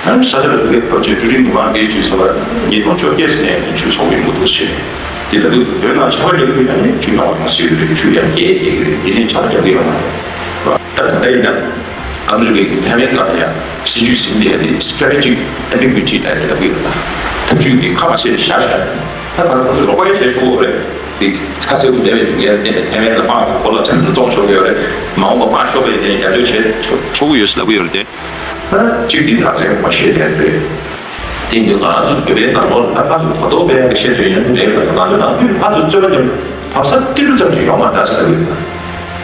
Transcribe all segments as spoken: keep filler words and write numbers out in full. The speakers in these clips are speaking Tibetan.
ཨ་ནི་ས་ཆ་ལ་ཕ་གིའི་བབ་ཆེན་ཀྲུའུ་ཀྲིང་མི་མང་གིས་དུས་ས་བར་ཉིས་སྟོང་བཅོ་བརྒྱད་ནས་ཆུ་ཚོང་གི་མུ་མཐུད་བྱས། དེ་ལ་དུས་བོད་ནང་ཆར་པ་རྒྱག་གི་ཡོད་ན་ནི་ཆུ་ཡོང་བ་མ་སྲིད་ཀྱི་རེད། ཆུ་ཡང་རྒྱས་རྒྱས་ཀྱི་རེད། ཡིན་ནའི་ཆར་པ་རྒྱག་གི་ཡོད་མ་རེད། ད་ད་ལྟ་ཡིན་ན་ཨ་མི་རི་ཀའི་ཐའེ་ཝན་ནང་ལ་ཡང་སྲིད་ཇུས་ཟིན་ཏེ་ཡང་དེ་strategic ambiguity ལབ་དེ་ལབ་ཀྱི་ཡོད། ད་ཐབས་ཇུས་ཀྱི་ཁ་མ་ཕྱེ་བཞག་བཞག་དེ་ད་གང་ལྟར་རོགས་པ་བྱས་ཆོག་གི་རེད། དེ་ཁ་གསལ་པོ་མེད་པའི་ངས་བལྟས་ནས་ཐའེ་ཝན་ལ་དམག་གི་གོ་ལ་ཚ་ཚ་བཙོང་ཆོག་གི་ཡོད་རེད། མ་འོངས་པ་དམག་ཤོར་བའི་ནས་རྒྱབ་སྐྱོར་བྱས་ཆོག་ཆོག་གི་ཡོད་ཟེར་ལབ་ཀྱི་ཡོད་རེད་དེ། ད་གཅིག་འདི་ལག་རྩལ་མ་ཤེས་དེ་རེད། དེ་འདི་ང་ཚོ་བོད་པའི་ནང་ལོགས་ལ་ད་ཕར་ཚུར་གོ་རྟོགས་སྤེལ་ཡག་གི་བཤད་དོན་ཡང་རེད་ལ། ང་ཚོ་ནང་ཁུལ་ཕར་ཚུར་རྩོད་པ་རྒྱབ་བབས་ས་ཏིལ་འབྲུ་ཙམ་ཞིག་ཡོང་མ་འདྲ་ཟེར་ལབ་ཡོད།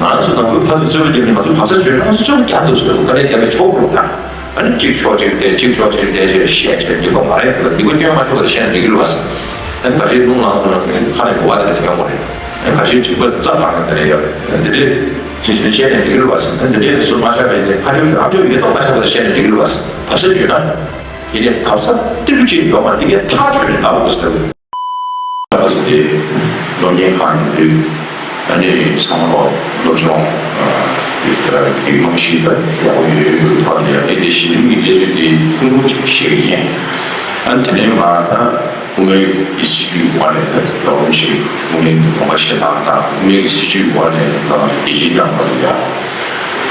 ང་ཚོ་ནང་ཁུལ་ཕར་ཚུར་རྩོད་པ་རྒྱབ་ནས་ང་ཚོ་བབས་ས་བརྗོད་ན་ང་ཚོ་རྩོད་པ་རྒྱབ་ཐུབ་ཟེར་བ་དཀའ་ལས་རྒྱབ་པའི་ཆོག་རུང་ད། ཨ་ནི་གཅིག་ཤོག་གཅིག་བལྟས་གཅིག་ཤོག་གཅིག་བལྟས་བྱས་བཤད་བྱས་འགྲིག་པ་མ་རེད་ལ། འདི་གོ་སྐྱོན་མ་ཆོག་པར་བཤད་ན་འགྲིག་གི་རེད་བ། ཨ་ནི་ག་ཞིག་རླུང་ལངས་སོང་ན་ཁ་ནས་གོ་བ་དེ་འདྲ་ཐོན་དགོས་རེད། ཨ་ནི་ག་ཞིག་འགྲིག་པ་རྩ་བ་ནས་དེ་འདྲ་ཡོད་རེད། ཨ་ནི་འདི་འདྲས་ཤེས་བྱས་བཤད་ན་འགྲིག་གི་རེད་བ། ཨ་ནི་འདི་འདྲས་སུ་མ་ཆགས་པའི་ནས་ཕ་ཆོས་ཨ་ཆོས་ཡིན་མདོག་མ་ཆགས་པར་བཤད་ན་འགྲིག་གི་རེད་བ། བབས་ས་ཡོད་ན། ཡིན་ནའི་བབས་ས་ཏིལ་འབྲུ་གཅིག་ཡོད་མ་རེད། དེ་གའི་ཐག་ཆོད་ནས་ལབ་དགོས་ཟེར་བ། ང་ཚོ་དེ་སློབ་གཉེར་ཁང་ཡིན་དུས་ཨ་ནི་ཚང་མ་སློབ་སྦྱོང་ཡོད་དར་གྱི་རྨང་གཞི་དང་ཡག་པོ་ཡོད་ཡོད་ཐོག་ནས་ཨ་ནི་དེ་གཞི་རིམ་གྱི་ལས་རིགས་དེ་ཐུན་མོང་ཅིག་ཤེས་ཀྱི་ཡིན། ཨ་ནི་དེ་ནས་མ་ད་དབུ་མའི་གི་སྲིད་བྱུས་འོག་ནས་ད་རྒྱལ་བ་རིན་པོ་ཆེ་དབུ་མའི་གི་དགོངས་པ་བཞེས་སྟངས་དང་དབུ་མའི་གི་སྲིད་བྱུས་འོག་ནས་ད་རྒྱལ་སྤྱིའི་ནང་ལ་ཡང་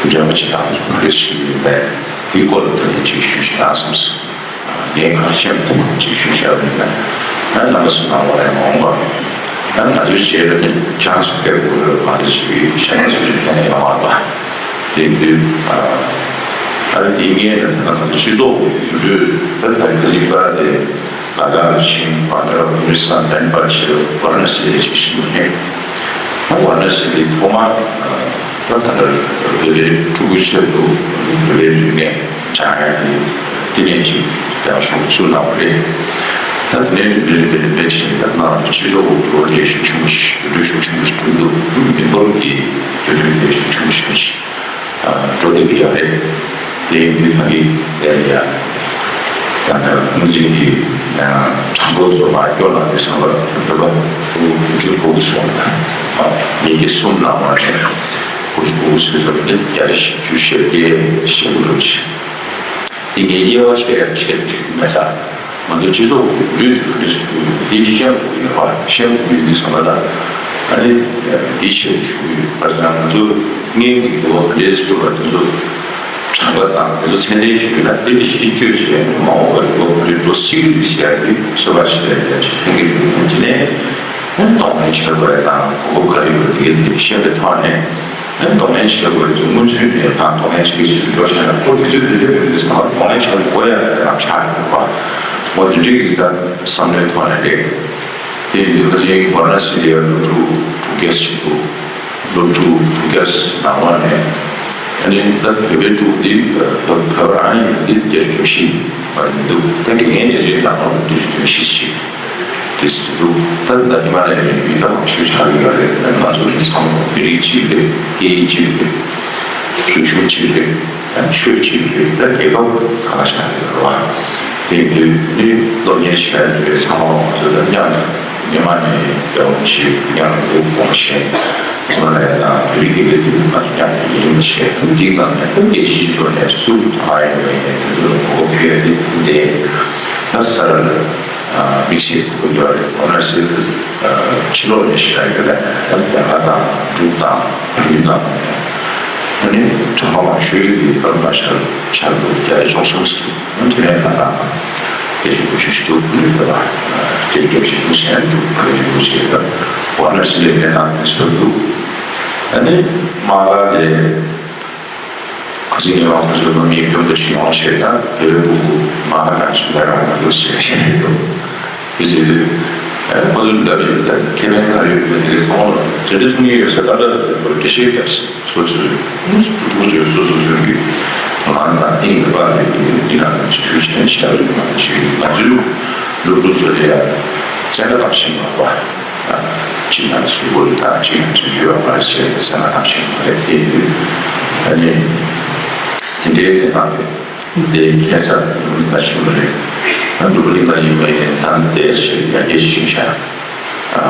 འབྲེལ་བ་བྱེད་སྟངས་ག་རེ་ཞིག་ཡིན་པས་དེའི་སྐོར་ལ་ད་ལན་ཅིག་ཞུ་ཞེས་གནང་སོང་། ངས་གང་ཤེས་པ་དེ་ཅིག་ཞུ་བྱ་བ་ཡིན་ན། ཨ་རྣམ་པ་ཚོ་ནང་ལ་ཡང་མ་འོངས་པ། ཨ་ང་ཚོའི་རྗེས་ལ་ནི་ཁྱེད་རང་ཚོ་ཕེབས་དགོས་པ་དེ་ཞིག་གི་ཞལ་ལག་སུ་ཞིག་ཕན་ཡོང་བ་རེད་པ། དེ་དུས་ཨ་ཨ་རི་དེའི་སྔོན་ལ་ད་ང་ཚོ་སྤྱི་ཚོགས་ཀྱི་འགྲུལ་བཞུད་ད་ད་རིག་པ་དེ་ལ་དྭགས་ཕྱིན་བྷན་དྷ་ར་མུ་ནི་སར་མེན་པར་བྱས་ཝཱ་ར་ཎ་སི་ལ་ཅིག་ཕྱིན་པ་རེད། ད་ཝཱ་ར་ཎ་སི་དེ་ཐོག་མར་ད་ད་ལྟ་བོད་པའི་ཕྲུ་གུའི་ཆེད་དུ་བོད་པའི་རིག་གནས་སྦྱང་ཡག་གི་བསྟི་གནས་ཅིག་ཡང་ཤོག་བཙུགས་གནང་བ་རེད། ད་དེ་ནས་རིམ་པས་རིམ་པས་རིམ་པས་ཕྱིན་ད་ནང་སྤྱི་ཚོགས་འགྲོ་བ་དེ་ཤུགས་ཆེན་པོ་ཞིག་འགྲོ་གྲོན་ཤུགས་ཆེན་པོ་ཞིག་འགྲོ་གི་འདུག་མི་འབོར་གྱི་འགྲོ་གྲོན་དེ་ཤུགས་ཆེན་པོ་ཞིག་འགྲོ་བསྡད་ཀྱི་ཡོད་རེད། དེ་ཡིན་དུས་ད་གིན་ཡ་ཡ་ད་ལྟ་ངོས་འཛིན་གྱི་གྲངས་ཐོ་ཚོ་མར་སྐྱོར་གནང་དུས་ཙམ་པ་ད་ལྟ་དགུ་བཅུ་གོ་དགུ་སོང་ན་ཉིས་བརྒྱ་གསུམ་ནང་མ་རེད། དགུ་བཅུ་གོ་དགུ་སོང་ཙམ་དེ་བརྒྱ་ཆ་བཞི་བཅུ་ཞེ་བརྒྱད་ཞེ་དགུ་འགྲོ་ཆེ། དེ་ངས་དབྱེ་བ་ཕྱེ་ཡག་བཤད་ཞུ་མ་ཆགས། ང་ཚོ་སྤྱི་ཚོགས་ཀྱི་འགྲོས་དེ་ག་འདྲ་ཞིག་འགྲོ་གི་ཡོད་པ་དེ་ཅི་ཤེས་དགོས་ཡོད་པ་ཤེས་དགོས་ཡོད་དུས་ཙམ་པ་ལ་ཨ་ནི་དེ་ཆེད་དུ་ཞུ་གི་ཡོད། བར་ན་ང་ཚོ་སྔོན་གྱི་འགྱུར་བ་ག་འདྲས་སུ་འགྲོ་བ་དེ་ཚོ་གྲངས་ཀ་དང་དེ་ཚོ་མཚན་ལྡན་ཞུ་གི་ན་དེ་འདྲ་ཞིག་བཅོས་བྱས་མ་འོངས་པར་འགྱུར་བ་ག་འདྲས་འགྲོ་སྲིད་ཀྱི་རེད་ཟེར་ཡག་གི་ཚོད་དཔག་ཞིག་ལ་ཡག་ཞིག་ཕན་གྱི་རེད། དེ་ནས་གདོང་ལེན་བྱེད་དགོས་ཡག་དང་གོ་སྐབས་ག་རེ་ཡོད་པ་དེ་གའི་དེ་ཤེས་པའི་ཐོག་ནས། གདོང་ལེན་བྱེད་དགོས་ཚུལ་མངོན་ཚུལ་ནས་དང་གདོང་ལེན་བྱེད་ཀྱི་ཞིག་འགྲོ་བྱས་ན་ཁོ་དུས་ཚོད་དུས་ཚོད་མི་འདུག་ཟེར་ན་གདོང་ལེན་བྱེད་དགོས་ཡ་རང་ཆགས་ཡོད་པ། འོ་དེ་འདྲའི་གི་ད་བསམ་བློའི་ཐོག་ནས་རེད། དེ་ཡིན་དུས་ཁ་སང་ཝཱ་ར་ཎ་སི་ལ་ཡ་སློབ་ཕྲུག་དྲུག་བརྒྱ་ཞིག་འདུག་སློབ་ཕྲུག་དྲུག་བརྒྱ་ནང་ལོགས་ནས་ཨ་ནི་ད་བོད་པའི་ཕྲུ་གུ་འདི་བོད་བོད་རང་ཡིན་པ་འདི་བརྒྱ་ཆ་ཁྱབ་ཤེས་མ་རེད་མི་འདུག་ད་དགེ་རྒན་དེ་ཚོའི་ནང་ལོགས་ནས་འདི་ཚོ་ཤེས་ཤིག་དེ་སྲིད་དུ་ད་ལྟ་ཉི་མ་ལས་ཡིན་ཡུལ་ད་མང་ཤོས་ཆགས་ཡོད་རེད། ང་ཚོ་ནི་ཚང་མ་མི་རིགས་གཅིག་རེད། སྐད་ཡིག་གཅིག་རེད། རིག་གཞུང་གཅིག་རེད། ད་ཆོས་གཅིག་རེད། ད་རྒྱལ་ཁབ་གང་ག་ཆགས་ཡོད་རེད་བ། དེ་ཡིན་དུས་ནི་སློབ་གཉེར་བྱེད་ཡ་དེ་ཚང་མ་ང་ཚོ་ད་མཉམ་དུ་ཉི་མ་ནས་རྒྱལ་བ་ཆེ་མཉམ་དུ་དགོངས་བཞེས་ཉི་མ་ལས་དང་བོད་རིགས་དེ་གའི་དེ་ང་ཚོ་མཉམ་དུ་ཡིན་བྱས་ད་འདི་གང་ནས་ད་རྒྱལ་སྤྱིའི་ཕྱོགས་ནས་སུ་ད་ཡིན་པའི་དེ་ཚོ་ལ་གོ་སྐབས་ཕུལ་ཡ་དེ་འདི་ད་ས་ར་ལ། དམིགས་བསལ་དགོས་འདོད་རེད། ཝཱ་ར་ཎ་སི་དེ་ཕྱི་ལོགས་ནས་ཤེས་ཡ་ཡོད་ལ་ཡང་རྒྱ་གར་དང་འབྲུག་དང་བལ་ཡུལ་དང་ཨ་ནི་གྲངས་ཀ་མང་ཤོས་ཀྱི་ཀ་ལོན་དང་ཤར་ཤར་དུ་རྒྱ་རེ་ཅུང་སོང་སི་ཨ་དེ་ནས་ང་དང་བརྒྱད་ཅུ་དགུ་བཅུ་ཞིག་འདུག་ཨ་ནི་བོད་པ་བརྒྱད་ཅུ་གྱ་བཞི་ནི་གཞན་འབྲུག་བལ་ཡུལ་འདུག་ཅེས་ད་ཝཱ་ར་ཎ་སི་ལ་ཡོད་ནས་ནང་དེ་ཤར་འདུག་ཨ་ནི་མ་ག་ལས། ཁོ་ཚོའི་ཉེ་བ་ཁོ་ཚོའི་སློབ་གཉེར་སྐྱོང་བརྡར་ཞིག་ཡོང་བ་བྱས་ད་བོད་པའི་ཕྲུ་གུ་མང་ང་ཞིག་ལ་རག་མ་འདུག་ཟེར་བཤད་ཀྱི་འདུག་དེ་བྱེད་དུས་ཁོ་ཚོས་ལབ་ཡོད། ད་ཁེ་ཕན་ག་རེ་ཡོད་མེད་དེ་ཚང་མ་ལ་དེ་འདྲ་གསུང་གི་ཡོད་ས་ད་ལྟ་འགྲེལ་བཤད་རྒྱབ་སོ་སོ་སོ་སོའི་ཕྲུ་གུ་ཚོས་སོ་སོ་སོ་སོའི་ངང་དང་གཏིང་ལ་པར་ལས་ཀྱི་འདི་ན་ཞུ་ཞུ་བྱས་བྱས་པ་ཡོད་མ་རེད། ཞུ་ང་ཚོའི་སློབ་ཕྲུག་ཚོ་ལ་ཡང་བཙན་བཀའ་བཏང་བཞིན་པ་རེད་པ། གཅིག་ན་གཟུགས་པོ་རེད། ད་གཅིག་ན་ཚུལ་ཡོད་མ་རེད་ཟེར་ནས་བསམ་བློ་བཏང་ཤེས་མ་རེད། དེ་ཡིན་དུས་ཨ་ནི་དེ་འདྲའི་གནས་སྟངས་རེད། དེ་ཁྱད་མཚར་འདུག་ལ་ཆེན་པོ་རེད། ཨ་འདུག་ལ་ཡིན་པ་ཡིན་ད་དེ་ཞིག་ཡར་རྒྱས་ཤིག་བྱ། ཨ་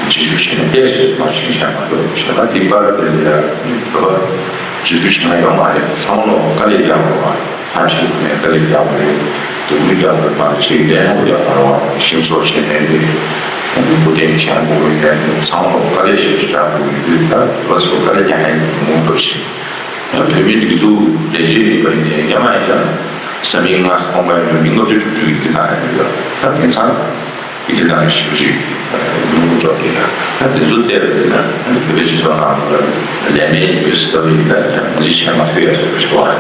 རྗེས་ཤུལ་བྱས་ན་ཏོག་ཙམ་མར་ཕྱིན་བཞག་མ་གཏོགས་བྱས་ན་དེ་པར་དེ་ལ་ཡང་བོད་པ་རྗེས་ཤུལ་བྱས་ན་ཡོད་མ་རེད། བསམ་བློ་དཀའ་ལས་རྒྱག་དགོས་པ། ཐང་ཆེན་པོ་ནས་དཀའ་ལས་རྒྱག་པ་རེད། སྡུག་རུས་རྒྱག་པ་རེད། མ་ཆེ་འདས་ནོར་རྒྱག་པ་རེད་བ། ཤིང་བཟོ་བྱས་ནས་རེད། སྐུ་རྟེན་བྱས་དགོས་རེད། ཚང་མ་དཀའ་ལས་ཞེ་པོ་ཅིག་རྒྱག་དགོས་ཡོད་དུས། ད་བ་ཚོ་དཀའ་ལས་རྒྱག་མཁན་མང་པོ་འགྲོ་ཞིང་། ཡང་བོད་མིའི་སྒྲིག་འཛུགས་ལས་བྱེད་ཡིན་པ་ཡིན་ནའི་སྔོན་མ་ཡིན་ན་ས་མིག་ལྔ་སྟོང་པ་ཡིན་ན་མི་ལྔ་བཅུ་དྲུག་ཅུ་ཡིན་ཙི་ད་ཡོད། ད་དེང་སང་ཡིན་ཙི་ད་ཞེ་པོ་ཅིག་ཉུང་རུ་འགྲོ་གི་ཡོད། ད་དེ་ཚོ་བལྟས་པ་ཡིན་ན་བོད་པའི་སྤྱི་ཚོགས་ནང་ལ་ལས་མེད་ཡོད་ཟེར་བ་ཡིན་ན་ཡང་ང་ཚོས་བྱས་མ་ཐུབ་ཡ་ཟེར་བ་ཞིག་འདུག་བ།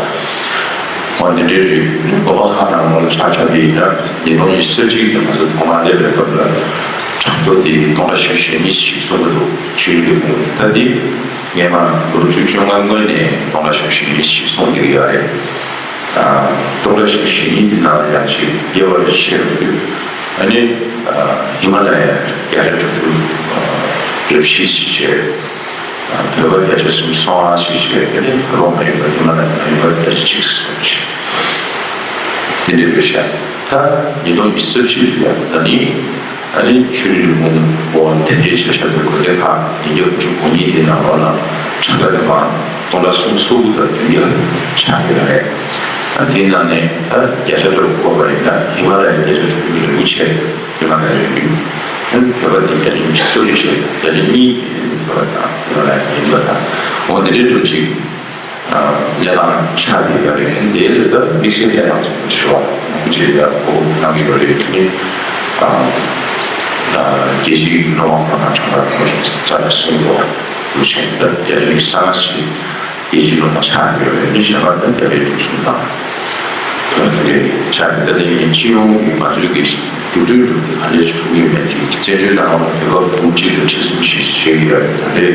འོ་དེ་འདྲའི་རེད། སྒོ་པ་ཁག་ནང་ལོགས་ལ་ཆ་བཞག་པ་ཡིན་ན་ཉིས་སྟོང་ཉི་ཤུ་རྩ་གཅིག་གི་ང་ཚོ་ཐོག་མར་སླེབས་པའི་སྐབས་ལ་གྲངས་ཐོ་དེ་སྟོང་ཕྲག་བཞི་བཅུ་ཞེ་གཉིས་ཤིག་གསུང་གི་འདུག་ཆོས་ལུགས་ཀྱི་ཕུང་པོ་ད་དེ་སྔོན་མ་ལོ་བཅུ་བཅོ་ལྔ་སྔོན་ནས་སྟོང་ཕྲག་བཞི་བཅུ་ཞེ་གཉིས་ཤིག་གསུང་བསྡད་ཀྱི་ཡོད་རེད། སྟོང་ཕྲག་བཞི་བཅུ་ཞེ་གཉིས་དེ་ནང་ལ་ཡང་ཅིག་དབྱེ་བ་རེ་ཕྱེ་རུ་འདུག་ཨ་ནི་ཧི་མ་ལ་ཡ་བརྒྱ་ཆ་དྲུག་ཅུ་རེ་བཞི་ཞིག་བྱས། བོད་པ་བརྒྱ་ཆ་སུམ་ཅུ་སོ་ལྔ་ཞིག་བྱས། དེ་ནས་བོད་པ་མ་ཡིན་པ་ཡིན་ན་ལ་མ་ཡིན་པ་བརྒྱ་ཆ་གཅིག་ཙམ་ཞིག་དེ་འདྲའི་རེད་ཤག་ད་ཉིས་སྟོང་ཉི་ཤུ་རྩ་བཞི་ལ་ད་ནི་ཨ་ནི་ཆོས་ལུགས་ལུང་པ་དེ་འདྲའི་ཆ་བཞག་པའི་གོ་སྡེ་ཁག་ཉིས་བརྒྱ་དགུ་བཅུ་གོ་གཉིས་འདི་ནང་ལོགས་ལ་གྲངས་ཀ་དེ་མ་སྟོང་ཕྲག་སུམ་ཅུ་སོ་དགུ་དང་བདུན་བརྒྱ་ཆགས་ཡོད་རེད། ཨ་དེའི་ནང་ནས་ད་བརྒྱ་ཆ་དྲུག་བཀོད་པ་ཡིན་ན་ཧི་མ་ལ་ཡའི་བརྒྱ་ཆ་དྲུག་ཅུ་རེ་དགུ་བྱས། དེ་མ་རེད། བོད་པ་དེ་བརྒྱ་ཆ་ཉི་ཤུ་རྩ་གཉིས་བྱས། བརྒྱ་ཆ་གཉིས་བོད་པ་དང་དེ་མ་རེད་ཡིན་པ་དང་འོ་དེ་འདྲའི་འགྲོ་ཅིག་ལས་དང་ཆ་དེ་ཡོད་རེད། དེ་ལས་ད་དམིགས་བསལ་ལས་དང་ཞེས་པ་ཁོང་ཚོས་ཡར་གོ་གནང་གི་ཡོད་རེད། དེ་ནི་རྒྱལ་སྤྱིའི་སློབ་མ་ཁོ་ན་གྲངས་ཀ་ཁོ་ཚོ་རྩ་ལ་སོན་པོ་འདུག་བྱས་ད་བརྒྱ་ཆ་ཉི་ཤུ་རྩ་ལྔ་ཞིག་རྒྱལ་སྤྱིའི་སློབ་མ་ཆགས་ཡོད་རེད། ནི་གཞན་པ་དང་རྒྱ་བལ་འབྲུག་གསུམ་དང་བོད་དེ་ཆགས་ཡོད། ད་དེ་ཡིན་སྤྱི་ཡོངས་ཀྱི་ང་ཚོའི་གི་འགྲོ་གྲོན་གྲུབ་དེ་ག་འདྲས་གྲུབ་ཡོད་མེད་དེ་བཙན་བྱོལ་ནང་ལ་བོད་པ་བུ་གཅིག་ལ་ཁྲི་གསུམ་ཞིག་བྱེད་ཀྱི་ཡོད་རེད། ད་ལྟའི་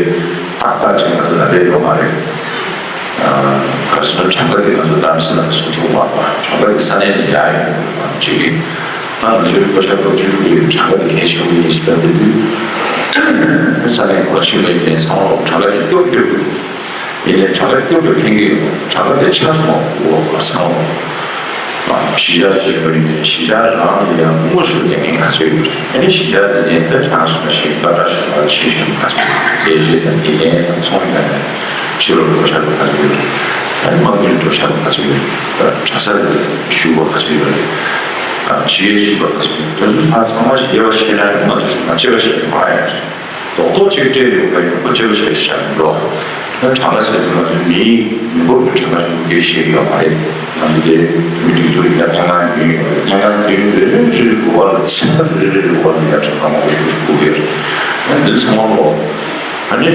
ཏག་ཏག་ཅིག་ང་ཚོ་ལ་ལས་ཡོད་མ་རེད། ག་རེ་ཟེར་ན་གྲངས་ཀ་དེ་ང་ཚོ་གཏམ་ས་ལ་གསུང་ཐུབ་མ་རེད། གྲངས་ཀ་དེ་ས་གནས་ནས་ཡར་ཡོང་དགོས་པ་ཅིག་གིས་ད་ང་ཚོའི་བོད་ཤར་ལོ་བཅུ་དྲུག་ཡོད་གྲངས་ཀ་དེ་གལ་ཆེན་པོ་ཡིན་ཞེས་ལབ་དེ་དུས་ས་གནས་ག་པར་ཕྱིན་པ་ཡིན་ནའི་ཚང་མ་གྲངས་ཀ་དེ་སྐྱོར་སྐྱོར་དགོས། ཡིན་ནའི་གྲངས་ཀ་སྐྱོར་དགོས་ཕན་གྱི་ཡོད། གྲངས་ཀ་དེ་ཆ་ཚང་མ་འོ་བ་ཚང་མ་གཞིས་ཆགས་ཤིག་ཡིན་ནའི་གཞིས་ཆགས་རང་ལ་ཡང་དངོས་སུ་བསྡད་མཁན་ག་ཚོད་ཡོད་རེད། ཨ་ནི་གཞིས་ཆགས་དེ་ནས་ད་གྲངས་སུ་མ་ཤེས་སློབ་གྲྭ་ཞིག་ལ་ཆེད་ཤོས་ག་ཚོད་ཡོད་རེད། ལས་བྱེད་དང་དགེ་རྒན་དང་ཚོང་དང་ཕྱི་ལོགས་འགྲོ་ཤག་ག་ཚོད་ཡོད་རེད། ཨ་ནི་དམག་མིར་འགྲོ་ཤག་ག་ཚོད་ཡོད་རེད། གྲྭ་ས་ལ་བཞུགས་པ་ག་ཚོད་ཡོད་རེད། ཨ་ཕྱི་རྒྱལ་ཕྱིན་པ་ག་ཚོད་ཡོད་རེད། དེ་ཚོ་ཚང་མ་ཞིག་དབྱེ་བ་ཕྱེ་ན་ང་ཚོ་ཞུ་མ་ཕྱེ་བ་ཞིག་མ་ཡོད་རེད། རྡོག་རྡོག་ཅིག་སྤྲད་ཡོང་བ་ཡོང་པ་ཅིག་བྱས་བཞག་མི་འགྲོ། ད་གྲངས་ཀ་ཟེར་དུས་ང་ཚོའི་མིའི་མི་འབོར་གྱི་གྲངས་ཀ་ཞིག་མུ་མཐུད་བཤད་ཀྱི་ཡོད་མ་རེད། ང་ཚོ་དེ་མི་སྒྲིག་འཛུགས་ཡིན་ན་ཐེངས་གང་ཉུང་ཡོད་རེད། ཐེངས་གང་ཉུང་རེ་རེ་རེ་རེ་འགོ་བ་ལ་ཚན་ཁ་རེ་རེ་རེ་འགོ་བ་ལ་ཡ་གྲངས་ཀ་མང་པོ་ཞིག་ཞིག་དགོས་ཀྱི་ཡོད་རེད། ཨ་འདི་ཚང་མ་ལོ་ཨ་ནི་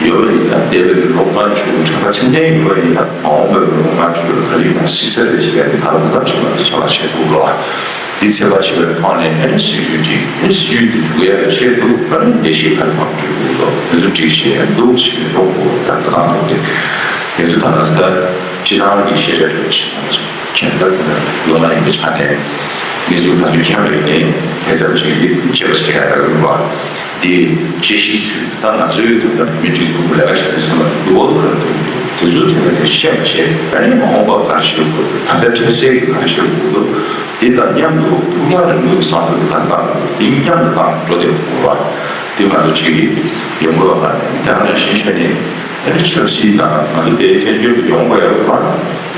ཡོད་པ་ཡིན་ན་འདས་པའི་ལོ་ལྔ་བཅུ་གྲངས་ཀ་ཚད་ལྡན་ཡོད་པ་ཡིན་ན་མ་འོངས་པའི་ལོ་ལྔ་བཅུ་ལ་ག་རེ་ཡོང་སྲིད་ས་རེད་ཟེར་ཡ་དེ་ད་ལྟ་ད་ལྟ་ཚོད་ལ་ཚོད་ལ་བྱེད་ཐུབ་ལོ། འདི་ཚད་པ་ཞིག་ལ་ཕངས་ནས་ཨ་ནི་སྲིད་ཇུས་འགྲིག་ཨ་ནི་སྲིད་ཇུས་འདི་འགྲུབ་ཡ་ལ་བཤད་འདུག་ཨ་ནི་ལས་གཞི་ག་རེ་མང་སྤྲོད་དགོས་འདུག་དེ་ཚོ་འགྲིག་བྱས་འདུག་ཞེས་འགྲོ་དགོས་ད་ལྟ་གང་འདུག་དེ་དེ་ཚོ་ད་ལྟ་ས་སྤྱི་བཏང་གི་ཤེས་བྱ་འགྲོ་བཞིན་ང་ཚོ་མཁྱེན་རྟོགས་དེ་ལ་ལོ་ན་ཡིན་པའི་ཆ་ནས་གནས་ཚུལ་ག་ཚོད་མཁྱེན་པ་ཡིན་ནའི་དེ་ཙམ་ཞིག་གིས་དཔྱད་པ་བྱེད་ཡ་ལ་ཡོད་པ། དེ་དཔྱད་གཞིའི་ཚུལ་ད་ང་ཚོའི་ད་ལྟ་མི་སྒྲིག་འཛུགས་ལས་ཀ་བྱེད་དུས་ཙམ་པ་འགྱུར་བ་ག་རེ་འགྲོ་གི་འདུག་དེ་ཚོ་དེ་ལ་ནས་ཤེས་པ་བྱས་ཨ་ནི་མ་འོངས་པ་ག་རེ་བྱེད་དགོས་འདུག་ད་ལྟ་འཕྲལ་སེལ་གྱི་ག་རེ་བྱེད་དགོས་འདུག་དེ་དང་མཉམ་དུ་ཕུགས་རྒྱང་རིང་པོའི་བསམ་བློ་ག་རེ་བཏང་དགོས་འདུག་དེ་མཉམ་དུ་བཏང་འགྲོ་བསྡད་དགོས་པ་དེ་ང་ཚོ་གཅིག་གིས་ཡོང་དགོས་པ་ག་རེ་ད་ག་ནང་བཞིན་བྱས་ནས་ཨ་ནི་ཆབ་སྲིད་དང་ང་ཚོ་དེའི་བཙན་བྱོལ་དུ་ཡོང་དགོས་ཡ་ལ་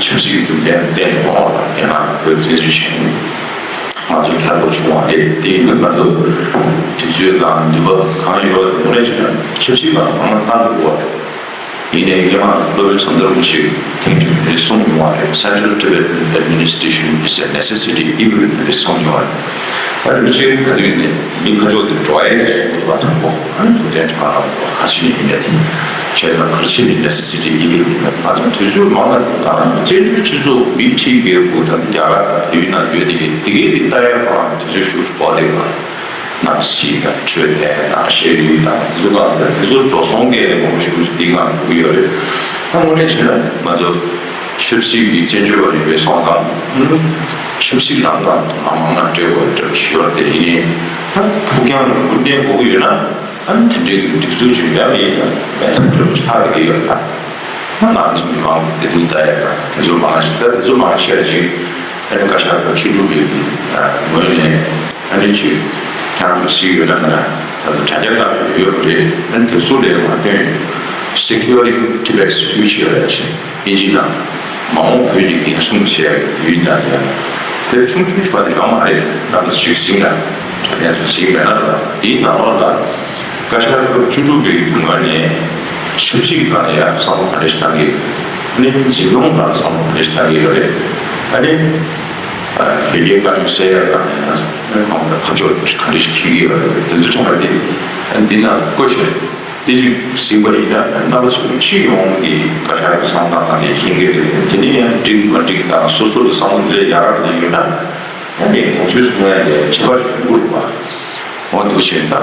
ཆབ་སྲིད་ཀྱི་རྒྱུ་རྐྱེན་བརྟེན་ནས་ཡོང་བ་དང་རྒྱ་ནག་བོད་བཙན་འཛུལ་བྱས་ནས། ང་ཚོ་དར་པོ་བྱུང་བ་རེད། དེ་ཡིན་ན་ང་ཚོ་དུས་ཚོད་དང་ནུས་པ་གང་ཡོད་དངོས་གནས་བྱས་ན་ཆབ་སྲིད་པ་མང་བ་བཏང་དགོས་པ་རེད། ཡིན་ནའི་སྔོན་མ་སློབ་དཔོན་ཟམ་གདོང་རིན་པོ་ཆེས་ཐེངས་གཅིག་དེ་གསུངས་མྱོང་བ་རེད། Central Tibetan Administration is a necessity even དེ་གསུངས་མྱོང་བ་རེད། ཨ་རིན་པོ་ཆེ་ག་དུས་ནས་མི་ཁ་ཕྱོགས་དེ་འགྲོ་ཡས་དེ་གསུངས་འདུག་བ། དང་པོ་ཨ་ནི་ཐུབ་བསྟན་ཕྲེང་བ་ལ་ག་ཅི་ནས་ཡིན་ཡ་དེ་བྱས་ཙང་ག་ཅི་ནས་necessity even དེ་ང་ཚོ་དུས་ཚོད་མང་ལ་ང་རང་ཚོ་བཙན་བྱོལ་སྤྱི་ཚོགས་མི་ཁྲི་བརྒྱད་དགུ་དང་རྒྱ་གར་དང་དེ་ཡུལ་ནང་ཡོད་དེ་གི་དེ་གའི་དེ་ལྟ་ཡ་ཁོ་རང་དུས་ཚོད་ཞུ་བ་དེ་ང་ནང་སྲིད་དང་འཕྲོད་བསྟེན་དང་ཤེས་རིག་དང་དེ་ཚོ་གང་དེ་ཚོ་འགྲོ་སོང་གི་ངོ་ཤུགས་འདི་གང་འགྲོ་གི་ཡོད་རེད། ད་དངོས་གནས་བྱས་ན་ང་ཚོ་ཆབ་སྲིད་ཀྱི་བཙན་བྱོལ་བ་ཡིན་པའི་སོང་ཙང་ཆབ་སྲིད་ནང་ལ་མང་མང་ན་སྤྲད་དགོས་འདྲ་ཞུ་བ་དེ་ཡིན། ད་ཕུགས་རྒྱང་རིང་པོ་གནས་དགོས་ཀྱི་ཡོད་ན་ཨ་ནི་དེ་འདྲའི་སྒྲིག་འཛུགས་ཅིག་མེད་པ་ཡིན་ན་མེད་ཐབས་བྲལ་བ་ཆགས་བསྡད་ཀྱི་ཡོད་ད། ང་ཚོ་མི་མང་བདེ་སྡུག་ལྟ་ཡ་དང་དེ་ཚོ་མང་ཞིག་ད་དེ་ཚོ་མང་ཤས་ཅིག་ཨ་ནི་བཀའ་ཤག་དང་ཆོས་སྒྲུབ་པའི་ངོས་ནས་ཨ་ནི་ཅིག་ཁྱེད་རང་ཚོ་ཞིག་ཡོད་ན་མེད་ན་ད་དུང་དྲ་རྒྱ་ལྟ་བུ་ཡོད་པ་རེད། ཨ་ནི་དེ་ཚོ་ལས་མ་བཏོན་Securing Tibet's Future ལབ་ཞིག་ཨིན་ཇི་ནང་ མ་འོངས་བོད་ཀྱི་འགན་སྲུང་བྱེད་ཡག་ཡུལ་ཡང་ཡང་དེ་ཆུང་ཆུང་ཞིག་པ་དེ་ཡོད་མ་རེད། རྣམ་པ་ཞིག་ཟིན་ཡ་དྲ་ཐན་དུ་ཟིན་མེད་ན་ར་དེའི་ནང་ལོགས་ལ་བཀའ་ཤག་སྐབས་བཅུ་དྲུག་པའི་བརྒྱུད་ངོས་ནས་ཆབ་སྲིད་སྒང་ལ་ཡང་བསམ་བློ་ག་འདྲ་ཞིག་བཏང་གི་ཡོད། ཨ་ནི་འཛིན་སྐྱོང་སྒང་ལ་བསམ་བློ་ག་འདྲ་ཞིག་བཏང་གི་ཡོད་རེད། ཨ་ནི་བོད་རྒྱའི་དཀའ་རྙོག་སེལ་ཡག་སྒང་ལ་ཡང་ཁོང་ལ་ཁ་ཕྱོགས་ག་འདྲ་ཞིག་འཁྱེར་གྱི་ཡོད་རེད། དེ་ཚོ་ཚང་མ་དེ་འདི་ནང་བཀོད་བཞག་དེ་ཅིག་གཟིགས་པ་ཡིན་ན་རྣམ་པ་ཚོ་སྤྱི་ཡོངས་ཀྱི་བཀའ་ཤག་གི་བསམ་བློ་གཏོང་སྟངས་དེ་མཁྱེན་གྱི་རེད། དེ་ནས་ཡང་འགྲིག་མ་འགྲིག་དང་སོ་སོ་ལ་བསམ་བློ་དེ་ལས་ཡག་ག་དེ་ཡོད་ན་ཨ་ནི་གོང་ཚུལ་གསུང་ཡ་ལས་ཁྱད་པར་ཞིག་མི་འདུག་པ། འོ་འདུག་བྱས་ད་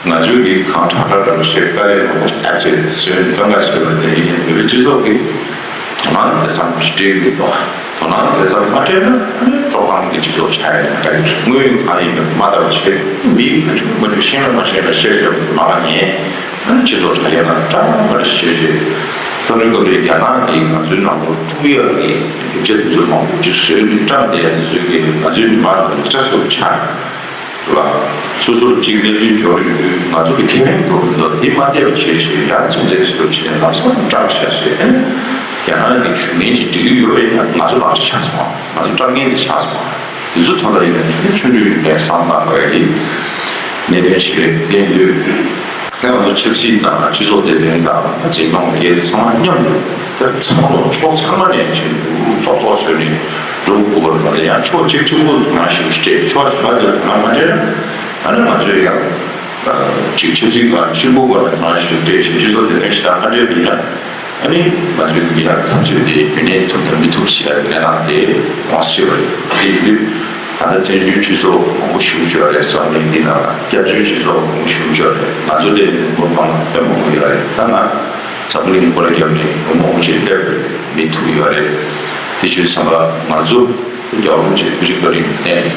ང་ཚོས་ཀྱི་གང་དྲག་དྲག་རང་བཤད་དཀའ་ལས་རང་བོ་ཞིག་ཐབས་ཆེ་ཟོན་གང་ག་བྱེད་པ་དེ་ཡིན་ན་བོད་པའི་སྤྱི་ཚོགས་ཀྱི་དོ་སྣང་དེ་ཙམ་ཞིག་སྤྲད་ཀྱི་འདུག་དོ་སྣང་དེ་ཙམ་མ་སྤྲད་ན་ཨ་ནི་དཀྲོག་གཏམ་གྱི་སྤྱི་ཚོགས་ཆགས་ཡོད་ན་ག་ཡོད་དངོས་ཡོད་གང་ཡིན་པ་མ་ལྟ་བ་བྱས་མི་ཡིས་ག་ཆུང་མ་ཆུང་ཤེས་ན་མ་ཤེས་ན་བཤད་བཤད་པ་མ་ངེས། ཨ་ནི་སྤྱི་ཚོགས་དྲ་རྒྱ་ནང་བཀྲ་མ་རེ་བཤད་བྱས་སྐབས་རེ་སྐབས་རེ་རྒྱ་ནག་གིས་ང་ཚོའི་ནང་ལོགས་དཀྲུག་ཡག་གི་ཡིག་ཆ་དེ་ཚོ་མང་པོ་ཅིག་བཟོས་ནས་བཀྲམ་བསྡད་ཡག་དེ་ཚོས་ཀྱིས་ང་ཚོའི་མི་མང་ལ་ལེགས་ཆ་བཟོ་བའི་ཆ་རེད་བ། སོ་སོར་གཅིག་གནས་ཚུལ་འབྱོར་ཡོང་དུས་ང་ཚོ་གི་ཁེ་ཕན་འགྲོ་གི་འདུག་དེ་མ་བལྟས་པ་བྱས་བྱས་ཡང་ཚོད་འཛིན་བཟོས་བྱས་ལམ་སང་བཀྲམ་བཞག་བྱས་ཨ་ནི་རྒྱ་ནག་གི་ཇུས་ངན་ཅིག་སྒྲིག་གི་ཡོད་པ་ཡིན་ན་ང་ཚོ་ལག་ཆ་ཆགས་སོང་། ང་ཚོ་བཀྲམ་མཁན་དེ་ཆགས་སོང་། དེ་ཚོ་ཐོག་ལ་ཡིན་ན་ཆུང་ཆུང་ཆུང་ཡིན་པའི་བསམ་བློ་བཏང་དགོས་ཡ་གི་གནད་དོན་ཞིག་རེད་བསྟན་དུས། ད་ང་ཚོ་ཆབ་སྲིད་དང་སྤྱི་ཚོགས་བདེ་དོན་དང་འཛིན་སྐྱོང་འཕེལ་རྒྱས་ཚང་མ་མཉམ་དུ་ད་ཚང་མ་ཕྱོགས་ཚང་མ་ནས་བྱེད་འགྲོ་ཚོགས་གཙོ་བཟོས་ནས་འགྲོ་དགོས་པ་རེད་མ་གཏོགས་ཡང་ཕྱོགས་གཅིག་གཅིག་པོ་དོ་སྣང་ཞིག་སྤྲད་ཕྱོགས་གཞན་པ་ཚོས་དོ་སྣང་མ་སྤྲད་ན་ཨ་ནི་ང་ཚོས་ཡང་ཅིག་ཆབ་སྲིད་ཀྱི་ཕྱི་སྒོ་བར་དོ་སྣང་ཞིག་སྤྲད་ཞིང་སྤྱི་ཚོགས་བདེ་དོན་ཞེ་དྲག་མ་སྤྲད་པ་ཡིན་ན། ཨ་ནི་ང་ཚོའི་འདི་ཡང་འཐབ་རྩོད་དེ་རྒྱུན་གནས་ཐུབ་དང་མི་ཐུབ་ཞེས་པའི་གནས་སྟངས་དེ་མང་ཆེ་བ་རེད། དེ་ཡིན་དུས་ད་ལྟ་བཙན་བྱོལ་སྤྱི་ཚོགས་མང་པོ་ཞིག་ཡོད་རེད། འཛམ་གླིང་འདི་ནང་རྒྱ་མཚོའི་སྤྱི་ཚོགས་མང་པོ་ཞིག་ཡོད་རེད། ང་ཚོ་ལས་མི་འབོར་མང་དཔེ་མང་པོ་ཡོད་རེད། ད་ང་འཛམ་གླིང་སྐོར་རྒྱབ་ནས་ལོ་མང་པོ་ཞིག་སླེབས་རེད། མི་ཐུག་ཡོད་རེད། དེ་བྱས་ཙང་ང་ཚོ་རྒྱལ་བ་རིན་པོ་ཆེའི་ཐུགས་རྗེ་བཀའ་དྲིན་བརྟེན་ནས་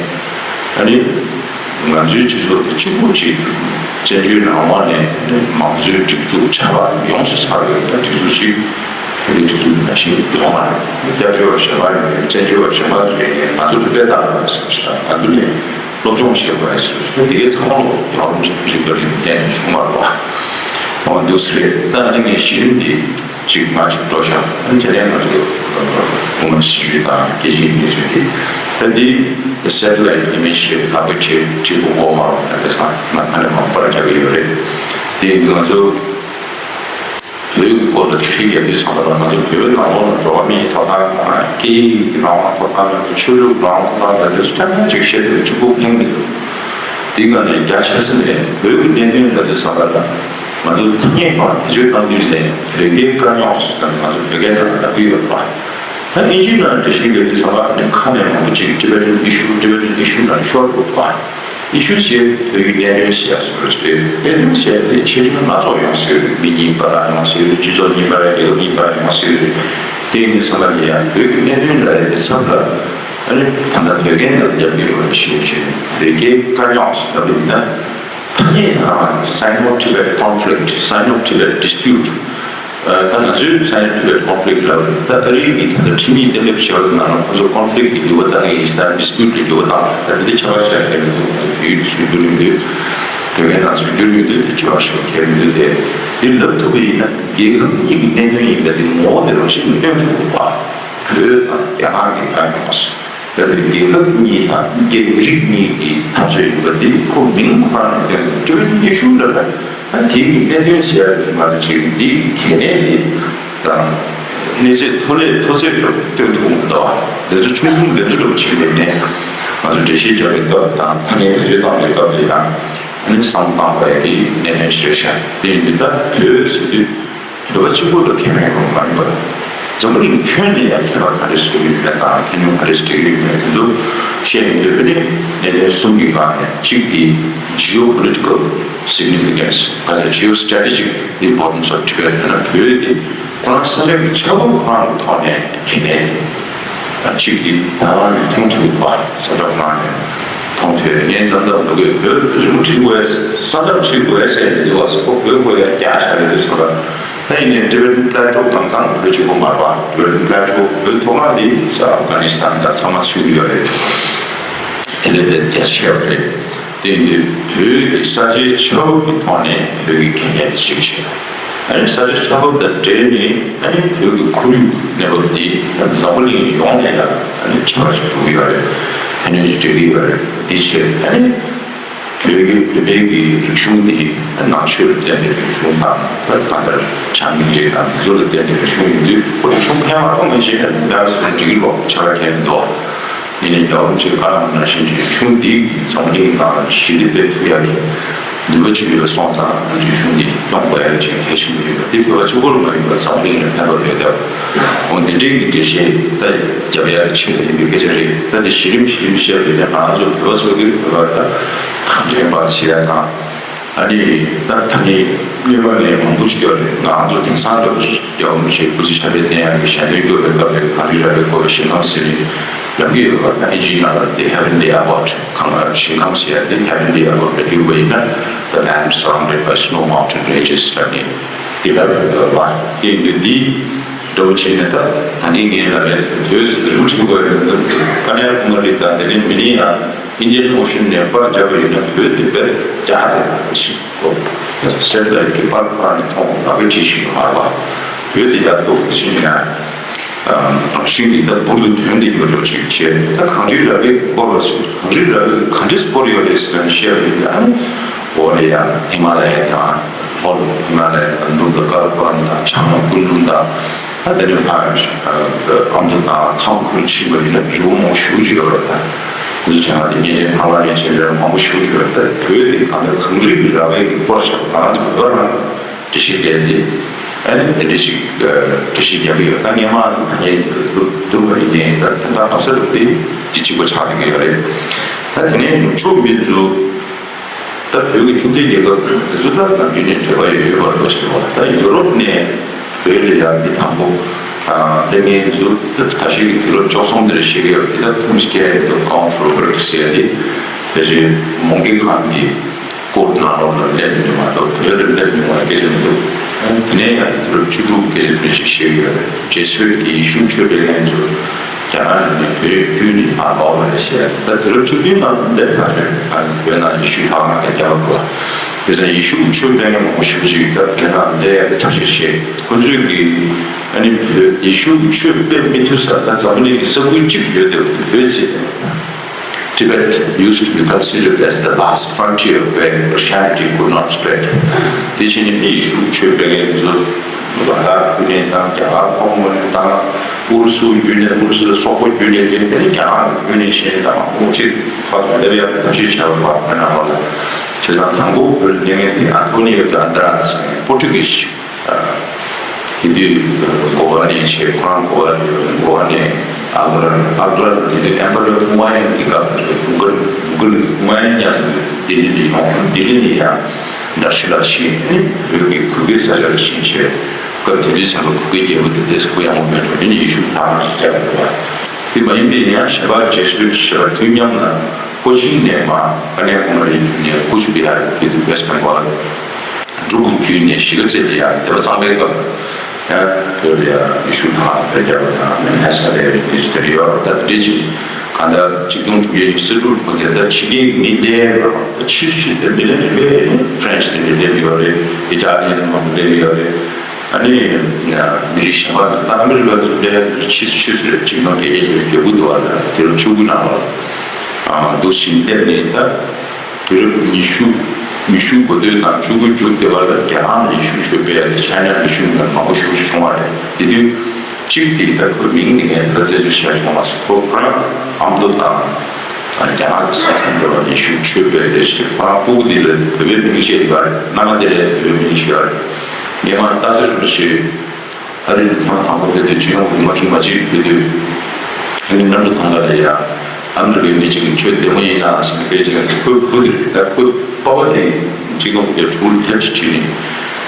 ཨ་ནི། ང་ཚོའི་སྤྱི་ཚོགས་འདི་གཅིག་པུ་གཅིག་བཙན་བྱོལ་ནང་ལོགས་ནས་མང་གཙོའི་སྒྲིག་འཛུགས་ཆགས་པ་ཡོངས་སུ་ཚར་བའི་སྒྲིག་འཛུགས་ཤིག་བོད་པའི་སྒྲིག་འཛུགས་ནང་བཞིན་ཡོང་བ་རེད། སྐྱབས་བཅོལ་བ་གཞན་པ་ཡིན་པའི་བཙན་བྱོལ་བ་གཞན་པ་ཚོ་ཡིན་ནའི་ང་ཚོ་ལ་དཔེ་བལྟ་དགོས་པ་བཟོ་ཞིག་དང་ང་ཚོ་ནས་སློབ་སྦྱོང་བྱེད་དགོས་པ་བཟོ་ཞིག་འདི་གའི་ཚང་མ་ལོ་ཡོང་རུང་ཞིག་ཞིག་ག་རིང་བསྟན་ནས་བྱུང་བ་རེད་བ། འོ་འདུག་སེ་རེད། ད་ནི་ངས་གཞི་རིམ་འདི་ཅིག་མ་ཅིག་འགྲོ་ཤག་དེ་ནས་ང་ཚོ་ཧྥུ་ལན་སི་ཊི་ཊི་ཊི་དང་རྒྱལ་སྤྱིའི་གནས་ཚུལ་དེ་ད་འདི་སེ་ཊི་ལའིཊ་ཨི་མེཇ་རེད། ལག་པས་བྲིས་བྲིས་པ་འོག་མ་ཡང་དེ་སང་ང་ཁ་ནས་མ་པར་རྒྱག་གི་ཡོད་རེད། དེ་ཡིན་དུས་ང་ཚོ་བོད་ཀྱི་སྐོར་ལ་ཅིག་ཡག་དུས་ཚང་མ་ལ་ང་ཚོ་བོད་ནང་ལོགས་ལ་འགྲོ་བ་མིའི་ཐོབ་ཐང་དང་སྐད་ཡིག་གི་རང་དབང་ཐོབ་ཐང་དང་ཆོས་ལུགས་རང་དབང་ཐོབ་ཐང་དང་དེ་ཚོ་ཐམས་ཅད་ཅིག་བཤད་དུས་གཅིག་པུ་ཕན་མི་འདུག་དེ་ག་ནས་རྒྱ་ཆེ་ས་ནས་བོད་ཀྱི་གནད་དོན་ལ་དེ་ཚང་མ་ལ། ང་ཚོ་ཐ་སྙད་སྒང་བེད་སྤྱོད་གཏང་དུས་ནས་བོད་སྐད་དཀའ་རྙོག་ཟེར་ན་ང་ཚོ་བོད་སྐད་ནང་ལབ་ཀྱི་ཡོད་པ། ད་ཨིན་ཇིའི་ནང་འགྲེལ་བཤད་ཡོད་དུས་ཙམ་པ་ནི་ཁ་ནས་མང་པོ་ཅིག་Tibetan issue Tibetan issue ནང་ཤོར་འདུག་པ། ཨི་ཤུ་ཞེས་བོད་ཀྱི་གནད་དོན་ཞེས་ཟེར་བ་ཅིག་རེད། གནད་དོན་ཞེས་དེ་ཆེ་ཆུང་སྣ་ཚོགས་ཡོང་སྲིད་ཡོད་རེད། མི་གཉིས་བར་ལ་ཡོང་སྲིད་ཡོད་རེད། སྤྱི་ཚོགས་གཉིས་བར་རྒྱལ་ཁབ་གཉིས་བར་ཡོང་སྲིད་ཡོད་རེད། དེ་ཡིན་དུས་ཙམ་པ་ནི་ཡང་བོད་ཀྱི་གནད་དོན་ལ་རེད་དེ་ཚབ་ལ་ཨ་ནི་ད་ལྟ་བོད་སྐད་ནང་ལ་རྒྱབ་ཀྱི་ཡོད་རེད། ཤེས་ཤེས་བོད་སྐད་དཀའ་རྙོག་ཟེར་བ་ཡིན་ན། ཐ་སྙད་དང་Sino-Tibet conflict, Sino-Tibet dispute ད་ང་ཚོའི་Sino-Tibet conflict ལབ་རེད། ད་ཨ་རིའི་གི་ད་ལྟ་ཁྲིམས་ཡིག་གཏན་འབེབས་བྱས་པ་ནང་ལ་ཁོ་ཚོ་conflict གི་འགྱུར་བ་བཏང་གི་ཡིན་ས། dispute གི་འགྱུར་བ་བཏང་། ད་འདི་ཁྱད་པར་ཞིག་ཁྱད་མི་འདུག་ང་ཚོ་བོད་ཡིག་སུ་བསྒྱུར་ཡོང་དུས་དེ་ཁྱད་པར་ཞིག་ཁྱད་མི་འདུག་དེ་འདི་ལབ་ཐུབ་པ་ཡིན་ན་རྒྱལ་ཁབ་གཉིས་ཀྱི་གནད་དོན་ཡིན་པ་འདི་ངོ་བོ་དེ་རང་བཞིན་གྱིས་སྟོན་ཐུབ་འདུག་པ། བོད་དང་རྒྱ་ནག་གི་དཀའ་རྙོག་ཟེར། ད་ནི་རྒྱལ་ཁབ་གཉིས་དང་རྒྱལ་རིགས་གཉིས་ཀྱི་འཐབ་རྩོད་ཡིན་པ་འདི་ཁོ་མིང་ཁོ་རང་ནས་བཏོན་ནས་Tibetan issue ལབ་ན་ད་དེའི་གི་གནད་དོན་ཟེར་ཡ་ཅིག་མ་རེད། ཅིག་འདི་གལ་གནད་འདི་དང་གནས་ཚད་མཐོ་ལས་མཐོ་ཚད་འདྲ་བོ་སྟོན་ཐུབ་མི་འདུག་བ། འདི་ཚོ་ཆུང་ཆུང་འདི་ཚོ་འདྲ་བོ་ཅིག་ལས་ནས་ང་ཚོ་འགྲེལ་བཤད་རྒྱག་པའི་སྐབས་དང་ཐ་སྙད་བེད་སྤྱོད་བཏང་བའི་སྐབས་དེ་ཡང་ཨ་ནི་བསམ་བློ་བཏང་དགོས་ཡ་གི་གནད་དོན་ཞིག་རེད་ཤག་དེ་ཡིན་དུས་ད་བོད་ཟེར་དུས། བོད་པ་གཅིག་པུ་ལ་ཁེ་ཕན་ཡོང་བ་མ་ཡིན་པར། འཛམ་བུ་གླིང་ཁྱོན་ནས་ཡང་ཁྱད་པར་ག་རེ་བཟོ་གི་ཡོད་མེད་དང་ཁྱོན་ཡོངས་ག་རེ་སྤྲད་ཀྱི་ཡོད་མེད་དེ་ཚོ་བཤད་ཡོང་དུས་ཨ་ནི་གནད་དོན་གསུམ་གྱི་སྒང་ནས་གཅིག་དེ་geopolitical significance ག་ཚོད་geostrategic importance of Tibet ཡང་ན་བོད་དེ་ཁོ་རང་ས་ཆ་གི་ཆགས་བབ་ཁོ་རང་གི་ཐོག་ནས་གལ་གནད་དེ། གཅིག་དེ་ཐའེ་ཝན་ནས་མཐོང་ཐུབ་པ་ས་ཆ་ཁོ་རང་ནས་མཐོང་ཐུབ་ཡ་ངས་མཚམས་མཚམས་འདུག་གས་བོད་རི་མོ་བྲིས་དགོས་ས་མཚམས་བྲིས་དགོས་ཟེར་ནས་འདུག་བ་ཟེར་ཁོ་བོད་དགོས་ཡ་རྒྱག་བཞག་ཡོད་དུས་ཙམ་པ། ད་ཡིན་ནའི་Tibetan Plateau དྭངས་གཙང་བོད་གཅིག་པོ་མ་རེད་པ། Tibetan Plateau བོད་མཐོ་སྒང་འདི་ས་ཨབ་གྷ་ནི་སི་ཐན་དང་ཚང་མ་ཚུད་ཀྱི་ཡོད་རེད། དེ་ལས་དཔེ་རྒྱ་ཆེ་བ་རེད། དེ་ཡིན་དུས་བོད་ཀྱི་ས་ཆའི་ཆགས་བབ་ཀྱི་ཐོག་ནས་བོད་ཀྱི་གལ་གནད་དེ་ཤེས་བྱས། ཨ་ནི་ས་ཆ་ཆགས་འགོ་དང་འབྲེལ་ནས་ཨ་ནི་བོད་ཀྱི་ཁོར་ཡུག་གནས་བབ་འདི་འཛམ་བུ་གླིང་ཡོངས་ནས་ཡང་ཨ་ནི་ཁྱད་པར་ཅིག་འགྲོ་གི་ཡོད་རེད། ཕན་ནུས་ཅིག་འགྲོ་གི་ཡོད་རེད། འདི་བྱས་ཨ་ནི་བོད་ཀྱི་བོད་པའི་གི་རིག་གཞུང་འདི་ནང་ཆོས་ལ་བརྟེན་པའི་རིག་གཞུང་དང་ད་གང་ལྟར་བྱམས་སྙིང་རྗེ་དང་དེ་ཚོ་ལ་བརྟེན་པའི་རིག་གཞུང་ཡིན་དུས་ཁོ་རིག་གཞུང་ཕན་པ་གཏོང་མི་བྱེད་ན་འདི་འདྲ་སོང་ན་འགྲིག་གི་རེད། ཁྱད་པར་གང་ཡང་མི་འདུག་ཡིན་ནའི་རྒྱལ་བ་རིན་པོ་ཆེས་བཀའ་གནང་བ་ནང་བཞིན་གྱི་རིག་གཞུང་འདི་འཛམ་གླིང་ནང་ཞི་བདེ་སྤེལ་ཐུབ་ཡག་གི་ནུས་པ་ཅིག་ཡོད་སོང་ཙང་རིག་གཞུང་འདི་སྐྱོང་དགོས་ཡག་ཅིག་གལ་ཆེན་པོ་ཡིན་པ་འདི་བོད་པ་གཅིག་པོར་མ་ཡིན་པར་འཛམ་གླིང་ལ་ཕན་ཐོགས་ཡོད་བསྡད་པ། འོ་འདི་འདྲའི་གི་འགྲེལ་བཤད་ད་རྒྱབ་ཡག་གི་ཆེད་དུ་ཡིན་པའི་སྐད་ཆ་རེད། ད་འདི་གཞི་རིམ་གཞི་རིམ་བཤད་པ་ཡིན་ན་ང་ཚོ་བོད་པ་ཚོ་གི་བོད་པ་ད་གང་དྲན་པ་བྱེད་ཡག་དང་། ཨ་ནི་ད་ད་ནི་སྔོན་མ་ནས་མང་པོ་ཞིག་ཡོད་རེད། ང་ཚོ་དེང་སང་འདྲ་པོ་ཞིག་རྒྱལ་བ་རིན་པོ་ཆེའི་སྐུ་ཚེ་ཞབས་པད་བརྟན་ཡག་གི་ཞལ་འདོན་སྐྱོར་བའི་སྐབས་ལ་གངས་རི་ར་བའི་སྐོར་ལ་ཞིང་ཁམས་ཟེར་ནས་ལབ་ཀྱི་ཡོད་པ། ད་ཨིན་ཇིའི་ནང་ལ་དེ་heavenly abode གང་ལ་ཞིང་ཁམས་ཟེར་ཡག་དེ་heavenly abode ལ་བསྒྱུར་བ་ཡིན་ན་the land surrounded by snow mountain ranges ལབ་ནས་དེ་ལབ་ཡོད་པ། དེ་ཡིན་དུས་འདི་འདྲ་པོ་བྱས་ནས་ད་ད་གིན་ངས་ལབ་ཡག་དེ་དུས་སུ་རིང་པོ་བྱེད་དགོས་ཡོད་འདུག་དེ་ཀ་ནྱ་ཀུ་མ་རི་དང་དེ་ནས་མི་ནི་ཡང་། Indian Ocean ནས་པར་བརྒྱབ་པ་ཡིན་ན་བོད་དེ་བེད་ཀྱག་དེ་ཞིག་གོ། སེ་ཊི་ལའིཊ་གི་པར་ཁོ་རང་ནས་མཐོང་བ་ལག་པས་བྲིས་ཤིག་ཏུ་མ་རེད་པ། བོད་དེ་ཡག་འདུག་ཕྱིན་ཡང་། དང་ཤིང་འདི་ད་འབུར་དུ་ཐོན་ཏེ་ཡོད་འགྲོ་ཅིག་བྱས། ད་གངས་རིའི་ར་བས་སྐོར་བ་ཞིག་གངས་རིའི་ར་བས་ག་འདྲས་སྐོར་ཡོད་རེད་ཟེར་ནས་བཤད་པ་ཡིན་ན། ཨ་ནི་འོ་རེད་ཡ། ཧི་མ་ལ་ཡ་དང་ལྷོ་ལ་ཧི་མ་ལ་ཡ་དང་ནུབ་ལ་ཀ་ར་ཀོ་རམ་དང་བྱང་ལ་ཀུན་ལུང་དང་། ད་དེ་ནས་ཕར་ཨ་མདོ་དང་ཁམས་ཁུལ་ཕྱིན་པ་ཡིན་ན་རི་བོ་མང་པོ་ཞེ་པོ་ཅིག་ཡོད་རེད། ད་འདི་ཚོ་བྱས་ན་དེ་མཉེན་ཆས་ཐང་ལ་མཉེན་ཆས་རེད། མང་པོ་ཞེ་པོ་ཅིག་ཡོད་རེད། ད་བོད་དེ་གང་ལྟར་གངས་རི་གི་ར་བས་སྐོར་བཞག་ད་ང་ཚོ་བོད་པ་རང་འགྲེལ་བཤད་བརྒྱབ་དེ་ཨ་ནི་དེ་འདྲ་ཞིག་འགྲེལ་བཤད་བརྒྱབ་ཀྱི་ཡོད། ད་སྔས་མ་ནི་ད་ངས་འདི་ལ་བསྡུར་བསྡུར་བ་ཡིན་ནའི་ད་དོན་དག་ག་ས་རུ་དེ་དེ་གཅིག་པ་ཆགས་བསྡད་ཀྱི་ཡོད་རེད། ད་དེ་ནས་ནུབ་ཕྱོགས་མི་ཚོ། ད་བོད་ཀྱི་ཁྱིམ་མཚེས་རྒྱལ་ཁབ་དེ་ཚོ་ད་ནམ་རྒྱུན་ནས་འབྲེལ་བ་ཡོད་ཡོད་པ་འདྲ་ཞིག་རེད་པ། ད་ཡུ་རོབ་ནས་བོད་ལ་ཡར་མི་དང་པོ་སླེབས་མཁན་དེ་ཚོ་ད་ཁ་ཤས་ཀྱིས་དུས་རབས་བཅུ་གསུམ་དེར་བཤད་ཀྱི་ཡོད་རེད། ད་ཁུངས་སྐྱེལ་ཡོད་ཀའུན་ཊི་རོ་བེར་ཀི་ཟེར་ཡ་དེ་ཕལ་ཆེར་མོང་སྒར་ཁང་གི་ཀོར་ནང་ལོགས་ལ་སླེབས་མྱོང་མ་གཏོགས་བོད་ལ་སླེབས་མྱོང་བ་སྐད་ཆ་མི་འདུག་དེ་ནས་ཡང་དུས་རབས་བཅུ་དྲུག་སྐད་ཆ་དེ་འདྲ་ཞིག་བཤད་ཀྱི་ཡོད་རེད། ཇེ་སུའེ་ཊི་གི་ཡེ་ཤུ་ཆོས་སྤེལ་མཁན་ཚོ། རྒྱ་ནག་ནས་བོད་བརྒྱུད་ནས་ཕར་ལོག་པ་རེད་ཟེར། ད་དུས་རབས་བཅུ་བདུན་ནང་སླེབས་ཐག་ཆོད། ཨ་ནི་བོད་ནང་ཡེ་ཤུའི་ལྷ་ཁང་གི་རྒྱལ་ཁབ་རེད། དེ་ཚོ་ཡེ་ཤུ་གི་ཆོས་སྤེལ་མཁན་མང་པོ་ཞེ་པོ་ཅིག་ད་བོད་ནང་སླེབས་ཡག་གི་ཐབས་ཤེས་བྱས། ཁོ་ཚོས་ཀྱིས་ཨ་ནི་བོད་ཡེ་ཤུ་གི་ཆོས་སྤེལ་མི་ཐུབ་ས་ད་འཛམ་བུ་གླིང་གི་ས་ཁུལ་གཅིག་ཡོད་དེ་བོད་ཟེར། Tibet used to be considered as the last frontier where Christianity could not spread. དེ་བཞིན་ནི་ཡེ་ཤུ་ཆོས་སྤེལ་མཁན་ཚོ་ལ་དྭགས་ཁུལ་ནས་དང་རྒྱ་གར་ཁོངས་ནས་དང་ཨུ་རུ་སུ་བརྒྱུད་ནས་ཨུ་རུ་སུ་སོག་པོ་བརྒྱུད་ནས་དེ་ནས་རྒྱ་ནག་བརྒྱུད་ནས་གཞན་དང་མང་པོ་ཅིག་ཕར་ཚུར་སླེབས་ཡག་ཐབས་ཤེས་བྱས་པ་བར་བོད་ནང་ལ། བྱས་ཙང་དང་པོ་བོད་ལ་སླེབས་མཁན་དེ་ཨན་ཐོ་ནི་ཡོ་དེ་ཨན་དྲ་ཛི་པོར་ཊུ་གིས། དེ་དུས་གོ་བ་ནས་བྱས། ཁོ་རང་གོ་བ་ནས་གོ་བ་ནས་ཨག་བྷར། ཨག་བྷར་དེ་དུས་ཨེམ་པ་རར་ཧུ་མ་ཡུན་གྱི་སྐབས་རེད། མུ་གལ་མུ་གལ་ཧུ་མ་ཡུན་མཉམ་དུ་ལྡི་ལི་ལ་ཡོང་། ལྡི་ལི་ནས་ཡང་དར་ཤུ་ལ་ཕྱིན། ཨ་ནི་བོད་ཀྱི་གུ་གེ་ས་ཆ་ལ་ཕྱིན་བྱས། སྐབས་དེ་དུས་ཙམ་པ་གུ་གེ་རྒྱལ་པོ་དེ་དེ་སྐུ་ཡག་པོ་མེད་འགྲོ། ཨ་ནི་ཡེ་ཤུ་ལྷ་ཁང་ཞིག་བརྒྱབ་འདུག་པ། དེ་མ་ཡིན་པའི་ཡང་གཞན་པ་ཇེ་སུའེ་ཊི་ཞེས་པ་དུས་མཉམ་ལ་ཀོ་ཤིན་ནས་མར་ཀ་ནྱ་ཀུ་མ་རིའི་བརྒྱུད་ནས་ཀུཆ་བི་ཧར་དེ་དུས་ཝེསྟ་བེང་གོལ་འབྲུག་གི་བརྒྱུད་ནས་གཞིས་ཀ་རྩེ་ལ་ཡང་སྡེ་པ་གཙང་པའི་སྐབས་ཡང་བོད་ལ་ཡང་ཡེ་ཤུ་ཐང་བོད་རྒྱ་བ་དང་ཧེ་ས་ལའི་རིགས་དེ་ཡོད་རེད། ད་དེ་འདྲ་ཅིག་གང་ལྟར་ཆིག་སྟོང་དྲུག་བརྒྱ་ཉི་ཤུ་རྩ་དྲུག་ལོ་དེ་ལྟར་ཕྱི་རྒྱལ་མི་སླེབས་རོགས་ད་ཕྱིས་སུ་ཕྱིས་དེ་མི་སླེབས་རེད། ཕ་རན་སི་དེ་འདྲ་སླེབས་ཡོད་རེད། ཨི་ཊ་ལི་ཡན་མང་པོ་སླེབས་ཡོད་རེད། ཨ་ནི་མི་རིགས་གཞན་པ་ད་ཨ་མི་རི་ཀ་དེ་འདྲ་ཕྱིས་སུ་ཕྱིས་སུ་རེད། ཆིག་སྟོང་བརྒྱད་བརྒྱ་བརྒྱད་ཅུ་གྱ་དགུ་དུ་བ་ལ་དུས་རབས་བཅུ་དགུ་ནང་ལ་འདུག་སེ་སླེབས་ནས་ད། དུས་རབས་ཉི་ཤུ། ཉི་ཤུ་འགོ་སྟོད་དང་བཅུ་དགུ་མཇུག་སྡེ་བར་རྒྱ་ནག་ནས་ཡེ་ཤུ་ཆོས་སྤེལ་ཡག་དེ་ཤ་ཉ་མི་ཤུ་ནས་མང་པོ་ཞེ་པོ་ཞིག་བྱུང་བ་རེད། དེ་དུས་གཅིག་དེ་ད་ཁོའི་མིང་དེ་ངས་ད་རྩད་གཅོད་བྱས་སོང་མ་སོང་། ཁོ་ཁོ་རང་ཨ་མདོ་དང་རྒྱ་ནག་གི་ས་མཚམས་དེ་བར་ཡེ་ཤུ་ཆོས་སྤེལ་དེ་ཞིག་ཁོ་རང་སྤུ་གུ་དེ་ལ་བོད་པའི་མིང་བཤད་ཡོད་རེད། མནའ་མ་དེ་ལ་བོད་པའི་མིང་བཤད་ཡོད་རེད། སྔས་མ་སྟག་འཚེར་རིན་པོ་ཆེ། ཨ་རི་དེ་ཐེངས་དང་པོ་ཕེབས་དུས་སྤྱི་ནོར་གོང་མ་བཅུ་པ་གཅིག་ཕེབས་དུས། ཨ་ནི་གནམ་གྲུ་ཐང་ག་ལ་ཡ། ཨ་མི་རི་ཀའི་མི་གཅིག་གིས་ཁྱོད་བདེ་མོ་ཡིན་ན་ཟེར་ནས་སྐད་ཆ་དྲིས། ཁོའི་བུ་དེ་རེད། ད་ཁོའི་པ་ཕ་དེ་གཅིག་སྟོང་དགུ་བརྒྱ་དྲུག་ལ་དེབ་ཅིག་བྲིས་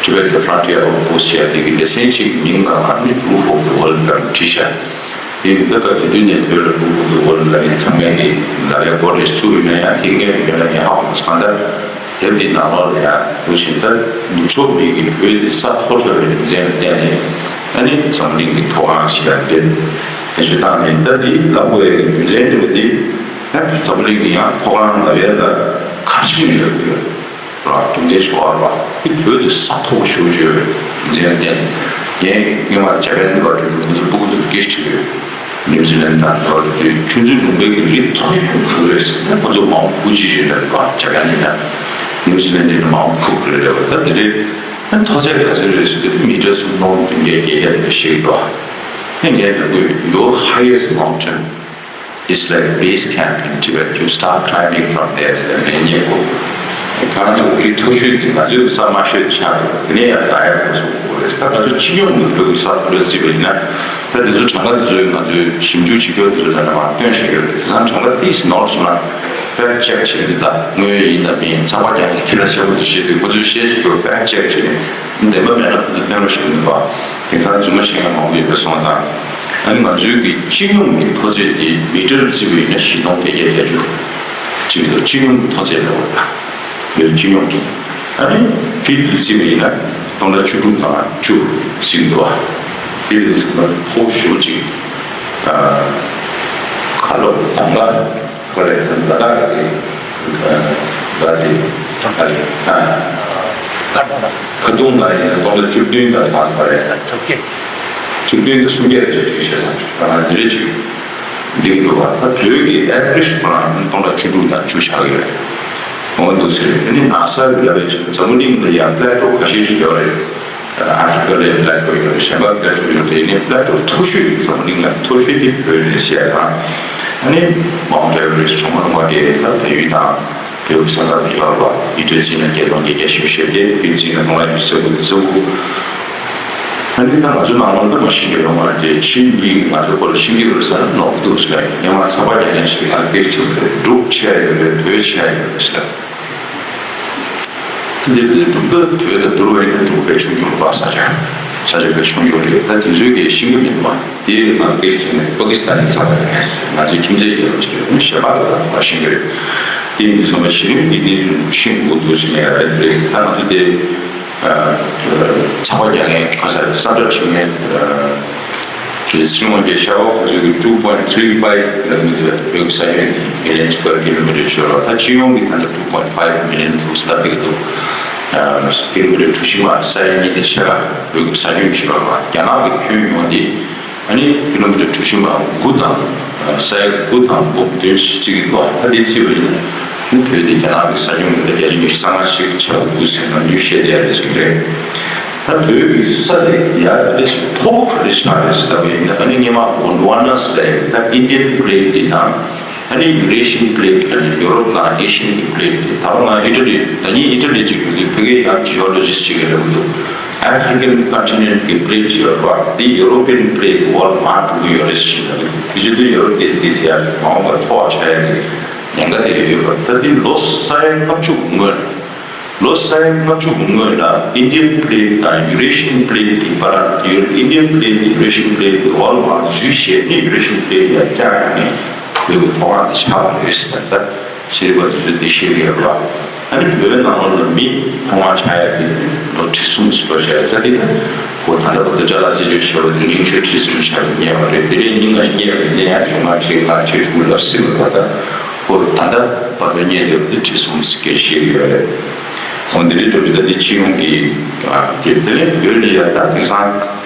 ནས་Tibet the Frontier of Books ཟེར་ཡ་དེ་གི་ལེ་ཚན་ཞིག་གི་མིང་སྒང་ལ་ཨ་ནི་Roof of the World ལབ་བྲིས་ཤག་དེ་ཡིན་ད་སྐབས་དེ་དུས་ནས་བོད་ལ་Roof of the World ལབ་ནས་ཚང་མས་ཀྱི་ལབ་ཡ་འགོ་རེད་ཚུགས་ཡོད་ན་ཡང་དེ་སྔས་ཡོད་ན་ངས་ཧ་གོ་མ་སོང་། གང་ལྟར། དེབ་འདིའི་ནང་ལོགས་ལ་ཡང་འདུག་བཞིན་ད་ནུབ་ཕྱོགས་མི་གིས་བོད་འདི་ས་མཐོ་དྲགས་པའི་རྒྱུ་མཚན་ལ་བརྟེན་ནས་ཨ་ནི་འཛམ་གླིང་གི་མཐོ་སྒང་ཞིག་ལ་འདྲེན་བེད་སྤྱོད་བཏང་ནས། ད་འདི་ལབ་དགོས་ཡག་གི་རྒྱུ་མཚན་འདི་བ་འདི་ཡང་འཛམ་གླིང་གི་ཡང་མཐོ་སྒང་ལབ་ཡ་ལ་ཁར་ཤིང་ཡོད་ཀྱི་ཡོད་ར། རྒྱུ་མཚན་ཞིག་གོ་བ་ར། འདི་བོད་འདི་ས་མཐོ་པོ་ཞེ་པོ་ཅིག་ཡོད་རེད། མཛད་ཡོད་དེ། ངས་སྔོན་མ་ཇ་པན་དུ་བ་དུས་ང་ཚོ་སྤུ་གུ་ཚོར་སྐད་ཆ་དྲིས་ཡོད། ནིའུ་ཛི་ལན་དང་དུ་བ་དུས་ཁྱོད་ཚོའི་ལུང་པའི་གི་རི་མཐོ་ཤོས་ག་རེ་རེད་ཟེར་ན། ཁོ་ཚོ་མའུན་ཕུ་ཇི་རེད་ལབ་པ། ཇ་པན་ཡིན་ན། ནིའུ་ཛི་ལན་ཡིན་ན་མའུན་ཁུག་རེད་ལབ་པ། ད་དེ་རེད། ཨ་མཐོ་ཚད་ག་ཚོད་རེད་ཟེར་དུས་མི་ཊར་སུམ་སྟོང་བདུན་བརྒྱ་བརྒྱད་བརྒྱ་དེ་འདྲ་བཤད་ཀྱི་འདུག་ཨ་ངས་ད་དགོས་your highest mountain is like base camp in Tibet. You start climbing from there. ཟེར་ནས་ངས་ཉེ་པོ། ཁ་ན་ཚོ་རི་མཐོ་ཤོས་དེ་ང་ཚོའི་ས་དམའ་ཤོས་དེ་ཆགས་འདུག་དེ་ནས་ཡར་འཛེག་ཡག་ཁོ་ཚོ་དགོས་རེད། ད་ང་ཚོ་སྤྱི་ཡོངས་ཀྱི་བོད་ཀྱི་ས་མཐོ་ལ་བརྩིས་པ་ཡིན་ན། ད་དེ་ཚོ་གྲངས་ཀ་དེ་ཚོ་ང་ཚོས་ཞིབ་འཇུག་བྱེད་རྒྱུ་དེ་ཚོ་ད་ནས་མར་སྟོན་བཞིན་ཡོད་རེད། དེང་སང་གྲངས་ཀ་ཏིས་ནོར་སོང་ན་ཕེག་ཅེག་བྱེད་ཀྱི་འདུག་ད་དངོས་ཡོད་ཡིན་དང་མིན་ཚགས་པར་རྒྱག་མཁན་དེ་ལ་བྱ་བ་ཚོ་བཤད་དུས་ཁོ་ཚོས་བཤད་བཞིན་ཡོད། ཕེག་ཅེག་བྱས་ནས་བདེན་པ་མེད་ན་ཁོ་ཚོས་སྟོན་རོགས་བྱེད་ཀྱི་འདུག་དེང་སང་རྫུན་མ་བཤད་མཁན་མང་པོ་ཡོད་པ་སོང་ཙང་། ཨ་ནི་ང་ཚོའི་གི་སྤྱི་ཡོངས་ཀྱི་མཐོ་ཚད་དེ་མི་ཊར་བརྩིས་པ་ཡིན་ན་བཞི་སྟོང་བརྒྱད་བརྒྱ་བརྒྱད་ཅུ་གཅིག་འདུག་སྤྱི་ཡོངས་ཀྱི་མཐོ་ཚད་ལ་འོ་ད་བོད་སྤྱི་ཡོངས་ཀྱི། ཨ་ནི་ཕིཊ་ལ་བརྩིས་པ་ཡིན་ན་སྟོང་ཕྲག་བཅུ་དྲུག་དང་བཅུ་ཟིན་འདུག་དེ་ལས་ཟིན་པ་མཐོ་ཤོས་ཅིག་ཁ་ལོ་དང་ག་ཁོ་རེ་ད་ལྟ་གི་ད་དེ་ཚང་ག་ལས་ཁ་ཐུང་ལ་ཡིན་ན་སྟོང་ཕྲག་བཅུ་བདུན་དང་ལྷག་པ་རེད། བཅུ་བདུན་དང་སུམ་བརྒྱ་རེ་ཅིག་བཤད་ས་ད་ང་འདི་རེ་ཅིག་འདི་གི་འདུག་བ། ད་བོད་ཀྱི་ཨེ་ཝ་རེཇ་ཁོ་རང་སྟོང་ཕྲག་བཅུ་དྲུག་དང་བཅུ་ཆགས་ཡོད་རེད། འོ་འདུག་ཟེར་རེད། ཨ་ནི་ན་ས་ལ་བས་ཅིག་འཛམ་བུ་གླིང་ལ་ཡང་པླེ་ཊོ་ཁ་ཤས་ཤིག་ཡོད་རེད། ཨ་ཧྥི་རི་ཀ་ལ་པླེ་ཊོ་ཡོད་རེད། གཞན་པ་པླེ་ཊོ་ཡོད་རེད། ཡིན་ནའི་པླེ་ཊོ་མཐོ་ཤོས་ཀྱི་འཛམ་བུ་གླིང་ལ་མཐོ་ཤོས་དེ་བོད་རེད་ཟེར་ཡ་དང་། ཨ་ནི་མའུན་ཊི་ཨེ་ཝ་རེ་ཇི་ཇོ་མོ་ལུང་པ་དེ་ད་བལ་ཡུལ་དང་བོད་ཀྱི་ས་མཚམས་ལ་ཡོད་པ། མི་ཊར་བརྩིས་ན་བརྒྱད་སྟོང་བརྒྱད་བརྒྱ་བཞི་བཅུ་ཞེ་བརྒྱད། ཕིཊ་བརྩིས་ན་སྟོང་ཕྲག་ཉི་ཤུ་རྩ་དགུ་དང་རྩ་དགུ། ཨ་ནི་ད་ང་ཚོ་ནང་ལོགས་འདུག་མ་ཤེས་ཀྱི་ཡོད་མ་རེད་དེ། ཕྱི་མི་ང་ཚོ་སྐོར་ལ་ཤེས་ཀྱི་ཡོད་ས་ནོར་གྱི་འདུག་ཟེར་ལ། ཡང་མ་ཚགས་པར་རྒྱག་མཁན་ཞིག་ལ་སྐད་ཆ་དྲིས་པ་རེད། འབྲུག་ཆེ་ཡ་ཡོད་རེད། བོད་ཆེ་ཡ་ཡོད་རེད་ཟེར་ལ། འདིར་འདི་འབྲུག་ད་བོད་དང་བསྡུར་བ་ཡིན་ན་འབྲུག་དཔེ་ཆུང་ཆུང་རེད་པ། ས་ཆ་ས་ཆ་དཔེ་ཆུང་ཆུང་རེད། ད་དེ་ཚོའི་གི་ཤེས་ཀྱི་མི་འདུག་པ། དེ་ཡི་ནང་སྐད་ཆ་དྲིས་ནས་པ་ཀི་སི་ཐན་ནས་ཚགས་པར་རེད། ང་ཚོའི་ཁྱིམ་མཚེས་ཡོད་པ་ཅིག་རེད། ཞེ་པག་གི་ད་བ་ཤེས་ཀྱི་རེད། དེ་ཡིན་དུས་ཙམ་པ་གཞི་རིམ་གྱི་གནས་ཚུལ་ཤེས་དགོས་འདུག་ཟེར་ནས་རེད། རེད། ད་ང་ཚོ་དེ་ཚགས་པར་རྒྱག་མཁན་ག་ས་བསམ་འཆར་བྱེད་མཁན་དེ་སྲིད་དབང་གི་ཤ་བ་ཁོ་ཚོས་གི་two point three five ལབ་མི་འདུག་པས། བོད་ཀྱི་ས་ཁྱོན་ནི་million square kilometre ཆོད་རོགས། ད་སྤྱི་ཡོངས་ཀྱི་ད་ལྟ་two point five million ལབ་བསྡད་ཀྱི་འདུག་ཀི་ལོ་མི་ཊར་གྲུ་བཞི་མ་ས་ཡ་གཉིས་དང་ཕྱེད་ཀ་བོད་ཀྱི་ས་ཁྱོན་ཆོད་རོགས། རྒྱ་ནག་གི་ཁྱོན་ཡོངས་དེ་ཨ་ནི་ཀི་ལོ་མི་ཊར་གྲུ་བཞི་མ་དགུ་དང་ས་ཡ་དགུ་དང་འབུམ་བདུན་ཞིག་བརྩི་གི་འདུག་ད་དེ་བརྩིས་པ་ཡིན་ན་བོད་དེ་རྒྱ་ནག་གི་ས་ཁྱོན་གྱི་ད་བརྒྱ་ཆ་ཉི་ཤུ་རྩ་ལྔ་ཞིག་ཆགས་འདུག་ཟེར་ནས་ཉུལ་བཤད་བསྡད་ཡ་དེ་ཅིག་རེད། ད་བོད་ཀྱི་ས་དེ་ཡར་དེ་འདྲ་ཞིག་མཐོ་པོ་ག་རེ་ཆགས་རེད་ཟེར་ལབ་པ་ཡིན་ན། ཨ་ནི་སྔོན་མ་གོན་ཌི་ཝ་ན་ཟེར་ཡ་ད་ཨིན་ཌི་ཡན་པི་ལེ་ཊི་དེ་དང་། ཨ་ནི་ཡུ་རེ་ཤི་ཡན་པི་ལེ་ཊི་ལབ་ནས་ཡོ་རོབ་དང་ཨེ་ཤི་ཡན་གྱི་པི་ལེ་ཊི་དེ། ད་རུང་ང་ཨི་ཊ་ལི། ད་ནི་ཨི་ཊ་ལི་ཅིག་ཡོད་དུས་ཕ་གིའི་ཡང་ཇི་ཨོ་ལོ་ཇི་སི་ཅིག་གིས་ལབ་ཀྱི་འདུག African continent གྱི་པི་ལེ་ཊི་ཡོད་རེད་པ། འདི་ཡུ་རོ་པི་ཡན་པི་ལེ་ཊི་གི་འོག་ལ་མར་འགྲོ་གི་ཡོད་རེད་ཟེར་ལབ་ཀྱི་འདུག་དེ་བྱེད་དུས་ཡུ་རོབ་དེ་དེ་ཟེར་ཡ་མ་འོངས་པར་མཐོ་བ་ཆགས་ཡ་གི་ཉེན་ཁ་དེ་ཡོད་ཡོད་པ། ད་འདི་ལོ་ས་ཡ་ལྔ་བཅུ་སྔོན། ལོ་ས་ཡ་ལྔ་བཅུ་སྔོན་ལ་ཨིན་ཌི་ཡན་པི་ལེ་ཊི་དང་ཡུ་རེ་ཤི་ཡན་པི་ལེ་ཊི་གི་བར། ཨིན་ཌི་ཡན་པི་ལེ་ཊི་ཡུ་རེ་ཤི་ཡན་པི་ལེ་ཊི་གི་འོག་ལ་མར་འཛུལ་བྱས་ནས་ཡུ་རེ་ཤི་ཡན་པི་ལེ་ཊི་ཡར་བཀྱགས་ནས་བོད་ཀྱི་མཐོ་སྒང་དེ་ཆགས་པ་རེད་ཟེར། ད་ཚན་རིག་པ་ཚོས་འདི་བཤད་ཀྱི་ཡོད་པ། ཨ་ནི་བོད་ནང་ལོགས་ལ་མི་མཐོང་བ་ཆགས་ཡ་དེ་ལོ་ཁྲི་གསུམ་ཙམ་འགྲོ་བཞག་ཡོད། ད་འདི་ད་ཁོ་ད་ལྟ་བར་དུ་ཅ་ལག་རྩད་གཅོད་བྱས་པ་དེ་རིང་ཤོས་ཁྲི་གསུམ་ཆགས་པ་རྙེད་པ་རེད། དེ་རིང་ཉིན་ང་ཞིག་རྙེད་པ་རེད། དེ་ཡང་གཞུང་ལ་ཁྲི་ལྔ་ཁྲི་དྲུག་ལབ་སྲིད་པ་རེད། ད་ཁོ་ད་ལྟ་བར་དུ་རྙེད་བསྡད་པ་དེ་ཁྲི་གསུམ་ཟེར་སྐད་བཤད་ཀྱི་ཡོད་རེད། འོ་འདི་རེད་འགྲོ་རེད། ད་འདི་སྤྱི་ཡོངས་ཀྱི་ཨ་དེ་རེད། དེ་ནས་བོད་ལ་ཡ་ད་དེང་སང་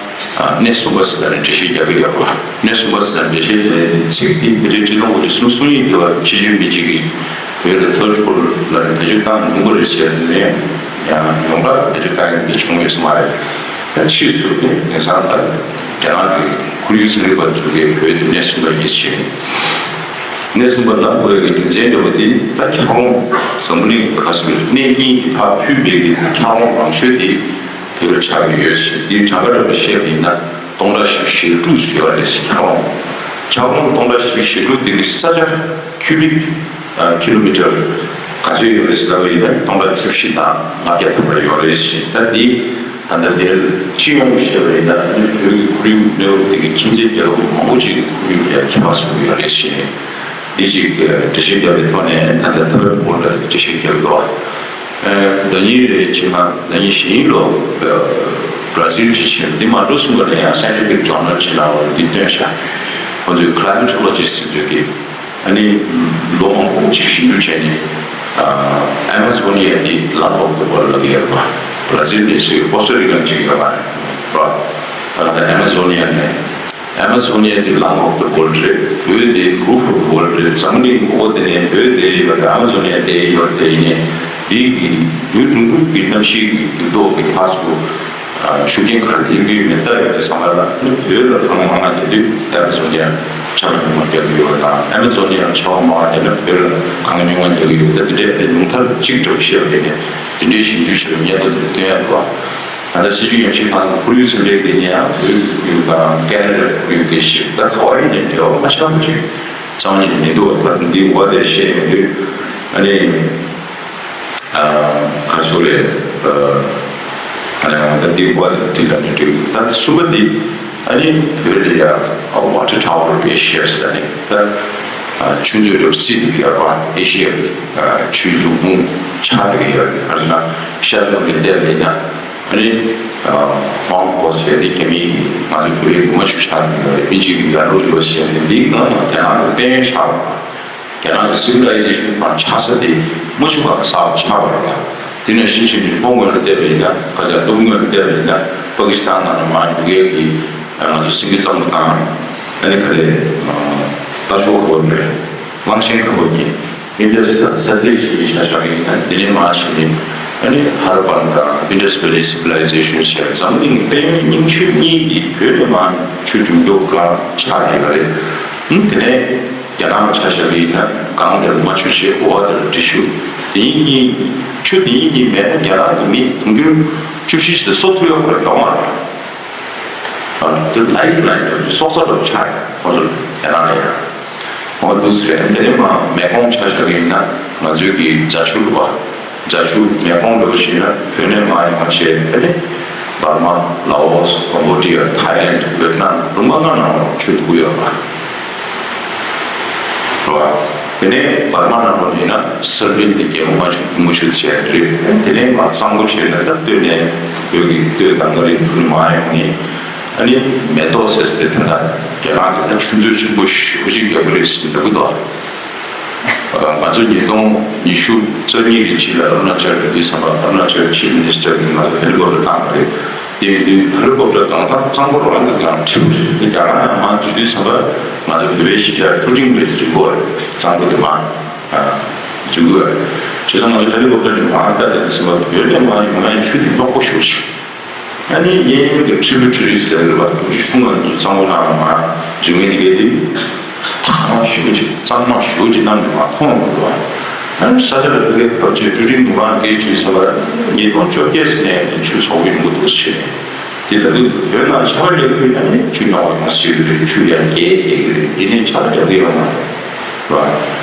ཨ་གནས་གསུམ་པ་ཟེར་ནས་འགྲེལ་བཤད་རྒྱག་གི་ཡོད་པ། གནས་གསུམ་པ་ཟེར་ནས་འགྲེལ་བཤད་དེ་ཚིག་དེ་བོད་རིགས་སྤྱི་ནོར་གོ་ཅི་གསུམ་གསུང་ཡིན་གྱི་བ། ཕྱི་རྒྱལ་མི་གཅིག་གིས་བོད་ལ་ཐོ་རེ་པོལ་ལ་བེད་སྤྱོད་བཏང་མྱོང་གི་རེད་ཟེར་ནས་ཡང་ཡོངས་གྲགས་བེད་སྤྱོད་བཏང་ཡོང་གི་བྱུང་ཡོད་ས་མ་རེད། ད་ཕྱིས་སུ་དེ་དེང་སང་ད་རྒྱ་ནག་གི་ཁོར་ཡུག་ཚན་རིག་པ་ཚོ་གིས་བོད་དེ་གནས་གསུམ་པ་ཡིན་ཞེས། གནས་གསུམ་པ་ལབ་དགོས་ཡག་གི་རྒྱུ་མཚན་འདྲ་བོ་དེ་ད་འཁྱགས་རོམ། འཛམ་བུ་གླིང་གི་ག་ས་གནས་རྙིང་གི་ཕར་ཕུད་པའི་གི་འཁྱགས་རོམ་མང་ཤོས་དེ་བོད་ཆགས་ཀྱི་ཡོད་ཞེས། དེའི་གྲངས་ཀ་འདྲ་བོ་བཤད་པ་ཡིན་ན་སྟོང་ཕྲག་བཞི་བཅུ་ཞེ་དྲུག་ཡོད་རེད་ཞེས། འཁྱགས་རོམ་འཁྱགས་རོམ་སྟོང་ཕྲག་བཞི་བཅུ་ཞེ་དྲུག་དེ་གི་ས་ཆ་ཁྱུ་བིག་ཨ་ཀི་ལོ་མི་ཊར་ག་ཚོད་ཡོད་རེད་ཟེར་ལབ་པ་ཡིན་ན་སྟོང་ཕྲག་བཅུ་བཞི་དང་ལྔ་བརྒྱ་ཐམ་པ་ཡོད་རེད་ཞེས། ད་འདི་ད་ལྟ་དེར་སྤྱི་ཡོངས་བཤད་པ་ཡིན་ན་ཨ་ནི་བོད་ཀྱི་ཁོར་ཡུག་གནས་བབ་དེ་གི་ཁྱིམ་མཚེས་རྒྱལ་ཁབ་མང་པོ་ཅིག་གི་ཁོར་ཡུག་ལ་ཁྱད་པར་བཟོ་གི་ཡོད་རེད་ཞེས། འདི་ཅིག་འགྲེལ་བཤད་བརྒྱབ་པའི་ཐོག་ནས་ད་ལྟ་ཐོ་རེ་པོལ་ལ་འགྲེལ་བཤད་བརྒྱབ་འདུག་ཨ་ཟླ་ཉིན་རེ་ཕྱིན་ན་ཟླ་ཉིན་གཞན་ཡིན་ལོ། བྷ་ར་ཟིལ་ཅིག་ཕྱིན། འདི་མ་འགྲོ་གསུམ་ཀ་ལ་ཡང་སའེན་ཊི་ཕིག་ཇོར་ནལ་ཅིག་ནང་ལ་འདི་བཏོན་ཤག་ཁོ་ཚོའི་ཀི་ལའི་མེ་ཊོ་ལོ་ཇི་སི་ཊི་ཚོས་ཀྱིས་ཨ་ནི་ལོ་མང་པོ་ཅིག་ཞིབ་འཇུག་བྱས་ནས་ཨ་ཨ་མ་ཛོ་ནི་ཡ་འདི་ལབ་ཀོབ་ཏུ་བར་ལབ་ཀྱི་ཡོད་པ། བྷ་ར་ཛིལ་ནས་སུ་ཡི་པོ་སི་ཊར་རིག་གམ་ཅིག་ཡོད་པ་རེད། ད་ལྟ་ཨ་མ་ཛོ་ནི་ཡ་ནས། ཨ་མ་ཛོ་ནི་ཡ་དེ་ལང་ཨོཕ་ཏུ་གྷོལ་ཌི་རེད། བོད་དེ་རུཕ་ཨོཕ་ཏུ་གྷོལ་ཌི་རེད། འཛམ་གླིང་གོ་བ་དེ་ནས་བོད་དེ་ཡོད་པ་དང་ཨ་མ་ཛོ་ནི་ཡ་དེ་ཡོད་པ་དེ་ཡིན་ནས། འདི་གི་ཡུལ་ལུང་ཁུལ་གྱི་གནམ་གཤིས་ཀྱི་འགྱུར་ལྡོག་གི་ཕར་ཚུར་ཤུགས་རྐྱེན་ག་རེ་ཐེབས་ཀྱི་ཡོད་མེད་ལྟ་ཡོང་དུས་ཙམ་པ་ལ། བོད་ལ་གངས་མང་བ་དེ་དུས་ཨ་མ་ཛོ་ནི་ཡ་ཆར་པ་ཉུང་བ་རྒྱག་གི་ཡོད་པ་དང་། ཨ་མ་ཛོ་ནི་ཡ་ཆར་པ་མང་བ་དེ་ནི་བོད་ལ་གངས་ཉུང་བ་རྒྱག་གི་ཡོད་པ། ད་དེ་འདྲའི་དེ་ཉུང་མཐར་གཅིག་འདྲ་བོ་བཤད་པ་ཡིན་ནས། དེ་འདྲའི་ཞིབ་འཇུག་བྱས་པའི་སྙན་ཐོ་དེ་སྟོན་ཡག་འདུག་བ། ད་ལྟ་སྲིད་བྱུས་ཉམས་ཞིབ་ཁང་གི་ཁོར་ཡུག་ཟེར་འདྲའི་གི་ནི་ཡང་བོད་ཡུལ་དང་ཁེ་ན་ཌ་ཁོར་ཡུག་དེ་ཞིག་ད་ག་བ་ཡིན་ནའི་འབྲེལ་བ་མ་ཆགས་པ་ཅིག་རྩ་བ་ཉིད་ནས་མི་འདུག་བ། ད་འདི་འོ་དེ་བཤད་ཡོང་དུས། ཨ་ནི། ཨ། ག་རེ་ཟེར་རེད། ཨ་ནི་ད་འདི་འོ་དེ་འདི་ལ་ནི་འབྲེལ་ཡོད། ད་གསུམ་པ་འདི། ཨ་ནི་བོད་ལ་ཡ་ཝ་ཊར་ཊ་ཝར་ཨེ་ཤི་ཡ་ཟེར་ནས། ད་ཆུ་མཛོད་རེ་བ་རྩིས་འདི་ཡོད་པ། ཨེ་ཤི་ཡ་གི་ཆུའི་འབྱུང་ཁུངས་ཆགས་འདི་ཡོད་པ། ག་རེ་ཟེར་ན་ཤར་ནུབ་ནས་བལྟས་པ་ཡིན་ན། ཨ་ནི། ཨ། ཧོང་ཀོང་ཟེར་དེ་རྒྱ་མིའི་གི་ང་ཚོ་བོད་རིགས་རྨ་ཆུ་ཆགས་ཀྱི་ཡོད་རེད། དབྱིན་ཇི་གི་ཡར་ལུང་རི་བ་ཟེར་དེ་འདིའི་ནང་ལ་རྒྱ་ནག་གི་དཔལ་ཡོན་ཆགས་པ། རྒྱ་ནག་གི་སི་ཝི་ལའི་ཛེ་ཤན་ཕར་ཆགས་ས་དེ་རྨ་ཆུ་ཁ་ས་ཆགས་པ་རེད། དེ་ནས་ཤིང་ཤིང་གི་ལྷོ་ངོས་ལ་བལྟས་པ་ཡིན་ན། ཁ་ཆག་ནུབ་ངོས་ལ་བལྟས་པ་ཡིན་ན། པ་ཀི་སི་ཐན་ནང་ལ་མར་ཡུ་གེ་གི་ང་ཚོ་སེང་གེ་གཙང་པོ་དང་། ཨ་ནི་ག་རེ། རྟ་མཆོག་ག་པར་རེད། གླང་ཆེན་ག་པར་གྱི། ཨིན་དཱས་དང་ས་ཐིལ་ཞེས་ཆ་བཞག་པ་ཡིན་ན། དེ་ནས་མར་ཕྱིན་ནས་ཨ་ནི་ཧ་ར་པན་དང་ཨིན་དཱས་ཝེ་ལི་སི་ཝི་ལའི་ཛེ་ཤན་བྱས། འཛམ་གླིང་གི་དཔལ་ཡོན་རྙིང་ཤོས་གཉིས་འདི་བོད་ནས་མར་ཆུ་རྒྱུན་འཁྱོག་གང་ཆགས་བསྡད་ཡོད་རེད། ཨང་། དེ་ནས་རྒྱ་ནག་ཆ་བཞག་པ་ཡིན་ན་གངས་དེར་རྨ་ཆུ་བྱས། འོ་དེར་འབྲི་ཆུ། དེ་གཉིས་གཉིས་ཆུ་དེ་གཉིས་གཉིས་མེད་ན་རྒྱ་ནག་གི་མི་དུང་ཕྱུར་བཅུ་བཞི་ཞིག་ལ་སྲོག་ཐུབ་ཡག་ཁོ་རང་ཡོད་མ་རེད། ཨ། དེ་ལའིཕ་ལའིན་དུ་སྲོག་རྩ་འདྲ་པོ་ཆགས་རེད། ཁོང་ཚོ་རྒྱ་ནག་ལ་ཡང་། འོ་འདུག་ཟེར་རེད། དེ་ནས་མར་མེ་ཀོང་ཆ་བཞག་པ་ཡིན་ན་ང་ཚོའི་གི་རྫ་ཆུ་རེད་པ། རྫ་ཆུ་མེ་ཀོང་འདྲ་པོ་ཞིག་ན་བོད་ནས་མར་ཡོང་བ་བྱས། དེ་ནས་འབར་མ། ལའོ་སི། ཀོམ་བོ་ཌི་ཡ། ཐའི་ལེན། ཝེ་ཏི་ནམ། ལུང་པ་ལྔ་ནང་ལ་ཆུ་འགྲོ་གི་ཡོད་པ། རེད་པ། དེ་ནས་འབར་མ་ནང་ལོགས་ཡིན་ན་སར་བིན་དེ་རྒྱལ་པོ་རྨ་ཆུ་རྨ་ཆུ་བྱས་རེད། དེ་ནས་མར་གཙང་པོ་བྱས་ནས་ད་སྟོད་ནས་བོད་ཀྱི་སྟོད་དང་མངའ་རིས་ཁུལ་མར་ཡོང་ནས། ཨ་ནི་མེ་ཏོག་ཟེར་དེ་ད་ལྟ་རྒྱ་ནག་གི་ད་ཆུ་མཛོད་ཆེན་པོ་ཞེ་པོ་ཅིག་རྒྱག་གི་རེད་ཟེར་ལབ་ཀྱི་འདུག་ང་ཚོ་ཉིས་སྟོང་ཉི་ཤུ་རྩ་གཉིས་ཀྱི་ཕྱི་ལ་ཨ་རུ་ན་ཅལ་འགྲོ་དུས་ཙམ་པ། ཨ་རུ་ན་ཅལ་ཆིབ་མི་ནི་སི་ཊར་གྱིས་ང་ཚོ་ཧེ་ལི་ཀོབ་ཊར་བཏང་བ་རེད། དེ་ཡིན་དུས་ཧེ་ལི་ཀོབ་ཊར་གང་ལྟར་གཙང་པོ་རང་གི་གང་ཁྲིད་པ་རེད། དེ་རྒྱ་གར་ནང་མར་འཛུལ་དུས་ཙམ་པ་ང་ཚོ་བོད་པའི་གཞིས་ཆགས་ཀྲུ་ཀྲིང་ལ་འཛུལ་དགོས་རེད། གཙང་པོ་དེ་མར་འཛུལ་དགོས་རེད། བྱས་ཙང་ང་ཚོ་ཧེ་ལི་ཀོབ་ཊར་ནས་མར་བལྟས་དུས་ཙམ་པ་བོད་ནས་མར་ཡོང་ཡག་ཆུ་དེ་མགྱོགས་པོ་ཞེ་པོ་ཅིག་ཨ་ནི་གཡས་གཡོན་གྱི་ཊི་རི་བུ་ཊི་རིས་ལབ་ཀྱི་རེད་པ། གྲུ་བཞི་ཆུ་ལྔ་འདི་ཚོ་གཙང་པོ་ནང་ལ་མར་འཛུལ་མཁན་དེ་གས་དེ་ཐང་མ་ཞེ་པོ་ཅིག་གཙང་མ་ཞེ་པོ་ཅིག་གནམ་ནས་མར་མཐོང་ཡོང་གི་འདུག་ཨ་ནི་ས་ཆ་ལ་ཕ་གིར་བབས་བྱས་ཀྲུ་ཀྲིང་དུ་མར་འགྲིལ་དུས་ཙམ་པ་ཉིས་སྟོང་བཅོ་བརྒྱད་ནས་ཆུ་བཟོ་གི་ཡོང་གི་འདུག་ཟེར་བྱས། དེ་ལ་བོད་ནང་ཆར་པ་རྒྱག་གི་ཡོད་ན་ནི་ཆུ་ཉུང་བ་ཡོང་སྲིད་ཀྱི་རེད། ཆུ་ཡར་རྒྱས་རྒྱས་ཀྱི་རེད། ཡིན་ནའི་ཆར་པ་རྒྱག་གི་ཡོད་མ་རེད། རེད་པ།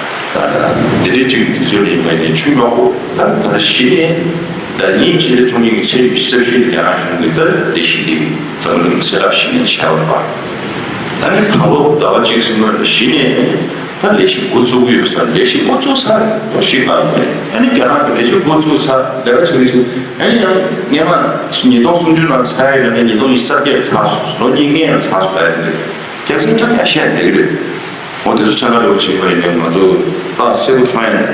དེ་འདྲའི་གཅིག་གི་དུས་ཚོད་ལ་ཡིན་པ་ནི་ཆུ་ཉོག་པོ། ད་ད་ལྟ་གཞི་ནས་ཟླ་ཉིན་ཕྱི་ཟླ་བཅུ་གཉིས་ཀྱི་ཚེས་ཉི་ཤུ་རྩ་བཞི་ལ་རྒྱ་ནག་གཞུང་གིས་ད་ལས་གཞི་འདི་འཛམ་བུ་གླིང་གི་གསལ་བསྒྲགས་གཞི་ནས་བྱས་པ་རེད་པ། ད་ནི་ད་ལོ་ཟླ་བ་གཅིག་ཙམ་སྔོན་ལ་གཞི་ནས་ད་ལས་གཞི་འགོ་བཙུགས་ཀྱི་ཡོད་ས། ལས་གཞི་འགོ་བཙུགས་ཚར་རེད། ལོ་བཞི་ལྔ་ལོ་རེད། ཨ་ནི་རྒྱ་ནག་གི་ལས་གཞི་འགོ་བཙུགས་ཚར་ལས་ཀ་བྱེད་ཀྱི་ཡོད། ཨ་ནི་ཡང་སྔོན་མ་ཉིས་སྟོང་སུམ་ཅུ་ནང་ཚར་ཡོད་ན་ནི་ཉིས་སྟོང་ཉི་ཤུ་རྩ་བརྒྱད་ཚར་སོང་། ལོ་གཉིས་སྔོན་ལ་ཚར་སོང་ད་ཡིན་རེད། རྒྱལ་སྲིད་ཀྱང་ཡར་བཤད་བསྡད་ཀྱི་རེད། འོ་དེ་ཚོ་ཆ་ལ་འགྲོ་བྱེད་པ་ཡིན་ན་ང་ཚོ་རྟགས་གསལ་པོ་མཐོང་ཡ་མེད།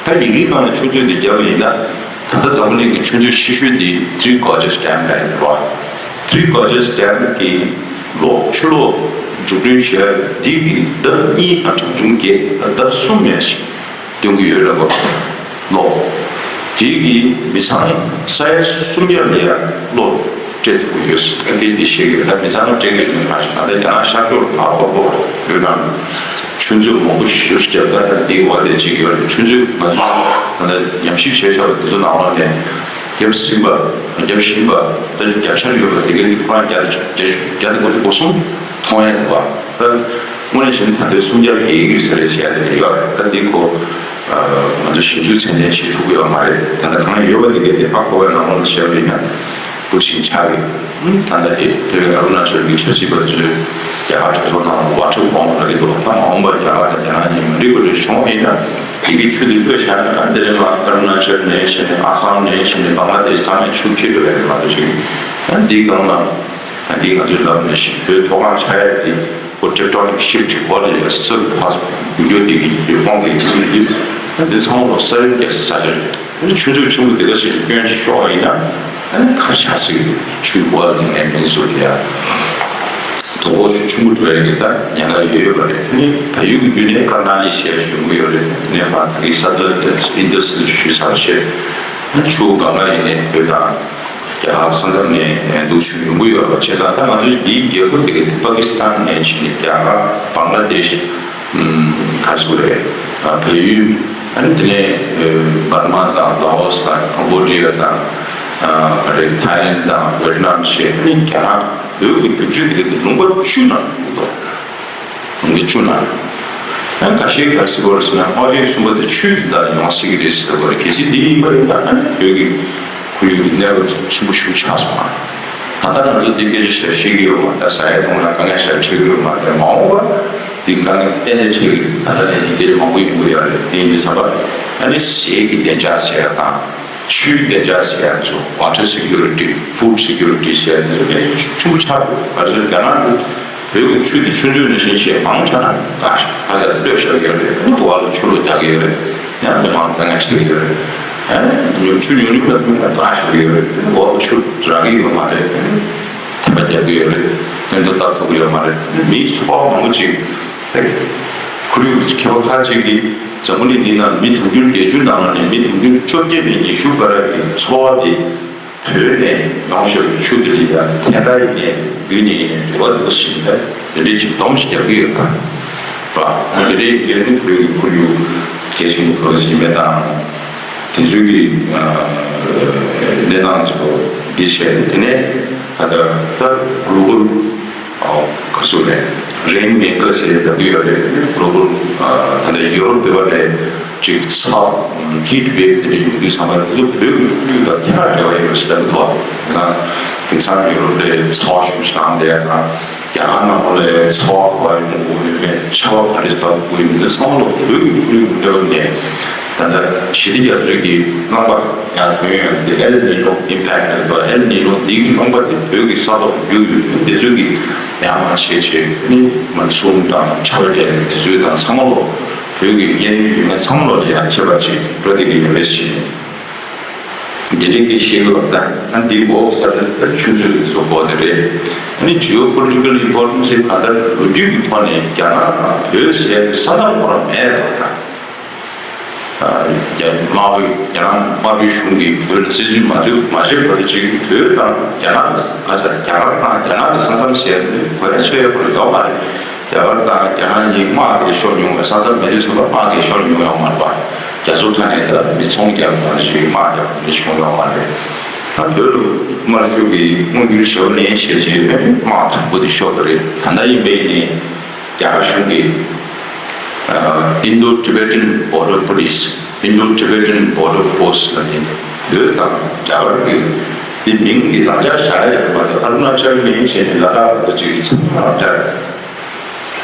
ད་ཡི་གེའི་སྒང་ལ་ཆུ་མཛོད་འདི་བརྒྱབ་པ་ཡིན་ན། ད་ལྟ་འཛམ་བུ་གླིང་གི་ཆུ་མཛོད་ཆེ་ཤོས་འདི་Three Gorges Dam་ལབ་ཡོད་རེད་པ། Three Gorges Dam་གི་ལོ་ཆུ་ལོག་འཛུགས་སྐྲུན་བྱས་འདི་གི་ལྡབ་གཉིས་དང་གྲངས་ཆུང་བརྒྱད་དང་ལྡབ་གསུམ་ཡན་ཞིག་སྟོན་གྱི་ཡོད་རེད་པ། ལོ། དེ་གི་མི་ཚང་ས་ཡ་སུམ་བརྒྱ་ལ་ཡ་གློག་སྤྲད་ཐུབ་ཀྱི་ཡོད། ད་དེ་དེ་ཤེས་ཀྱི་རེད། ད་མི་ཚང་མ་སྤྲད་ཀྱི་ཡོད་མ་རེད། ད་ལྟ་རྒྱ་ནག་ཤར་ཕྱོགས་ལ་ཕར་ལྟོགས་པོ་བོད་ནང་ཆུ་མཛོད་མང་པོ་ཞེ་པོ་ཞིག་བརྒྱབ། ད་དེ་བ་དེ་བྱེད་ཀྱི་ཡོད་རེད། ཆུ་མཛོད་ང་ཚོ་ད་ལྟ་ཉམས་ཞིབ་བྱས་བཞག་པ་དེ་ཚོ་ནང་ལོགས་ནས་བརྒྱབ་ཟིན་པ། བརྒྱབ་བཞིན་པ། ད་བརྒྱབ་འཆར་ཡོད་པ་དེ་གའི་དེ་ཁོ་རང་བརྒྱ་དང་བརྒྱ་དང་དགུ་བཅུ་གོ་གསུམ་མཐོང་ཡ་འདུག་པ། ད་དངོས་གནས་བྱས་ན་ད་ལྟའི་སུམ་བརྒྱ་བརྒལ་ཡོད་ས་རེད་བྱས་ཡ་དེ་ཡོད་རེད། ད་འདི་ཁོ་ང་ཚོ་ཞིབ་འཇུག་ཚད་ལྡན་བྱེད་ཐུབ་ཀྱི་ཡོད་མ་རེད། ད་ལྟ་གང་ཡོད་པ་དེ་གའི་དེ་ཧ་གོ་བའི་ནང་ལོགས་ལ་བཤད་པ་ཡིན་ན་འདུག་བཞིན་ཆགས་ཀྱི་ཡོད། ད་ལྟ་དེ་བོད་ཨ་རུ་ན་ཅལ་གྱི་ཆབ་སྲིད་པ་ཚོས་རྒྱ་གར་གྲོས་ཚོགས་ནང་ཝ་ཊར་བོམ་རག་གི་འདུག་ད་མ་འོངས་པར་རྒྱ་གར་དང་རྒྱ་ནག་གཉིས་མ་འགྲིག་པ་རེ་བྱུང་བ་ཡིན་ན། དེ་གི་ཆུ་དེ་བླུགས་བཞག་ན་དེ་ནས་མར་ཨ་རུ་ན་ཅལ་ནས་བྱས་ནས་ཨ་སམ་ནས་བྱས་ནས་བང་ལ་དེཤ་ཚང་མའི་ཆུ་འཁྱེར་འགྲོ་ཡ་རེད་མ་གཏོགས་ཅིག་ད་འདིའི་སྒང་ལ་ད་འདི་ང་ཚོས་ལབ་ནས་བཞིན་བོད་མཐོ་སྒང་ཆགས་ཡ་དེ་ཁོ་ཊེག་ཊོ་ནིག་ཤིབ་ཊི་ཁོ་དེ་ལ་སུ་ཕ་རྒྱུ་རྒྱུ་དེ་གི་ཡོད་དབང་གི་རྒྱུ་རེད། འདི་ཚང་མ་ས་ཡོམ་རྒྱག་ས་ས་ཆ་རེད། ཆུ་མཛོད་ཆེན་པོ་འདི་ག་ཞིག་ལ་སྐྱོན་ཅིག་ཤོར་བ་ཡིན་ན་ཨ་ནི་ག་རེ་ཆགས་སྲིད་ཀྱི་རེད། ཆུའི་ཀོ་ལ་དེ་ནས་མི་ཚོ་ལ་ཡ་དོ་ཕོག་ཤུགས་ཆེན་པོ་འགྲོ་ཡ་གི་ད་ཉེན་ཁ་ཡོད་ཡོད་པ་རེད། ཨ་ནི་བལ་ཡུལ་གྱི་བརྒྱུད་ནས་དཀའ་ངལ་ཞིག་ཡོང་གི་ཡོད་རེད། དེ་ནས་མ་ད་གི་ས་ད་ཨིན་ཌ་སི་ཞུས་ཚར་བ་བྱས། ཆུ་གང་ག་ཡིན་ནའི་བོད་དང་རྒྱ་གར་ས་མཚམས་ནས་འདུག་ཞུ་ཡོང་གི་ཡོད་པ་བྱས་ཙང་། ད་ང་ཚོའི་འདིའི་རྒྱལ་ཁབ་དེ་ག་དེ་པ་ཀི་སི་ཐན་ནས་ཕྱིན་ནས་རྒྱ་གར་བང་ལ་དེཤ། ཨམ། ག་རེ་ཟེར་དགོས་རེད། ཨ། བལ་ཡུལ། ཨ་ནི་དེ་ནས་འབར་མ་དང་ལའོ་སི་དང་ཀམ་བོ་ཌི་ཡ་དང་། ཨ། ག་རེ། ཐའི་ལེན་དང་ཝེ་ཊི་ནམ་བྱས། ཨ་ནི་རྒྱ་ནག་བོད་ཀྱི་རྒྱུག་ཆུ་དེ་ག་དེ་ལུང་པ་བཅུ་ནང་འདུག་གོ། ལུང་པ་བཅུ་ནང་། ཨ། ཁ་ཤས་ཀྱིས་ག་རེ་ཟེར་གྱི་ཡོད་རེད་ཟེར་ན། ཨོ་རྒྱན་གསུམ་པ་དེ་ཆུའི་དོན་དག་ཡོང་སྲིད་ཀྱི་རེད་ཟེར་གྱི་ཡོད་རེད། གལ་སྲིད་འདི་ཡིན་པ་ཡིན་ན་ཨ་ནི་བོད་ཀྱི་ཁོར་ཡུག་གི་གནས་བབ་ཆེན་པོ་ཞིག་ཆགས་སོང་ང་། ད་ལྟ་ང་ཚོ་འདི་སྐད་ཆ་བཤད་ཤེས་ཀྱི་ཡོད་མ་རེད། ཟ་ཡ་འཐུང་ཡ་དཀའ་ངལ་ཞིག་འཕྲད་ཀྱི་ཡོད་མ་རེད། མ་འོངས་པ་འདི་དཀའ་ངལ་གཏན་ནས་འཕྲད་ཀྱི་རེད། ད་ལྟ་ནས་འདི་སྐད་ཆ་མང་པོ་ཡོང་གི་ཡོད་རེད། དེ་ཡིན་དུས་ཙམ་པ་ཨ་ནི་ཟས་ཀྱི་བདེ་འཇགས་ཟེར་ཡ་དང་། ཆུའི་བདེ་འཇགས་ཟེར་ཡ་ཚོ། ཝ་ཊར་སི་ཀུ་རི་ཊི། ཕུཌ་སི་ཀུ་རི་ཊི་ཟེར་ཡ་འདི་ཚོ་གལ་ཆེན་པོ་ཆགས་འདུག་ང་ཚོའི་རྒྱ་ནག་འདི་བོད་ཀྱི་ཆུ་འདི་ཆུ་མཛོད་ནང་བཞིན་བྱས་མང་ཆགས་ན་དཀའ་ཤག་ཁ་ཚ་གློད་བཞག་གི་ཡོད་རེད། ཨ་ནི་འོག་ལ་ཆུ་ལོག་རྒྱག་གི་ཡོད་རེད། ཡང་མི་མང་དཀའ་ངལ་འཕྲད་ཀྱི་ཡོད་རེད། ཨ་ནི་ཆུ་ཉུང་ཉུང་ལ་མི་དཀའ་ཤག་གི་ཡོད་རེད། ཨ་ནི་འོག་ལ་ཆུ་རག་གི་ཡོད་མ་རེད། ཨ་ནི་ཐལ་པ་བརྒྱབ་ཀྱི་ཡོད་རེད། སྟོན་ཐོག་བཏབ་ཐུབ་ཀྱི་ཡོད་མ་རེད། ཨ་ནི་མིའི་ཚོ་པ་མང་པོ་ཅིག་ཁོར་ཡུག་མཁས་པ་ཁག་ཅིག་གིས། འཛམ་བུ་གླིང་འདི་ནང་མི་དུང་ཕྱུར་བརྒྱད་ཅུ་ནང་ནས་མི་དུང་ཕྱུར་བཅོ་བརྒྱད་ནས་ཉི་ཤུ་བར་གྱི་འཚོ་བ་དེ་བོད་ནས་ཡོང་བཞིན་པའི་ཆུ་དེ་ལ་ཡང་ཐད་ཀར་ཡིན་ནའི་བརྒྱུད་ནས་ཡིན་ནའི་འབྲེལ་བ་འདུག་ཟེར་ནས་དེ་འདྲའི་ཅིག་སྡོམ་ཞིག་རྒྱག་གི་ཡོད་པ། དེ་འདྲའི་ཡིན་ནའི་བོད་ཀྱི་ཁོར་ཡུག་གལ་ཆེན་པོ་ཞིག་ཡིན་པ་དང་། དེ་ཚོའི་གི་གནས་སྟངས་ཚོ་འདི་བྱས། དེ་ནས་ད་ལྟ་ད་གློ་བལ་ཨོ། ག་ཚོད་རེད། རེན་མེ་ཀར་ཟེར་ཡ་ལབ་ཀྱི་ཡོད་རེད། གློ་བལ་ཨ། ད་ལྟ་ཡུ་རོབ་འདི་བ་ལས་ཅིག་ཚ། ཧིཊ་ཝེབ་དེ་འདྲ་ཡོང་དུས་ཙམ་པ་དེ་ཚོ་བོད་ཀྱི་ཁོར་ཡུག་དང་ཐད་ཀར་འབྲེལ་བ་ཡོད་པ་ཞིག་ལབ་ཀྱི་འདུག་ང་དེང་སང་ཡུ་རོབ་ལ་ཚ་བ་ཤུགས་ཆེ་ལངས་བསྡད་ཡ་དང་། རྒྱ་གར་ནང་ལོགས་ལ་ཚ་བ་ག་པར་ཡོང་གི་ཡོད་མེད། ཆར་པ་ག་རེ་བབས་ཀྱི་ཡོད་མེད། འདི་ཚང་མ་ལོག་བོད་ཀྱི་ཁོར་ཡུག་གི་གནས་བབ་ནས། ད་ལྟ་ཞི་བདེ་རྒྱ་མཚོའི་གི་རྣམ་པ་ཡང་ཐོན་ཡོད་དེ། ཨེལ་ནི་ནོ་ཨིམ་པེག་ལབ་པ། ཨེལ་ནི་ནོ་འདི་གི་རླུང་བ་དེ་བོད་ཀྱི་ས་ཐོག་ཏུ་རྒྱུག་ཡོད་དུས་དེ་ཚོ་གི་ཡར་མར་བྱས་བྱས་ནི་མོན་སུན་དང་ཆར་པ་དེ་ཚོ་དང་ཚང་མ་ལོག་བོད་ཀྱི་གཡས་གཡོན་ཡུལ་ལྔ་ཚང་མ་ལོག་ལ་ཡང་ཁྱབ་པ་ཅིག་འགྲོ་བསྡད་ཀྱི་ཡོད་རེད་ཟེར། འདི་འདྲའི་སྐད་ཆ་བཤད་ཀྱི་ཡོད་པ་དང་། ཨ། འདི་འོག་ས་ཆ་ཆུ་མཛོད་དེ་ཚོ་འགོ་དེ་རེད། ཨ་ནི་ཇི་ཨོ་པོ་ལི་ཊི་ཀལ་ཨིམ་པོར་ཊན་སི་གང་ལྟར་ལོ་རྒྱུས་ཀྱི་ཐོག་ནས་རྒྱ་ནག་དང་བོད་ཟེར་ཡ་གི་ས་མཚམས་ཁོ་རང་མེད་པ་དང་། ཨ། རྒྱ་དམར་པོའི་རྒྱ་ནག་དམར་པོའི་གཞུང་གིས་བོད་ལ་བཙན་འཛུལ་མ་བྱས་མ་བྱས་བར་དུ་ཅིག་བོད་དང་རྒྱ་ནག་གི་ང་ཚོ་རྒྱ་གར་དང་རྒྱ་ནག་གི་ས་མཚམས་ཟེར་ཡ་དེ་གོ་ཡ་ཚོད་ཡ་ཁོ་རང་ཡོད་མ་རེད། རྒྱ་གར་དང་རྒྱ་ནག་གཉིས་དམག་གིས་ཤོར་མྱོང་བའི་ས་མཚམས་མེད་དུས་ཙམ་པ་དམག་གིས་ཤོར་མྱོང་ཡོད་མ་རེད་པ། རྒྱ་མཚོ་མཐའ་ནས་ད་མི་ཚོང་རྒྱག་པ་ཞིག་དམག་རྒྱག་པ་ཞིག་བྱུང་ཡོད་མ་རེད། ད་བོད་ལ་དམར་ཤོག་གིས་དབང་སྒྱུར་ཞེ་པོ་ནན་བྱས་རྗེས་ཨ་ནི་དམག་དང་པོ་དེ་ཤོར་བ་རེད། ད་ལྟ་ཡིན་པའི་ནི་རྒྱ་གར་གཞུང་གིས་ཨ། Indo-Tibetan Border Police། Indo-Tibetan Border Force ལབ་ནས་བོད་དང་རྒྱ་གར་གྱི་དེ་མིང་གི་རང་འཇགས་བཞག་ཡ་ཡོད་མ་རེད། ཨ་རུ་ན་ཅལ་ནས་བྱས་ནས་ལ་དྭགས་བར་དུ་ཅིག་ཚང་མ་རང་འཇགས་རེད། རེད་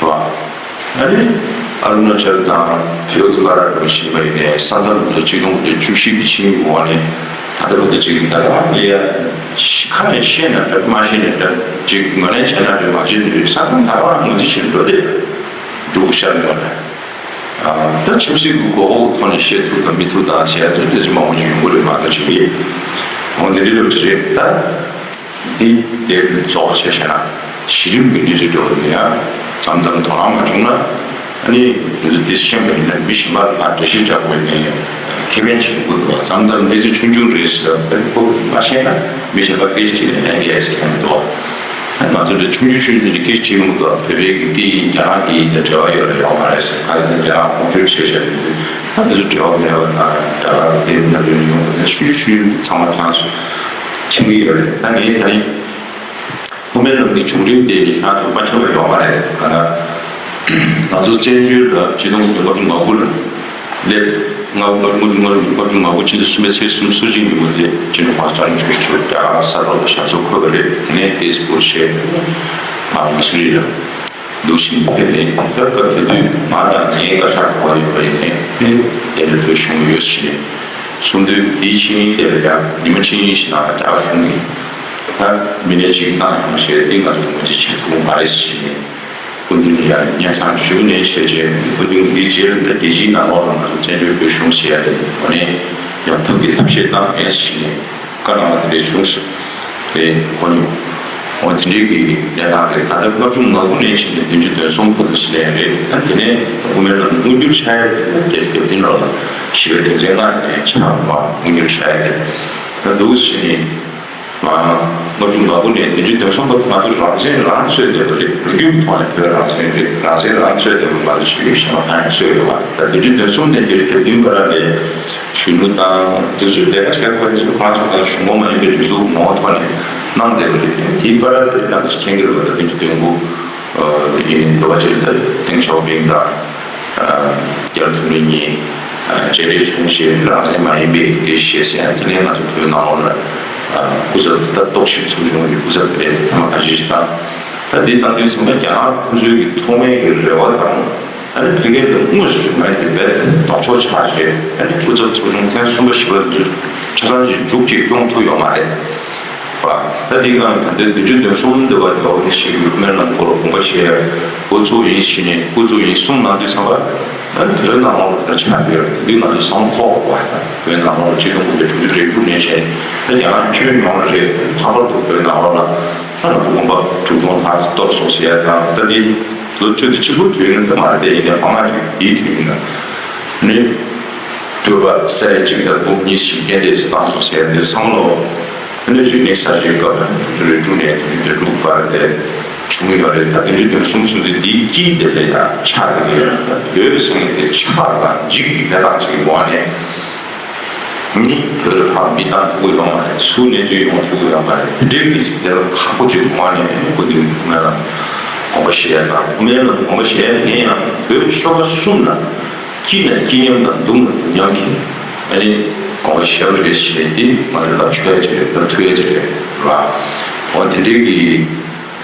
བ། ཨ་ནི་ཨ་རུ་ན་ཅལ་དང་བོད་ཀྱི་བར་འགྲོ་བཞིན་པ་ཡིན་ནའི་ས་མཚམས་དེ་ཚོ་ཆིག་སྟོང་དགུ་བརྒྱ་བཅུ་བཞི་གི་ཆིངས་ཡིག་འོག་ནས་ད་ལྟ་བར་དུ་ཅིག་ད་ག་རང་ལ་ཡ་ཁ་ནས་བཤད་ན་འདྲ། མ་བཤད་ན་འདྲ། ཅིག་ངོས་ལེན་བྱས་ན་འདྲ། མ་བྱས་ན་འདྲ། ས་མཚམས་ད་ག་རང་ངོས་འཛིན་བྱས་འགྲོ་བསྡད་འདུག་ཤར་འགྲོ་ནས། ད་ཆབ་སྲིད་ཀྱི་དགོས་མཁོ་ཐོག་ནས་བཤད་ཐུབ་དང་མི་ཐུབ་དང་བྱས་དུས་དེ་ཚོ་མང་པོ་ཞིག་ཡོང་གི་རེད་མ་གཏོགས་ཅིག་གིས། འོ་འདི་འདྲ་རེད་པ་ཅིག་རེད། ད་འདི་དེབ་རྫོགས་བྱས་བྱས་ན་གཞི་རིམ་གྱི་གནས་ཚུལ་འགྲོ་གི་འདུག་ཡ། མཚམས་མཚམས་དོ་སྣང་མ་བྱུང་ན་ཨ་ནི་དེ་ཚོ་དེ་ཤེས་པ་ཡིན་ན་མི་གཞན་པ་ལ་འགྲེལ་བཤད་རྒྱག་དགོས་ནས་ཁེ་ཕན་ཅིག་ཡོང་གི་འདུག་མཚམས་མཚམས་གནས་ཚུལ་ཆུང་ཆུང་རེད་ཟེར་ལ་ཁོ་མ་ཤེས་ན་མི་གཞན་པ་སྐད་ཆ་དྲིས་ནས་ལན་རྒྱག་ཡས་ཁྱད་མི་འདུག་ང་ཚོ་འདི་ཆུང་ཆུང་ཆུང་ཆུང་འདི་སྐད་ཆ་ཡོང་གི་འདུག་བོད་པའི་གི་སྐད་ཡིན་རྒྱ་ནག་གི་ཡིན་དེ་འབྲེལ་བ་ཡོད་རེད་ཡོད་མ་རེད་ཟེར། ག་ཚོད་རྒྱ་ནག་དབང་སྒྱུར་བྱས་བྱས་ཡོད་དུས་ད་འདི་ཚོ་འབྲེལ་བ་མེད་པ་དང་རྒྱ་གར་དེ་རིང་ནམ་རྒྱུན་ཡོང་གི་འདུག་ཆུང་ཆུང་ཆུང་ཚང་མ་ཁྱེད་རང་ཚོ་མཁྱེན་གྱི་ཡོད་རེད། ད་ངས་ད་ནི་དབུ་མའི་ལམ་གྱི་བྱུང་རིམ་དེ་ནི་ཁྱེད་རང་ཚོ་མ་མཁྱེན་པ་ཡོད་མ་རེད། ག་ན་ང་ཚོ་བཙན་བྱོལ་ལ་ཆིག་སྟོང་དགུ་བརྒྱ་ལྔ་བཅུ་ང་དགུ་ལ་སླེབས། ལྔ་བཅུ་ང་དགུ་ལྔ་བཅུ་ང་དགུ་ཕྱི་ཟླ་གསུམ་པའི་ཚེས་སུམ་ཅུ་ཉིན་མོ་དེ་སྤྱི་ནོར་༸གོང་ས་༸སྐྱབས་མགོན་ཆེན་པོ་མཆོག་རྒྱ་གར་ས་ཐོག་ལ་ཞབས་སོར་འཁོད་པ་རེད། དེ་ནས་ཏེས་པུར་བྱས། ཨ། མི་སུ་རི་ལ་འདུག་བཞིན་ཕེབས་ནས། ད་སྐབས་དེ་དུས་ང་དང་ངའི་བཀའ་ཤག་གོ་ཡོད་པ་ཡིན་ནས་ཕེབས། དེ་ལ་བོད་གཞུང་ཡོད་ཞེས་གསུངས་དུས། དེའི་ཆིངས་ཡིག་དེ་ལ་ཡང་ཉི་མ་གཅིག་གཉིས་ཤིག་ནང་ལ་རྒྱ་གཞུང་གིས་ད་མི་སྣ་གཅིག་བཏང་ཡོང་བྱས་ཏེ་ང་ཚོ་ངོས་འཛིན་བྱེད་ཐུབ་མ་རེད་ཞེས། སྐུ་མདུན་ལ་ཡང་སྙན་སེང་ཞུས་ནས་བྱས་རྗེས་སྐུ་མདུན་འདི་རྗེས་ལ་ད་དེ་བཞིན་ནང་ལོགས་ལ་ང་ཚོ་བཙན་བྱོལ་བོད་གཞུང་ཞེས་ཡ་དེ་འོ་ནས་ཡང་ཐབས་ཀྱི་ཐབས་ཤེས་གནང་མེད་ཞེས་ནས་བཀའ་གནང་བ་དེ་འདྲ་བྱུང་སོང་། རེད་གོ་མྱོང་། འོ་དེ་འདྲའི་གི་གནས་སྟངས་རེད། ག་ད་ལྔ་བཅུ་ང་དགུ་ནས་བྱས་ནས་བདུན་ཅུ་དོན་གསུམ་བར་དུ་ཞིག་ལས་རེད། ད་དེ་ནས་དབུ་མའི་ལམ་དངོས་འགྱུར་ཆགས་ཡ་དེ་ད་རྒྱལ་ཁབ་དེ་ལོགས་ལ་ཞི་བའི་དོན་ཚན་ལྔ་ནས་ཆགས་པ་དངོས་འགྱུར་ཆགས་ཡ་དེ་ད་འདུག་ཟེར་ནས། ལྔ་བཅུ་ང་དགུ་ནས་བདུན་ཅུ་དོན་གསུམ་བར་ང་ཚོ་རང་བཙན་རང་རྩོད་བསྡད་པ་རེད། ལོ་རྒྱུས་ཀྱི་ཐོག་ནས་བོད་རང་བཙན་རེད། རང་བཙན་རང་རྩོད་བསྡད་པ་ང་ཚོ་ཞིག་གཞན་པ་གང་ཡང་རྩོད་ཡོད་པ། ད་བདུན་ཅུ་དོན་གསུམ་ནས་བརྒྱད་ཅུ་གྱ་བདུན་བར་ལ་གཞོན་ནུ་དང་དེ་ཚོའི་ལས་ཀ་བྱེད་པ་ཚོ་ཁོ་རང་ཚོ་གཞུང་གོང་མ་ཡིན་པའི་དུས་ཚོད་ངོ་བོ་ཐོག་ནས་གནང་བསྡད་པ་རེད། དེའི་བར་ལ་དེ་རྣམ་པ་ཚོ་མཁྱེན་གྱི་རེད་པ། ད་བདུན་ཅུ་དོན་དགུ་ཡིན་ནའི་འདི་བ་ཅིག་ད་ཏེང་ཞའོ་ཕིང་དང་། རྒྱལ་ཐུབ་རིན་གཉིས། བཅད་ཁྲིད་བྱུང་ཞེས་རང་བཙན་མ་ཡིན་པའི་སྐད་ཆ་བཤད་ཟེར་ཡང་དེ་ནས་ང་ཚོ་བོད་ནང་ལོགས་ལ་སྐུ་ཚབ་ད་རྟོག་ཞིབ་ཚོགས་ཆུང་གི་སྐུ་ཚབ་དེ་འདྲའི་ཐེངས་མ་ཁ་ཤས་ཤིག་བཏང་། ད་འདི་བཏང་དུས་ཙམ་པ་རྒྱ་ནག་ཁོ་ཚོའི་གི་ཐོག་མའི་གི་རེ་བ་དང་ཨ་ནི་ཕ་གིར་དངོས་སུ་བྱུང་བའི་དེ་རྦད་དེ་ལྡོག་ཕྱོགས་ཆགས་ཞེས་ཨ་ནི་སྐུ་ཚབ་ཚོགས་ཆུང་ཐེངས་གསུམ་པ་བཞི་པ་འདི་ཆ་ཚང་ཞིག་མཇུག་ཅིག་སྐྱོང་ཐུབ་ཡོད་མ་རེད། པ། ད་འདི་སྒང་ད་ལྟའི་བདུན་ཅུ་དོན་གསུམ་འདི་བ་རྒྱལ་བ་རིན་པོ་ཆེ་གི་སྨོན་ལམ་སྐོར་དགོངས་པ་བཞེས་འགོ་བཙུགས་ཡིན་ཞེས་ནས་འགོ་བཙུགས་ཡིན་གསུངས་གནང་དུས་ཙམ་པ། ད་བོད་ནང་ལོགས་ལ་ད་ཆགས་བསྡད་ཡོད་རེད། དེ་དུས་ང་ཚོ་བསམ་བློ་འཁོར་བ་དང་བོད་ནང་ལོགས་ལ་ཆིག་སྟོང་དགུ་བརྒྱ་དྲུག་ཅུ་རེ་དྲུག་ནས་བྱས་ད་རྒྱ་ནག་ཁྱོན་ཡོངས་ལ་རེད། ལྷག་པར་དུ་བོད་ནང་ལོགས་ལ་ད་ང་ཚོ་དགོན་པ་དྲུག་སྟོང་ལྷག་གཏོར་སོང་ཟེར་ཡ་དང་། ད་འདི་ལོ་བཅུ་དང་གཅིག་པོ་དུས་ཡུན་དུ་མ་རེད། དེ་ཡིན་ནའི་མང་ང་ཅིག་དེའི་དུས་ཡུན་ནང་ནི། བོད་པ་ས་ཡ་གཅིག་དང་འབུམ་གཉིས་ཤིག་རྐྱེན་འདས་སུ་བཏང་སོང་ཟེར་ཡ་འདི་ཚང་མ་ལོ། ཨ་ནི་རིག་གནས་གསར་བརྗེའི་སྐབས་ལ་དྲུག་ཅུ་རེ་དྲུག་ནས་དྲུག་ཅུ་རེ་དྲུག་བར་དེ་བྱུང་ཡོད་རེད། ད་དེ་འདྲའི་དོན་གསུམ་གསུམ་དེ་འདིའི་དཀྱིལ་དེ་ལ་ཡང་ཆགས་ཀྱི་ཡོད། ད་བོད་ཟེར་མཁན་དེ་ཆགས་དང་འཇིག་གི་གནས་སྟངས་ཅིག་གི་ངོས་ནས་ནི་བོད་ལ་ཕར་མི་བཏང་ཐུབ་ཀྱི་ཡོད་མ་རེད། ཚུར་གནས་ཚུལ་ཡོང་ཐུབ་ཀྱི་ཡོད་མ་རེད། དེ་འདྲའི་གི་གནས་སྟངས་ཁག་པོ་ཅིག་གི་ངོས་ནས་ནི་སྐུ་མདུན་སྨོན་ལམ་དགོངས་པ་བཞེས་ཡ་དང་། སྨོན་ལམ་དགོངས་པ་བཞེས་ཡ་དེ་ཡང་བོད་ཤོ་ལོ་ཀ་གསུམ་ལ། སྐྱིད་ན་སྐྱིད་མཉམ་དང་སྡུག་ན་སྡུག་མཉམ་གྱི་ཨ་ནི་དགོངས་པ་བཞེས་པ་རེད་ཞེས་ཏེ་ང་ཚོ་ལ་ཆོས་ཅིག་རེད། ད་ཐུགས་ཡ་ཅིག་རེད་ར། འོ་དེ་འདྲའི་གི་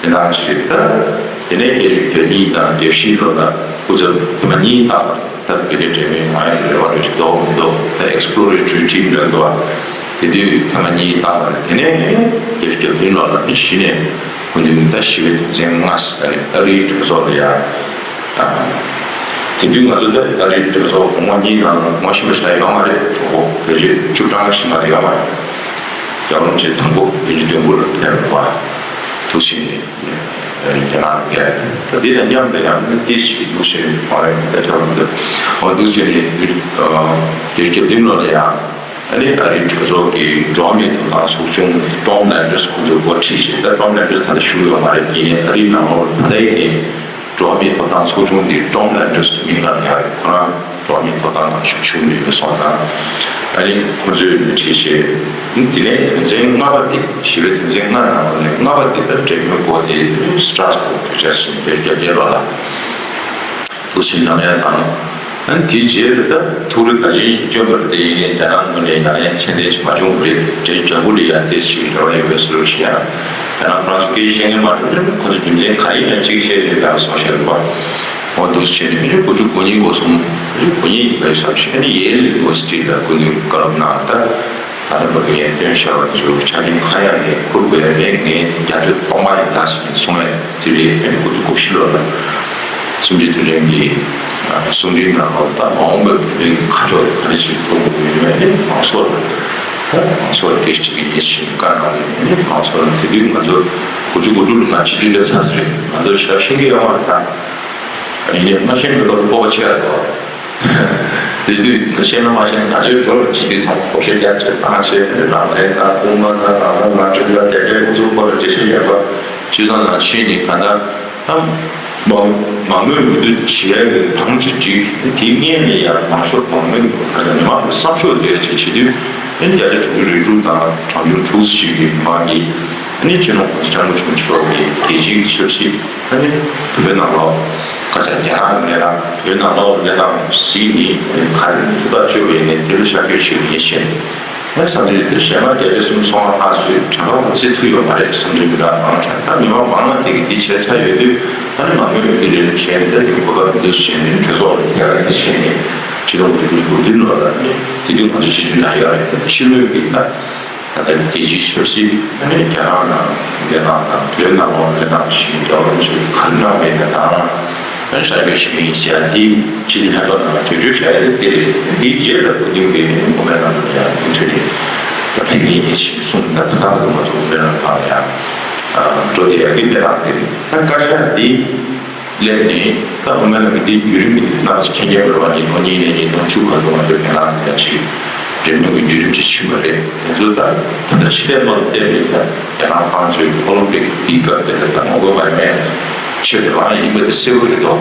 དེ་ནང་ཞིག་རེད། ད་དེ་ནས་བརྒྱད་ཅུ་གྱ་གཉིས་དང་གྱ་བཞི་ལོ་ལ་སྐུ་ཚབ་ཐེངས་མ་གཉིས་བཏང་བ་རེད། ད་བོད་རྒྱ་འབྲེལ་མོལ་ང་ཡི་རེ་བ་རེད། འདུག་མི་འདུག་ད་ཨེགས་པོ་ལོ་རེ་ཊོ་རི་ཊིམ་ལ་འདུག་བ། དེ་དུས་ཐེངས་མ་གཉིས་བཏང་བ་རེད། དེ་ནས་དེ་ནས་བརྒྱད་ཅུ་གྱ་བདུན་ལོ་ལ་ནི་གཞི་ནས་སྐུ་མདུན་ད་ཞི་བའི་དོན་ཚན་ལྔ་ཟེར་ནས་ཨ་རིའི་གྲོས་ཚོགས་ལ་ཡང་། དེ་དུས་ང་ཚོ་ད་ཨ་རིའི་གྲོས་ཚོགས་གོང་མ་གཉིས་ནང་ངོ་ཤེས་པ་ཞིག་ཡོད་མ་རེད། གྲོགས་པོ་བོད་རིགས་བཅུ་གྲངས་ཤིག་མ་གཏོགས་ཡོད་མ་རེད། རྒྱལ་བ་རིན་པོ་ཆེ་དང་པོ་བདུན་ཅུ་དོན་དགུ་ལ་ཕེབས་པ་འདུག་ཕྱིན་ནས་རྒྱ་ནག་ལ་ཕེབས། ད་འདི་དང་མཉམ་དུ་ཡང་ཏི་ཞིག་འདུག་ཕྱིན་ནས་མ་རེད། ད་ཆ་བ་འདི་འོ་འདུག་ཕྱིན་ནས་དེར་གྱ་བདུན་ལོ་ལ་ཡང་། ཨ་ནི་ཨ་རིའི་གྲོས་ཚོགས་ཀྱི་འགྲོ་བ་མིའི་ཐོབ་ཐང་ཚོགས་ཆུང་ཊོམ་ལན་ཌར་སི་ཁོང་ཚོས་འགོ་ཁྲིད་བྱས། ད་ཊོམ་ལན་ཌར་སི་ད་ལྟ་བཞུགས་ཡོད་མ་རེད། ཡིན་ནའི་ཨ་རིའི་ནང་ལོགས་ད་ལྟ་ཡིན་ནའི་འགྲོ་བ་མིའི་ཐོབ་ཐང་ཚོགས་ཆུང་འདི་ཊོམ་ལན་ཌར་སི་གི་མིང་ལ་ཡང་ཁོ་རང་འགྲོ་བ་མིའི་ཐོབ་ཐང་ནང་ཞུགས་ཞུགས་མེད་པ་སོང་ཙང་། ཨ་ནི་ཁོང་ཚོས་ཁྲིད་བྱས། དེ་ནས་དོན་ཚན་ལྔ་པ་དེ་ཞི་བའི་དོན་ཚན་ལྔ་ནང་ལོགས་ནས་ལྔ་པ་དེ་ད་འབྲེལ་མོལ་སྐོར་དེ་སི་ཊ་ར་སི་བྷག་གྲོས་འཆར་ཟིན་པའི་རྒྱབ་སྐྱོར་ལ་ལ་དུ་ཕྱིན་ནམ་ཡང་དང་། ཨ་ནི་དེའི་རྗེས་ལ་ད་ཐུགས་རེ་བཀའ་དྲིན་བསྐྱོན་པར་དེ་ཡིན་ནའི་རྒྱ་ནག་ངོས་ནས་ཡང་ཡང་མཚན་ལྡན་ཞིག་མ་བྱུང་བ་རེད། རྒྱ་རྒྱ་གུ་ལ་ཡང་དེ་ཞིག་རེ་བ་ཡོད་པའི་བཟོ་འདྲ་ཞིག་ཡང་རྒྱ་ནག་ཁོ་རང་ཚོ་སྐད་ཆ་བཤད་མཁན་མ་གྲུབ་ན་ཁོ་ཚོ་རྒྱུ་མཚན་ག་རེ་ཡིན་ན་གཅིག་བཤད་རེད་ལབ་སོགས་བཤད་འདུག་པ། འོ་འདུག་བྱས་ནས་མི་རེ་དགུ་བཅུ་གོ་གཉིས་གོ་གསུམ་རེ་གོ་གཉིས་ཡིན་པའི་བསམ་ཤེས་ནི་ཡེལ་ཡུ་ནི་ཝར་སི་ཊི་ལ་སྐུ་མདུན་བཀའ་སློབ་གནང་། ད་ད་ལྟ་བར་དུ་ངས་བཏོན་བཞག་པ་ཚོ་ཆ་རྐྱེན་གང་ཡང་ངས་འཁུར་དགོས་ཡ་མེད། ངས་རྒྱ་སྟོད་གཏོང་མ་ཡིན་ད་ཟེར་ནས་གསུངས་ཡ། དེ་རེད། ཨ་ནི་དགུ་བཅུ་གོ་བཞི་ལོ་ལ་གསུམ་བཅུའི་དུས་དྲན་གྱི་གསུང་འཕྲིན་ནང་ལོགས་ད་མ་འོངས་པའི་བོད་དོན་གྱི་ཁ་ཕྱོགས་དེ་ག་རེ་ཞིག་འགྲོ་དགོས་ཀྱི་ཡོད་མེད་ནི་མང་ཚོགས་ལ་ད་མང་ཚོགས་ལ་སྐད་ཆ་དྲིས་ཀྱི་ཡིན་ཞེས་བཀའ་གནང་ནས་ནི་མང་ཚོགས་ལ་དེ་དུས་ང་ཚོ་དགུ་བཅུ་གོ་དྲུག་ལོ་ང་སྤྱི་འཐུས་སླེབས་ཚར་ཟེར་རེད། ང་ཚོ་ཞག་ཤེས་ཀྱི་ཡོད་མ་རེད། ད་ཡིན་ནའི་མ་ཤེས་པའི་བློ་སྤོབས་པ་ཆེ་བ་འདུག་དེ་དུས་ཤེས་ན་མ་ཤེས་ན་ང་ཚོའི་འགྲོ་ལ་ཅི་དུས་ཚང་ཁོ་ཤེས་རྒྱ་ཆེ་བཏང་ཆེ་རང་བཙན་དང་དབུ་མ་དང་རང་དབང་ང་ཁྲིམས་ལ་དེ་འདྲའི་ཁོ་ཚོ་ཁོ་ལ་འགྲེལ་བཤད་ཡག་པ་ཅི་ཙང་ན་ཕྱིན་ནི་ག་འདྲ་ཨ་མང་མང་མོས་འོས་བསྡུ་བྱེད་ཡག་གི་བང་ཅི་སྒྲིག་དེ་སྔོན་ནས་ཡང་མང་ཤོས་མང་མོས་ག་ཚོད་མི་མང་གི་བསམ་ཤོག་འདོད་ཅིག་བྱེད་དུས་ཨ་ནི་བརྒྱ་ཆ་དྲུག་ཅུ་རེ་དྲུག་དང་གྲངས་ཆུང་དྲུག་ཅིག་གི་མི་མང་གིས་ཨ་ནི་སྤྱི་ནོར་གོང་ས་སྐྱབས་མགོན་ཆེན་པོ་མཆོག་གི་རྒྱལ་སྤྱིའི་ཆབ་སྲིད། ཨ་ནི་བོད་ནང་ལོགས་ཁ་ས་རྒྱ་ནག་གི་གནས་སྟངས་བོད་ནང་ལོགས་གནས་སྟངས་གཟིགས་ནས་ཨ་ནི་ག་རེ་ཐུབ་པ་བྱོས་པ་ཡིན་ནའི་དེ་ལ་ཤར་བསྐྱོད་བྱེད་ཀྱི་ཡིན་ཞེས་ཨ་ནི་བསམ་ཚུལ་དེ་གཞན་མ་བརྒྱ་ཆ་གསུམ་སོང་བ་ལྷག་ཚོས་དྲན་པ་བརྩི་ཐུབ་ཡོད་མ་རེད། བསམ་ཚུལ་མི་འདྲ་མང་དྲན། ད་མི་མང་མང་ང་དེ་གི་འདི་བྱས་ཚར་ཡོད་དུས་ཨ་ནི་མང་མོས་ཀྱི་ལས་རིམ་བྱས་ནས་ད་དེ་གོ་སྐབས་འདི་འདུག་བྱས་ནས་གྲོས་ཚོགས་ལ་ཐད་ཀར་འདི་བྱས་ནས་སྤྱི་ལོ་དགུ་བཅུ་གོ་བདུན་ལོ་ལ་ཨ་ནི་དེ་དུས་ང་ཚོ་སྤྱི་འཐུས་ནང་ཡོད་རེད། ད་ཕྱི་ལོའི་གི་ད། ད་ལྟ་རྒྱལ་སྤྱིའི་ཆབ་སྲིད་ཨ་ནི་རྒྱ་ནག་ནང་གནས་སྟངས་དང་བོད་ནང་ལོགས་གནས་སྟངས་ཞིག་རྒྱལ་བ་རིན་པོ་ཆེས་ག་རེ་གནང་མེད་པ་དང་། ཨ་ནི་གསར་འགྱུར་ཞིག་ཡིན་ཟེར་ཡ་དེ་ཕྱི་ལོ་ལྷན་ཚོགས་ནང་གྲོས་ཆོད་བཞག་ཡ་དེ་དེ་རེད། དེའི་རྗེས་ལ་བོད་དོན་གྱི་དབུ་མའི་ལམ་ལ་ཡང་མུ་མཐུད་ནས་ཕན་ངེས་ཡིན་ཞེས་གསུངས། ད་ད་ལྟ་བར་དུ་ང་ཚོ་དབུ་མའི་ལམ་བར་ལ་ཡང་འགྲོ་བསྡད་ཡ་གི་གནས་སྟངས་དེ་རེད། ད་བཀའ་ཤག་འདི་སླེབས་ནས་ད་དབུ་མའི་ལམ་གྱི་འདིའི་བརྒྱུད་རིམ་གྱི་ནང་ཆེ་མཁྱེན་མཁྱེན་པ་རེད་བ། ཉིས་སྟོང་གཉིས་ནས་ཉིས་སྟོང་བཅུ་བར་དུ་ང་ཚོའི་བོད་ནང་ལ་ཡང་ཅིག་འབྲེལ་མོལ་གྱི་བརྒྱུད་རིམ་ཅིག་ཕྱིན་པ་རེད། དེ་ཚོ་ད་ད་ལྟ་ཕྱི་ལྟས་མ་ལ་བལྟས་པས་ད་རྒྱ་ནག་དམངས་གཙོའི་ཨོ་ལིམ་པིག་འདིའི་སྐབས་དེ་ལ་ད་ངོ་རྒོལ་མ་ཡོང་ཡ་ཆེད་དུ་རང་ཡིན་པ་དེ་གསལ་པོ་རེད་དོ།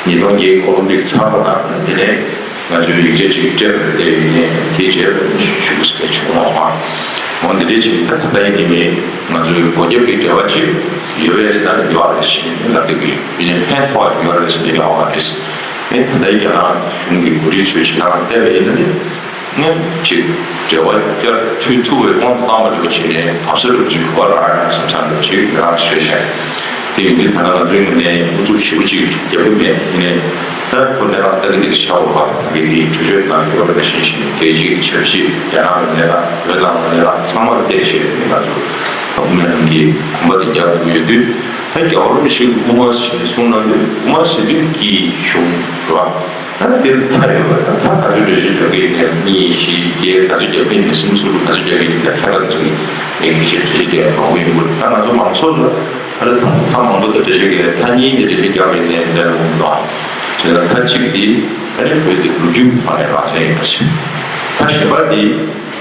ཉིས་སྟོང་བརྒྱད་ཀྱི་ཨོ་ལིམ་པིག་ཚར་བ་དང་དེ་ནས་ང་ཚོས་ཡིག་ཆ་ཅིག་སྤྲད་པ་རེད། དེ་ཡིན་ནའི་དེའི་རྗེས་ལ་ཞུ་དགོས་ཟེར་མཁན་བྱུང་མ་སོང་། འོ་འདི་འདྲ་ཅིག་ད་ད་ལྟ་ཡིན་ནའི་ང་ཚོའི་སྒོ་རྒྱབ་ཀྱི་འབྲེལ་བ་ཅིག་ཡོད་པས་ཟེར་ན་ཡོད་རེད་ཞེས་ལབ་བསྡད་ཀྱི་ཡོད། ཡིན་ནའི་ཕན་ཐོགས་ཡོད་རེད་ཟེར་ན་ཡོད་མ་རེད། ཨེ་ད་ལྟའི་རྒྱ་ནག་གཞུང་གི་འགོ་ཁྲིད་ཚོས་ཞེ་དྲག་བལྟས་པ་ཡིན་ན་ནི། སྔོན་ཅིག་འབྲེལ་བ་བསྐྱར་མཐུད་ཐུབ་པའི་དབང་དུ་བཏང་བ་འདྲ་བོ་བྱས་ནས་བབས་ས་རུ་ཅིག་གོ་བ་རག་ཡོང་བསམ་བསམ་འདྲ་ཅིག་ང་རང་ཞེད་བྱས། དེ་ཡིན་དུས་ད་ལྟ་ང་ཚོའི་ངོས་ནས་དབུ་འཛུགས་ཞེ་པོ་ཅིག་རྒྱབ་ཀྱི་མེད། དེ་ནས་ད་ཁོ་གནས་སྟངས་ལྟ་གི་འདུག་ཤག་འོ་བ་ད་གི་དེ་གྲོས་ཆོད་ནང་ཡོད་པ་ནང་བཞིན་བྱས་ནས་རྒྱལ་སྤྱིའི་ཆབ་སྲིད་རྒྱ་ནག་གི་གནས་སྟངས་བོད་ནང་གི་གནས་སྟངས་ཚང་མ་ལ་བལྟས་བྱས་ནས་ང་ཚོ་ད་དབུ་མའི་ལམ་གྱི་གོམ་པ་དེ་རྒྱག་ཐུབ་ཀྱི་ཡོད་དུས། ད་རྒྱལ་བ་རིན་པོ་ཆེ་གི་དབུ་མ་ཟེར་ནས་གསུངས་གནང་དུས་དབུ་མ་ཟེར་དུས་དཀྱིལ་གཞུང་རེད་བ། ད་དེར་མཐའ་ཡོད་པ་དང་མཐའ་ག་ཚོད་འགྲེལ་བཤད་རྒྱག་གི་ཡིན་ནའི་གཉིས་བཞི་བརྒྱད་ག་ཚོད་རྒྱག་གི་ཡིན་ནའི་གསུམ་གསུམ་དྲུག་ག་ཚོད་རྒྱག་གི་ཡིན་ནའི་ད་ཁྱད་པར་ཚོ་ཡིན་ངས་གལ་ཆེ་འགྲེལ་བཤད་རྒྱག་ཡ་མང་པོ་ཡོང་གི་རེད། ད་ང་ཚོ་མང་ཚོགས་ལ་ད་ལྟ་ཐ་མ་ཐ་མང་པོ་དང་འགྲེལ་བཤད་རྒྱག་ཡ་མཐའ་གཉིས་ནས་འགྲེལ་བཤད་རྒྱག་པ་ཡིན་ནའི་ལས་རུང་འདུག་ཨ། བྱས་ན་མཐའ་གཅིག་འདི་ཨ་ནི་བོད་དེ་ལོ་རྒྱུས་ཀྱི་ཐོག་ནས་རང་བཙན་ཡིན་པ་ཞིག་མཐའ་གཞན་པ་འདི།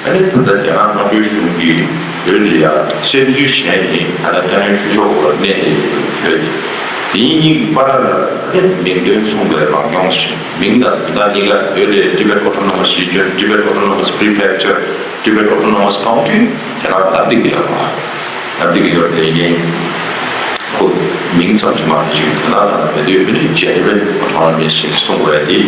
ཨ་ནི་ད་ལྟ་རྒྱ་ནག་དམར་པོའི་གཞུང་གིས་བོད་ལ་ཡ་བཙན་འཛུལ་བྱས་ནས་ད་ལྟ་དཔལ་ཡོན་ཤུགས་ཤོག་འོག་ལ་གནས་བསྡད་ཡོད་པའི་བོད་དེ། དེ་གཉིས་ཀྱི་བར་ལ་ཨ་ནི་མིང་དོན་མཚུངས་པའི་རང་སྐྱོང་ཞིག་མིང་དང་དོན་དག་གཉིས་ཀ་བོད་ལ་Tibet Autonomous Region, Tibet Autonomous Prefecture, Tibet Autonomous County དེ་དག་ལབ་བསྡད་ཀྱི་ཡོད་རེད། ལབ་བསྡད་ཀྱི་ཡོད་རེད། དེ་ཡིན་ཁོ་མིང་ཙམ་གྱིས་མ་གཏོགས་ཅིག་དོན་དག་ལ་མེད་དུས་ཨ་ནི་Genuine Autonomy ཞེས་གསུངས་པ་དེ་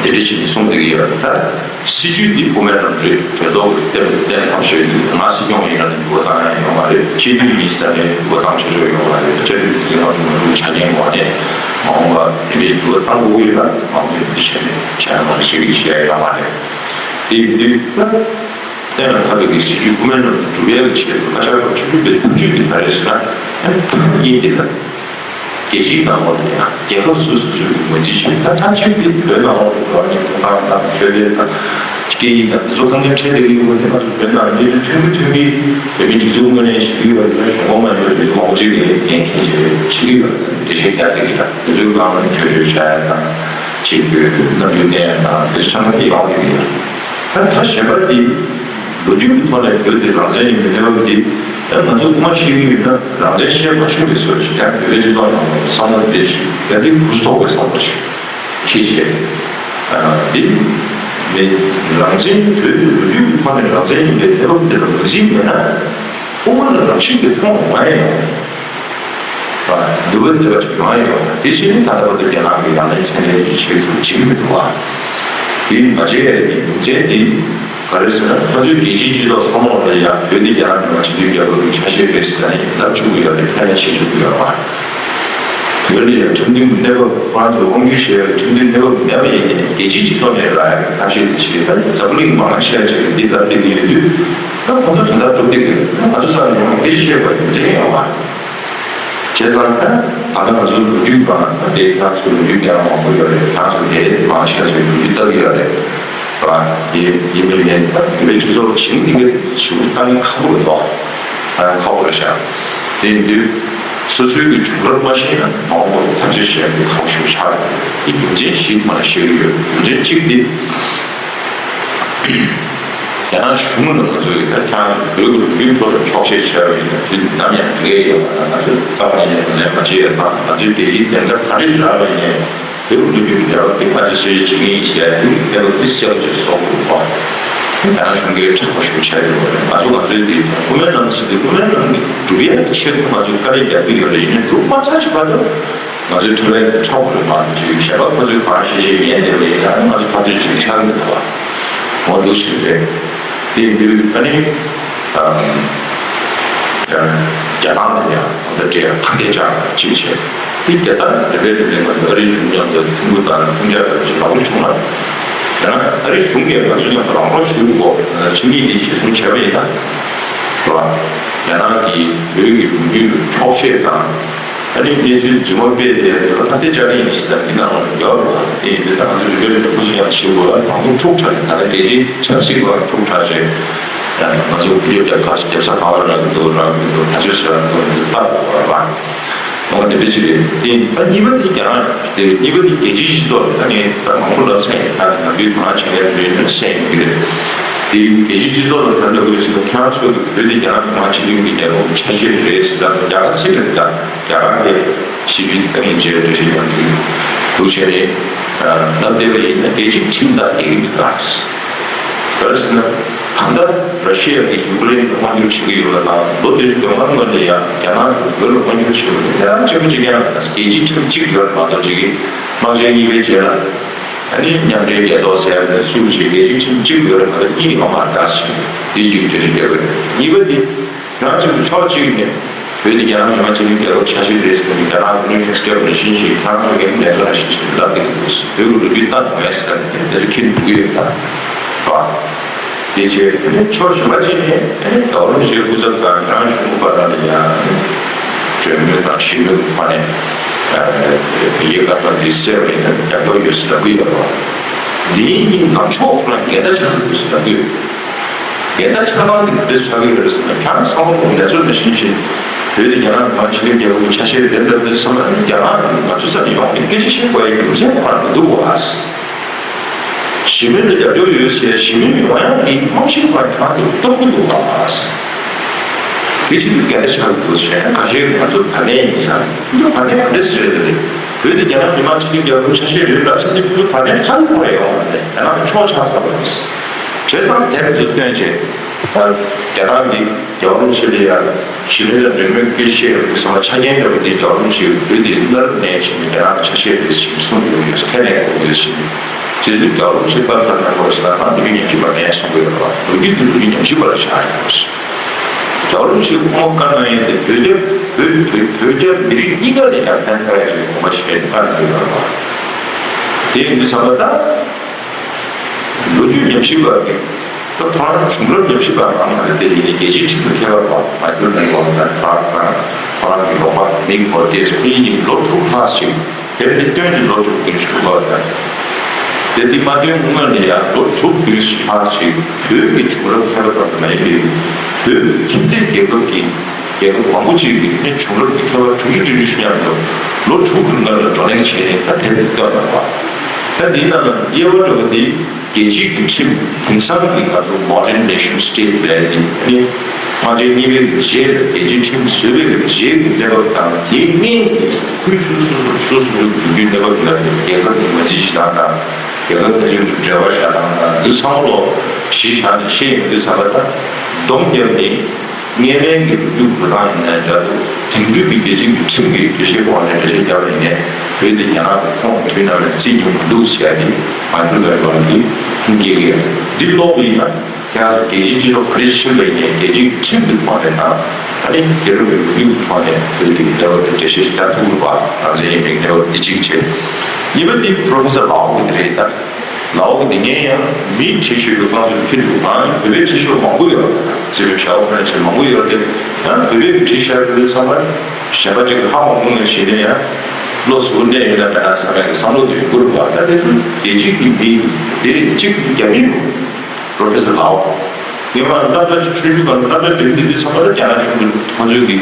དེ་འདྲ་ཞིག་གསུངས་བསྡད་ཀྱི་ཡོད་རེད། ད། སྲིད་ཇུས་འདི་དབུ་མའི་ལམ་རེད། གྲོས་ཚོགས་ཀྱིས་གཏན་གཏན་ལ་ཕབ་ཤོད་ཡོད། ང་སྲིད་སྐྱོང་ཡིན་ན་ནི་འགྱུར་བ་བཏང་ཡ་ཡོད་མ་རེད། སྤྱི་འཐུས་ཡིན་ཟེར་ནས་འགྱུར་བ་བཏང་ཆོག་ཆོག་ཡོད་མ་རེད། བཅའ་ཁྲིམས་འདི་ང་ཚོ་ང་ཚོའི་ཆ་རྐྱེན་འོག་ནས་མ་འོངས་པ་དེ་འདྲའི་འགྱུར་བ་བཏང་དགོས་ཀྱི་ཡོད་ན་མང་པོས་འདི་བྱས་ནས་བྱས་ན་མ་རེད་ཞེས་ཀྱི་བཤད་ཡ་ཡོད་མ་རེད། དེ་ཡིན་དུས་ད་གཏན་ལ་ཕབ་པའི་གི་སྲིད་ཇུས་དབུ་མའི་ལམ་དུ་འགྲུབ་ཡ་གི་ཆེད་དུ་བཀའ་ཤག་ཁག་བཅུ་དྲུག་པའི་ཐབས་ཇུས་འདི་ག་རེ་ཟེར་ན་ཨ་ནི་ཐབས་གཉིས་འདི་ལ། རྒྱལ་སྤྱིའི་ནང་ལོགས་ནས་ཡང་རྒྱལ་ཁབ་སོ་སོ་སོ་སོའི་ངོས་འཛིན་བྱས། ད་ཐམས་ཅད་དེ་བོད་ནང་ལོགས་ཀྱི་འགྲོ་བ་མིའི་ཐོབ་ཐང་དང་ཆོས་དད་དང་སྐད་ཡིག་དང་དེ་ཚོ་གང་ག་འཕྲད་བསྡད་ཀྱི་ཡོད་པ་དེ་ང་ཚོ་བོད་ནང་མི་རེ་མཐུན་གྱིས་མཐུན་གྱིས་བོད་མིའི་སྒྲིག་འཛུགས་ངོས་ནས་ཞུ་གི་ཡོད་རེད། གཞུང་གོང་མ་ཡིན་པ་དེ་ཚོ་མང་པོ་ཅིག་གིས་འགན་འཁྱེར་བྱས་བྱེད་ཀྱི་ཡོད་རེད། འགྲེལ་བཤད་རྒྱག་བསྡད་ཀྱི་ཡོད་རེད། དེ་ཚོའི་སྒང་ལ་གྲོས་ཆོད་བཞག་ཡ་དང་ཅིག་གི་རྣམ་འགྱུར་བསྟན་ཡ་དང་དེ་ཚོ་ཆ་ཚང་དེ་ཡོང་བསྡད་ཀྱི་ཡོད་རེད། ད་ད་གཞན་པ་དེ། ལོ་རྒྱུས་ཀྱི་ཐོག་ནས་བོད་དེ་རང་བཙན་ཡིན་པའི་གནས་བབ་འདི་ཡང་ང་ཚོ་སྔོན་མ་ཤེས་ཀྱི་ཡོད་ན་རང་བཙན་བཤད་མ་ཤེས་པའི་བཟོ་ཞིག་ཡང་བོད་པའི་སྤྱི་ཚོགས་ནང་ལ་བསམ་བློ་དེ་ཞིག་ཡང་དེ་གུ་རུ་ཐོག་པའི་བསམ་བློ་ཞིག་ཁྱེད་ཀྱིས་འདི་མེད། རང་བཙན་བོད་དེ་ལོ་རྒྱུས་ཀྱི་ཐོག་ནས་རང་བཙན་ཡིན་པའི་གནས་བབ་འདི་ལ་ངོས་འཛིན་མེད་ན་དབུ་མ་ལ་རང་བཞིན་གྱིས་མཐོང་མ་ཡོང་། འདུལ་བ་འདེབས་པ་ཞིག་ཡོང་ཡ་ཡོད་པ་དེ་བཞིན་ད་ལྟ་བར་དུ་རྒྱ་ནག་གིས་ཡང་ན་མཚན་ལྡན་གྱི་བྱེད་ཐུབ་བྱེད་ཀྱི་མི་འདུག་བ། དེ་མ་བྱས་ཡ་གི་རྒྱུ་མཚན་དེ་ག་རེ་ཟེར་ན་ང་ཚོའི་རྒྱལ་སྤྱིའི་སྤྱི་ཚོགས་ཚང་མ་ལ་ཡང་བོད་འདི་རྒྱ་ནག་མི་དམངས་སྤྱི་མཐུན་རྒྱལ་ཁབ་ཀྱི་ཆ་ཤས་རེད་ཟེར་ནས་ལབ་བཅུག་གི་ཡོད་རེད། ཁས་ལེན་བྱེད་བཅུག་གི་ཡོད་རེད་བ། བོད་ལ་ཡང་ཁྲིམས་མཐུན་གྱི་གནས་བབ་ཁོ་རང་ཚོས་དབང་སྒྱུར་བྱས་པའི་ཁྲིམས་མཐུན་གནས་བབ་མེད་པ་ཡིན་ནའི་རྒྱལ་སྤྱིའི་སྤྱི་ཚོགས་ནས་རག་ཡ་གི་ཐབས་ཤེས་དེ་བྱས། ད་འཛམ་བུ་གླིང་མང་ཆེ་བ་ཅིག་གིས་འདི་ལྟར་བསྟན་གྱི་ཡོད་དུས་ད་ཁོ་ཚོ་དོན་དག་སྒྲུབ་བསྡད་ཀྱི་ཡོད། ང་ཚོ་ས་ནས་ཡོང་བ་འདིར་བཤད་པ་ཡིན་འདྲ་ཡོང་བ། བྱས་ཙང་ད་ད་ལྟ་ང་ཚོ་ལོ་རྒྱུས་སྒང་ལ་ད་ལྟའི་ཁྱེད་རང་ཚོའི་ལོ་རྒྱུས་རྒྱག་མང་པོ་ཡོད་རེད། ཁྱེད་རང་ཚོ་དེ་མང་ཆེ་བ་ཞིག་ལོ་རྒྱུས་ལྟ་གི་ཡོད་རེད། རེད་བ། དེ་ཡིན་པའི་ནས་ད་བོད་པའི་སྤྱི་ཚོགས་བྱིངས་འདི་ག་ཞུ་བཏང་ཁག་པོ་རེད་དོ། ཁག་པོ་རེད་ཤག་དེ་ཡིན་དུས་སོ་སོའི་གི་བྱུང་རབས་མ་ཤེས་ན་མ་འོངས་པར་ཐབས་ཤེས་བྱེད་ཡག་ཁག་པོ་ཞིག་ཆགས་རེད། དེ་རྒྱུ་མཚན་བཞི་ཐོག་ནས་བཤད་ཀྱི་ཡོད། རྒྱུ་མཚན་གཅིག་འདི། རྒྱ་ནག་གཞུང་ལ་ང་ཚོ་ཡི་ད་ཁྱང་བོད་ཀྱི་ལོ་རྒྱུས་ཐོག་ལ་འཁྱོག་བཤད་བྱས་པ་ཡིན་ན་དུས་ནམ་ཡང་འགྲིག་གི་ཡོད་པ་དང་། ང་ཚོས་ད་ཕར་ཡིན་ནའི་ལན་མ་བྱེད་ཡ་དང་། ང་ཚོས་རྒྱལ་སྤྱིའི་བདེན་མཐའ་ག་འདྲ་ཞིག་རག་པ་ཡིན་ནའི་བོད་ཀྱི་ལོ་རྒྱུས་ཀྱི་འབྲེལ་བ་དེ་ཕར་ཚུར་བཤད་བྱེད་ཀྱི་ཡིན་ཞེས་དེ་གི་གནས་བབ་དེ་གསལ་པོ་ཞིག་བཟོ་དགོས་པ། རྒྱ་ནག་གཞུང་གིས་དྲག་པོ་ཞིག་བྱས་ཡོད་རེད། ང་ཚོ་ང་ཚོའི་དེ་དབུ་མའི་ལམ་ཟེར་དུས་དབུ་མའི་ལམ་གྱི་སྒྲུབ་ཡ་གི་ཆེད་དུ་ང་ཚོས་དཀའ་ལས་རྒྱག་གི་ཡོད་རེད། ཡིན་ནའི་སྒྲུབ་མ་ཚར་གྱི་བར་དུ། ང་ཚོའི་ཁྲོད་ལ་ཁྲག་པོ་རེ་མང་པོ་ཅིག་བཞག་པ་ཁོ་ཚོས་གང་ཤེས་ཤེས་ཉན་བསྡད་པ་ཡིན་ན་ང་ཚོ་འཐབ་རྩོད་ཅིག་ཆགས་ཀྱི་མི་འདུག་བ། འོ་འདུག་ཞིག་རེད། དེ་ཡིན་དུས་ཨ་ནི་རྒྱ་ནག་ནས་ཡང་ད་ལྟ་འདྲའི་ཁ་གཏད་བཅག་ཅིག་བྱས། དེ་རྒྱ་དར་རེ་རེ་རེ་རེ་ང་ཚོ་ཨ་རིའི་གཞུང་མཉམ་དུ་ཐུག་འཕྲད་དང་ཐུག་འཕྲད་ཅིག་ལག་ལེན་བྱུང་ན། ཡང་ན་ཨ་རིའི་གཞུང་གིས་ང་ཚོ་མཉམ་དུ་རང་དབང་ཞུ་དགོས། ཆིངས་ཡིག་འདི་གཞིར་བཟུང་བྱས་པ་ཡིན་ན། རེད་བ། རྒྱ་ནག་གི་བོད་ཀྱི་ལོ་རྒྱུས་འཁྱོག་བཤད་དང་། ཨ་ནི་གནས་ཚུལ་རྫུན་མ་སྤེལ་ཏེ་ད་ལྟ་དེ་བཅར་གྱི་ཡིན་ཟེར་ན་འདི་ནང་ལ་ཡོད་རེད་བ། དེ་ཡིན་དུས་ད་ང་ཚོ་རིག་པའི་རིག་པ་ཁོ་ཚོ་ཡང་ཞིབ་དགོས་ལ་དང་པོ་འཁྲུག་ཆ་རེད། ད་ལྟ་རྒྱལ་སྤྱིའི་ཆབ་སྲིད་ལ་འཁྲུག་ཆ་རེད། ང་ཚོ་བུ་ལོན་རྒྱབ་ཁ་རྒྱབ་ས་གང་ལ་རག་གི་འདུག་རག་གི་མི་འདུག་ད་ཚོད་ཟེར་རག་གི་འདུག་ལྟ་དགོས་རེད་བ། འོ་དེ་འདྲ་ཅིག་རེད། དེ་ད་གཉིས་པ་དེ་རྒྱ་ནག་དེ་གཉིས་པ་དེ་རྒྱལ་སྤྱིའི་སྤྱི་ཚོགས་རེད། ད་ངས་ད་མང་པོ་ལབ་ཚར་ཡིན། ད་ནམ་རྒྱུན་དོ་སྣང་བྱེད་མཁན་རེད་ན་བཤད་ཡོང་གི་རེད། དེ་རྒྱལ་སྤྱིའི་སྤྱི་ཚོགས་ལ་ད་ལྟ་དགོས་ཟེར་ན་ཁྱེད་རང་ཚོ་གི་བོད་དེ་རྒྱ་ནག་མི་དམངས་སྤྱི་མཐུན་གྱི་རྒྱལ་ཁབ་ཆ་ཤས་རེད་ཟེར། ད་རྒྱ་གར་ཚིག་རེད། ད་རྒྱ་གར་གྱི་སྲིད་བྱུས་དེ་ད་ངས་མཇལ་འགྲེལ་བཤད་ཡང་དེ་འདུག་བྱས་ནས་ལབ་བསྡད་པ་ཡིན་ན་རྒྱལ་སྤྱིའི་ཁྲིམས་དང་འགལ་གྱི་མི་འདུག་ཨ། ག་རེ་ཟེར་ན། ད་ལྟ་ར་ཤི་ཡ་གིས་ཡུཀ་རེན་ལ་དབང་སྒྱུར་བྱེད་ཀྱི་ཡོད་པ་དང་ལོ་དེར་སྟོད་མངའ་སྔོན་ལ་ཡང་རྒྱ་ནག་གིས་བོད་ལ་དབང་སྒྱུར་བྱེད་པ་དེ་ཧ་ཅང་གཅིག་རྐྱང་རེད། རྒྱལ་སྤྱིའི་ཁྲིམས་གཅིག་ཡོད་མ་གཏོགས་ཅིག་གིས་དམག་ཆེན་གཉིས་པའི་རྗེས་ལ་ཨ་ནི་མཉམ་འབྲེལ་རྒྱལ་ཚོགས་ཟེར་ནས་སུ་ཞིག་རྒྱལ་སྤྱིའི་ཁྲིམས་གཅིག་ཡོད་མ་གཏོགས་གཉིས་ཡོད་མ་རེད་ཟེར། དེ་གཅིག་འགྲེལ་བཤད་རྒྱག་དགོས། གཉིས་པ་དེ། ང་ཚོ་ཕྱོགས་གཅིག་ནས་བོད་དེ་རྒྱ་ནག་མི་དམངས་སྤྱི་མཐུན་རྒྱལ་ཁབ་ཆ་ཤས་རེད་ཟེར་ནས་རྒྱ་ནག་གི་གནོན་ཤུགས་སྤྲད་པ་ནང་བཞིན་ཞིག་ཁྱེད་རང་ཚོ་གི་གནས་ཚུལ་ནང་བཞིན་ཞིག་ལབ་བསྡད་ཀྱི་འདུག་བོད་ཀྱི་ལོ་རྒྱུས་ལྟ་དགོས་ཟེར་ནས་དེ་ཚོ་ཁྱེད་འདུག་གི་ཡོད་ད། རེད་བ། དེ་བྱས་ཕྱོགས་གཞན་པ་གཅིག་ནས་རྒྱལ་བ་རིན་པོ་ཆེའི་སྐུ་ཚབ་དང་རྒྱ་ནག་གཞུང་གི་བར་ལ་ཡང་གྲོས་མོལ་དང་ཞི་མོལ་གྱི་ཐོག་ནས་བོད་རྒྱའི་བཀའ་བློན་འདི་གསལ་བ་ཡིན་ན་རྒྱབ་སྐྱོར་ཡོད་ཟེར་ལབ་ཀྱི་ཡོད་རེད་བ། འདིའི་ནང་ཕྱོགས་ཁོ་ན་འགལ་ཟླ་ཆགས་འདུག་ཟེར་ལབ་ཀྱི་ཡོད། འགལ་ཟླ་ཆགས་སྟངས་དེ་ག་འདྲ་ཆགས་ཀྱི་ཡོད་རེད་ཟེར་ན། ཁྱེད་རང་ཚང་མ་ལོ་ལས་ཚོད་ནང་བཞིན་བཞིན་བོད་དེ་རྒྱ་ནག་མི་དམངས་སྤྱི་མཐུན་རྒྱལ་ཁབ་ཀྱི་ཆ་ཤས་རེད་ལབ་དུས་ཙམ་ལ་ནི་རྒྱ་ནག་གིས་ང་ཚོ་ས་མི་མང་གི་སྐད་ཆ་བཤད་དགོས་ཡ་རྒྱུ་མཚན་ཁོ་རང་མི་འདུག་བ། ཞི་མོལ་ལ་རྒྱབ་སྐྱོར་ཡོད་ཟེར་ཞི་མོལ་ཡོང་ཡ་གི་རྨང་གཞི་ཁོ་རང་གི་གཏོར་གྱི་འདུག་བ། དེ་བྱེད་དུས་འགལ་ཟླ་ཆགས་འདུག་ཟེར་ན་ཁ་ཤས་ང་ཚོ་བར་གནས་ཡིན་ས་རེད། ཁོ་ཚོ་བར་གནས་ག་འདྲ་ཟེར་རེད་དེ། བོད་དེ་རྒྱ་ནག་མི་དམངས་སྤྱི་མཐུན་རྒྱལ་ཁབ་ཆ་ཤས་རེད་ལབ་ཚེ་ནི་ཁོ་ཚོ་བར་གནས་ཧ་ལས་པ་ཡོང་བ་རེད། རྒྱ་ནག་གི་ཕྱོགས་ཆགས་ཚར་བ་རེད། བྱས་ཙང་དེབ་ཚོ་བཏོན་བྱས། རྒྱ་ནག་གི་རྒྱལ་བ་རིན་པོ་ཆེ་ལ་ཡང་ཞི་བདེ་དང་འབྲེལ་མོལ་སྐད་ཆ་བཤད་ཡོང་དུས་ཙམ་པ་ཆ་རྐྱེན་འདྲ་པོ་དེ་རྒྱལ་བ་རིན་པོ་ཆེས་བོད་དེ་གནའ་རབས་གནས་ཆེན་རྒྱ་ནག་གི་ཆ་ཤས་རེད་ཞེས་གསུངས་ཡོད་ཡོད་ཁས་ལེན་དགོས་ཡོད་ཞེས། དེ་དུས་རྒྱལ་བ་རིན་པོ་ཆེས་བཀའ་ག་གནང་དགོས་ཟེར་ན་ང་དེ་རིང་ཉམས་ཞིབ་པ་ངས་གསུང་གི་ཡོད་རེད་བ། ལོ་རྒྱུས་དེ་ལོ་རྒྱུས་ཉམས་ཞིབ་པ་ལ་བཞག་ཞུ་དགོས། རྒྱལ་བ་རིན་པོ་ཆེས་སྐུ་ངོ་བཀའ་གནང་ཡས་དེ་བོད་རྒྱ་བོད་བོད་བོད་རྒྱ་མི་རིགས་གཉིས་ཀ་ལ་ཡང་ཕན་ཐོགས་ཡ་ཞིག་དགོངས་པ་བཞེས་ནས་བཀའ་གནང་གི་ཡོད་རེད་བ། དེ་ཡིན་དུས་ཙམ་པ་ད། ལོ་རྒྱུས་ཉམས་ཞིབ་པ་གི་ད་ཁོ་རང་བྱུང་རབས་ཉམས་ཞིབ་པ་རང་མ་རེད་དེ། ཡིན་ནའི་རྒྱལ་སྤྱིའི་ཁྲིམས་ལ་མཁས་པ་རེད་བ། མ་ཀེལ་མེག་ལོག་ལན་ལགས་དང་ཁོ་རང་གི་ལོག་པ་ནིག་བྷོ་ཏེས་ཁོ་གཉིས་ནི་ལོ་དྲུག་ལྷག་ཅིག་དེབ་འདི་བཏོན་ནས་ལོ་དྲུག་བདུན་ཅུ་དྲུག་ལྷག་དང་། དེབ་འདི་མ་བཏོན་སྔོན་ནས་ཡང་ལོ་དྲུག་བདུན་ལྷག་ཅིག་བོད་ཀྱི་བྱུང་རབས་མཁས་པ་ཙམ་དུ་མ་ཡིན་པའི་བོད་ཀྱི་ཁྱིམ་མཚེས་རྒྱལ་ཁབ་ཀྱི་རྒྱལ་ཁབ་མང་པོ་ཅིག་གི་ནི་བྱུང་རབས་ཀྱི་མཁས་པ་དྲུག་ཅུ་བདུན་ཅུ་ཞིག་མཉམ་དུ་ལོ་དྲུག་རིང་ག་ལ་བགྲོ་གླེང་བྱས་ནས་ད་དེབ་འདི་བཏོན་པ་རེད་བ། ད་འདིའི་ནང་ལ་དབྱེ་བ་འདྲ་བོ་འདི་རྒྱལ་སྤྱིའི་རྒྱུན་ཁྲིམས་དེང་སང་གི་ང་ཚོ་modern nation state་ལབ་ཡ་འདི་ནི་དམག་ཆེན་གཉིས་པའི་རྗེས་ལ་རྒྱལ་སྤྱིའི་ཁྲིམས་བཟོས་པའི་རྗེས་ཀྱི་གནས་བབ་དང་དེའི་སྔོན་གྱི་ཁུལ་སོ་སོ་སོ་སོ་སོ་སོ་གི་རྒྱུན་གནས་བབ་ལ་རྒྱལ་ཁབ་ཀྱི་ངོས་འཛིན་བྱེད་སྟངས་དང་རྒྱལ་ཁབ་དེ་ཚོའི་འབྲེལ་བ་བཞག་སྟངས་དང་འདི་ཚང་མ་ལོ་གཞི་བཞག་ནས་བཤད་ཡོང་དུས་ཙམ་པ་ད་སྡོམ་བརྒྱབ་ནས། སྔས་མའི་གི་ལོ་རྒྱུས་འགྲོ་སྟངས་ཡིན་ནའི་འདྲ་འདུག་དེང་དུས་ཀྱི་རྒྱལ་སྤྱིའི་ཁྲིམས་ཀྱི་འགྲེལ་བཤད་སྐོར་ནས་འགྲེལ་བཤད་བརྒྱབ་པ་ཡིན་ནའི་བོད་དེ་རྒྱ་ནག་གི་ཁོངས་དུས་ནམ་ཡང་བརྩི་མྱོང་མི་འདུག་ཟེར་ཡ་དེ་མ་ཁུལ་ལ་རང་གིས་ཁུངས་སྐྱེལ་གི་ཡོད། འདི་ཀློག་པ་ཡིན་ན་ཁྱེད་རང་ཚོ་རྒྱལ་སྤྱིའི་སྤྱི་ཚོགས་ག་རེ་ཕྱིན་པ་ཡིན་ནའི་རྒྱལ་སྤྱིའི་ཁྲིམས་ཀྱི་ཐོག་ནས་དང་ཨ་ནི་རྒྱལ་ཁབ་ཀྱི་ལོ་རྒྱུས་ཀྱི་ཐོག་ནས་བོད་དེ་གི་འབྲེལ་བ་དེ་འགྲེལ་བཤད་ཞིག་བརྒྱབ་ཐུབ་ཀྱི་རེད་པ། རང་བཙན་ཡིན་པའི་གནས་བབ་འདི་གཅིག་བྱས། གཉིས་པ་དེ་Professor Lau་གི་དེ་རེད་ད། ལའོ་གི་འདི་ངས་ཡང་མི་བྲིས་ཤོས་ཀྱི་ཁོང་ཚོས་ཁྱེར་འདུག་ང་ཚོ་བོད་པའི་བྲིས་ཤོས་མང་པོ་ཡོད། སྤྱི་པའི་ཞའོ་ཕན་ཆེན་མང་པོ་ཡོད་དེ། ཡང་བོད་པའི་བྲིས་ཤར་དུས་ཚང་མ་གཞན་པ་ཅིག་ཧ་མ་གོ་ནས་ཤེས་ནས་ཡང་བློ་གཟུ་བོ་གནས་ཡོད་ན་དེ་འདྲ་བསམ་ཡག་གི་བསམ་བློ་དེ་ཡོད་དགོས་རེད་བ། ད་དེ་ཚོ་རྒྱལ་སྤྱིའི་གི་མི་དེ་གཅིག་རྒྱ་མི་རུ་Professor Lau་ངས་མ་སློབ་གྲྭ་ཆུང་ཆུང་སྒང་སློབ་གྲྭ་འགྲིམ་དུས་དུས་ཚང་མ་ལ་རྒྱ་ནག་གཞུང་གི་ཁོང་ཚོའི་གི་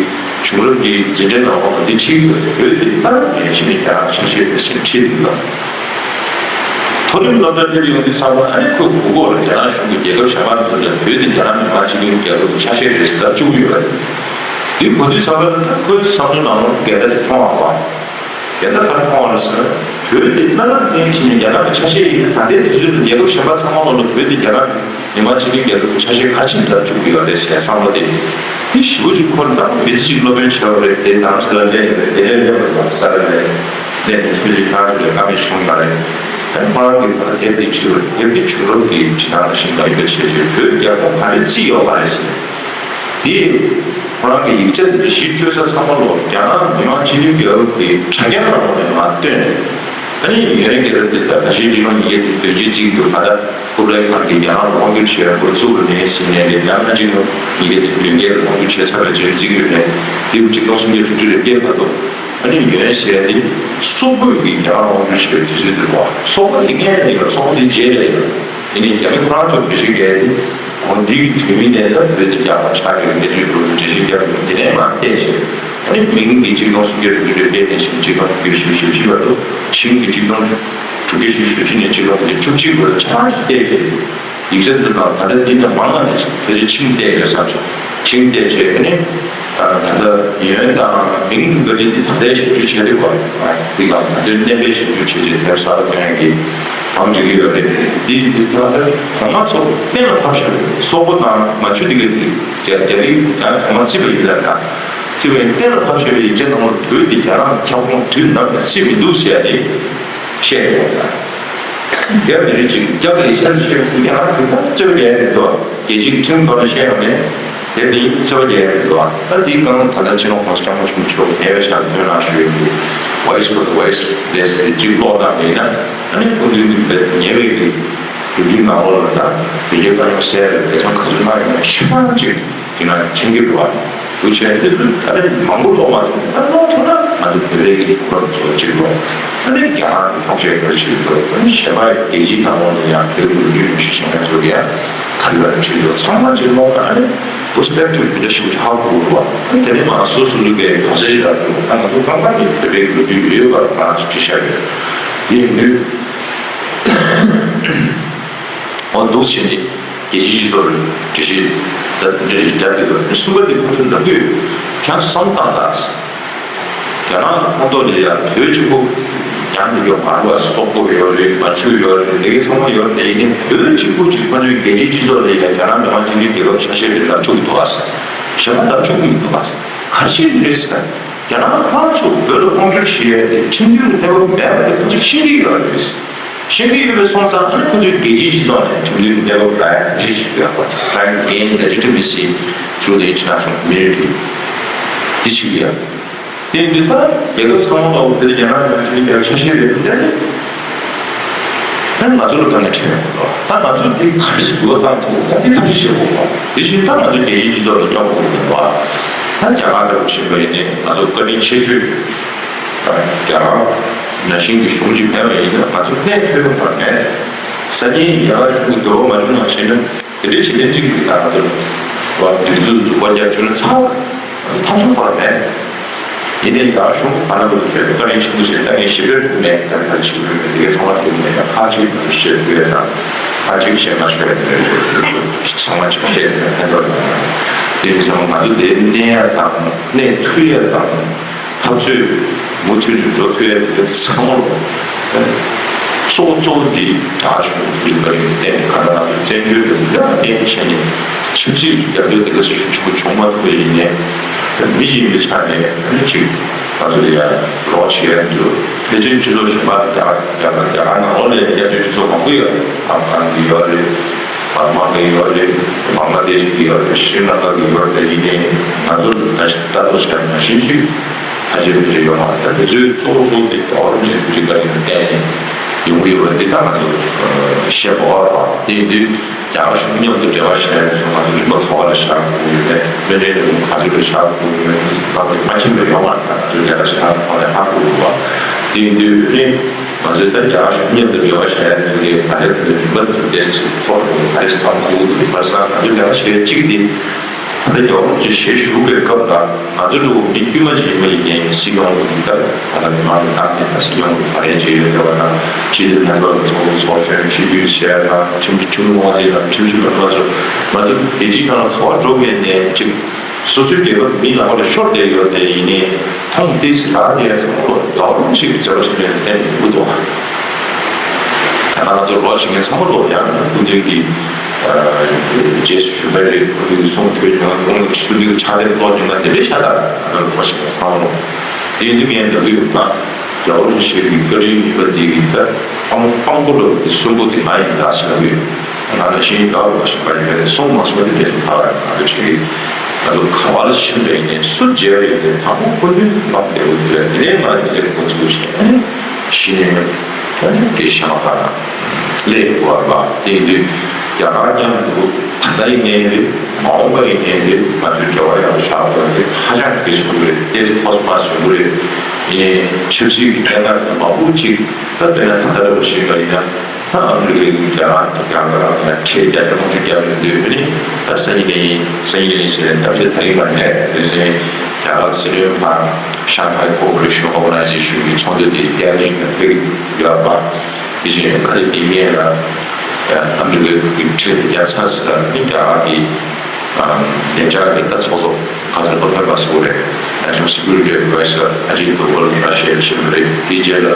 བྱུང་རབས་ཀྱི་འཛིན་གྲྭའི་ནང་ལོགས་ལ་འདི་ཁྲིད་ཀྱི་ཡོད། བོད་དེ་སླར་ཡང་ཕྱི་ནས་རྒྱ་ནག་ཆ་ཤས་རེད་ཟེར་ཁྲིད་འདུག་ལ། མཐོ་རིམ་སློབ་གྲྭ་སླེབས་ཡོང་དུས་ཚང་མ་ཨ་ནི་ཁོའི་མགོ་སྐོར་ལ་རྒྱ་ནག་གཞུང་གི་རྒྱལ་ཁབ་གཞན་པ་ཚོ་ལ་བོད་དེ་རྒྱ་ནག་མི་དམངས་སྤྱི་མཐུན་རྒྱལ་ཁབ་ཀྱི་ཆ་ཤས་རེད་ཟེར་ལབ་བཅུག་གི་ཡོད་རེད། དེ་གོ་དུས་ཚང་མ་ད་ཁོའི་བསམ་བློའི་ནང་ལོགས་འགལ་ཟླ་དེ་མཐོང་བ་རེད་བ། འགལ་ཟླ་ག་རེ་མཐོང་བ་རེད་ཟེར་ན། བོད་དེ་གནའ་རབས་ནས་ཕྱིན་ནས་རྒྱ་ནག་གི་ཆ་ཤས་ཡིན་ན་ད་ལྟའི་དུས་ཚོད་དུ་རྒྱལ་ཁབ་གཞན་པ་ཚང་མ་ལོགས་ལ་བོད་དེ་རྒྱ་ནག་གི་མི་དམངས་སྤྱི་མཐུན་རྒྱལ་ཁབ་ཀྱི་ཆ་ཤས་ག་ཕྱིན་ལབ་བཅུག་གི་ཡོད་རེད་ཟེར་བསམ་བློ་དེ། དེ་ཞེ་པོ་ཅིག་འཁོར་ན་མི་ཚེ་གཅིག་སློབ་དཔོན་བྱས་པ་རེད་དེ་དང་ས་ལ་སླེབས་ཡོད་རེད་དེ་ལས་སླེབས་པ་དང་ས་ལ་སླེབས་སླེབས་ནས་ཐུགས་རྗེ་ཁ་རུ་ལས་ཀ་མེད་བྱུང་ཡོད་རེད། ཨ་ནི་ཁོ་རང་གིས་ད་དེབ་འདི་བྲིས་པ་དེབ་འདི་བྱུང་རབས་ཀྱི་བྲིས་སྟངས་ལ་ཤིན་ཏུ་ཡིན་པ་བྱས་རྗེས་བོད་རྒྱལ་ཁོངས་ག་རེ་བརྩིས་ཡོད་མ་རེད་ཟེར། དེ་ཁོ་རང་གི་ཡིག་ཆ་འདི་གཞི་བཅོལ་ས་ཚང་མ་ལོ་རྒྱ་ནག་མི་དམངས་སྤྱི་མཐུན་རྒྱལ་ཁབ་ཀྱི་དྲ་རྒྱ་ནང་ལོགས་ནས་མར་བཏོན་ནས། ཨ་ནི་ཡོན་རྒྱལ་རབས་འདི་ད་ད་ཆའི་སྤྱི་ནོར་ཉིས་བརྒྱ་དང་བདུན་ཅུ་བརྩི་གི་འདུག་ད་ལྟ་ཀུབ་ལའི་ཁཱན་གྱིས་རྒྱ་ནག་ལ་དབང་བསྒྱུར་བྱས་འགོ་བཙུགས་པ་ནས་ཟིན་ནས་རེད། ཡང་ན་སྤྱི་ནོར་ཉིས་བརྒྱ་དང་བདུན་བརྒྱ་ལ་དབང་བསྒྱུར་བྱས་ཚར་བའི་རྗེས་བརྩི་གི་ཡོད་རེད། འདི་ཆིག་སྟོང་སུམ་བརྒྱ་དྲུག་ཅུ་རེ་བརྒྱད་བར་དུ། ཨ་ནི་ཡོན་ཟེར་ཡ་འདི་སོག་པོས་ཀྱིས་རྒྱ་ནག་ལ་དབང་བསྒྱུར་བྱས་པའི་དུས་ཚོད་འདིར་བ། སོག་པོ་དེ་སྔས་ལ་ཡོད། སོག་པོ་དེ་རྗེས་ལ་ཡོད། དེ་ནས་རྒྱ་མི་ཁོ་རང་ཚོ་བེ་ཤིང་རྒྱལ་དེ་འོ་འདིའི་དུས་མིན་ནས་ད་བོད་དེ་རྒྱ་གར་ཆགས་ཡོད་གནས་ཚུལ་འགྲོ་བའི་འགྲེལ་བཤད་རྒྱབ་ཡོད། དེ་ནས་མར་བལྟས་བྱས། ཨ་ནི་མིང་གི་ཆིག་སྟོང་སུམ་བརྒྱ་དྲུག་ཅུ་རེ་བརྒྱད་ནས་བྱས་ཆིག་སྟོང་དྲུག་བརྒྱ་བཞི་བཅུ་ཞེ་བཞི་བར་དུ་ཆིང་གི་ཆིག་སྟོང་དྲུག་བརྒྱ་བཞི་བཅུ་ཞེ་བཞི་ནས་ཆིག་སྟོང་དྲུག་བརྒྱ་བཅུ་གཅིག་བར་ཆ་ཚང་ཞིག་བལྟས་བྱས། ཡིག་ཆ་ཚོའི་ནང་ད་ལྟ་འདི་ནས་མང་ང་ནས་ཕལ་ཆེར་ཆིང་བལྟས་ཡོད་བསམ་བྱུང་། ཆིང་བལྟས་བྱས་ཨ་ནི། ད་ལྟ་ཡོན་དང་མིང་གི་བཀའ་དྲིན་འདི་ད་ལྟའི་ཞིབ་འཇུག་བྱས་རེད་བ། འདི་གང་ད་ལྟའི་གནས་པའི་ཞིབ་འཇུག་བྱས་རྗེས་དེབ་གསར་ཐོན་ཡག་གི་གང་འབྲི་གི་ཡོད་རེད། འདི་འདི་ད་ལྟ་གོང་མ་ཚོ་གཏན་ལ་ཕབ་བཞག་རེད། སོག་པོ་དང་མ་ཆུ་འདི་ག་འདི་རྒྱ་རྒྱ་རིགས་ཡང་གོང་མ་བརྩིས་པ་ཡིན་ལ། ད་བརྩིས་པ་ཡིན། གཏན་ལ་ཕབ་བཞག་པའི་ཡིག་ཆ་ནང་ལ་བོད་འདི་རྒྱ་ནག་གི་ཁྱབ་ཁོངས་དུས་ནམ་ཡང་བརྩིས་མི་འདུག་ཟེར་ཡ་དེ་བཤད་ཡོད་པ་དང་། རྒྱ་མི་རིགས་གཅིག་རྒྱ་གི་ཡིག་ཆ་ལ་བཤད་ཡོང་དུས་རྒྱ་ནག་གི་ད་རྩོད་པ་རྒྱག་ཡ་མི་འདུག་རྒྱལ་སྤྱིའི་ཁྲིམས་ཐོག་ནས་བཤད་ཡོང་ནས་དེ་འདི་རྩོད་པ་རྒྱག་ཡ་མི་འདུག་ད་འདིའི་སྒང་ལ་ད་ལྟ་སྤྱི་ནོར་༸གོང་ས་༸སྐྱབས་མགོན་ཆེན་པོ་མཆོག་གིས་ཉེ་བའི་ཆར་བཏོན་གནང་བཞིན་ཡོད་པའི་Voice for the Voiceless དེ་གཅིག་ཀློག་བཏང་བ་ཡིན་ན། ཨ་ནི་སྐུ་མདུན་གྱི་ཉེ་བའི་གི་ལོ་རྒྱུས་ནང་ལོགས་ལ་ད་བོད་རྒྱའི་དཀའ་རྙོག་སེལ་བའི་འབད་བརྩོན་ག་ཚོད་གནང་ཡོད་མེད་ཤ་ཚ་གཅིག་དེ་ན་མཁྱེན་གྱི་འདུག་བ། འདུག་བྱས་འདི་ཚོ་ད་ལྟ་མང་པོ་ཀློག་མ་ཐུབ། ད་ཀློག་ཐུབ་ན་ང་ཚོ་བོད་པའི་གི་གཞུང་ལམ་ཚོ་གཅིག་ལོ། ད་ནི་རྒྱ་ནག་གི་འཁྱོག་བཤད་ག་རེ་བྱེད་ཀྱི་འདུག་ད་ནི་གཞན་པ་རྒྱལ་སྤྱིའི་ནང་ལོགས་ནས་ཡང་བོད་ཀྱི་ལོ་རྒྱུས་ཉམས་ཞིབ་བྱེད་མཁན་ཚོ་གིས་ཡང་ག་རེ་ག་རེ་བྲིས་འདུག་ཚང་མ་གཅིག་ཀློག་ན་ཨ་ནི་པར་སི་པེག་ཊིབ་དེ་འདྲ་ཞིག་ཧ་གོ་གི་འདུག་བ། དེ་ནས་མ་སོ་སོ་སོ་གི་གང་ཟེར་ཞིག་ལ་ད་ང་ཚོ་རྐང་པ་གི་བོད་པའི་གི་ལོ་རྒྱུས་ཡོད་པར་ང་ཚོ་བྲིས་བཞག་ཡོད། དེ་ཡིན་དུས་འོ་འདུག་བྱས་ནས། རྒྱལ་སྤྱིའི་སྤྱི་ཚོགས་ལ་འགྲེལ་བཤད་ད་འདི་འདྲ་ཞིག་བརྒྱབ་འདུག་གསུམ་པ་འདི་ཁོ་ཚོས་ལབ་དུས་ཁྱེད་ཚོ་བསམ་བཏང་དང་། རྒྱ་ནག་ཁོངས་གཏོགས་ལ་ཡང་བོད་གཅིག་པུ་ཡང་འདི་ཡོད་མ་རེད་བ། སོག་པོ་ཡོད་རེད། མན་ཇུ་ཡོད་རེད། དེ་གའི་ཚང་མ་ཡོད་རེད། དེ་ཡིན་ནའི་བོད་གཅིག་པུ་གཅིག་ཁོ་ཚོས་རྒྱལ་སྤྱིའི་སྤྱི་ཚོགས་ལ་ཡང་རྒྱ་ནག་མི་དམངས་སྤྱི་མཐུན་རྒྱལ་ཁབ་ཆ་ཤས་རེད་ལབ་ཆོག་གི་འདུག་བ། གཞན་པ་ལབ་ཆོག་གི་མི་འདུག་བ། ག་རེ་བྱས་ནས་རེད་ཟེར་ན། རྒྱ་ནག་ཁོ་རང་ཚོ་བོད་ལ་དབང་བསྒྱུར་བྱེད་ཡས་དེ་ཁྲིམས་མཐུན་གྱི་གནས་བབ་མེད་པ་དེ་ཁོ་ཚོས་ཤེས་ཀྱི་ཡོད་རེད། ཤེས་ཀྱི་ཡོད་པའི་སོང་ཙང་ཨ་ནི་ཁོ་ཚོས་རྒྱལ་སྤྱིའི་སྤྱི་ཚོགས་ནས་ཁྲིམས་མཐུན་གྱི་གནས་བབ་རག་ཡ་དེ་འདྲ་ཞིག་ཡོད་པ། Trying to gain legitimacy through the international community དེ་ཞིག་ཡོད། དེ་ཡིན་དུས་ད་རྒྱལ་ཁབ་ཚང་མ་ལ་བོད་དེ་རྒྱ་ནག་གི་ཁྲིམས་མཐུན་གྱི་ཆ་ཤས་རེད་འདུག་དེ་ནི། ད་ང་ཚོ་ལ་དཀའ་ངལ་འཕྲད་ཡོང་གི་འདུག་ད་ང་ཚོས་འདི་ག་འདྲ་ཞིག་འགུལ་བ་བཏང་ཐུབ། ད་འདི་ཐབས་ཤེས་བྱེད་དགོས་པ། དེ་བཞིན་ད་ང་ཚོ་རྒྱལ་སྤྱིའི་སྤྱི་ཚོགས་ལ་སྙོམས་དགོས་ཀྱི་འདུག་ད་རྒྱ་གར་འདྲ་པོ་ཕྱིན་པ་ཡིན་ནའི་ང་ཚོ་བཀའ་དྲིན་ཆེ་ཤོས། རྒྱ་གར་ནང་བཞིན་གྱི་གཞུང་ཅིག་མེད་པ་ཡིན་ན་ང་ཚོ་གནས་ཐུབ་ཡོང་བ་མེད། སང་ཉིན་རྒྱ་གར་གཞུང་གི་འདོད་པ་མ་བྱུང་བ་བྱས་ན། དེ་འདྲའི་བྱེད་ལས་གཅིག་གིས་ད་ང་ཚོ་ལ་དུས་ཚོད་འཛུགས་པ་རྒྱབ་བཅུག་ན་ཚར་བ་ཐབས་སུ་བར་མེད། ཡིན་ནའི་ཡང་གཞུང་གི་བར་ན་བར་དུ་བོད་བཀའ་དྲིན་ཆེན་པོ་བྱས། ད་ངས་ཞིབ་ཕྲ་དྲི་མེད་ཀྱང་ད་ཞིབ་ཕྲ་དྲི་མེད་དེ་གའི་ཚང་མ་དྲི་མེད་ཀྱང་ཁག་ཅིག་བཤད་དགོས་ཡ་དང་ཁག་ཅིག་བཤད་མ་ཆོག་ཡ་དེ་འདྲ་ཚང་མ་ཅིག་བཤད་ནས་ཕན་ཐོགས་ཡོང་། དེ་ཡིན་ཙང་ང་ཚོ་དེ་གནས་ཡ་དང་གནས་ཐུབ་ཡ་དང་། འཐབ་རྩོད་མུ་མཐུད་དུ་འགྲོ་ཐུབ་ཡ་དེ་ཚང་མ་ལོ། གཙོ་བོ་གཙོ་བོ་འདི་རྒྱ་གཞུང་གི་བཀའ་དྲིན་བརྟེན་ནས་གང་ལྟར་ང་ཚོ་བཙན་བྱོལ་དུ་འདི་ལ་བརྟེན་བྱས་ནས་ཆབ་སྲིད་ཀྱི་རྒྱབ་སྐྱོར་དེ་ག་ཚོད་ཤུགས་ཆེན་པོ་བྱུང་མ་ཐུབ་པ་ཡིན་ནའི་མི་གཅིག་ཡིན་པའི་ཆ་ནས་ཨ་ནི་གཅིག་ང་ཚོ་ལ་ཡ་རོགས་བྱེད་ཡ་འདུག་ཕལ་ཆེར་སྤྱི་ཚོགས་གཞན་པ་རྒྱ་གར་རྒྱ་གར་རྒྱ་གར་ནང་ལོགས་ལ་ཡ་སྐྱབས་བཅོལ་སྤྱི་ཚོགས་མང་པོ་ཡོད། ཨབ་གྷན་གྱི་ཡོད་རེད། བར་མ་གི་ཡོད་རེད། བང་ལ་དེ་ཤི་གི་ཡོད་རེད། ཤྲི་ལང་ཀ་གི་ཡོད་རེད། ཡིན་ནའི་ང་ཚོ་ད་ལྟ་བྱས་ན་ཤིན་ཤིག་ཕལ་ཆེར་དེ་འདྲ་ཡོད་མ་རེད། ད་དེ་ཚོའི་གཙོ་བོ་གཙོ་བོ་དེ་རྒྱལ་བ་རིན་པོ་ཆེའི་ཐུགས་རྗེ་བཀའ་དྲིན་ལ་བརྟེན་ནས་ཡོང་གི་ཡོད་པ་འདི་ད་ང་ཚོ་ཤེས་དགོས་པ་རེད། དེ་ཡིན་དུས་རྒྱ་གར་གཞུང་མཉམ་དུ་འབྲེལ་བ་བྱས་ནས་ང་ཚོ་རིམ་པ་ཚོགས་པ་ལ་བཞག་དགོས་ཀྱི་ཡོད་པས། སྨན་བཅོས་ལས་ཁུངས་ག་ཚོད་ལ་བཞག་དགོས་ཀྱི་ཡོད་པས། ང་ཚོ་མ་ཕྱིན་པ་ཡོད་མ་རེད། ད་ང་ཚོ་ལས་ཀ་བྱེད་སྟངས་ཐོག་ནས་ཧ་གོ་དགོས་པ། དེ་ཡིན་དུས་ཨ་ནི། ང་ཚོས་ད་རྒྱ་གར་གཞུང་མཉམ་དུ་འབྲེལ་བ་བྱ་ཡ་དེ་གའི་ང་ཚོའི་དུས་རིམ་པ་དེ་ཏོག་ཙམ་ཐོག་ནས་ག་རེ་བཏང་ཐུབ་འདུག་བར་སང་ང་ཚོས་ལས་ཀ་བྱེད་གཅིག་དེ་ད་ལྟ་རྒྱལ་བ་རིན་པོ་ཆེ་ཞལ་བཞུགས་པའི་སྐབས་ལ་ང་ཚོ་འདྲ་བོ་མི་དཀྱུས་མ་ཞིག་ཡིན་པ་ཡིན་ནའི་སྲིད་སྐྱོང་གི་ད་ད་ལྟ་མི་མང་གི་ཏང་ནས་ད་སྲིད་སྐྱོང་གི་ག་རེ་བྱེད་ཡོད་དེ་བ་དང་སྤྱི་འཐུས་ལྷན་ཚོགས་ལ་ཚོགས་ཚོགས་ཆེན་ཆིབས་བསྒྱུར་བྱས་དང་ཁྲིམས་ཁྲིམས་དབང་ཆེན་དང་ཁྲིམས་ཞིབ་པ་ལྷན་ཚོགས་ང་ཚོ་རྒྱལ་སྤྱིའི་ནང་ལ་ཚོགས་པ་འགྲོ་མེད་ནའི་གཅིག་སོ་སོའི་རྒྱལ་ཁབ་མི་ནང་ལ་ཤོར་བསྡད་ཡོད་དེ་ཡིན་ནའི་མཐོང་ཏེ་ཟི་ལ་དེ་ཚང་མ་ལོ་རྒྱལ་བ་རིན་པོ་ཆེ་གི་མཛད་པ་ཆེན་པོ་ཡང་བསྟན་ཡོང་གི་འདུག་ད་ང་ཚོ་ལོ་བྱེད་མཁན་ཚང་མ་ལོ་ཡང་སྐུ་མདུན་གྱི་རྗེས་སུ་ཞུ་བ་རེད། སྐུ་མདུན་གྱི་གསུང་ཐོས་མྱོང་། སྐུ་མདུན་གྱི་ཕྱག་དེབ་ཀློག་མྱོང་ན་དེ་འདྲའི་ཤ་སྟག་ང་ཚོ་ལོ་བྱེད་མཁན་ཚང་མ་ལོ་དེ་ཡིན་དུས་ངས་འདོད་ཀྱི་ཡོད་ན། རྒྱལ་བ་རིན་པོ་ཆེ་གི་བཀའ་དྲིན་ཉིས་པ་འདི་གི་ད་དཔང་དཔང་པོ་ལ་འདི་གསོན་པོ་འདི་ང་ཡིན་ད་ཟེར་གི་ཡོད། ང་ནང་བཞིན་རྒྱལ་བ་རིན་པོ་ཆེ་མ་ཡིན་པའི་གསུང་མ་གསུང་འདི་མེད་དུ་ཕར་ང་ཚོ་བྱེད་ཀྱི་ང་ཚོ་ག་བ་ལ་ཕྱིན་པ་ཡིན་ནའི་སུ་མཇལ་བ་ཡིན་ནའི་དང་པོ་སྐུ་མདུན་དུ་བསླབ་བསྡད་དགོས་འདུག་དེ་ནས་ང་འདི་ལས་འགོ་འཛུགས་བྱས་ནས་གཞི་ནས། ད་ནི་དེ་བྱས་ན་ཕར་སླེབས་དགོས་པ་དེ་ཡིན་དུས། རྒྱ་གར་མཉམ་དུ་ད་ལྟ་ཡིན་ནའི་རེད། མ་འོངས་པ་ཡིན་ནའི་རེད། ང་ཚོའི་འབྲེལ་བ་ཡག་པོ་བཞག་དགོས་པ་དེ་ཧ་ཅང་གལ་ཆེན་པོ་རེད། ཏོག་ཙམ་མ་ཞིག་ཡོང་གི་རེད། ཡིན་ནའི་ཆབ་སྲིད་ཀྱི་གནད་འགག་མང་པོ་ཅིག་ད་དཔེར་ན་ད་ལྟ་འདྲ་པོ་བྱེད་པ་ཡིན་ན། ད་ཨ་མི་རི་ཀའི་རྒྱ་གར་རྒྱ་གར་ལ་ཁྲལ་རྒྱ་ཆེན་པོ་ཅིག་བརྒྱབ་ཡོང་དུས། དེ་ནི་ད་སང་ཉིན་ཡིན། སང་ཉིན་ཡིན་ཟེར་ནས་གཏམ་བཤད་ད་ཡིན་པ་རེད། དེ་བཞིན་རྒྱ་གར་སྲིད་བློན་ཕར་Shanghai Cooperation Organization གི་ཚོགས་འདུ་དེ་ཏེ་ཧྲན་ལ་ཕེབས་ཡོད་པ། དེ་བཞིན་ག་རེ་དེ་ཡིན་ལ་ཨ་མི་རི་ཀའི་ཁྲལ་དེ་བརྒྱབ་ཚར་ཟེར་ལ་ནི་རྒྱ་གར་གྱི་བདེ་འཇགས་ཀྱི་ད་ཚོགས་གཙོ་ག་ཚོད་སློབ་སྟོན་པ་ཟེར་བ་རེད། National Security Advisor Ajit Doval ར་ཤི་ཡར་ཕྱིན་པ་རེད། དེའི་རྗེས་ལ་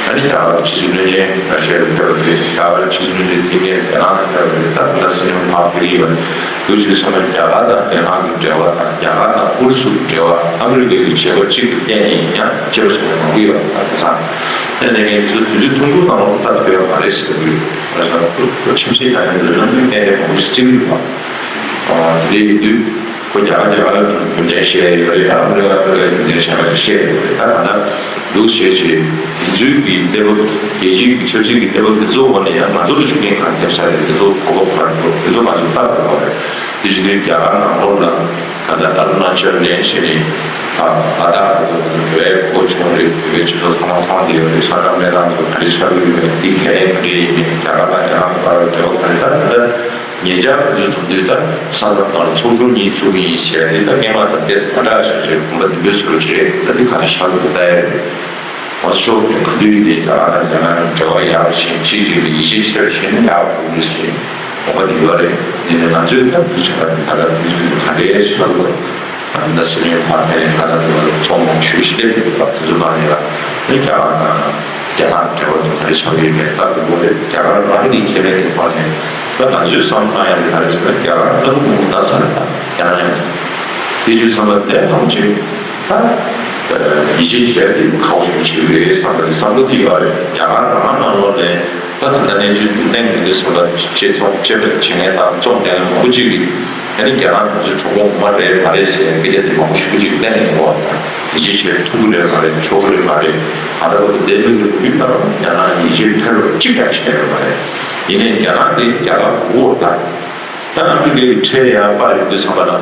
ཨ་ནི་རྒྱ་གར་ཕྱི་སྲིད་བློན་ཆེན་ར་ཤི་ཡར་ཕེབས་པ་རེད། རྒྱ་གར་ཕྱི་སྲིད་བློན་ཆེན་དེ་ནས་རྒྱ་ནག་ལ་ཕེབས་པ་རེད། ད་ད་ལྟ་སྲིད་བློན་ཕར་ཕེབས་ཡིན་པ་འདུག་ཅེས་སོང་ན། རྒྱ་གར་དང་རྒྱ་ནག་གི་འབྲེལ་བ་དང་། རྒྱ་གར་དང་ཨུ་རུ་སུ་གི་འབྲེལ་བ། ཨ་མི་རི་ཀའི་བྱེད་སྒོ་གཅིག་གི་སྟེང་ནས་ཡང་ཅི་བྱས་ནས་མང་པོ་ཡོད་པ་དེ་ཚང་། དེ་ནས་ངས་དུས་ཚོད་ཐུང་ཐུང་ནང་ལ་ད་ཐོས་ཡ་མ་རེད་ཟེར་གི་ཡོད། ད་ལྟ་ཁོ་ཁོ་ཁྱིམ་མཚེས་དང་ཡང་འབྲེལ་ལམ་གྱི་གནད་རེ་མང་པོ་ཞིག་བརྩི་གི་ཡོད་པ། དེ་འདྲ་ཡིན་དུས་ཁོ་རྒྱ་གར་རྒྱ་གར་རྒྱུ་མཚན་བཤད་ཡོད་རེད། ཨ་མི་རི་ཀ་ཨ་མི་རི་ཀའི་རྒྱུ་མཚན་བཤད་པ་བཤད་ཡོད་རེད། ད་ད་ལྟ་འདུག་བྱས་བྱས་དེ་ཚོའི་གི་གནས་བབ། རྒྱལ་སྤྱིའི་གི་ཆབ་སྲིད་ཀྱི་གནས་བབ་དེ་ཚོ་འོག་ནས་ཡང་ང་ཚོ་ལ་ཤུགས་རྐྱེན་གང་ཐེབས་ས་རེད། དེ་ཚོ་གོ་སྐབས་གང་འགྲོ། དེ་ཚོ་ང་ཚོ་ལྟ་དགོས་པ་རེད། དེ་བཞིན་དུ་རྒྱ་གར་ནང་ལོགས་ལ་ད་ལྟ་ཨ་རུ་ན་ཅལ་ནས་བྱས་ནས་ཨ་ལ་དྭགས་བར་དུ་འགྲོ་བའི་གོ་སྐབས་བྱུང་རེད། བོད་པའི་སྤྱི་ཚོགས་ཚང་མ་མཐོང་བསྡད་ཡོད་རེད། ས་ཁྲ་སྨན་ཁང་དུ་ག་འདྲ་ཆགས་ཀྱི་ཡོད་མེད། འདི་ག་ནས་ག་འདྲ་ཡིན་མིན། རྒྱ་གར་དང་རྒྱ་ནག་བར་འབྲེལ་བ་ག་རེ། ད་ད་ལྟ་ཉེ་ཆར་ང་ཚོས་མཚོན་དུས་ད་ས་མཚམས་ནང་ལ་ཚོགས་ཆུང་གཉིས་བཙུགས་ཀྱི་ཡིན་ཟེར་ཏེ། ད་སྔས་མ་དང་ཏོག་ཙམ་མ་འདྲ་ཞིག་རེད། དགོངས་པ་འདི་འདྲ་ཞིག་རེད། ད་འདི་ག་རེ་ཆགས་འདུག་ལྟ་ཡ་རེད། ང་ཚོ་ཕྱོགས་ནས་ག་དུས་ནས་རྒྱ་གར་དང་རྒྱ་ནག་གི་འབྲེལ་བ་ཡག་ཕྱིན། ཕྱི་རྒྱལ་གྱི་ཡིད་ཆེས་ཆེར་བྱས་ནས་ཡག་པོ་འདུག་ཟེར་དགོངས་པ་འདི་ཡོད་རེད། ཡིན་ནའི་ང་ཚོས་ད་འདི་ཆགས་ད་ལྟ་འདི་ཚོ་ག་འདྲའི་ཆགས་འདུག་ད་སྲིད་བློན་ཕར་ཕེབས་ནས་ད་ལྟ་འདི་བར་ཚོགས་མང་ཞུས་ཤིག་སླེབས་ཡོད་པ། དེ་ཚོ་ནང་ནས་ལ་ནི་རྒྱ་གར་དང་རྒྱ་ནག་འབྲེལ་བ་དེ་ག་རེ་ཆགས་ཀྱི་ཡོད་མེད་ལྟ་དགོས་པ་རེད། རྒྱ་གར་རང་གི་ཁེ་ཕན་གྱི་ཐོག་ནས་ད་ང་ཚོས་བསམ་བློ་བཏང་ཡ་དེ་ག་རེ་ཟེར་ན། རྒྱ་གར་ལྟ་བུ་གུང་ད་ཚར་དང་རྒྱ་ནག་མཉམ་དུ་དེ་བྱས་བསམ་པ་དེ་ཧ་གོ་ཆེ། ད་ཡིད་ཆེས་བྱས་དེ་ཁག་པོ་ཞིག་བྱེད་ཀྱི་རེད་བསམ་པ་དེ་བསམ་བློ་དེ་ཡོད་རེད། རྒྱ་གར་རང་ནང་ལོགས་ནས་ད་ད་ལྟ་གནས་ཚུལ་དེ་གླེང་མི་འདུག་བསམ་པ་བྱེད་ཚོགས་བྱེད་པ་བྱེད་མཁན་དང་རྩོམ་མཁན་མང་པོ་ཅིག་གིས། ཨ་ནི་རྒྱ་ནག་ང་ཚོའི་གྲོགས་པོ་ངོ་མ་རེད་མ་རེད་ཟེར་སྐད་ཆ་དེ་མང་པོ་ཞེ་པོ་ཅིག་གླེང་ཡོང་གི་ཡོད་པ་དང་། ཡིད་ཆེས་བྱེད་ཐུབ་ཀྱི་རེད་མ་རེད། ཆོག་གི་རེད་མ་རེད། ད་ལྟ་བར་དུ་འདས་པའི་ལོ་རྒྱུས་ནང་རྒྱ་ནག་ཡིད་ཆེས་ཐོན་པ་གཅིག་ཀྱང་བྱས་ཡོད་མ་རེད། ཡིན་ནའི་རྒྱ་ནག་དེ་རྒྱ་གར་མགོ་བོར་ད། ད་ཨ་མི་རི་ཀའི་ཁྲལ་ཡར་སྤར་ཡོང་དུས་ཙམ་པ་ལ་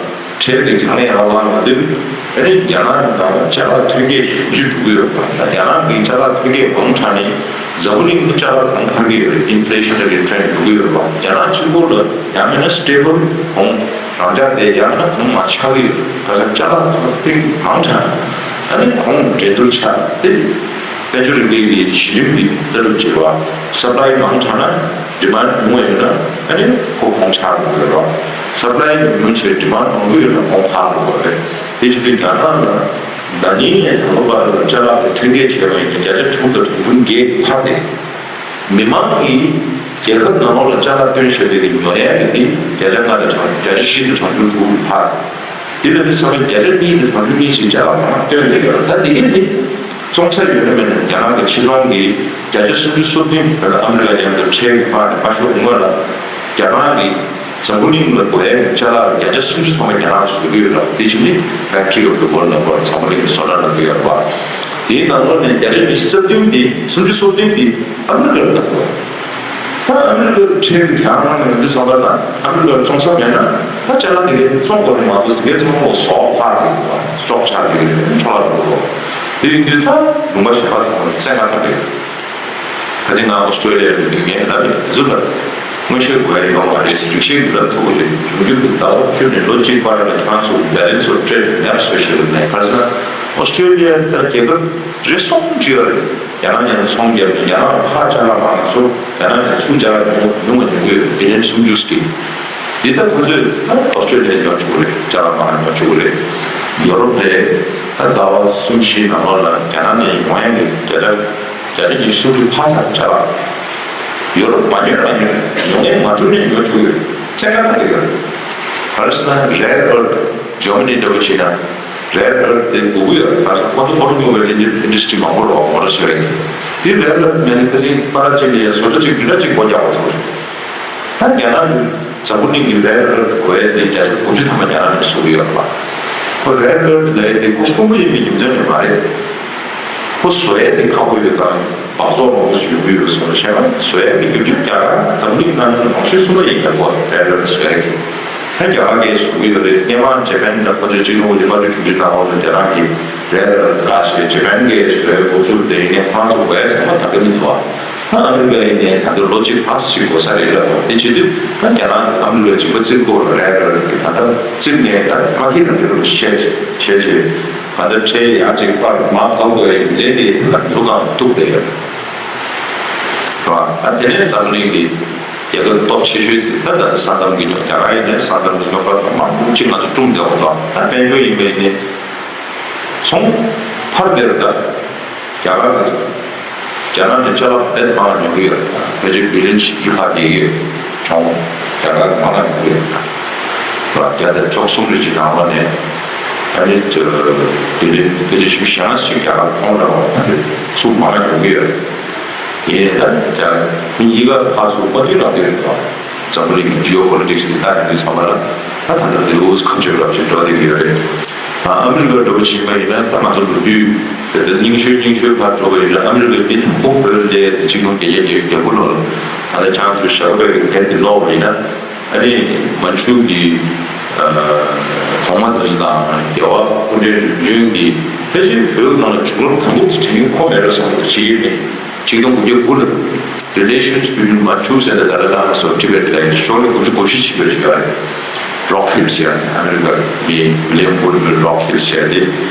ཁྲལ་གྱི་འགྱངས་ལན་ཡར་བསླངས་ཡོང་དུས། ཨ་ནི་རྒྱ་ནག་གི་ནང་ལ་ཅ་ལག་ཐོན་སྐྱེད་ཞེ་པོ་ཅིག་འགྲོ་གི་ཡོད་པ་དང་། རྒྱ་ནག་གི་ཅ་ལག་ཐོན་སྐྱེད་མང་དྲགས་ནས་འཛམ་བུ་གླིང་གི་ཅ་ལག་གོང་འཕར་གྱི་ཡོད་རེད། ཨིན་ཕི་ལེ་ཤ་ན་རི་ཊེན་འགྲོ་གི་ཡོད་པ། རྒྱ་ནག་གཅིག་པོ་ལ་ཡང་མིན་ན་སི་ཊེ་བལ་གོང་རང་འཇགས་དེ་ཡང་མིན་ན་གོང་མར་ཆག་གི་ཡོད་རེད། ག་ས་ཅ་ལག་ཐོན་སྐྱེད་མང་དྲགས་ཨ་ནི་གོང་འགྲན་བསྡུར་ཆགས་ཏེ། དཔལ་འབྱོར་རིམ་པའི་གི་གཞི་རིམ་གྱི་ལྟ་གྲུབ་བྱེད་པ། སབ་ལའི་མང་དྲགས་ན་ཌི་མན་ཌི་ཉུང་བ་ཡོད་ན་ཨ་ནི་ཁོ་གོང་ཆག་འགྲོ་གི་རེད་པ། སབ་ལའི་ཉུང་ཉུང་བྱས་ཌི་མན་ཌི་མང་པོ་ཡོད་ན་གོང་འཕར་འགྲོ་གི་རེད། དེ་བྱེད་དུས་རྒྱ་ནག་ལ་ན་ནིང་ནས་ད་ལོ་བར་དུ་ཅ་ལག་གི་ཐོན་སྐྱེད་བྱས་པ་ཡིན་ན་བརྒྱ་ཆ་དྲུག་དང་དྲུག་ཅུ་རེ་བརྒྱད་འཕར་ཏེ། མི་མང་གིས་རྒྱལ་ཁབ་ནང་ལོགས་ལ་ཅ་ལག་བཏོན་བཞིན་པའི་ཉོ་ཡས་ཀྱི་དེ་བརྒྱ་ཆ་ལྔ་དང་གྲངས་བརྒྱ་ཆ་བཞི་དང་གྲངས་ཆུང་དྲུག་འཕར། དེ་ལ་དེ་ཚང་མ་བརྒྱ་ཆ་གཉིས་དང་གྲངས་ཆུང་གཉིས་ཤིག་ཅ་ལག་མང་བཏོན་བསྡད་ཡོད་རེད། ད་དེ་གི་དེ་བཙོང་ས་ཡོད་ན་མེད་ན་རྒྱ་ནག་གི་ཕྱི་ཚོང་གི་བརྒྱ་ཆ་སུམ་ཅུ་སོ་བདུན་བོད་ལ་ཨ་མི་རི་ཀ་མཉམ་དུ་ཁྲལ་གྱི་དཔང་ནས་མ་ཤོར་སྔོན་ལ་རྒྱ་ནག་གི་འཛམ་བུ་གླིང་ལ་དགོས་ཡས་ཀྱི་ཅ་ལག་བརྒྱ་ཆ་སུམ་ཅུ་ཚང་མ་རྒྱ་ནག་ལ་བཟོ་གི་ཡོད་རེད། དེ་བྱས་ནི་Factory of the World ལབ་དགོས་རེད། འཛམ་བུ་གླིང་གི་བཟོ་གྲྭ་ལབ་ཀྱི་ཡོད་རེད་པ། དེའི་ནང་ལོགས་ནས་བརྒྱ་ཆ་ཉི་ཤུ་རྩ་བདུན་དེ་སུམ་ཅུ་སོ་བདུན་དེ་ཨ་མི་རི་ཀར་བཏང་དགོས། ད་ཨ་མི་རི་ཀར་ཁྲལ་གྱང་ལངས་ནས་འདི་བསམ་པ་དང་ཨ་མི་རི་ཀར་བཙོང་ས་མེད་ན་ད་ཅ་ལག་དེ་གའི་བཙོང་དགོས་ནི་མ་གཏོགས་དེ་གའི་ཚང་མ་ལོག་ཟོག་འཕར་གི་འདུག་བ། སྲོག་ཆགས་ཀྱི་འཕྲོ་བརླག་འགྲོ་གི་འདུག་དེ་ཡིན་དུས་ད་ལུང་པ་གཞན་པ་ཚང་མ་བཙན་ཁ་བཏང་གི་ཡོད། ཁ་སང་ང་ཨོ་སི་ཀྲོ་ལི་ཡ་འགྲོ་དུས་ངས་ལབ་ཡིན། དེ་ཚོ་ལ་མངོན་ཤེས་དགོས་ཡ་ཡོད་མ་རེད་ཟེར། རིག་ཤེས་ཀྱིས་ལབ་ཐུབ་ཀྱི་རེད། འབྱུང་འགྱུར་གྱི་ཟླ་བ་བཅུ་ནས་ལོ་གཅིག་བར་ལ་ཁྱེད་རང་ཚོ་Balance of Trade ནར་བཟོས་ཤེས་རེད་ནས། ག་རེ་ཟེར་ན་ཨོ་སི་ཀྲོ་ལི་ཡ་ད་རྒྱལ་ཁབ་རེ་ཟུང་ཅིག་ཡོད་རེད། རྒྱ་ནག་ཡང་ཚོང་རྒྱབ་ནས་རྒྱ་ནག་ཕར་ཅ་ལག་མང་ཚོ་རྒྱ་ནག་ནས་ཚུར་ཅ་ལག་ཉུང་ཉུང་བ་ཉོ་གི་ཡོད། བི་ལི་ཡན་སུམ་ཅུ་ཙམ་གྱིས། འདི་ལྟར་ཁོ་ཚོས་ད་ཨོ་སི་ཀྲོ་ལི་ཡ་ཉོ་ཆོག་གི་རེད། ཅ་ལག་མང་ཉོ་ཆོག་གི་རེད། ཡོ་རོབ་ལ་ད་ཟླ་བ་གསུམ་བཞིའི་ནང་ལོགས་ལ་རྒྱ་ནག་ནས་ཡོང་ཡག་གི་བརྒྱ་ཆ་བརྒྱ་ཆ་ཉི་ཤུ་དྲུག་འཕར་ཚར། ཅ་ལག་ཡོ་རོབ་མ་ཉོས་ན་ཉོས། ཉོ་མཁན་མ་བྱུང་ན་ཉོ་ཆོག་གི་རེད། བཙན་ཁ་ག་རེ་ཡོད་རེད། ག་རེ་ཟེར་ན་Rare Earth། Germany འདྲ་བོ་བྱས་ན་Rare Earth དེ་དགོས་ཀྱི་ཡོད་རེད། ག་རེ་ཟེར་ན་ཁོ་ཚོ་ཨོ་ཊོ་མོ་བེལ་ཨིན་ཌ་སི་ཊི་རི་མང་པོ་རེད་པ། མོ་ཊར་བཟོ་ཡག་གི། དེ་Rare Earth མེད་ན་ཁ་ཅིག་པ་ར་ཅིག་ལ་ཡ་བཟོ་གྲྭ་ཅིག་བདུན་ཕྲག་གཅིག་སྒོ་རྒྱག་པ་ཐུག་རེད། ད་རྒྱ་ནག་གི་འཛམ་བུ་གླིང་གི་Rare Earth དགོས་ཡས་དེ་བརྒྱ་ཆ་དགུ་བཅུ་ཐམ་པ་རྒྱ་ནག་ནས་བཟོ་གི་ཡོད་རེད་པ། ཁོ་Rare Earth ལབ་ཡས་དེ་ཁོ་ཕུང་པོ་ཡིན་པའི་རྒྱུ་མཚན་ནས་མ་རེད། ཁོ་བཟོ་ཡས་དེ་ཁག་པོ་ཡོད་དང་། སྦགས་བཙོག་མང་པོ་ཞིག་ཡོང་གི་ཡོད་པ་སོགས་ལ་བཤད་ན། བཟོ་ཡག་གི་རྒྱུ་རྐྱེན་རྒྱ་གར་འཛམ་གླིང་ནང་ནས་མང་ཤོས་གསུམ་པ་ཡིན་པ་རེད་པ། རེད་རེད། བཟོ་ཡག་གི་ད་རྒྱ་གར་གྱིས་བཟོ་གི་ཡོད་རེད། སྔོན་མ་ཇེ་པན་ནས་ཁོ་ཚོས་གཅིག་སྟོང་དགུ་བརྒྱ་ལྔ་བཅུ་དྲུག་ཅུ་ནང་ལོགས་ལ་རྒྱ་ནག་གིས་རེད་རེད་ལབ་བྱས། ཇེ་པན་གྱིས་བཟོ་ཡག་འགོ་ཚུགས། དེ་ཡིན་ནའི་ཁོ་རང་ཚོ་དགོས་ཡག་ཚང་མ་ད་ག་མི་འདུག་བ། ད་ཨ་མི་རི་ཀ་ཡིན་ནའི་ད་ལྟ་ལོ་གཅིག་ཕལ་ཆེར་འགོར་ས་རེད་ལབ་པ། དེ་བྱེད་དུས་ད་རྒྱ་ནག་ཨ་མི་རི་ཀ་མཇིང་པ་བཙིར་དགོས་རེད་རེད་ལབ་ཀྱི། ད་ལྟ་བཙིར་ནས་ད་མ་ཁེ་རང་ཁེ་རུ་བཤད་བྱས་བྱས། ག་འདྲ་ཁྲལ་ཡག་ཅིག་པར་མར་ཕབ་དགོས་ཡ་ཡོན་ཏན་དེ་ད་འདུག་གང་ཐུག་བསྡད་ཡོད་རེད་བ། ཨ་དེ་ནས་འཛམ་གླིང་གི་རྒྱལ་ཁབ་སྟོབས་ཆེ་ཤོས་དེ་ད་ད་ས་མཚམས་ཀྱི་རྙོག་རྒྱ་གར་ཡིན་ནའི་ས་མཚམས་ཀྱི་རྙོག་དྲ་དང་མང་པོ་ཅིག་ང་ཚོ་བསྐྲུན་བསྡད་ཡོད་དོ། ད་དཔལ་འབྱོར་ཡིན་པ་ཡིན་ནའི་ཚོང་ཕར་དེར་ད་རྒྱ་གར་གྱི་རྒྱ་ནག་ནས་ཅ་ལག་དཔེ་མང་ཉོ་གི་ཡོད། ཕལ་ཆེར་བི་ལི་ཡོན་བཞི་བཅུ་ལྷག་བསྡད་ཡོད། གྲོང་རྒྱ་གར་མང་ལ་ཉོ་གི་ཡོད། བརྒྱ་དང་བཅུ་གསུམ་རེ་གཅིག་ནང་ལ་ནས་ཨ་ནི་བི་ལི་ཡོན་ཕལ་ཆེར་བཞི་བཅུ་ཞེ་ལྔ་ཞིག་རྒྱ་གར་གོང་ལ་ཚུར་མང་ལ་ཉོ་གི་ཡོད། ཡིན་ནའི་ད་རྒྱ་གཉིས་ཀ་ཕར་ཚུར་མ་མཐུན་རང་བསྡད་ཡོད་དོ། འཛམ་བུ་གླིང་གི་ཇི་ཨོ་པོ་ལི་ཊིག་སི་འདི་ལྟ་ཡོང་དུས་ཙམ་པ་ལ་ད་ད་ལྟ་རི་ཝར་སི་ཁ་མཆུ་རབ་ཅིག་འགྲོ་བསྡད་ཀྱི་ཡོད་རེད། ཨ་ཨ་མི་རི་ཀར་འགྲོ་བ་ཕྱིན་པ་ཡིན་ན། ད་ང་ཚོ་ལོ་རྒྱུས་དེ་ལྟར་རྙིང་ཤོས་རྙིང་ཤོས་ཕར་འགྲོ་བ་ཡིན་ན། ཨ་མི་རི་ཀའི་མི་དང་པོ་བོད་ལ་སླེབས་ཏེ་གཅིག་སྟོང་བརྒྱད་བརྒྱ་བརྒྱད་ཅུ་གྱ་དགུ་ལོ་ལ། ད་ལྟ་ཁྱེད་རང་ཚོས་ཞྭ་སྒབ་པའི་དེབ་དེ་ཀློག་པ་ཡིན་ན། ཨ་ནི་མན་ཇུ་གི་གོང་མ་དེ་ཚོ་དང་རྒྱལ་བ་སྐུ་ཕྲེང་རིམ་བྱོན་གྱི་ཕལ་ཆེར་བོད་ནང་ལ་བྱུང་རབས་དང་པོ་དེ་དྲན་མཁན་ཁོ་མེད་པ་བསམ་གྱི་ཡོད་མེད། གཅིག་སྟོང་དགུ་བརྒྱ་དགུ་ལ་Relations between Manchus and the Dalai Lama སོགས་Tibet ལ་ཡིན། ཤོག་ལྷེ་དགུ་བཅུ་གོ་བཞི་ཞིག་ཡོད་ཅིག་ཡོད་རེད། རོག་ཧིལ་ཟེར་ཡ་ཨ་མི་རི་ཀ་མི་ཝི་ལི་ཡམ་བུད་ཝིལ་རོག་ཧིལ་ཟེར་ཡ་དེ་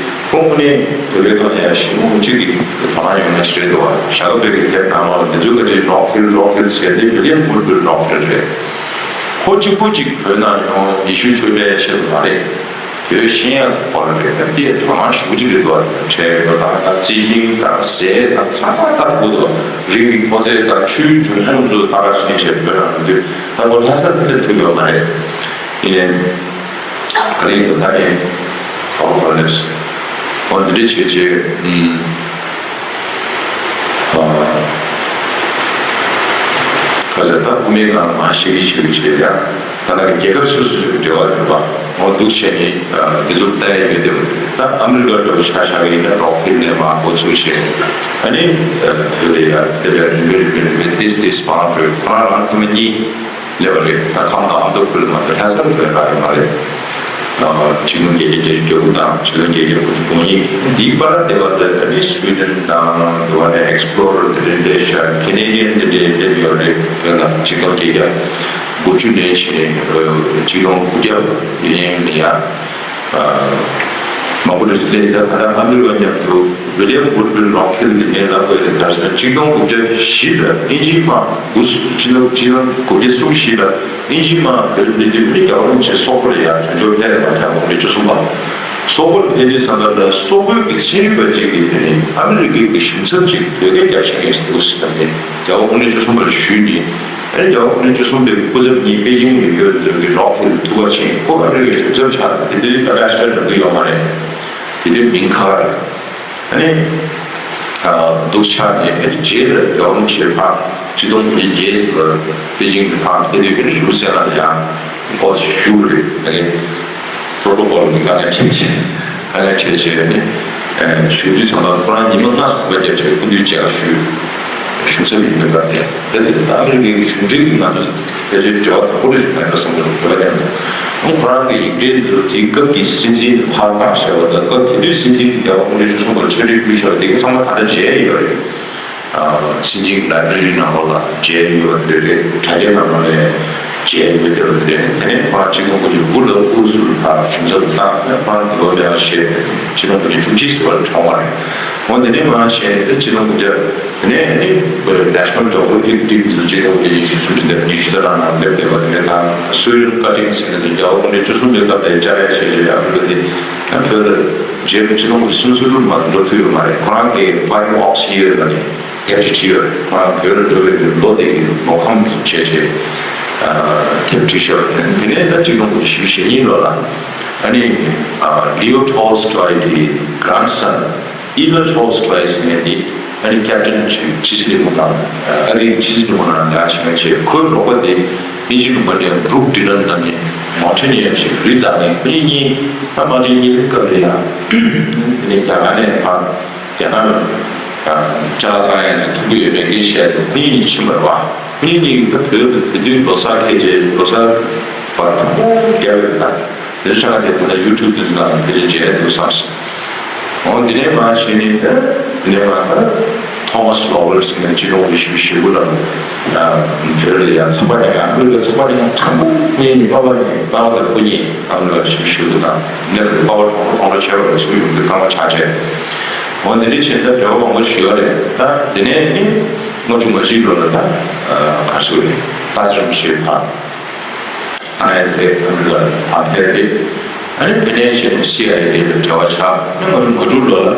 ཁོང་ངོས་ནས་བོད་པའི་ཐོག་ནས་ཡ་ཞེ་པོ་གཅིག་གི་དོ་སྣང་ཡོད་མཁན་ཞིག་རེད་འདུག་བ། ཞྭ་སྒབ་པའི་དེབ་ནང་ལོགས་ལ་འདི་ཚོའི་ཁ་ཆེ་རོག་ཧིལ་རོག་ཧིལ་ཟེར་ཡ་དེ་ཝི་ལི་ཡམ་བུད་ཝིལ་རོག་ཧིལ་རེད། ཁོ་གཅིག་པུ་གཅིག་བོད་ནང་ཡོང་ཡེ་ཤུ་ཆོས་པའི་ཆེད་དུ་མ་རེད། བོད་ཤེས་ཡག་སྐོར་རེད། ད་དེ་དོ་སྣང་ཞེ་པོ་ཅིག་རེད་འདུག་བ། ཁྲལ་དང་ད་རྩིས་ཞིང་དང་ཟས་དང་ཚང་མ་ལྟ་དགོས་འདུག་རིགས་ཀྱི་མཐོ་ཚད་དང་ཆུའི་འབྱུང་ཁུངས་ཚོ་ལྟ་ག་ཤེས་བྱས་བོད་ནང་ཡོང་དུས་ད་ཁོ་ལྷ་སར་ཕེབས་ཐུབ་ཡོད་མ་རེད། ཡིན་ནའི་ག་རེ་ཡིན་འདུག་ད་ནི་ག་པར་སླེབས་སོང་། འོ་འདི་འདྲ་བྱས་བྱས་ཨུམ། ཁ་ཟས་ད་དབུ་མའི་ལམ་མང་ཤེས་ཀྱི་ཤེས་ཀྱི་བྱེད་ཡ། ད་ལྟ་གི་རྒྱལ་ཁབ་སོ་སོ་སོའི་འབྲེལ་བ་དེ་བ་འོ་འདུག་བྱས་ནས་འདི་ཚོ་ལྟ་ཡ་ཡོད་བསྡད་པ་རེད། ད་ཨ་མི་རི་ཀ་འདྲ་བོ་ཆ་བཞག་གི་ཡིན་ན་རོག་ཧིལ་ནས་མར་འགོ་ཚུགས་བྱས། ཨ་ནི་བོད་ལ་ཡ་དེ་བས་རིམ་པས་རིམ་པས་རིམ་པས་ཏིས་ཏིས་བང་འགྲོས་ཁོ་རང་རང་ཐེངས་མ་གཉིས་སླེབས་པ་རེད། ད་ཁམས་དང་ཨ་མདོ་ཁུལ་མ་གཏོགས་ལྷ་སར་འགྲོ་ཡ་རག་ཡོད་མ་རེད། ཆིག་སྟོང་བརྒྱད་བརྒྱ་བརྒྱད་ཅུ་གྱ་དགུ་དང་ཆིག་སྟོང་བརྒྱད་བརྒྱ་དགུ་བཅུ་གོ་གཉིས། འདིའི་བར་དེ་བར་དུ་ཨ་ནི་སུའི་ཌེན་དང་དེ་བ་ནས་ཨེགས་པོ་ལོ་རར་དེ་འདྲ་སླེབས་ཤག་ཁེ་ནེ་ཌི་ཡན་དེ་འདྲ་སླེབས་ཡོད་རེད། དེ་ལ་ཆིག་སྟོང་བརྒྱད་བརྒྱ་དགུ་བཅུ་ནས་བྱས་ཆིག་སྟོང་དགུ་བརྒྱ་ཡན་ལ་ཡ་མང་པོ་རེད། དེ་ལས་ད་ད་ལྟ་ཨ་མི་རི་ཀ་མཉམ་དུ་ཝི་ལི་ཡམ་བུད་ཝིལ་རོག་ཧིལ་དེ་ངས་ལབ་དགོས་དེ་ག་རེ་ཟེར་ན། ཆིག་སྟོང་དགུ་བརྒྱ་བཞི་ལ་ཨིན་ཇིའི་དམག་དགུ་ཆིག་སྟོང་དགུ་བརྒྱ་སུམ་ཅུ་བཞི་ལ་ཨིན་ཇིའི་དམག་བོད་འདི་དུས་ཨ་ནི་རྒྱལ་བ་རིན་པོ་ཆེ་སོག་པོ་ལ་ཡར་དོན་གཅོད་ཕེབས་པ་དང་དགུང་ལོ་བཅུ་གསུམ་པ། སོག་པོ་ལ་ཕེབས་དུས་ཙམ་པ་ལ་སོག་པོའི་གི་ཚན་རིག་པ་ཅིག་གིས་དེ་ནི་ཨ་མི་རི་ཀའི་གི་གཞུང་ཚབ་ཅིག་བོད་སྐད་རྒྱབ་ཤེས་མཁན་ཞིག་འདུག་ཟེར་ནས་རྒྱལ་བ་དགུང་ལོ་བཅུ་གསུམ་པ་ལ་ཞུས་ནས། ཨ་ནི་རྒྱལ་བ་དགུང་ལོ་བཅུ་གསུམ་པའི་སྐུ་ཚབ་གཉིས་པེ་ཅིང་ལ་ཡོད་དུས་ཀྱི་རོག་ཧིལ་ཐུག་པ་ཕྱིན། ཁོ་ཨ་མི་རི་ཀའི་གཞུང་ཚབ་ཆགས། དེ་དུས་ད་བྷེ་ཆེ་ལར་ལབ་ཀྱི་ཡོད་མ་རེད། དེ་དུས་མིང་ཁ་ཁ་རེད། ཨ་ནི་འདུག་ཆགས་ནས་ཨ་ནི་རྗེས་ལ་རྒྱལ་བ་རིན་པོ་ཆེ་ཕར་ཆིག་སྟོང་དགུ་བརྒྱ་བརྒྱད་ལ་པེ་ཅིང་དུ་ཕར་ཕེབས་དུས་ཨ་ནི་རི་བོ་སེ་ལ་ལ་ཡང་འོ་ཞུ་རེད། ཨ་ནི་པྲོ་ཊོ་ཀོལ་གྱི་དཀའ་ངལ་འཕྲད་ཆེ། དཀའ་ངལ་འཕྲད་བྱས་ནས་ཞུ་དུས་ཙམ་པ་ཁོ་རང་ཉི་མ་ལྔ་སོང་པ་རྒྱབ་བྱས་སྐུ་མདུན་མཇལ་ཁ་ཞུས། གཞུང་ཚབ་ཡིན་པའི་སྐབས་དེ་ད་དེ་ཨ་མི་རི་ཀའི་གཞུང་འབྲེལ་གྱི་ང་ཚོ་ཕལ་ཆེར་འབྲེལ་བ་དམ་པོ་རེ་ཞིག་གང་ཡོད་བསམ་གྱི་འདུག་བོད་པ་མཉམ་དུ་ཁོ་རང་གི་ཡིག་འབྲེལ་འདི་ཚོ་དེའི་སྐབས་ཀྱི་སྲིད་འཛིན་ཕར་བཏང་བཞག་པ་དང་། སྐབས་དེ་དུས་སྲིད་འཛིན་གྱི་རྒྱལ་བ་སྐུ་ཕྲེང་བཅུ་གསུམ་པར་ཕྱག་བྲིས་ཕུལ་བཞག་པ་དེ་ག་ཚང་མ་ད་ལྟ་མཇལ་ཡོད་རེད། སྲིད་འཛིན་གྱི་ལའི་བྷྲེ་རི་ནང་ལོགས་ལ་མཇལ་ཡོད་པ་དེ་རེད། དྲ་རྒྱ་ནང་ལོགས་ནས་མཇལ་ཡོད་བསྡད་པ་དེ་རེད། དེ་ནས་ཁོ་རང་ཆིག་སྟོང་དགུ་བརྒྱ་དགུ་ལ་ཨུ་རུ་སུ་ལ་ཕར་གཞུང་ཚབ་ཏུ་བཏང་ནས་ཁོ་རང་གི་ལོ་ལེགས་བཤད་ཆིག་སྟོང་དགུ་བརྒྱ་བཅུ་གཅིག་ཟེར་བར་གྲོངས་པ་རེད། འོ་དེ་ནས་མར་བཤད་དེ་ཆིག་སྟོང་དགུ་བརྒྱ་དེ་ནས་ནི་National Geographic Team དེ་ཚོ་ཆིག་སྟོང་དགུ་བརྒྱ་ཉི་ཤུ་སུམ་ཅུ་དང་ཉི་ཤུ་རྩ་གྲངས་ནང་སླེབས་བསྡད་པ་དེ་རེད། ད་Soil Cutting ཟེར་ནས་རྒྱལ་བ་སྐུ་ཕྲེང་བཅུ་གསུམ་པའི་སྐབས་དེ་ལྕགས་རས་ཆེ་ཆེ་ཨ་མི་རི་ཀ་དེ་བོད་ལ་རྗེས་ལ་ཆིག་སྟོང་དགུ་བརྒྱ་སུམ་ཅུ་སོ་དྲུག་མ་འགྲོ་ཐུབ་ཡོད་མ་རེད། ཁོ་རང་གིས་Five Oaks Year ལ་ནི་དེབ་ཅིག་བྲིས་ཡོད་རེད། ཁོ་རང་བོད་ལ་འགྲོ་བའི་ལོ་དེ་གི་ལོ་ཁམས་བྱས་བྱས་དེབ་བྲིས་ཤག་དེ་ནས་ད་ཆིག་སྟོང་དགུ་བརྒྱ་བཞི་བཅུ་ཞེ་གཉིས་ལོ་ལ་ཨ་ནི་Leo Tolstoy གི་grandson Ella Tolstoy ཟེར་མཁན་དེ་ཨ་ནི་ཀེབ་ཊན་ཆུ་ཆུ་སྲིན་ལི་མོ་ནང་ཨ་རིའི་ཆུ་སྲིན་ལི་མོ་ནང་ལ་ཕྱིན་པ་བྱས། ཁོའི་རོགས་པ་དེ་དབྱིན་ཇི་ལུང་པ་ནས་Brook Dillon ལབ་མཁན་མའོན་ཊེ་ནི་ཡར་ཞིག་རི་འཛེགས་ནས། ཁོ་གཉིས་གཉིས་ད་དམག་ཆེན་གཉིས་པའི་སྐབས་ལ་ཡང་དེ་ནས་རྒྱ་གར་ནས་ཕར་རྒྱ་ནག་ལ་ ཅ་ལག་བཏང་ཡ་ནས་ཐུག་གི་ཡོད་མེད་སྐད་ཆ་བཤད་དུས་ཁོ་གཉིས་གཉིས་ཕྱིན་པ་རེད་བ། ཁོ་གཉིས་གཉིས་ད་བོད་དུ་དེ་དུས་ལོ་གསར་འཁེལ་རྗེས་ལོ་གསར་བར་དང་པོ་བརྒྱབ་ཡོད་ད། དེ་ནས་ཆ་ལག་དེ་ད་ལྟ་ཡུ་ཊུབ་དེ་ནང་ལ་ཕལ་ཆེར་མཇལ་འདུག་བསམ་སོང་། འོ་དེ་ནས་མར་བྱས་ནས་ད་དེ་ནས་མར་ད་ཐོ་མ་སི་ལོ་ཝེལ་ཟེར་མཁན་སྤྱི་ནོར་གོང་ས་ཞེ་པོ་ཞེ་པོ་ལ་བོད་ལ་ཡང་ཚོགས་པ་རྒྱག་ཡང་ཨ་མི་རི་ཀའི་ཚོགས་པ་རྒྱག་ཡང་མཐའ་མ་ངེད་གཉིས་པ་ཕ་གཉིས་པ་ཕ་དང་བུ་གཉིས་ཨ་མི་རི་ཀ་ཞེ་པོ་ཞེ་པོ་དང་ནེ་པ་ལ་པ་ཕ་གྲོངས་གྲོངས་ཆེ་བ་ལ་སུ་ཡོང་དུས་སྐར་མ་ཆགས་བྱས། འོ་དེ་འདྲ་བྱས་ན་ད་འབྲེལ་བ་མང་པོ་ཞིག་ཡོད་རེད། ད་དེ་ནས་ནི་ལྔ་བཅུ་ང་བཞི་ལོ་ལ་ད་ག་རེ་ཟེར་དགོས་རེད། ད་རིམ་བཞིན་ཕར་ཨ་ནི་དེ་ཨ་མི་རི་ཀ་ཕར་ཕེབས་རེད། ཨ་ནི་དེ་ནས་བྱས་ནས་སི་ཨའི་ཨེ་དེ་ལ་འབྲེལ་བ་ཆགས། ཨ་ནི་ལྔ་བཅུ་ང་དྲུག་ལོ་ལ་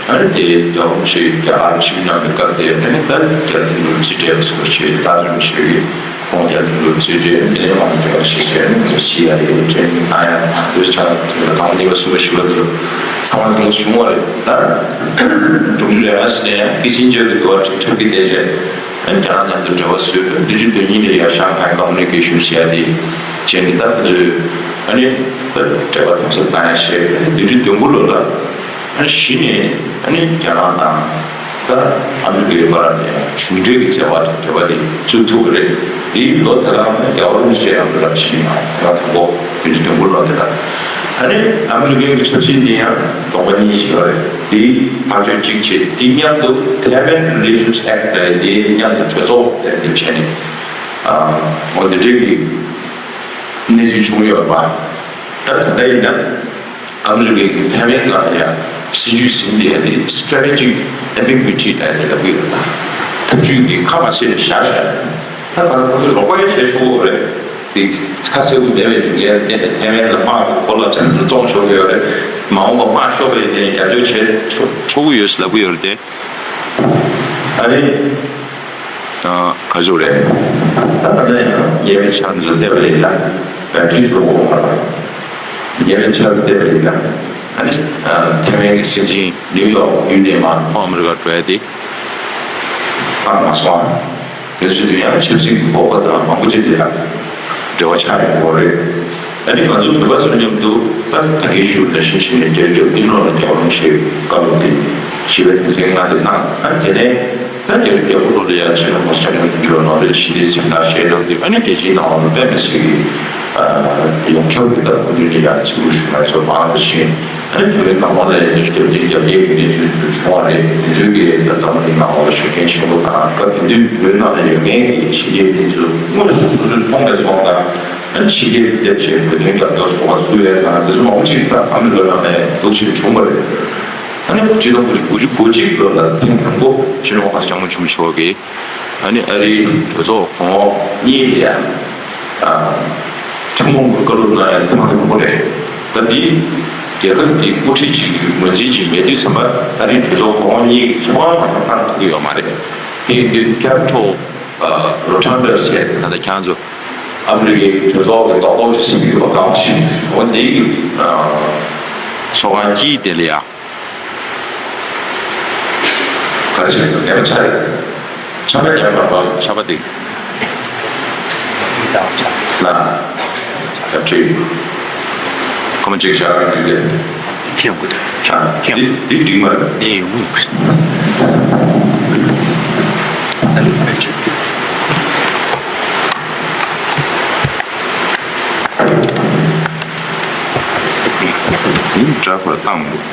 ཨ་ནི་དེ་རྒྱལ་བ་རིན་པོ་ཆེ་རྒྱ་གར་ཆིབས་གནང་བའི་སྐབས་དེ་ཨ་ནི་ད་རྒྱ་དོན་གྲུབ་རྩིས་སྤྲད་པ་སོགས་བྱས། ད་རིམ་བཞིན་ཁོང་རྒྱ་དོན་གྲུབ་རྩིས་སྤྲད། དེ་ནས་མང་གཙོ་ཞིག་བྱས་ནས་སི་ཨའི་ཨེ་ཊེ་ནིང་གནང་ཡ་དང་དུས་ཆ་དང་གཉིས་པ་གསུམ་པ་བཞི་པ་དེ་ཚོ་ཚང་མ་དེ་བྱུང་བ་རེད། ད་དྲུག་ཅུ་རེ་ལྔ་ནས་ཀི་སིན་ཇར་གྱི་འདུལ་བ་ཁྲིད་ཁྲིད་ཀྱི་བསྡད་རྗེས་ཨ་ནི་རྒྱ་ནག་མཉམ་དུ་འབྲེལ་བ་བཟོས། བདུན་ཅུ་དོན་གཉིས་ནས་ཡར་ཤང་ཧའེ་ཀོ་མུ་ནི་ཀེ་ཤན་ཟེར་ཡ་དེ་བྱས་ནས་ད་ཁོ་ཚོས་ཨ་ནི་འབྲེལ་བ་དམ་ཟབ་བཏང་ཡ་བྱས། ཨ་ནི་བདུན་ཅུ་དོན་དགུ་ལོ་ལ། ཨ་ནི་གཞི་ནས་ཨ་ནི་རྒྱ་ནག་དང་ད་ཨ་མི་རི་ཀའི་བར་ནས་གཞུང་འབྲེལ་གྱི་བྱ་བ་དང་འབྲེལ་བ་དེ་བཙུགས་ཐུབ་པ་རེད། དེའི་ལོ་དེ་དག་ནི་རྒྱལ་བ་རིན་པོ་ཆེ་ཨ་མི་རི་ཀར་ཕྱིན་ཡོད། དེ་དང་དང་པོ་བདུན་ཅུ་དོན་དགུ་ལོ་དེ་དག་ཨ་ནི་ཨ་མི་རི་ཀའི་གི་ཆབ་སྲིད་འདི་ཡང་དགོངས་པ་གཉིས་ཤིག་ཡོད་རེད། དེའི་ཐག་གཅོད་གཅིག་བྱས། དེ་མཉམ་དུ་Taiwan Relations Act ལབ་ཡ་དེ་མཉམ་དུ་གྲོས་ཚོགས་དེ་འདེབས་བྱས་ནས་ཨ་འོ་དེ་འདྲའི་གི་གནས་ཚུལ་བྱུང་ཡོད་པ། ད་ད་ལྟ་ཡིན་ན་ཨ་མི་རི་ཀའི་གི་ཐའེ་ཝན་ནང་ལ་ཡང་སྲིད་ཇུས་ཟིན་བསྡད་ཡ་དེ་strategic ambiguity ལབ་ཡ་དེ་ལབ་ཀྱི་ཡོད། ད་ཐབས་ཇུས་འདི་ཁ་མ་ཕྱེ་ནས་བཞག་བཞག་ཡ་དང་། ད་གང་ལྟར་ཁོ་ཚོས་རོགས་པ་ཡང་བྱས་ཆོག་གི་རེད། དེ་ཁ་གསལ་པོ་མེད་པའི་རྒྱུ་རྐྱེན་ལ་བརྟེན་ནས་ཐའེ་ཝན་ལ་དམག་གི་སྐོར་ལ་ཆ་ཚང་བཙོང་ཆོག་གི་ཡོད་རེད། མ་འོངས་པ་དམག་ཤོར་བའི་ནས་རྒྱབ་སྐྱོར་བྱས་ཆོག་ཆོག་གི་ཡོད་ཟེར་ལབ་ཀྱི་ཡོད་རེད་དེ། ཨ་ནི། ཨ། ག་ཚོད་རེད། ད་ལྟ་ཡང་ཉེ་བའི་ཆར་དུ་བལྟས་པ་ཡིན་ན་བེ་ཊི་རི་ཚོ་ཉེ་བའི་ཆར་དུ་བལྟས་པ་ཡིན་ན་ཨ་ནི་ཐའེ་ཝན་གྱི་སྲིད་འཛིན་ནིའུ་ཡོག་ཡུལ་ནས་མར་ལྷོ་ཨ་མི་རི་ཀར་འགྲོ་ཡ་དེ་བཏང་མ་སོང་། དེ་ཚོ་དུས་ཡང་ཆབ་སྲིད་ཀྱི་འགོག་པ་དང་མང་པོ་ཅིག་ལ་འབྲེལ་བ་ཆགས་ཡོང་གི་རེད། ཨ་ནི་ང་ཚོ་བོད་པ་ཚོ་མཉམ་དུ་ད་ད་གིན་ཞུས་པ་ནང་བཞིན་བྱས་ནས་རྒྱལ་རྒྱུད་ཀུན་སློང་ལ་རྒྱལ་བ་རིན་པོ་ཆེའི་བཀའ་སློབ་དེ་བཞི་པའི་དོན་ཚན་ལྔ་དེ་གནང་། ཨ་ནི་དེ་ནས་ད་རྒྱལ་རྒྱལ་པོ་ལོ་ལ་ཡང་ཕྱིར་ལ་ཧོ་སི་ཀྲ་ནི་ཡོང་རྒྱུ་ལ་ནོ་བེལ་ཞི་བདེའི་གཟེངས་རྟགས་བཞེས་གནང་དུས་ཨ་ནི་རྒྱལ་སྤྱིའི་ནང་ལ་དཔེ་མི་སྲིད་ཀྱི་ཡོངས་ཁྱབ་ཀྱི་ད་སྐུ་མདུན་ནས་ཡང་ཚིག་ལོ་ཞུ་མ་སོང་མང་དུ་ཕྱིན། ཨ་ནི་བོད་ནང་ལོགས་ལ་ཡང་རྒྱལ་རྒྱལ་རྒྱལ་རྒྱལ་གྱི་གནས་ཚུལ་དེ་བྱུང་བ་རེད། དེ་དུས་ཀྱི་ད་འཛམ་བུ་གླིང་ནང་ལོགས་ལ་ཤུགས་རྐྱེན་ཆེན་པོ་དང་སྐབས་དེ་དུས་བོད་ནང་ལ་ཡོད་མཁན་གྱི་ཕྱི་རྒྱལ་མི་ཚོས་དངོས་སུ་སོ་སོས་མཐོང་བའི་བཟོ་ལྟར་ཨ་ནི་ཕྱི་རྒྱལ་དེབ་ཆེན་བོད་དོན་རྒྱབ་སྐྱོར་ཚོགས་པ་བཙུགས་ཡས་དང་དེ་ཚོ་མང་པོ་ཅིག་ད་ཨ་མི་རི་ཀ་ནང་ནས་འདུག་ཞིག་བྱུང་བ་རེད། ཨ་ནི་ཆིག་སྟོང་དགུ་བརྒྱ་དགུ་བཅུ་གོ་གཅིག་ལོ་ལ་ཐེངས་དང་པོ་སྤྱི་ནོར་༸གོང་ས་༸སྐྱབས་མགོན་ཆེན་པོ་མཆོག་གིས་ཨ་ནི་ཨ་རིའི་གྲོས་ཚོགས་གོང་འོག་གཉིས་ལ་ཡང་ཐུན་མོང་གི་བཀའ་སློབ་གནང་ཡ་ཐེངས་མ་དང་པོ་རེད། ད་འདི་རྒྱལ་ཁབ་འདི་དབུ་ཁྲིད་ཅིག་གི་ངོས་འཛིན་ཅིག་མེད་དུས་ཙམ་པ་ཨ་རིའི་གྲོས་ཚོགས་གོང་འོག་གཉིས་ཚོགས་ཁང་ནང་གཏོང་ཐུབ་ཀྱི་ཡོད་མ་རེད། དེ་ཡིན་དུས་Capitol Rotunda ཟེར་ད་ལྟ་ཁྱེད་ཚོ་ཨ་མི་རི་ཀའི་གྲོས་ཚོགས་ཀྱི་རྡོག་རྡོག་ཅིག་ཟིན་གྱི་ཡོད་པ་གང་ཞིག་འོ་འདི་གི་ཚོགས་ཁང་དཀྱིལ་དེ་ལ་ཡ། ག་རེ་བྱེད་དགོས་ལས་ཀ་ཆགས་ཡོད། ཆམ་པ་རྒྱབ་པ་པ་ཆམ་པ་འདི། ལ། རྒྱབ་ཁྲིད། ཁོ་མོ་གཅིག་བཞག་རྒྱུ་དེ། ཁྱེད་ཡོང་གི་འདུག་ཁྱེད་ཡོང་གི་འདུག་འདི་འདི་འགྲིག་མ་རེད། དེ་ཡོང་གི་འདུག་ཨ་ལུ་ཕལ་ཆེར། འདི་འདྲ་པར་བཏང་འདུག་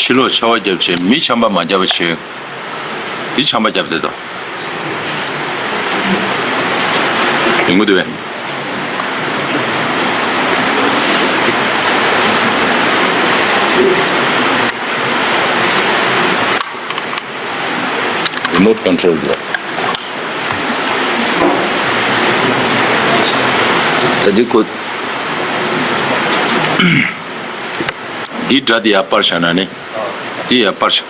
ཕྱི་ལོགས་ཆར་པ་བརྒྱབ་བྱས་མི་ཆམ་པ་མ་བརྒྱབ་པ་བྱས། འདི་ཆམ་པ་བརྒྱབ་བསྡད་དོ། ཡོང་གི་འདུག་བས། Remote control ལ། ད་འདི་ཁོ། འདི་སྒྲ་འདི་ཡར་སྤར་བཞག་ན་ནི། འདི་ཡ་པར་ཤ།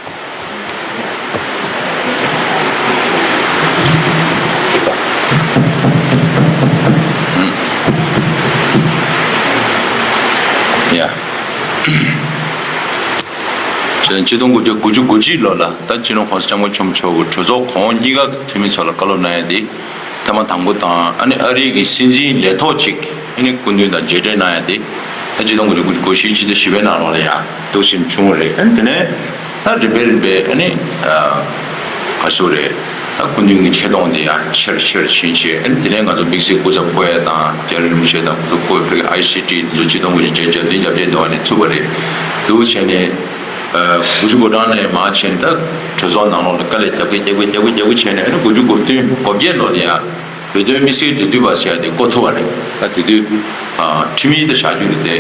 ཡ། ཆིག་སྟོང་དགུ་བརྒྱ་དགུ་བཅུ་གོ་གཅིག་ལོ་ལ་ད་སྤྱི་ནོར་༸གོང་ས་༸སྐྱབས་མགོན་ཆེན་པོ་མཆོག་གིས་གྲོས་ཚོགས་གོང་འོག་གཉིས་ཀ་གི་འཐུས་མི་ཚོ་ལ་བཀའ་སློབ་གནང་ཡ་དེ་ཐེངས་མ་དང་པོ་དང་། ཨ་ནི་ཨ་རིའི་གི་སྲིད་འཛིན་ལས་ཐོག་ཅིག་ཨ་ནི་སྐུ་མདུན་དང་མཇལ་འཕྲད་གནང་ཡ་དེ་ད་སྤྱི་ནོར་དགུ་བཅུ་གོ་བཞི་ཕྱི་ཟླ་བཞི་པའི་ནང་ལོགས་ལ་ཡ་འདུག་བཞིན་བྱུང་བ་རེད། ཨ་ནི་དེ་ནས་ད་རིམ་པས་རིམ་པས་ཨ་ནི་ག་ཟེར་རེད། ད་སྐུ་མདུན་གྱི་ཆེ་མཐོང་དེ་ཡང་ཆེར་ཆེར་ཕྱིན་བྱས། ཨ་ནི་དེ་ནས་ང་ཚོ་དམིགས་བསལ་སྐུ་ཚབ་བསྐོ་ཡ་དང་། རྒྱ་རི་རིན་པོ་ཆེ་དང་སྐུ་ཚབ་བསྐོ་བའི་ཕ་གི་ཨའི་སི་ཊི་དེ་ཚོ་སྤྱི་ནོར་དགུ་བཅུ་གོ་བདུན་གྱ་བདུན་གྱ་བདུན་ནས་ཚུགས་པ་རེད། འདུག་བྱས་ནས་དགུ་བཅུ་གོ་གྲངས་ནས་མར་ཕྱིན། ད་གྲོས་ཚོགས་ནང་ལོགས་ལ་དཀའ་ལས་རྒྱབ་ཀྱི་རྒྱབ་ཀྱི་རྒྱབ་ཀྱི་རྒྱབ་ཀྱི་བྱས་ནས། ཨ་ནི་དགུ་བཅུ་གོ་བདུན་གོ་བརྒྱད་ལོ་ལ་ཡ་བོད་དོན་དམིགས་བསལ་འབྲེལ་མཐུད་པ་ཟེར་ཡ་དེ་བསྐོ་ཐུབ་པ་རེད། ད་དེ་དུས་ཁྲིམས་ཡིག་ད་བཞག་རྒྱུ་རེད་དེ།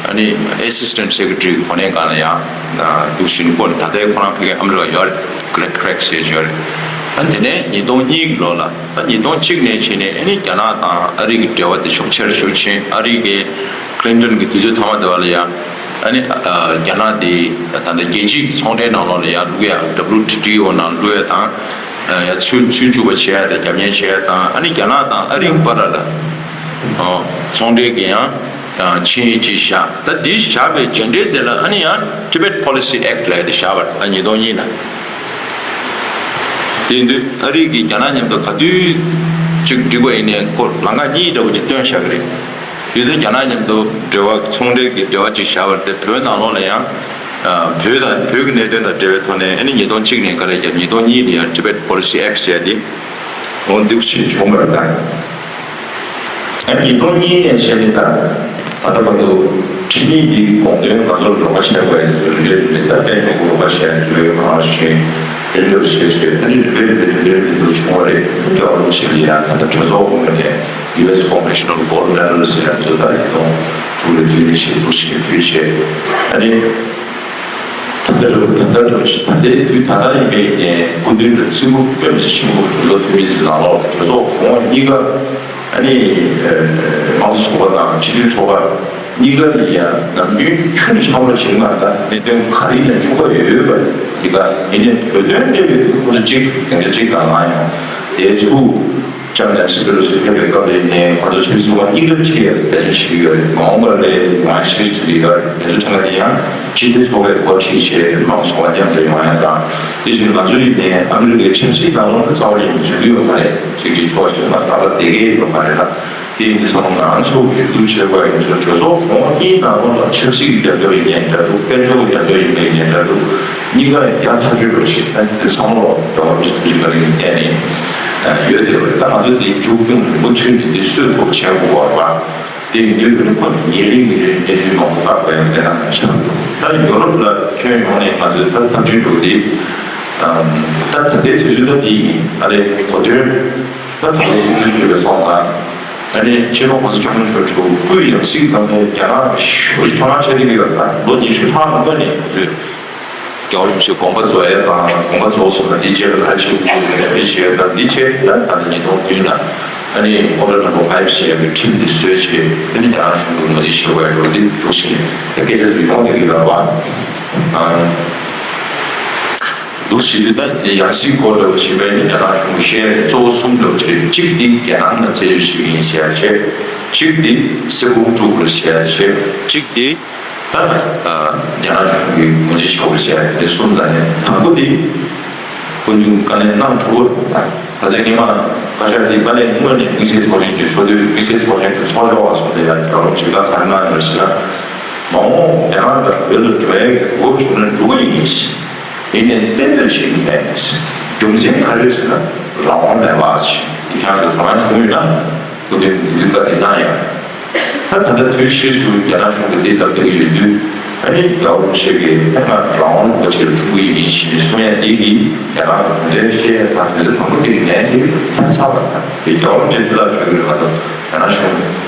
ཨ་ནི་ཨེ་སི་སི་ཊེན་ཊི་སེ་ཀེ་རེ་ཊི་རི་གོ་གནས་སྒང་ལ་ཡང་འདུག་བཞིན་བསྐོ་ནས། ད་ལྟའི་ཁོ་རང་ཕ་གི་ཨ་མི་རི་ཀ་ཡོད་རེད། གྷི་རེག་ཁི་རེག་ཟེར་ཡོད་རེད། ཨ་ནི་དེ་ནས་ཉིས་སྟོང་གཉིས་ཀྱི་ལོ་ལ། ད་ཉིས་སྟོང་གཅིག་ནས་བྱས་ནས་ཨ་ནི་རྒྱ་ནག་དང་ཨ་རི་གི་འབྲེལ་བ་དེ་ཤུགས་ཆེར་ཤུགས་ཆེན། ཨ་རི་གི་ཀི་ལིན་ཊོན་གྱི་དུས་ཚོད་མཐའ་མ་དེ་བ་ལ་ཡང་ཨ་ནི་རྒྱ་ནག་དེ་ད་ལྟ་རྒྱལ་སྤྱིའི་ཚོང་འབྲེལ་ནང་ལོགས་ལ་ཡར་བླུག་ཡ། ཌབ་ལུ་ཊི་ཊི་ཨོ་ནང་བླུག་ཡ་དང་། ཡ་ཚུར་ཚུར་བཅུག་པ་བྱེད་ཡ་དང་། རྒྱབ་གཉེར་བྱེད་ཡ་དང་། ཨ་ནི་རྒྱ་ནག་དང་ཨ་རིའི་བར་ལ་ཚོང་འབྲེལ་གྱི་ཡང་ཆིངས་ཡིག་ཅིག་བཞག་ད་འདི་བཞག་པའི་རྗེས་འབྲེལ་དེ་ལ་ཨ་ནི་ཡང་Tibet Policy Act་ལབ་ཡ་དེ་བཞག་པ་རེད། ད་ཉིས་སྟོང་གཉིས་ལ། དེ་ཡིན་དུས་ཨ་རི་གིས་རྒྱ་ནག་མཉམ་དུ་ག་དུས་ཅིག་འགྲིག་པ་ཡིན་ནའི་ཁོ་ལམ་ཁ་གཉིས་འདྲ་བོ་ཅིག་སྟོན་བཞག་གི་རེད། དེ་དུས་རྒྱ་ནག་མཉམ་དུ་འབྲེལ་བ། ཚོང་འབྲེལ་གྱི་འབྲེལ་བ་ཅིག་བཞག་པ་རེད་དེ། བོད་ནང་ལོགས་ལ་ཡང་བོད་དང་བོད་ཀྱི་གནད་དོན་དང་འབྲེལ་བའི་ཐོག་ནས་ཨ་ནི་ཉིས་སྟོང་གཅིག་ནས་ག་རེ་བརྒྱབ། ཉིས་སྟོང་གཉིས་ལ་ཡང་Tibet Policy Act་ཟེར་ཡ་དེ། འོ་འདུག་ཕྱིན་བྱུང་བ་རེད་ད། ཨ་ཉིས་སྟོང་གཉིས་ནས་བྱས་ནས་ད་ད་ལྟ་བར་དུ་ཁྲིམས་ཡིག་འདིའི་དགོངས་དོན་ང་ཚོར་རོགས་པ་བྱས་པ་ཡིན། རེ་རེ་རེ་ད་དཔལ་འབྱོར་གྱི་རོགས་པ་བྱས་ཚུལ་ང་བཞིན་དེ་འདྲ་བྱས་བྱས། ཨ་ནི་རེ་རེ་རེ་རེ་རེ་འདུག་བྱུང་བ་རེད། རྒྱལ་བ་རིན་པོ་ཆེ་ལ་ཡང་ད་ལྟ་གྲོས་ཚོགས་ངོས་ནས་ཡུ་ཨེས་Congressional Gold Medal་ཟེར་ཡ་ཚོ་ད་ཡིན་ནོ་དྲུག་ལ་དུས་ནས་ཤེས་ཐུབ་ཤེས་ཕུལ་བྱས། ཨ་ནི། ད་ལྟ་རུ་ད་ལྟ་རུ་ད་ལྟའི་དུས་ད་ལྟ་ཡིན་པའི་ནས་སྐུ་མདུན་དུ་སྲིད་སྐུ་སྐྱོན་ཆེ་ཆེན་པོ་གྲོས་ཚོགས་འཐུས་མི་ཚོའི་ནང་ལོགས་གྲོས་ཚོགས་གོང་འོག་གཉིས་ཀ། ཨ་ནི་དམངས་གཙོ་ཚོགས་པ་དང་སྤྱི་མཐུན་ཚོགས་པ་གཉིས་ཀ་ཡིན་ཡང་ནམ་རྒྱུན་ཆུང་ཆུང་བ་བྱེད་མ། ད་གནད་དོན་ག་རེ་ཡིན་ན་ཆུང་བ་ཡོད་ཡོད་པ་གཉིས་ཀ་ཡིན་ནའི་བོད་དོན་འབྲེལ་བའི་ཐོག་ཁོ་ཚོ་གཅིག་དེ་འདྲ་གཅིག་དང་ལངས་ཡོང་དེ་ཚུ། ལྕམ་ནན་སི་པེ་ལོ་སི་ཕེབས་པའི་སྐབས་དེ་ནས་ཁོ་ཚོ་ཆབ་སྲིད་ཚོགས་པ་གཉིས་ཀ་ཁྲིད་ཡ་འབད་བརྩོན་བྱེད་ཀྱི་ཡོད་རེད། མ་འོངས་པ་ལ་ང་ཤེས་ཀྱི་ཡོད་རེད། དེ་ཚོ་ཚང་མ་དེ་ཡང་སྤྱི་མཐུན་ཚོགས་པའི་འགོ་ཁྲིད་བྱས་མང་ཚོགས་མཉམ་དུ་ཡོང་ཡ་དང་། དེ་བཞིན་ང་ཚོ་ཡིན་ནའི་ཨ་མི་རི་ཀའི་ཆབ་སྲིད་ནང་ལོགས་ལ་རྩ་བ་ནས་འཛུལ་གྱི་ཡོད་མ་རེད། ཅིག་ཅིག་ཕྱོགས་ཤིག་ལ་ད་ལྟ་བསྡད་ཀྱི་ཡོད་མ་རེད་ལ། དེ་ཡིན་དུས་ཙང་ང་ཚོ་གི་གུ་བྱེད་དགོས་ཡིན་ཚོ་གྲོས་ཚོགས་གོང་འོག་གཉིས་ནང་ལོགས་ལ་ཆབ་སྲིད་ཀྱི་རྒྱབ་སྐྱོར་ཡིན་ནའི་འདྲ་འདུག་དཔལ་འབྱོར་གྱི་རྒྱབ་སྐྱོར་ཡིན་ནའི་འདྲ་འདུག་གཉིས་ཀ་ཡང་ཐག་གཅོད་རོགས་བྱེད། ད་དེ་ཚང་མ་ལོ་རྒྱལ་བ་རིན་པོ་ཆེ་ཐུགས་རྗེ་བཀའ་དྲིན་གྱིས་བརྟེན་ནས་ཡོད་དེ་བས། ད་ང་ཚོ་དེ་མཇུག་སྐྱོང་མུ་མཐུད་ནས་འདི་གསོད་ཐུབ་བྱེད་དགོས་པ་རེད་པ། དེ་ཡིན་དུས་ནི་ཁོ་ཉིན་རེ་ཉིན་རེ་གནས་ཚུལ་མང་པོ་བརྟག་པའི་བདེ་ཐང་ཆགས་འདུག་ད་ཡོ་རོབ་ལ་ཁྱོན་ཡོངས་ནས་ང་ཚོས་ད་འཐབ་འཁྲུག་འགྲོ་འདི་ད་ད་ལྟའི་དུས་ཚོད་ད་འདི་ཡིན། ཨ་ལས་གོ་དོན་ད་ད་ལྟའི་དུས་ཚོད་ལ་སོང་ཙང་། ཨ་ནི་སྤྱི་ནོར་༸གོང་ས་༸སྐྱབས་མགོན་ཆེན་པོ་མཆོག་སྐུའི་ཡང་སྲིད་གནང་མཁན་རྒྱ་ནག་ཞེ་པོ་ཅིག་དོ་སྣང་བྱེད་བསྡད་ཀྱི་ཡོད་པ། ལོ་ཉི་ཤུ་ལྷག་སྔོན་ནས་ང་ཚོས་རྒྱལ་བ་རིན་པོ་ཆེའི་དགོངས་པ་རྫོགས་ཡས་དང་། དགོངས་པ་རྫོགས་སོང་ན་འདི་བྱས་པ་ག་རེ་བྱེད་དགོས་ཀྱི་རེད། འདི་བྱས་ད་འདི་བྱས་ད་ད་ལྟ་ཉིས་སྟོང་བདུན་ལ་ཨ་ནི་Order Number Five་ཞེས་པའི་ཁྲིམས་འདི་བཟོས་བྱས། ཨ་ནི་རྒྱ་ནག་གཞུང་གིས་ངོས་འཛིན་བྱེད་དགོས་ཡ་འགྲོ་འདི་འདུག་ཞེས་སྐད་ཆ་ཚོ་ཡོང་བསྡད་ཀྱི་ཡོད་རེད་བ། འདུག་ཞེས་དུས་ད་ཡང་སྲིད་སྐོར་ལ་བྱས་པའི་ནི་རྒྱ་ནག་གཞུང་གིས་བཤད་ཡ་གཙོ་བོ་གསུམ་འདྲ་བོ་ཅིག་རེད། གཅིག་འདི་རྒྱལ་ནང་ལ་རྩད་གཅོད་བྱེད་ཀྱི་ཡིན་ཞེས་ཡ་བྱས། གཅིག་འདི་སྲིད་ཁོངས་དཀྲུག་དགོས་ཞེས་ཡ་བྱས། གཅིག་འདི་ད་རྒྱ་ནག་གཞུང་གིས་ངོས་འཛིན་བྱ་དགོས་ཞེས་ཡ་དེ་གསུམ་ལ་ནས་དང་པོ་འདི་སྐུ་མདུན་བཀའ་ལན་གནང་ཐུབ་པ་རེད། ད་ད་ཆ་ཉི་མ་བཀའ་ཤག་འདི་མ་ལས་སྔོན་ནས་དམིགས་བསལ་ཚོགས་ཆེན་གྱི་ཚོགས་དུས་དམིགས་བསལ་ཚོགས་ཆེན་གྱི་ཚོགས་ཆོག་བ་སོང་དེ་ཡ་རྒྱལ་བ་རིན་པོ་ཆེས་བཀའ་ག་རེ་གནང་ཡོད་ཟེར་ན། མ་འོངས་རྒྱ་ནག་དང་བོད་ལ་འགྲོ་ཡ་གི་དགོས་བྱུང་ན་འགྲོ་གི་ཡིན་ཞེས། ཡིན་ནའི་གཏན་འབེབས་བྱེད་ཀྱི་མེད། རྒྱུ་མཚན་ག་རེ་ཟེར་ན་རང་དབང་མེད་པ་ཞིག་འདི་ཁྱེད་རང་ཚོ་དོ་སྣང་བྱུང་ཡོད་ན་སྐུ་མདུན་འདི་ལུས་བཀའ་འདི་གནང་ཡོད། ད་ད་ལྟ་དུས་ཕྱིས་སུ་རྒྱ་ནག་གཞུང་གིས་འདི་ལབ་བསྡད་ཀྱི་ཡོད་དུས། ཨ་ནི་རྒྱལ་བ་རིན་པོ་ཆེ་གིས་ད་ང་རང་དབང་ལུང་པ་ཆེར་འཁྲུངས་ཀྱི་ཡིན་ཞེས་གསུང་ཡ་འདི་གིས་རྒྱ་ནག་གི་གུང་ཁྲན་བཤད་ཡ་དང་དུས་ཚོད་དང་པོ་དེ་གི་ནས་འདི་ཐབས་ཚ་བ་དང་དེ་རྒྱལ་བ་རིན་པོ་ཆེ་འདི་ལ་བྱོས་ཀྱི་རེད་མ་གཏོགས་རྒྱ་ནག་གཞུང་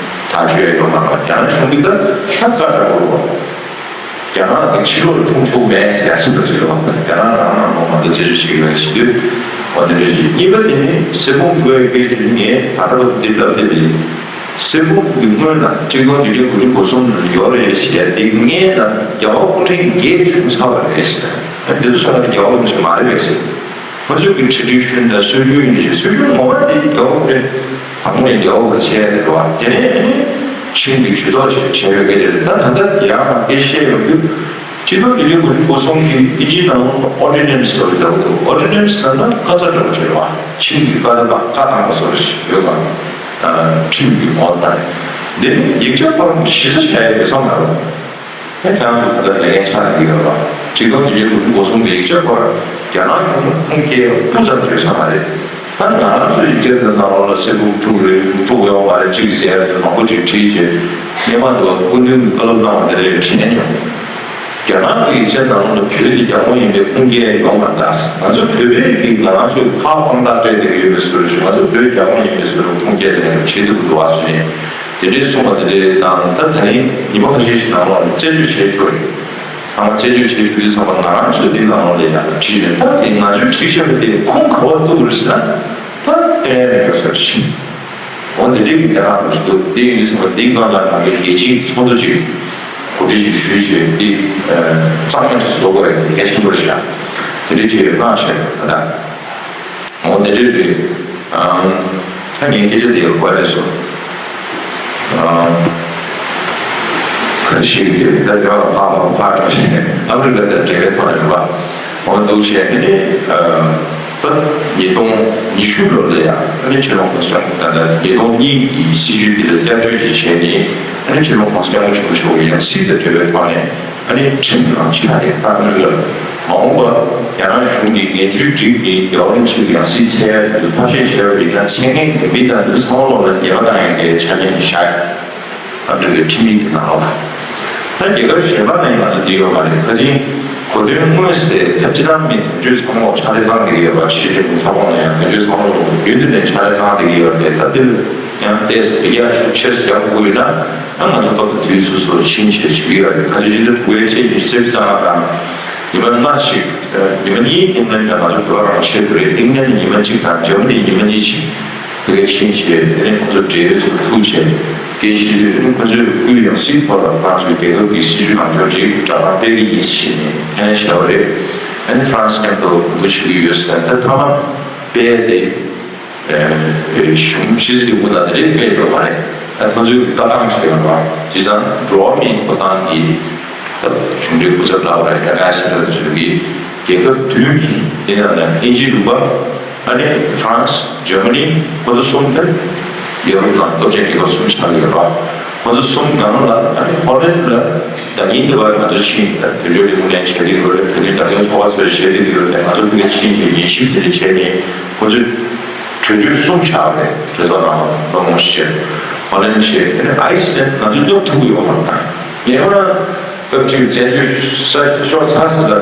ཐག་གཅོད་ཡ་ཡོད་མ་རེད། རྒྱ་ནག་གཞུང་གིས་ད་ད་བཀའ་བཏང་དགོས་རེད། རྒྱ་ནག་གི་ཕྱི་ལོགས་ལ་འཁྲུངས་ཆོག་མེད་ཟེར་ཡ་ཟེར་བ་ཅིག་རེད་བ། རྒྱ་ནག་རང་ནང་ལོགས་མ་གཏོགས་རྩད་གཅོད་བྱེད་ཀྱི་མེད་ཟེར་དུས། འོ་དེ་འདྲ་ཞིག་གཉིས་པ་དེ་ནི་སྲིད་ཁོངས་དཀྲུག་ཡའི་སྐད་ཆ་དེ་ངས་ད་ལྟ་བར་དུ་འདི་ལབ་བསྡད་པ་ཡིན། སྲིད་ཁོངས་ཀྱི་སྔོན་ལ་གཅིག་སྟོང་བདུན་བརྒྱ་དགུ་བཅུ་གོ་གསུམ་ལ་ཡོད་རེད་ཞེས་དེ་ངས་ལ་རྒྱལ་བ་སྐུ་ཕྲེང་བརྒྱད་བྱུང་ཚར་བ་རེད་ཟེར། ཨ་འདི་ཚོ་ཚང་མ་རྒྱལ་བ་རིན་པོ་ཆེ་མ་རེད་པས་ཟེར། ཁོ་ཚོས་ཀྱི་ཊི་རེ་ཌི་ཤན་དང་སྲོལ་རྒྱུན་ཡིན་ཞེས། སྲོལ་རྒྱུན་ངོ་མ་དེ་རྒྱལ་བ་རིན་པོ་ཆེ་དང་པོ་ནས་རྒྱལ་བ་རིན་པོ་ཆེ་ཡ་དེ་རེད་བ། དེ་ནས་ཨ་ནི་ཁྲིམས་ཀྱི་ཇུས་གཏོགས་ཞིག་བྱས་པའི་སྐད་ཆ་རེད། ད་ད་ལྟ་ཡང་མ་སྐད་བཤད་ཡོང་རྒྱུ། ཆིག་སྟོང་དགུ་བརྒྱ་དགུ་བཅུ་གོ་གསུམ་གྱི་དབྱིན་ཇིའི་ནང་ལོགས་ཨོར་ཌི་ནན་སི་ལབ་ཀྱི་འདུག་ཨོར་ཌི་ནན་སི་ལབ་ན་བཀའ་རྩ་འདྲ་པོ་ཅིག་རེད་བ། ཁྲིམས་ཀྱི་བཀའ་རྩ་དང་བཀའ་བཏང་བ་བཟོ་འདྲ་ཞིག་ཡོད་པ། ཁྲིམས་ཀྱི་ངོ་བོ་དང་། འདི་ནི་ཡིག་ཆ་ཁོ་རང་གཞི་རྩ་བྱས་ཡོད་པའི་བསམ་པ་རེད། ཁྱེད་རང་ཚོ་ད་ལྟ་ལས་འགན་ཆགས་ཀྱི་ཡོད་པ། ཆིག་སྟོང་དགུ་བརྒྱ་དགུ་བཅུ་གོ་གསུམ་གྱི་ཡིག་ཆ་སྐོར་རྒྱ་ནག་གི་ཁུངས་སྐྱེལ་སྤུ་ཙམ་རེད་བསམ་པ་རེད། ད་ང་རང་ཚོའི་ཡིག་ཆ་འདི་ནང་ལོགས་ལ་སེར་ཁུང་དཀྲུག་རེད། དཀྲུག་ཡོང་བ་རེད། གཅིག་ཟེར་ཡ་དེ་མང་པོ་ཅིག་བྲིས་བྱས། སྔོན་མ་དུ་སྐུ་མདུན་གྱིས་བཀའ་སློབ་གནང་བ་དེ་རེད་དྲན་མྱོང་། རྒྱ་ནག་གི་ཡིག་ཆ་ནང་ལ་བོད་ཀྱི་རྒྱ་ཁོངས་ཡིན་པའི་ཁུངས་སྐྱེལ་ཡོང་མ་འདུག་ང་ཚོ་བོད་པས་ཀྱིས་ང་རང་ཚོའི་ཕར་དཔང་རྟགས་སྤྲད་བསྡད་ཀྱི་ཡོད་པའི་བཟོ་འདྲ་ཞིག་ང་ཚོ་བོད་རྒྱ་ཁོངས་ཡིན་པའི་བཟོ་འདྲ་ཁུངས་སྐྱེལ་དེ་ནས་བྲིས་འདུག་འདུག་བ་ཟེར་ནས། དེ་འདྲའི་གསུངས་པ་དེ་འདྲའི་དང་། ད་ད་རིང་ཉི་མ་ཁ་ཤས་ཤིག་ནང་ལོགས་ལ་རྩད་གཅོད་བྱས་ཆོག་རེད། ཚང་མ་རྩད་གཅོད་བྱས་ཆོག་དུས་ཙམ་པ་ང་རང་ཚོའི་འདི་ནང་ལོགས་ལ་ཡང་བྲིས་ཡོད། ད་དེ་ང་ཚོའི་ཁྲིག་ཤ་བ་དེ་ཁུངས་ག་པར་གཏུག་དགོས་རེད་ཟེར་ན། ད་དཔེ་མི་སྲིད་པ་ཞིག་འོ་འདི་འདྲའི་གི་ལས་ཀ་རུ་ཞིག་འདུག་དེ་ཡིན་དུས་ཙམ་པ་འདི་སྒང་ལ་ང་ཚོའི་རྒྱལ་སྤྱིའི་ཚོགས་འདུ་ཅིག་གོ་སྒྲིག་ཅིག་ཞུས་བྱས། འདི་གཙང་མ་ཅིག་བཟོ་དགོས་ཡ་གལ་ཆེན་པོ་རེད་ཤག་དེ་འདྲའི་ཅིག་གནང་བྱས། ད་ལྟ་འོ་འདི་འདྲའི་རེད། ཨང་། ད་ངས་སྐད་ཆ་དེ་གོ་བ་ལེན་སོང་། ཨང་། ག་རེ་ཞིག་དེ་ད་དེ་བ་ཕ་ཕ་ཕ་འགྲོ་བྱས་ཨ་མི་རི་ཀ་དང་འབྲེལ་བའི་ཐོག་ནས་རེད་པ། འོ་འདུག་བྱས་ནས་ཨ། ད་ཉིས་སྟོང་ཉི་ཤུ་ལོ་ལ་ཡང་ཨ་ནི་ཆོས་ལུང་ཁོངས་སྐྱོང་། ད་ལྟ་ཉིས་སྟོང་གཉིས་ཀྱི་སྲིད་ཇུས་འདི་ལ་བསྐྱར་བཅོས་ཅིག་བྱས་ནས་ཨ་ནི་ཆོས་ལུང་ཁོངས་སྐྱོང་ཆེན་པོ་ཞུ་བའི་ཡང་སྲིད་དང་འབྲེལ་བའི་ཐོག་ནས་ཨ་ནི་ཁྲིམས་ནང་ཆ་དེ་བཏང་ཡོད། མ་འོངས་པ་རྒྱ་ནག་གཞུང་གིས་འགན་བཅོལ་སྒྲིག་ནས་རྒྱལ་བ་རིན་པོ་ཆེའི་ཡང་སྲིད་འཚོལ་ཡ་ཐབས་ཤེས་བྱས་པ་ཡིན་ན་འཚོལ་མཁན་གྱི་མི་དང་མི་ཚང་མ་ལོག་ལ་ཉེས་པ་བཏང་ཡ་གི་ཆ་རྐྱེན་ཅིག་བཞག་ཡོད། ཨ་མི་རི་ཀའི་ཁྲིམས་ཡིག་དེ་ནང་ལོགས་ལ། ད་རྒྱལ་ཁབ་གཞན་པ་ནང་ང་ཚོ་འདི་ཡོད་མ་རེད། ཁ་ཅིག་གོ་དོན་དངོས་དེ་ཐབས་སྤྱི་བཏང་མི་དོན་གཅོད་ཚང་མ་ཕྱག་ལས་གནང་བསྡད་ཀྱི་ཡོད་པ། ཕྱི་དྲིལ་བུ་ཚང་མ་ལ་ཡང་དོན་གཅོད་ཚང་མ་ལ་རྒྱུན་དུ་ནས་ཕྱག་ལས་གནང་བསྡད་ཀྱི་ཡོད་རེད། ད་འདིར་ཡང་ཏོག་ཙམ་འདི་ཡར་ཤུགས་ཆེ་ཙམ་རྒྱག་དགོས་ཡོད་ན། ཨ་ང་ཚོ་སྐབས་དེ་དུས་སོ་སོར་ཕྱིན་བྱས་བྱེད་ཀྱི་ཡོད་རེད། ཁ་ཅིག་རི་ལ་དྲུག་པའི་ཚེས་ཉི་ཤུ་རྩ་བཞི་ཙམ་དང་ཉི་མ་ལྔ་ཞིག་ཉི་མ་གཉིས་ཨིང་ལན་ལ་ང་ཚོ་བོད་རང་ཆེད་དུ་རེད། ཨིང་ལན་ཉི་མ་གཅིག་དང་འཇར་མ་ནི་ཉི་མ་གཉིས་ཞིག་ཕ་གིར་ཕྱིན་བྱས། དེ་ནས་ཁོ་ཚོ་འབྲེལ་ཡོད་ཚོར་ཐུག་བྱས་སྐད་ཆ་བཤད་དུས། དེ་ནས་ཁོ་ཚོས་སྐུའི་ཡང་སྲིད་ཐོག་ལ་ང་ཚོའི་རྒྱལ་ཁབ་ཀྱི་སྲིད་བྱུས་ནང་དོན་ཅིག་སྒྲ་གདངས་སྤེལ་གྱི་ཡིན་ཞེས་ནས་ཁས་ལེན་བྱས་པ་རེད། ཨ་ནི་ཧྥ་རན་སི་མཉམ་དུ་གོ་བསྡུར་བྱེད་ཀྱི་ཡོད་ཟེར། ད་ཐ་མ་སྤེལ་དེ་གཞུང་ཕྱི་སྲིད་ལས་ཁུངས་དང་དེ་འདྲའི་སྤེལ་ཡོད་མ་རེད། ཨ་ཁོ་ཚོའི་ལྟ་སྟངས་ཤིག་ཡོད་རེད་པ། བྱས་ཙང་འགྲོ་བ་མིའི་ཐོབ་ཐང་གི་ད་གཞུང་འབྲེལ་སྐུ་ཚབ་ལྟ་བུ་རེད། ད་ཨེ་སི་ལ་ཚོས་ཀྱི་རྒྱལ་ཁབ་བདུན་གྱི་དེ་ནང་ནས་དབྱིན་ཇི་ལུང་པ། ཨ་ནི་ཧྥ་རན་སི། འཇར་མ་ནི། ཁོ་ཚོ་གསུམ་དེ་ཡོ་རོབ་ནང་སྟོབས་ཆེན་རྒྱལ་ཁབ་གསུམ་ཆགས་ཀྱི་ཡོད་རེད་པ། ཁོ་ཚོ་གསུམ་སྒང་ལ་ཨ་ནི་ཧོ་ལན་ལ་ད་ཉིན་དེ་བར་ང་ཚོ་ཕྱིན་ད་དོན་གཅོད་འདི་མུ་ནས་བྱེད་ཀྱི་ཡོད་རེད། བོད་མི་དགའ་ལྡན་ཚོགས་པ་ཚོས་བྱེད་ཀྱི་ཡོད་རེད། ང་ཚོ་དེ་ག་ཕྱིན་བྱས་ཉན་ཞིབ་དེ་འདྲ་བྱས་ནས་ཁོ་ཚོས་གྲོས་ཆོད་གསུམ་བཞག་པ་རེད། གྲོས་ཚོགས་ནང་ལ་བློ་རྨོངས་ཤིག་བྱས། ཧོ་ལན་བྱས། དེ་ནས་ཨའི་སི་ལན་ང་ཚོ་སླེབས་ཐུབ་ཀྱི་ཡོད་མ་རེད། ད་ངས་ཁོ་རང་སྐབས་གཅིག་བཙན་བྱོལ་ས་ཤོར་ཚར་ཟིན་ལ་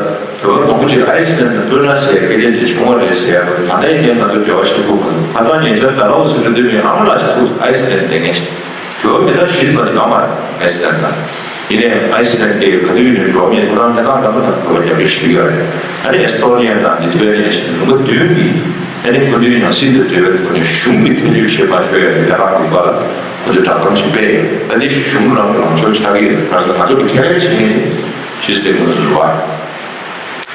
བོད་པ་མང་པོ་ཅིག་ཨའི་སི་ལན་དུ་སྤོས་ན་ཟེར་སྐད་ཆ་ཅིག་བྱུང་བ་རེད་ཟེར། ད་ལྟ་ཡིན་ནའི་ང་ཚོ་འབྲེལ་བ་བྱེད་ཐུབ་མ་སོང་། ཁ་སང་ཉེ་ཆར་ཌལ་ཧོ་སི་འགྲོ་དུས་མི་ཨ་མ་ལགས་ཤིག་ཐུག་ཨའི་སི་ལན་བསྡད་མཁན་ཞིག་བོད་པ་མི་ཚང་ཤེས་པ་དེ་ཡོད་མ་རེད། ཨའི་སི་ལན་དང་། ཡིན་ནའི་ཨའི་སི་ལན་དེ་ག་དུས་ཡིན་ནའི་འགྲོ་བ་མིའི་ཐོབ་ཐང་གནས་སྟངས་ལྟ་བུ་དང་བོད་པ་རྒྱབ་སྐྱོར་བྱེད་ཀྱི་ཡོད་རེད། ཨ་ནི་ཨེ་སི་ཐོ་ནི་ཡ་དང་ལི་ཐུ་ཝེ་ནི་ཡ་བཞིན་ལུང་པ་བདུན་གྱིས་ཨ་ནི་སྐུ་མདུན་ཡང་སྲིད་དུ་འབྲེལ་བའི་ཐོག་ནས་གཞུང་གིས་ཐེ་བྱུས་བྱེད་མ་ཆོག་ཡ་གི་ལས་ཁང་ལུང་པ་ལ་ཁོ་ཚོས་བསྒྲགས་གཏམ་ཞིག་སྤེལ་ཡོད། ཨ་ནི་གཞུང་རང་གི་ལངས་ཕྱོགས་ཆགས་ཀྱི་ཡོད། ང་ཚོ་ང་ཚོ་གི་ཁས་ལེན་བྱེད་མཁན་ནི་ཕྱི་སྲིད་ལས་ཁུངས་ཚོ་རེད་པ།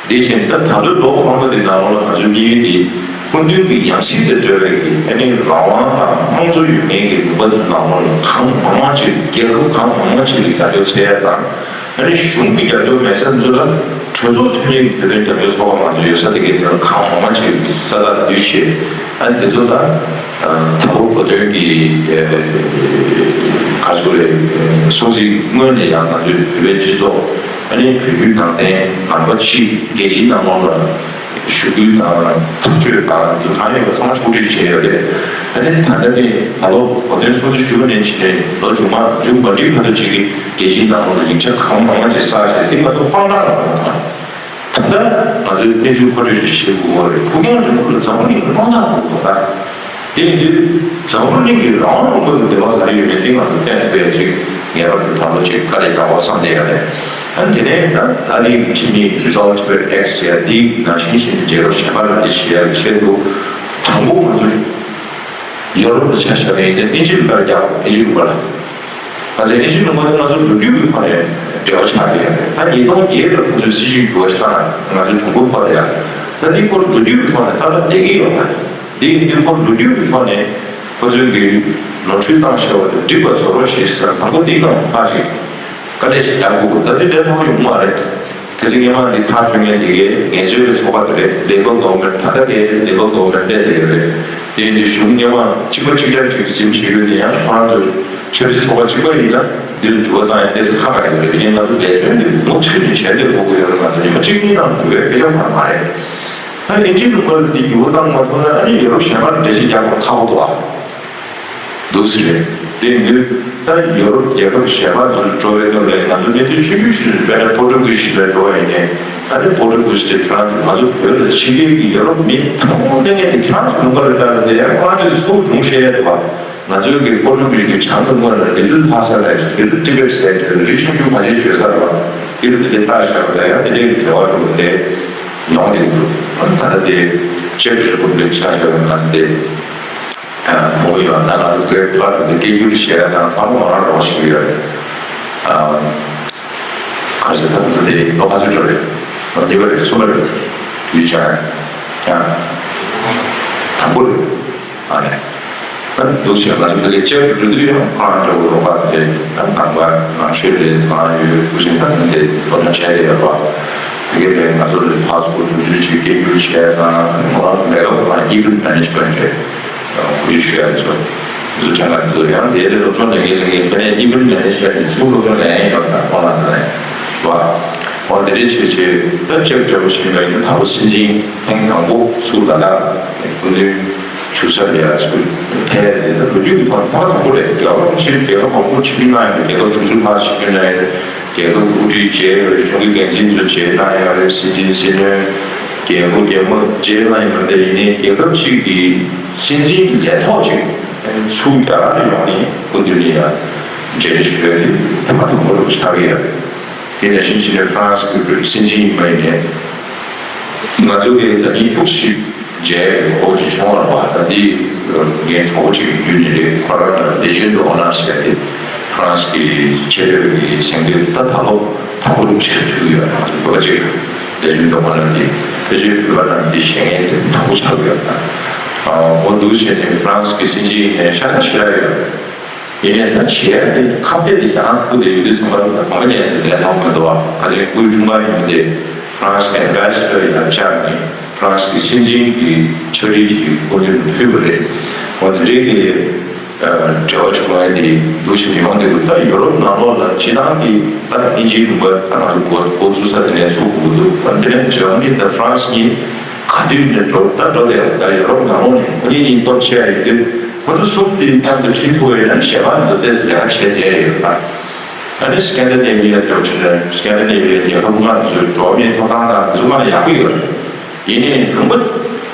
དེ་བཞིན་ད་ད་ལོའི་ལོ་འཁོར་མོ་འདི་ནང་ལོགས་ལ་ང་ཚོའི་དམིགས་ཡུལ་འདི་སྐུ་མདུན་གྱི་ཡང་སྲིད་དང་འབྲེལ་བའི་གི་ཨ་ནི་རང་དབང་དང་དམངས་གཙོ་ཡོད་མཁན་གྱི་ལུང་པ་འདི་ནང་ལོགས་ལ་གང་མང་མང་ཅིག་རྒྱལ་ཁབ་གང་མང་མང་ཅིག་གི་རྒྱབ་སྐྱོར་འཚོལ་ཡ་དང་། ཨ་ནི་གཞུང་གི་རྒྱབ་སྐྱོར་མེད་ས་ཚོ་ལ་གྲོས་ཚོགས་མཐུན་གཉིས་ཀྱི་བོད་དོན་རྒྱབ་སྐྱོར་ཚོགས་པ་ང་ཚོ་ཡོད་ས་དེ་གའི་དེ་ལ་གང་མང་མང་ཅིག་ས་ཐག་བསྡུས་བྱས། ཨ་ནི་དེ་ཚོ་དང་ད་ལོ་བོད་དོན་གྱི་ག་ཚོད་རེད། སྲུང་བརྩི་སྔོན་ནས་ཡང་ང་ཚོའི་བོད་པའི་སྤྱི་ཚོགས། ཨ་ནི་བོད་བརྒྱུད་ནང་བསྟན་ནང་པ་ཕྱི་རྒྱལ་སྤྱིའི་ནང་ལོགས་ལ་ཞུ་སྐུལ་དང་ཐག་གཅོད་དང་དེ་གང་ཡོད་པ་ཚང་མ་ཕྱོགས་སྒྲིག་བྱས་ཡོད་རེད། ཨ་ནི་ད་ལྟ་ནས་ད་ལོ་གོ་སྟོན་སྲུང་བརྩི་ཞུ་བ་ནས་བྱས་ནས་ལོ་མཇུག་མ་མཇུག་མ་སྒྲིལ་བར་དུ་ཅིག་གི་རྒྱལ་སྤྱིའི་ནང་ལོགས་ལ་ཡིག་ཆ་གང་མང་མང་ཅིག་བསགས་བྱས་དེ་ང་ཚོ་དཔང་རྟགས་ལ་གོ་དང་། ད་ལྟ་ང་ཚོས་གནས་ཚུལ་མཁོ་སྤྲོད་ཞིག་བྱེད་དགོས་པ་རེད། ཕུགས་རྒྱང་རིང་པོ་ལ་འཛམ་བུ་གླིང་གི་དམག་འཐབ་དགོས་པ་དང་། དེ་ཡིན་དུས་འཛམ་བུ་གླིང་གི་རང་དབང་ལུང་པ་གི་འབྲེལ་བ་ག་རེ་ཡོད་མེད་དེ་ང་ཚོ་གཏན་དུ་སྤེལ་ཅིག་ངེས་པར་དུ་ད་ལོ་ཅིག་དཀའ་ལས་རྒྱག་དགོས་བསམ་བསྡད་ཡོད་རེད། ཨ་ནི་དེ་ནས་ད་ད་རེས་ཀྱི་ཁྲིམས་ཡིག་Resolve Tibet Act ཟེར་ཡ་འདི་ནང་བཞིན་བཞིན་དུ་རྒྱལ་ཁབ་གཞན་པ་ལ་འདི་བྱེད་ཡ་གི་ཆེད་དུ་དང་པོ་ང་ཚོ་ཡོ་རོབ་ལ་ཆ་བཞག་པ་ཡིན་ན་དབྱིན་ཇི་ལ་རྒྱག་དབྱིན་ཇི་ལུང་པ་ལ། ང་ཚོའི་ཨིན་ཇིའི་ལུང་པ་དེ་ང་ཚོ་ལོ་རྒྱུས་ཀྱི་ཐོག་ནས་འབྲེལ་བ་ཆགས་ཀྱི་ཡོད་རེད། ད་ཉིས་སྟོང་བརྒྱད་ལ་ཁོ་ཚོས་སྲིད་ཇུས་འགྱུར་བ་ཞིག་བཏང་ན་ང་ཚོའི་གྲོང་ཁོལ་ཕོག་ལ་ཡ། ད་འདི་སྐོར་ལོ་རྒྱུས་ཀྱི་ཐོག་ནས་ཏག་ཏག་བལྟས་ཀྱི་ཡོད་མ་རེད། འདི་འདི་སྐོར་ལོ་རྒྱུས་ཀྱི་ཐོག་ནས་ཁོ་ཚོས་གི་ནོར་འཁྲུལ་བཏང་བཞག་པ་དེ་སྒྲིག་པ་བཟོ་རོགས་ཞེས་ཟེར། དང་པོ་འདི་ནང་ཕར་ཞིག་བཀའ་འདྲི་ཞིག་རྒྱག་དགོས། ད་འདི་ལས་སླ་པོ་ཡོང་མ་རེད། གལ་སྲིད་སྔོན་མ་འདི་ཐག་གཅོད་མཁན་དེ་གའི་ངལ་རྩོལ་བའི་ཚོགས་པ་དེ་རེད། Labour Government། ད་ལྟ་གའི་Labour Government་བསྡད་དེ་ཡོད་རེད། དེ་ཡིན་དུས་གཞུང་སྔོན་མ་གཅིག་པ་གཅིག་རྐྱང་གཅིག་ཟིན་བྱེད་ཡོད་ནས་ཡང་ཁོ་རང་ཚོ་ཆབ་སྲིད་ཚོགས་པ་གཅིག་པ་ཡིན་ན་འདི་ལ་འགྱུར་བ་བཏང་ཡ་ཏོག་ཙམ་ཁག་ཁག་ཡོད་རེད། ཡིན་ནའི་ང་ཚོ་འབད་བརྩོན་འདི་མུ་མཐུད་ནས་བྱས་བསྡད་དགོས་ཀྱི་ཡོད་རེད། ང་ཚོ་ཉི་མ་གཅིག་གཉིས་ནང་འགྱུར་བའི་སྐད་ཆ་ཁག་མ་རེད། ད་ཨིན་ཇིའི་ལུང་པར་འདི་འགྱུར་བ་བཏང་མ་ཐུབ་ན་ཨ་ནི་ཡོ་རོབ་གཞན་པར་འགྲེལ་བཤད་རྒྱག་པར་ཁག་པོ་འདུག་ཨ། འདུག་ཟེར་རེད། དེ་ཡིན་དུས་ད་ཡོ་རོབ་རྒྱལ་ཁབ་གཞན་པ་ཚོར་འགྲོ་བའི་སྐབས་ལ་ང་ཚོ་གནད་དོན་ཆེ་ཤོས་ཤིག་ནི་དཔེར་ན་པོར་ཊུ་གྷི་ཤི་ལ་འགྲོ་བ་ཡིན་ནའི་ཨ་ནི་པོར་ཊུ་གྷི་ཤི་དེ་ཁྱེད་རང་ཚོ་ང་ཚོ་བོད་ལ་ཕྱི་རྒྱལ་གྱི་ཡོ་རོབ་མི་དང་པོ་གནས་མཁན་དེ་ཁྱེད་རང་ཚོ་ལུང་པ་རེད། ད་ལྟ་ཡང་ཁོ་རང་ཚོས་ཚུར་སྒྲུང་བཤད་ཡ་འདུག་བ། ང་ཚོའི་གི་པོར་ཊུ་གྷི་ཤི་གི་བྱང་དུ་སྔོན་ལ་དེ་ཚོའི་ལྷ་ས་ལ་དེ་ཚོ་ཊི་བེཊ་ཟེར་དེ་རི་ཆུང་ཆུང་ཕལ་ཆེར་བརྗོད་ས་རེད་བ། དེ་རུ་དེ་འདྲའི་བཏགས་བཞག་པ་ད་ཡང་དེ་འདྲའི་འབྲེལ་བ་འགྲོ་གི་རེད། ཡོང་བསྡད་ཀྱི་འདུག་ཨ་ནི་ད་ལྟ་དེ་ཅེཀ་རི་པབ་ལིག་ཆ་བཞག་པ་ན་དེ། ཨ་མོ་ཡོད་ན་ང་ཚོ་བོད་པ་དེ་སྐད་སྒྱུར་བྱེད་ཡ་དང་ཚང་མ་ང་རང་རོགས་བྱེད་ཀྱི་ཡོད་རེད། ཨ་ག་རེ་ཟེར། ད་ལྟ་དེ་ལོ་ག་ཚོད་འགྲོ་རེད། ཨ་བདེ་བ་རེད། གསུམ་པ་རེད། ཡུལ་ཆ་ཡང་དང་པོ་རེད། ཨ་ནི་ཨ་ནི་འདུག་བྱས་ང་ཚོ་ཕ་གི་ཅེཀ་འགྲོ་དུས་ཡང་ཁོ་རང་འདྲ་བོ་རོགས་པ་རེད། ད་ནང་པ་ནང་ཆོས་རེད། ང་ཡོད་སྐུ་ཞབས་ད་ལྟ་དེ་ལོ་ན་བྱས་རེད་ཡོད་པ། དེ་གའི་ལས་ང་ཚོ་ལ་ཕར་ཚུར་འགྲོ་དུས་ཅིག་སྐད་སྒྱུར་བྱས་དང་ཁོ་རང་ལས་ཀ་ཁོ་རང་ཨི་ཝེན་ཊི་མེ་ནེཇ་མེན་ཊི་རེད། གོ་སྒྲིག་ཞུ་ཡ་ཚོ་ཚོ་ཆ་ང་ཚོ་ཡང་དེ་ལས་སློབ་སྦྱོང་ལེན་གྱི་ལེན་གྱི་དེ་ནས་ཨི་ཝེན་ཊི་མེ་ནེཇ་མེན་ཊི་ཚུར་སློབ་སྦྱོང་ལེན་ཡ་ཡོད་ན་ཁོ་རང་ལ་ནས་བ། འོ་དེ་འདྲའི་བྱས་བྱས་ད་ཅེག་འདྲ་བོ་ཞིག་ལ་ཡིན་ན་ད་ལོ་སྲིད་འཛིན་ཐེངས་དང་པོ་ཚུར་ལ་ད་སྐུ་མདུན་བཞུགས་ས་ལ་ཡ་ཚུར་ཕེབས་ཏེ་ད་ལོ་རྒྱུས་ཀྱི་ཐོག་ཐོག་དང་པོ་རེད། རྒྱལ་བ་རིན་པོ་ཆེ་རྒྱལ་ཁབ་མང་པོ་ཆིབས་བསྒྱུར་གནང་ཡོད། རྒྱལ་ཁབ་དྲུག་ཅུ་ལྷག་ཆིབས་བསྒྱུར་གནང་ཡོད། རྒྱལ་ཁབ་དབུ་ཁྲིད་མཇལ་ཡོད། གཞུང་གི་འགན་འཛིན་ཚོ་མཇལ་གནང་ཡོད་རེད། སྲིད་འཛིན་སྲིད་བློན་རྒྱལ་པོ་རྒྱལ་མོ་མཇལ་གནང་ཡོད་རེད། ཡིན་ནའི་རྒྱལ་ཁབ་ཅིག་གི་སྲིད་འཛིན་ལས་ཐོག་ཅིག་ཚུར་རྒྱ་གར་ལ་ཡོང་ནས་སྐུ་མདུན་ལ་ཡང་མཇལ་འཕྲད་ཞུ་ཡ་དེ་ཐེངས་མ་དང་པོ་རེད་ཆགས་ཀྱི་ཡོད་རེད། དེ་ནས་ཕྱིན་ཕྱིན་ནས་ཧྥ་རན་སི་གི་སྲིད་འཛིན་ཡིན་པ་ཡིན་ནའི་ང་ཚོ་གི་ཟླ་ཉིན་དྲུག་ཅིག་མཇལ་ཡོད། ཁོ་ཅིག་བྱུང་བ་རེད་བ། ད་འདི་ངའི་གྲོགས་པོ་ཅིག་གི་བརྒྱུད་ནས་རེད། ཁོ་རང་ལ་ལེ་ཇེན་ཌི་ཨོ་ནར་ཟེར་ཏེ་ཧྥ་རན་སི་གི་ཆེས་མཐོའི་གི་གཟེངས་བསྟོད་ད་ད་ལོ་དང་པོ་རུ་ཆེད་ཕུལ་ཡོད། ང་ཚོ་བོད་པ་ཅིག་ལེ་ཇེན་ཌི་ཨོ་ནར་འདི་ཕལ་ཆེར་བོད་པ་ནང་འདི་བཞེངས་མཁན་དེ་དང་པོ་ཆགས་ཡོད། ཨོ་འདུག་བྱས་ནས་ཧྥ་རན་སི་གི་སྲིད་འཛིན་ཡིན་ནའི་ཤ་ཚ་ཞེ་དྲག་ཡོད། ཡིན་ནའི་ད་བྱེད་ཡ་དེ་ཁ་གཏད་དེ་རྒྱ་ནག་ཁུལ་དེ་ཡོད་དུས་ཙམ་པ་ད་གོང་མ་ནས་ལས་མཐོང་མི་འདུག་བ། ཁ་ཅིག་སྐུའི་དྲུང་འཕར་ཡིན་མི་དེ་ཧྥ་རན་སི་གི་ཨེམ་བྷེ་སི་ཌར་ཡིན་ན་བཅར་ནས་ཧྥ་རན་སི་གི་སྲིད་འཛིན་གྱི་ཕྱག་བྲིས་ཀྱི་སྐུ་མདུན་དུ་ཕུལ་བ་རེད། འོ་དེ་འདྲའི་གི་འབྲེལ་བ་བྱུང་བ་དེ་འདུག་ཞིག་ཡོང་དུས་ད་ཡོ་རོབ་ནང་ལོགས་ལ་སྤྱི་བཏང་གི་ད་ཨིན་ཇིའི་ལུང་པ་ད་ང་ཚོ་འགོ་འགོ་བཙུགས་ས་དེ་ནས་ཚུགས་དགོས་འདུག་ད་དེ་ནས་འཇར་མ་ནི་དང་ཧྥ་རན་སི་གཉིས་ག་དུས་ནས་འགྲོ་ད་འགྲོ་བསྡད་ཡོད། ད་ཡོ་རོབ་ནང་ལོགས་ནས་ཁོ་གཉིས་གཉིས་སྟོབས་ཆེ་བ་ཡིན་དུས། ཁོ་ཚོ་གསུམ་དེ་མཉམ་དུ་ཁྲིད་ཐུབ་པ་ཡིན་ན་གཞན་པ་འདི་ཚོ་ཏོག་ཙམ་ལས་ཀ་བྱེད་བསྡད་ཡོད་ད། ཨ་ནི་སི་ཀན་ཌི་ནེ་བི་ཡ་འདྲ་བོ་བྱས་ན་སི་ཀན་ཌི་ནེ་བི་ཡ་རྒྱལ་ཁབ་ལྔ་དེ་ཚོའི་འགྲོ་བ་མིའི་ཐོབ་ཐང་དང་དེ་ཚོ་སྔར་ཡག་པོ་ཡོད་རེད། ཡིན་ནའི་ལུང་པ་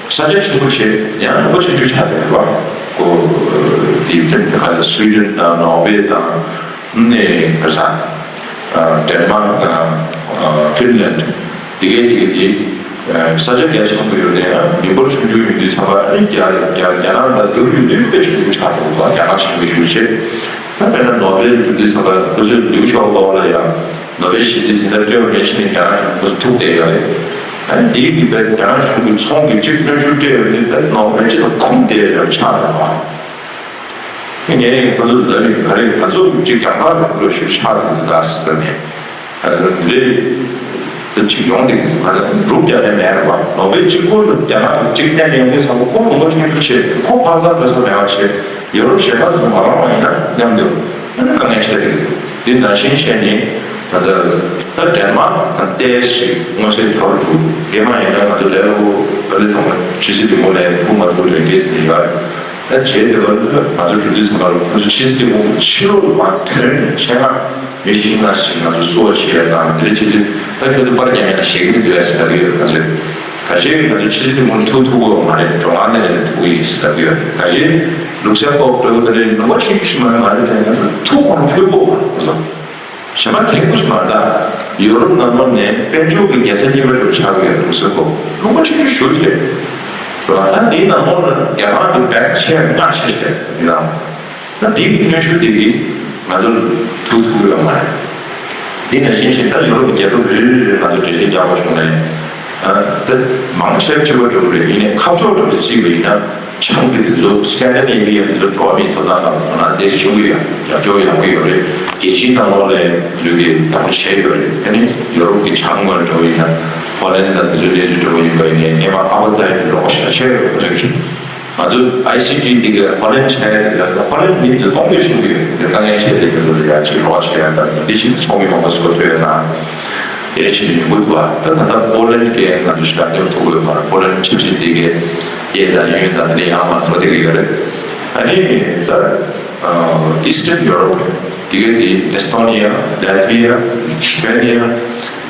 ས་ཆ་ཆེན་པོ་བྱས་ཡང་ལུང་པ་ཆུང་ཆུང་ཆགས་བསྡད་ཡོད་རེད་བ། ཁོ་དེ་ཕིན་ག་སུའི་ཌེན་དང་ནོར་ཝེ་དང་ནས་ག་ས་ཌེན་མཱག་དང་ཧྥིན་ལན་འདི་གའི་དེ་གའི་དེ། ས་ཆ་རྒྱ་ཆེན་པོ་ཡོད་དེ་ཡང་མི་འབོར་ཆུང་ཆུང་ཡོད་དུས་ཙམ་པ་ཨ་ནི་རྒྱ་རྒྱ་རྒྱ་ནག་དང་བསྡུར་ཡོང་དུས་དཔེ་ཆུང་ཆུང་ཆགས་འདུག་བ། རྒྱ་ནག་ཆེན་པོ་ཞེ་པོ་ཅིག་ད་དཔེར་ན་ནོ་བེལ་འགྲོ་དུས་ཙམ་པ་ཁོ་ཚོས་ལིའུ་ཞའོ་པོ་ལ་ཡང་ནོ་བེལ་ཞི་བདེའི་གཟེངས་རྟགས་སྤྲད་པ་ནང་བཞིན་རྒྱ་ནག་གཞུང་ཁོ་ཚོ་ཐུག་བསྡད་ཡོད་རེད། ཨ་ནི་དེའི་དེ་བས་རྒྱ་ནག་གཞུང་གི་ཚོང་གི་གཅིག་གནོན་ཤུགས་སྤྲད་ཡོད་དུས་ད་ནོ་བེལ་ཅིག་ད་ཁུངས་བསྡད་ཡོད་ཆགས་འདུག་བ། ངས་ཁོ་ཚོ་ལ་ནི་ག་རེ་ང་ཚོ་གཅིག་རྒྱ་གར་ལ་ཤུགས་ཆགས་འདུག་ད་ཟེར་ནས། ཨ་ཙི་འདི་རེད། ད་ཅིག་ཡོང་དེ་གི་ང་ལ་རུབ་རྒྱག་ནས་མེད་རེད་བ། ནོ་བེལ་གཅིག་པོ་ལ་རྒྱ་ནག་གི་གཅིག་བསྟན་ཡོང་དུས་ཙམ་པ་ཁོ་ལུང་པ་ཆུང་ཆུང་བྱས་ཁོ་ཕར་ཚུར་འགྲོ་ས་མེད་པ་བྱས་ཡོ་རོབ་གཞན་པ་ཚོ་མ་རོགས་པ་ཡིན་ན་མཉམ་དུ་ཨ་ནི་དཀའ་ངལ་འཕྲད་དེ་གི་འདི་ནང་བཞིན་བྱས་ནས་ད་ལྟ་ད་ཌེན་མཱག་དང་ཏོག་ཙམ་ཞིག་མངོན་གསལ་དོད་པོ་འདུག་རྒན་མ་ཡིན་ན་ང་ཚོ་ལས་སླ་པོ་ཨ་ནི་ཚང་མ་ཕྱི་སྲིད་ལས་ཁུངས་ནས་ཐུག་མ་ཐུག་ལས་འགན་ཟིན་ཡོད་རེད། ད་བྱས་དེ་བར་དུ་ང་ཚོ་གྲོས་བསྡུར་ཚང་མ་ལ་ཁོ་ཚོ་ཕྱི་སྲིད་ལས་ཁུངས་ཕྱི་ལོགས་ལ་མར་ཐོན་ནས་ཆེད་མངགས་མི་བཞི་ལྔ་ཞིག་ང་ཚོ་བསུ་བ་བྱེད་ཡ་དང་དེ་འདྲ་བྱེད་དུས་ད་ཁྱོད་ཚོ་པར་རྒྱག་མཁན་ལ་ཞེད་ཀྱི་མི་འདུག་ཟེར་ལབ་ཀྱི་ཡོད་རེད། ང་ཚོས་ག་ཅིག་ང་ཚོ་ཕྱི་སྲིད་ལས་ཁུངས་ཐུག་ཐུབ་ཀྱི་ཡོད་མ་རེད། འགྲོ་ཁང་ནས་ལས་ཐུག་གི་ཡིན་ཟེར་ལབ་ཀྱི་ཡོད་རེད། ག་ཅིག་ལུག་སེམ་པོག་འདྲ་བོ་དེ་འདྲའི་ལུང་པ་ཆུང་ཆུང་ཞིག་མ་རེད། ང་ཚོ་དེ་ང་ཚོ་ཐུག་ཁོ་རང་ཕུལ་དགོས་པ་ང་ཚོ། གཞན་པ་ཐེག་པོ་ཞིག་མ་རེད། ད་ཡོ་རོབ་ནང་ལོགས་ནས་དཔལ་འབྱོར་གྱི་རྒྱལ་ས་གཉིས་པ་འདྲ་བོ་ཆགས་ཀྱི་ཡོད་འདུག་ཟེར་གོ། ལུང་པ་ཆུང་ཆུང་ཞིག་རེད། ད་འདིའི་ནང་ལོགས་ལ་རྒྱ་ནག་གི་བེང་ཆེ་ལྔ་ཆེ་རེད་ཡིན་ནའང་། ད་འདིའི་གི་གནོན་ཤུགས་དེ་གི་ ང་ཚོ་ཐུག་ཐུག་ཡོད་མ་རེད། འདི་ནང་བཞིན་བྱས་ད་ཡོ་རོབ་རྒྱལ་ཁབ་རེ་རེ་རེ་ང་ཚོ་འགྲེལ་བཤད་རྒྱག་པ་བྱུང་ནས། ད་མང་ཆེ་ཆེ་བ་འགྲོ་གི་རེད། ཡིན་ནའི་ཁ་ཕྱོགས་འགྲོ་གི་རྩིས་པ་ཡིན་ན། བྱང་གི་དེ་ཚོ་སི་ཀན་ཌི་ནེ་བི་ཡ་དེ་ཚོ་འགྲོ་བ་མིའི་ཐོབ་ཐང་སྒང་ལ་མཐོང་ན་དེ་ཞིག་ཆེན་པོ་ཡོད། རྒྱབ་སྐྱོར་ཡག་པོ་ཡོད་རེད། རྒྱལ་སྤྱིའི་ནང་ལོགས་ལ་ལུས་ཀྱི་བདག་པོ་བྱས་ཡོད་རེད། ཨ་ནི་ཡོ་རོབ་ཀྱི་བྱང་ངོས་འགྲོ་བ་ཡིན་ན། ཧོ་ལན་དང་དེ་ཚོའི་གནས་ཚུལ་འགྲོ་བ་ཡིན་པ་ཡིན་ནའི་སྔོན་མ་ཨ་ཕ་ཐའི་ལོག་ཤ་ཆེ་ཡོད་པ་རེད། ང་ཚོ་ཨའི་སི་ཊི་འདི་གའི་ཧོ་ལན་ཆ་ཡ་དེ་ལ་ཧོ་ལན་མི་འདི་སྟོང་པའི་ཆུང་གི་ཡོད། དེ་དཀའ་ངལ་ཆེ་དེ་མི་འདུག་ཡ་ཅིག་ལོག་ཆེ་ཡ་དང་འདི་བཞིན་ཚོགས་མི་མང་པོ་ཟུར་ཐོན་ཡོད་ན། དེ་བཞིན་ཡོང་གི་འདུག་ད་ད་ལྟ་པོ་ལན་གའི་ང་ཚོ་ཞིག་ལ་མཉམ་ཐུག་དགོས་མ་རེད། པོ་ལན་ཆབ་སྲིད་འདི་གའི་གཡས་དང་གཡོན་དང་དེ་ནས་ཡང་མ་འགྲོ་བསྡད་ཀྱི་ཡོད་རེད། ཨ་ནི་ད་ཨིས་ཊརན་ཡུ་རོབ་དེ་གའི་དེ་ཨེ་སི་ཐོ་ནི་ཡ། ལེ་ཐི་བི་ཡ། ལི་ཐུ་ཨེ་ནི་ཡ།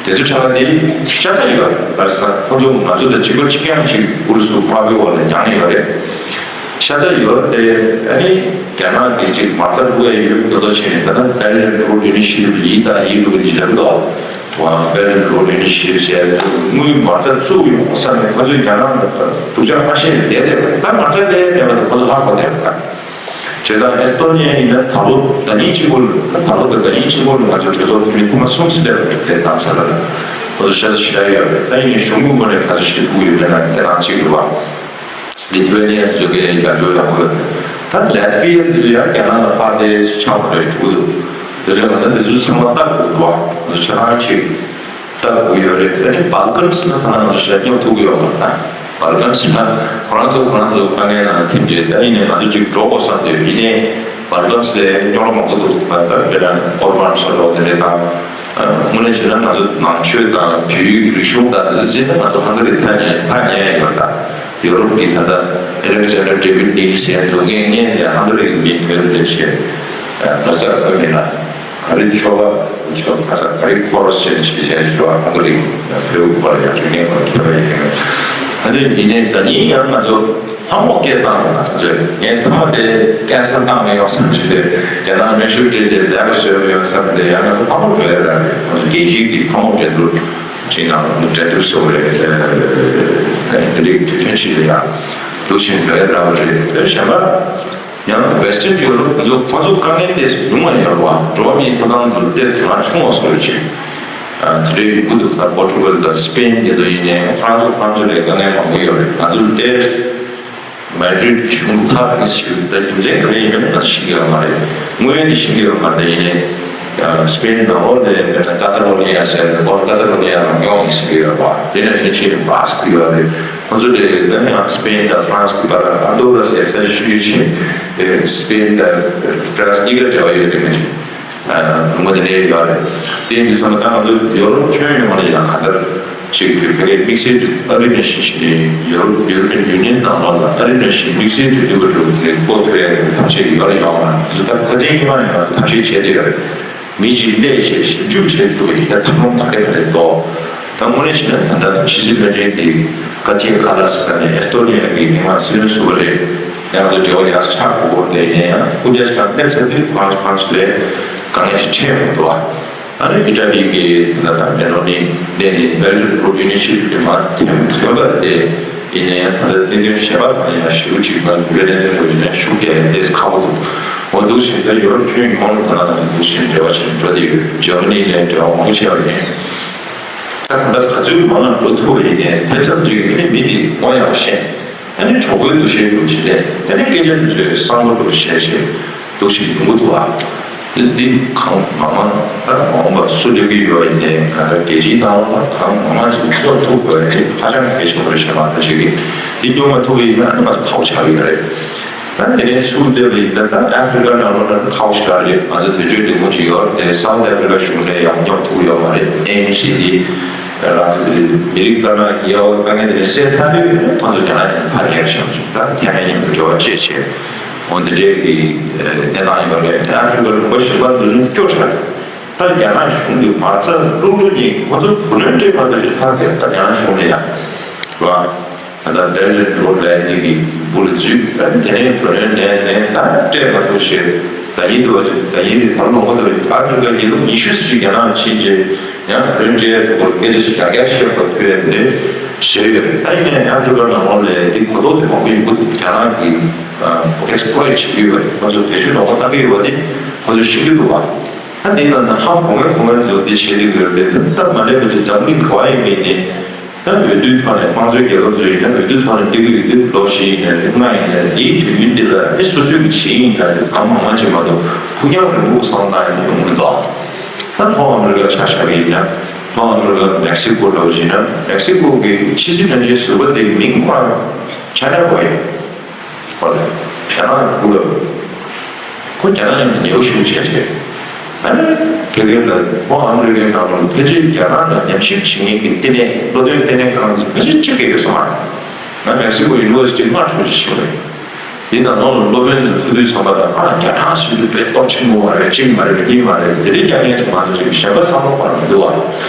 དེ་ཚོ་ཆ་ལ་དེ་ཤ་ཚ་ཡོད་རེད། ཁོ་ཚོ་ང་ཚོ་དང་གཅིག་པ་གཅིག་རྐྱང་གཅིག་ཨུ་རུ་སུ་དམག་མིའི་འོག་ལ་མྱངས་ཡོད་རེད། ཤ་ཚ་ཡོད་རེད་དེ། ཨ་ནི་རྒྱ་ནག་གིས་གཅིག་མ་རྩ་བླུག་ཡ་ཡོད་མདོག་མདོག་བྱས་ནས། ད་ལྟ་Belt and Road Initiative ཡིན་དང་ཡིན་འགྲོ་གི་འཇིགས་སྣང་འདུག Belt and Road Initiative ཟེར་ཡ་དེ་ཚོ་དངུལ་མ་རྩ་བཙུགས་ཡོང་བསམ་ནས་ཁོ་ཚོས་རྒྱ་ནག་ལ་སྡུག་ཅག་མ་བཤད་ནས་བསྡད་བསྡད་པ་རེད། ད་མ་རྩ་ལས་མེད་པ་དེ་ཁོ་ཚོ་ཧ་གོ་བསྡད་པ་རེད། བྱས་ཙང་ཨེ་སི་ཐོ་ནི་ཡ་ཡིན་ན་ད་ལོ་ཟླ་ཉིན་གཅིག་པོ་ལ། ད་ལོ་དང་ཟླ་ཉིན་གཅིག་པོ་ལ་ང་ཚོ་གྲོས་ཚོགས་འཐུས་མི་ཐེངས་མ་གསུམ་ཙམ་སླེབས་པ་རེད། དེ་དང་ས་ལ་ལ་ཁོ་ཚོ་ཤ་ཚ་ཞེ་དྲག་ཡོད་རེད། ད་ཡིན་ནའི་གཞུང་གི་ངོས་ནས་ག་ཚོད་ཞིག་ཐུག་ཡོད་མེད་ལ་དེ་དང་གཅིག་རེད་བ། ལི་ཐུ་ཨེ་ནི་ཡ་ཚོས་ཀྱི་རྒྱབ་སྐྱོར་ཡག་པོ་ཡོད་རེད། ད་ལེ་ཐི་བི་ཡ་ཚོས་ཡང་རྒྱ་ནག་ལ་ཕར་དེ་ཆགས་པ་རེད་འགྲོ་གི་འདུག་དེ་རེད་བ། ད་འདི་ཚོ་ཚང་མ་ལྟ་དགོས་འདུག་བ། འདི་ཆ་ཚང་གཅིག་ལྟ་དགོས་ཡོད་རེད། ཨ་ནི་སྦལ་ཀན་སི་ལ་ཐ་ན་ང་ཚོ་ཞེ་དྲག་མཉམ་ཐུག་གི་ཡོད་མ་རེད། ད་སྦལ་ཀན་སི་ལ་ཁོ་རང་ཚོ་ཁོ་རང་ཚོ་དཀའ་ངལ་ནང་ཐིམ་རྗེས། ད་ཡིན་ནའི་ང་ཚོ་གཅིག་འགྲོ་དགོས་བསམ་འདོད། ཡིན་ནའི་སྦལ་ཀན་སི་ལ་རྙོག་དྲ་མང་པོ་འདུག་ད་དཔེར་ན་ཨོར་བན་ཚོ་ལོ་དེ་འདྲས་དང་། དངོས་གནས་བྱས་ན་ང་ཚོ་ནང་ཆོས་དང་བོད་ཡིག་རིག་གཞུང་དང་དེ་ཚོ་བརྩིས་ན་ང་ཚོ་ཧང་ག་རི་ཐག་ཉེ་ཐག་ཉེ་ཡོད། ད་ཡོ་རོབ་ཀྱི་ད་ལྟ་Alexander David Neil ཟེར་མཁན་ཚོ་ངས་ངས་ནས་ཧང་ག་རི་གི་མི་བོད་འདིར་བྱས་ལོ་ཙཱ་བཀོད་མེད་ན། ག་རེ་ཆོ་ག་ཆོ་ག་ས་ག་རེ་ཁོ་རོ་སེ་ཞེས་བྱ་ཞུ་བ་ཧང་ག་རི་བོད་བར་ཡང་དུས་ངན་པར་ཁྱབ་པ་ཡིན། ཨ་ནི་ཡིན་ནའི་ད་ནི་ཡང་ང་ཚོ་ལྷ་མོ་སྐད་བཏང་ང་ཚོས་ངས་ཐ་མ་དེ་ཀན་སར་བཏང་མི་ཡོང་བསམ་གྱི་འདུག་རྒྱ་ནག་མེ་ཤུགས་སྤྲད་རྗེས་ལས་ཀ་བཟོས་མི་ཡོང་བསམ་གྱི་འདུག་ཡང་ན་ལྷ་མོ་འགྲོ་ཡ་ར་རེད། ང་ཚོ་རྒྱལ་སྤྱིའི་གི་ལྷ་མོ་འགྲན་བསྡུར་ཅིག་ནང་འགྲན་བསྡུར་བཟོ་བ་རེད། དེ་འདྲའི་དུས་སྟོན་ཞིག་ལ་ཡང་འདུག་བཞིན་འགྲོ་ཡ་ར་བ་རེད། དེ་གཞན་པ། ཡང་Western Europe ཚོ་ཁོ་ཚོ་དཀའ་ངལ་ཏོག་ཙམ་ཉུང་བ་ཡོད་རེད་བ། འགྲོ་བ་མིའི་ཐོབ་ཐང་དེ་ཏོག་ཙམ་དེ་རང་ཆུང་བ་བཟོ་འདྲ་ཅིག་དེ་འདྲའི་ཡོང་གི་འདུག་ད་Portugal དང་Spain དེ་ཚོ་ཡིན་ནའི་France ཚོ་France ཚོ་ལས་དཀའ་ངལ་མང་པོ་ཡོད་རེད། ང་ཚོ་འདིར་Madrid གཞུང་ཐག་གིས་ཞིག་ད་རྒྱུ་མཚན་ག་རེ་ཡིན་མིན་ང་ཤེས་ཀྱི་ཡོད་མ་རེད། དངོས་ཡོད་དེ་ཤེས་ཀྱི་ཡོད་མ་རེད། ཡིན་ནའི་Spain ནང་ལོགས་ལ་དཔེར་ན་Catalonia ཟེར་ནས་Catalonia ལ་མྱོང་ཡིན་ཟེར་གྱི་ཡོད་པ། དེ་ནས་དེ་ཕྱིན་Basque ཡོད་རེད། ཁོ་ཚོ་དེ་ད་ཡང་Spain དང་France གི་བར་Andorra ཟེར་ས་ཞིག་ཡོད་ཅིང་། Spain དང་France གཉིས་ཀ་འབྲེལ་བ་ཡོད་དེ་མིན་ཅིང་། ལུང་པ་དེ་འདྲའི་ཡོད་རེད། དེ་ཡིན་དུས་ཙམ་པ་ད་ང་ཚོ་ཡོ་རོབ་ཁྱོན་ཡོངས་ལ་ཡང་གང་ལྟར་ཅིག་གི་ཕ་གིའི་དམིགས་བསལ་གྱི་ཨ་རི་ནས་ཤིང་ཤིང་ནས་ཡོ་རོབ་European Union ནང་ལོགས་ལ་ཨ་རི་ནས་ཤིང་དམིགས་བསལ་གྱི་འདུས་པ་འགྲོ་དེ་བཀོད་ཐུབ་ཡ་གི་ཐབས་ཤེས་ཡོད་རེད་ཡོད་མ་རེད། ད་ཁ་སང་ཉི་མ་ནས་ང་ཚོ་ཐབས་ཤེས་བྱས་བསྡད་ཡོད་རེད། མི་གཅིག་སླེབས་བྱས་ཞིབ་འཇུག་བྱེད་ཐུབ་པ་ཡིན་ན་ཐབས་ལམ་ག་རེ་ག་རེ་འདུག་ད་དངོས་གནས་བྱས་ན་ད་ལྟ་ཕྱི་སྲིད་བློན་ཆེན་གྱིས་ཀ་ཅེ་ཀ་ལ་སི་ལ་ནས་ཨེ་སི་ཐོ་ནི་ཡ་གི་མི་མང་སྲིད་བློན་ཟུར་པ་རེད། ཡང་དུ་འབྲེལ་བ་ཡག་ས་ཆགས་དགོས་སྐོར་དེ་ཡིན་ན་ཡང་སྐུ་ཕྱྭ་ཞིག་སླེབས་ཚར་དུས་ཕངས་ཕངས་ལས་དཀའ་ངལ་ཞིག་འཕྲད་ཡོང་གི་འདུག་ཨ་ནི་ཨི་ཊ་ལི་གི་ད་ལྟ་མེ་ལོ་ནི་ནས་ནི་Belt and Road Initiative དེ་མར་ཐེམ་ཐོན་པ་རེད། དེ་ཡིན་ན་ཡང་ད་ལྟ་གནད་དོན་གཞན་པ་གང་ཡང་ཞེ་པོ་ཅིག་མ་འདུག་པས། གནད་དོན་རོ་བཞིན་ནས་ཤུགས་རྒྱག་ཡ་དེ་ཁག་པོ་འདུག་འོ་འདུག་བཞིན་ད་ཡོ་རོབ་ཁྱོན་ཡོངས་ལ་ད་ལྟ་ད་འདུག་བཞིན་འབྲེལ་བ་བྱས་ནས་འགྲོ་བསྡད་ཡོད། ཇར་མ་ནི་ནས་འབྲེལ་བ་མང་པོ་བྱས་པ་ཡིན། ད་གང་ལྟར་ག་ཚོད་མང་ང་འགྲོ་ཐུབ་པ་ཡིན་ནའི་དེ་ཙམ་གྱིས་ཨ་ནི་མི་འདི་ངོ་ཡག་པོ་ཤེས། ཨ་ནི་གྲོགས་པོའི་འདུ་ཤེས་འདྲ་བོ་ཅིག་སླེབས། ཨ་ནི་སྐད་ཆ་འདི་ཚོའི་བསམ་བློ་འདྲ་བོ་བཤད་བྱས་འདུག་ཞིག་ཡོང་གི་འདུག་ཨ། འདི་འདི་གང་མང་མང་ད་མ་འོངས་པ་སུ་སླེབས་ཀྱི་ཡོད་ཡིན་ནའི་གང་ལྟར་རྒྱལ་སྤྱིའི་ནང་ལ་གང་མང་མང་ཅིག་སླེབས་ཐུབ་དགོས་ཡ་དེ་ཧ་ཅང་གལ་ཆེན་པོ་རེད་བཤད་མ་ཐག་ཅིག་གིས་འདི་སྐྱོང་མ་ཐུབ་པ་ཡིན་ན་ཨ་ནི་ང་ཚོ་ཁག་པོ་ཆགས་ཀྱི་ཡོད་རེད། ད་དེ་ནས་ཚུར་སླེབས་པ་ཡིན་ན་ད་ཨ་ཧྥི་རི་ཀ་ནང་ལོགས་ལ་ཁག་པོ་ཞེ་དྲག་རེད། ང་ཚོ་དོན་གཅོད་འདི་མོ་ཅིག་ཡོད་རེད་དེ་སའུ་ཐི་ཨ་ཧྥི་རི་ཀ་གཞུང་ལ་ཡང་མཉམ་ཐུག་ཡོད་མ་རེད། ཨེམ་སི་འདི་ང་ཚོ་དེ་མི་རིགས་དཀར་ནག་གི་དབྱེ་བ་དཀའ་ངལ་དེ་ནས་སེལ་ཚར་དུས་ཁོང་ཚོ་རྒྱ་ནག་ཡང་ཕར་ཉར་བཞག་བྱུང་། ད་ཐའེ་ཝན་མཉམ་དུ་འབྲེལ་བ་བཅད་བྱས་འོ་འདི་འདྲའི་གི་གནས་སྟངས་ཡོད་རེད། ཨ་ཧྥི་རི་ཀ་ལུང་པ་གཞན་པ་དེ་ཚོ་སྐྱོ་དྲགས། ད་རྒྱ་ནག་གཞུང་གིས་མ་རྩ་བླུག་འགྲོ་ཉིན་ཁོང་ཚོ་བུ་ལོན་སྤྲད་མ་ཐུབ་ཅིག་ལྷག་དེ་ད་རྒྱ་ནག་གཞུང་ལ་ཡང་རེད་བ། ད་ལྟ་བེར་ལིན་རོ་ལབ་ཡ་དེ་གི་འབུ་ལ་འཛུལ། ད་དེ་ནས་བུ་ལོན་ལེན་ལེན་ད་སྤྲད་མ་ཐུབ་ཞེས་ད་ཡིན་འདུག་བ། ད་ཡིན་དེ་ད་ལོ་མ་ད་ཨ་ཧྥི་རི་ཀ་རྒྱལ་ཁབ་ཉི་ཤུ་ཙམ་ཞིག་རྒྱ་ནག་ཕྱིན་རྗེས་ཡང་བུ་ལོན་སྤྲད་ཡ་སྐོར་སྐད་ཆ་ཞིག་ཡར་རྒྱས་བཤད་པ་ཐོས་ཡ་དེ་འདྲའི་ བཟོས་ཡོད་རེད། ད་ཡིན་ནའི་ཨ་ཧྥི་རི་ཀ་ནང་ལོགས་ལ་དེ་གོ་རྟོགས་དེ་མང་པོ་ཡོད་པ་འདུག་རྒྱ་ནག་གིས་ཨེག་སི་པི་ལོའི་ཊི་བྱེད་ཀྱི་ཡོད་པ་དེ་ཁོ་ཚོས་བེད་སྤྱོད་ལོག་པ་བཏང་གི་ཡོད་པ་དེ་ཁོ་ཚོས་ཤེས་ཀྱི་འདུག་བ། ད་འདི་ལྟར་ན་ཧ་གོ་མཁན་གོ་མཁན་ཚོས་འདི་བྱེད་ཀྱི་ཡོད་རེད་དེ། ད་མ་ལས་པ་ཅིག་འཛམ་གླིང་ག་པར་ཡིན་པའི་ནི་ད་འོས་བསྡུའི་ཐོག་ནས་དམངས་གཙོའི་རྒྱལ་ཁབ་ཚོ་ཡིན་ན་འོས་བསྡུའི་ཐོག་ནས་སླེབས་ཀྱི་ཡོད་དུས་ལོ་བཞི་ཡིན་ནའི་ལྔ་ཡིན་ནའི་འདིའི་དུས་ཡུན་འདི་ལ་ཨེ་སོ་སོའི་གི་བྱེད་ཡིན་ན་དེ་གང་མང་མང་ཅིག་མ་གཏོགས་ཕུགས་རྒྱང་རིང་པོ་བསམ་བློ་བཏང་ཡ་ཡོང་གི་མི་འདུག་ད་ལྷོ་ཨ་མི་རི་ཀ་ཆ་བཞག་པ་ཡིན་ན། ལྷོ་ཨ་མི་རི་ཀ་མེག་སི་ཀོ་འདྲ་བོ་ཡིན་ན་མེག་སི་ཀོ་གི་ཕྱི་སྲིད་བློན་ཆེན་ཟུར་པ་དེའི་མིང་ཁོ་རང་ཆ་ན་བོ་ཡིན། ཧོ་ལེ། རྒྱ་ནག་གི་ཕུགས་ལ། ཁོ་རྒྱ་ནག་ཡིན་པའི་ཉེ་བོ་ཞིག་བྱས་རྗེས། ཨ་ནི་དེ་གའི་ལ་ལྷོ་ཨ་མི་རི་ཀའི་ནང་ལ་ཕལ་ཆེར་རྒྱ་ནག་ལ་ཉམས་ཞིབ་བྱེད་མཁན་གྱི་ལྟེ་གནས་བློ་འདོན་ལྟེ་གནས་ཁང་ཕལ་ཆེར་གཅིག་ཀྱང་ཡོད་ས་མ་རེད། ང་མེག་སི་ཀོ་ཡུ་ནི་ཝར་སི་ཊི་སྔ་དྲོ་ཞིག་ཕྱིན་པ་རེད། དེའི་ནང་ལོགས་ལ་སློབ་དཔོན་ཚོ་ཐུག་དུས་ཚང་མ་དང་ཨ་རྒྱ་ནག་ཟེར་དུས་དཔེ་སྟོབས་ཆེན་པོ་མ་རེད། གཅིག་མ་རེད། གཉིས་མ་རེད། དེ་རིང་རྒྱ་ངན་ཚོ་མ་རེད་ཅིག་གཞན་པ་བསམ་བློ་བཏང་མི་འདུག་བ།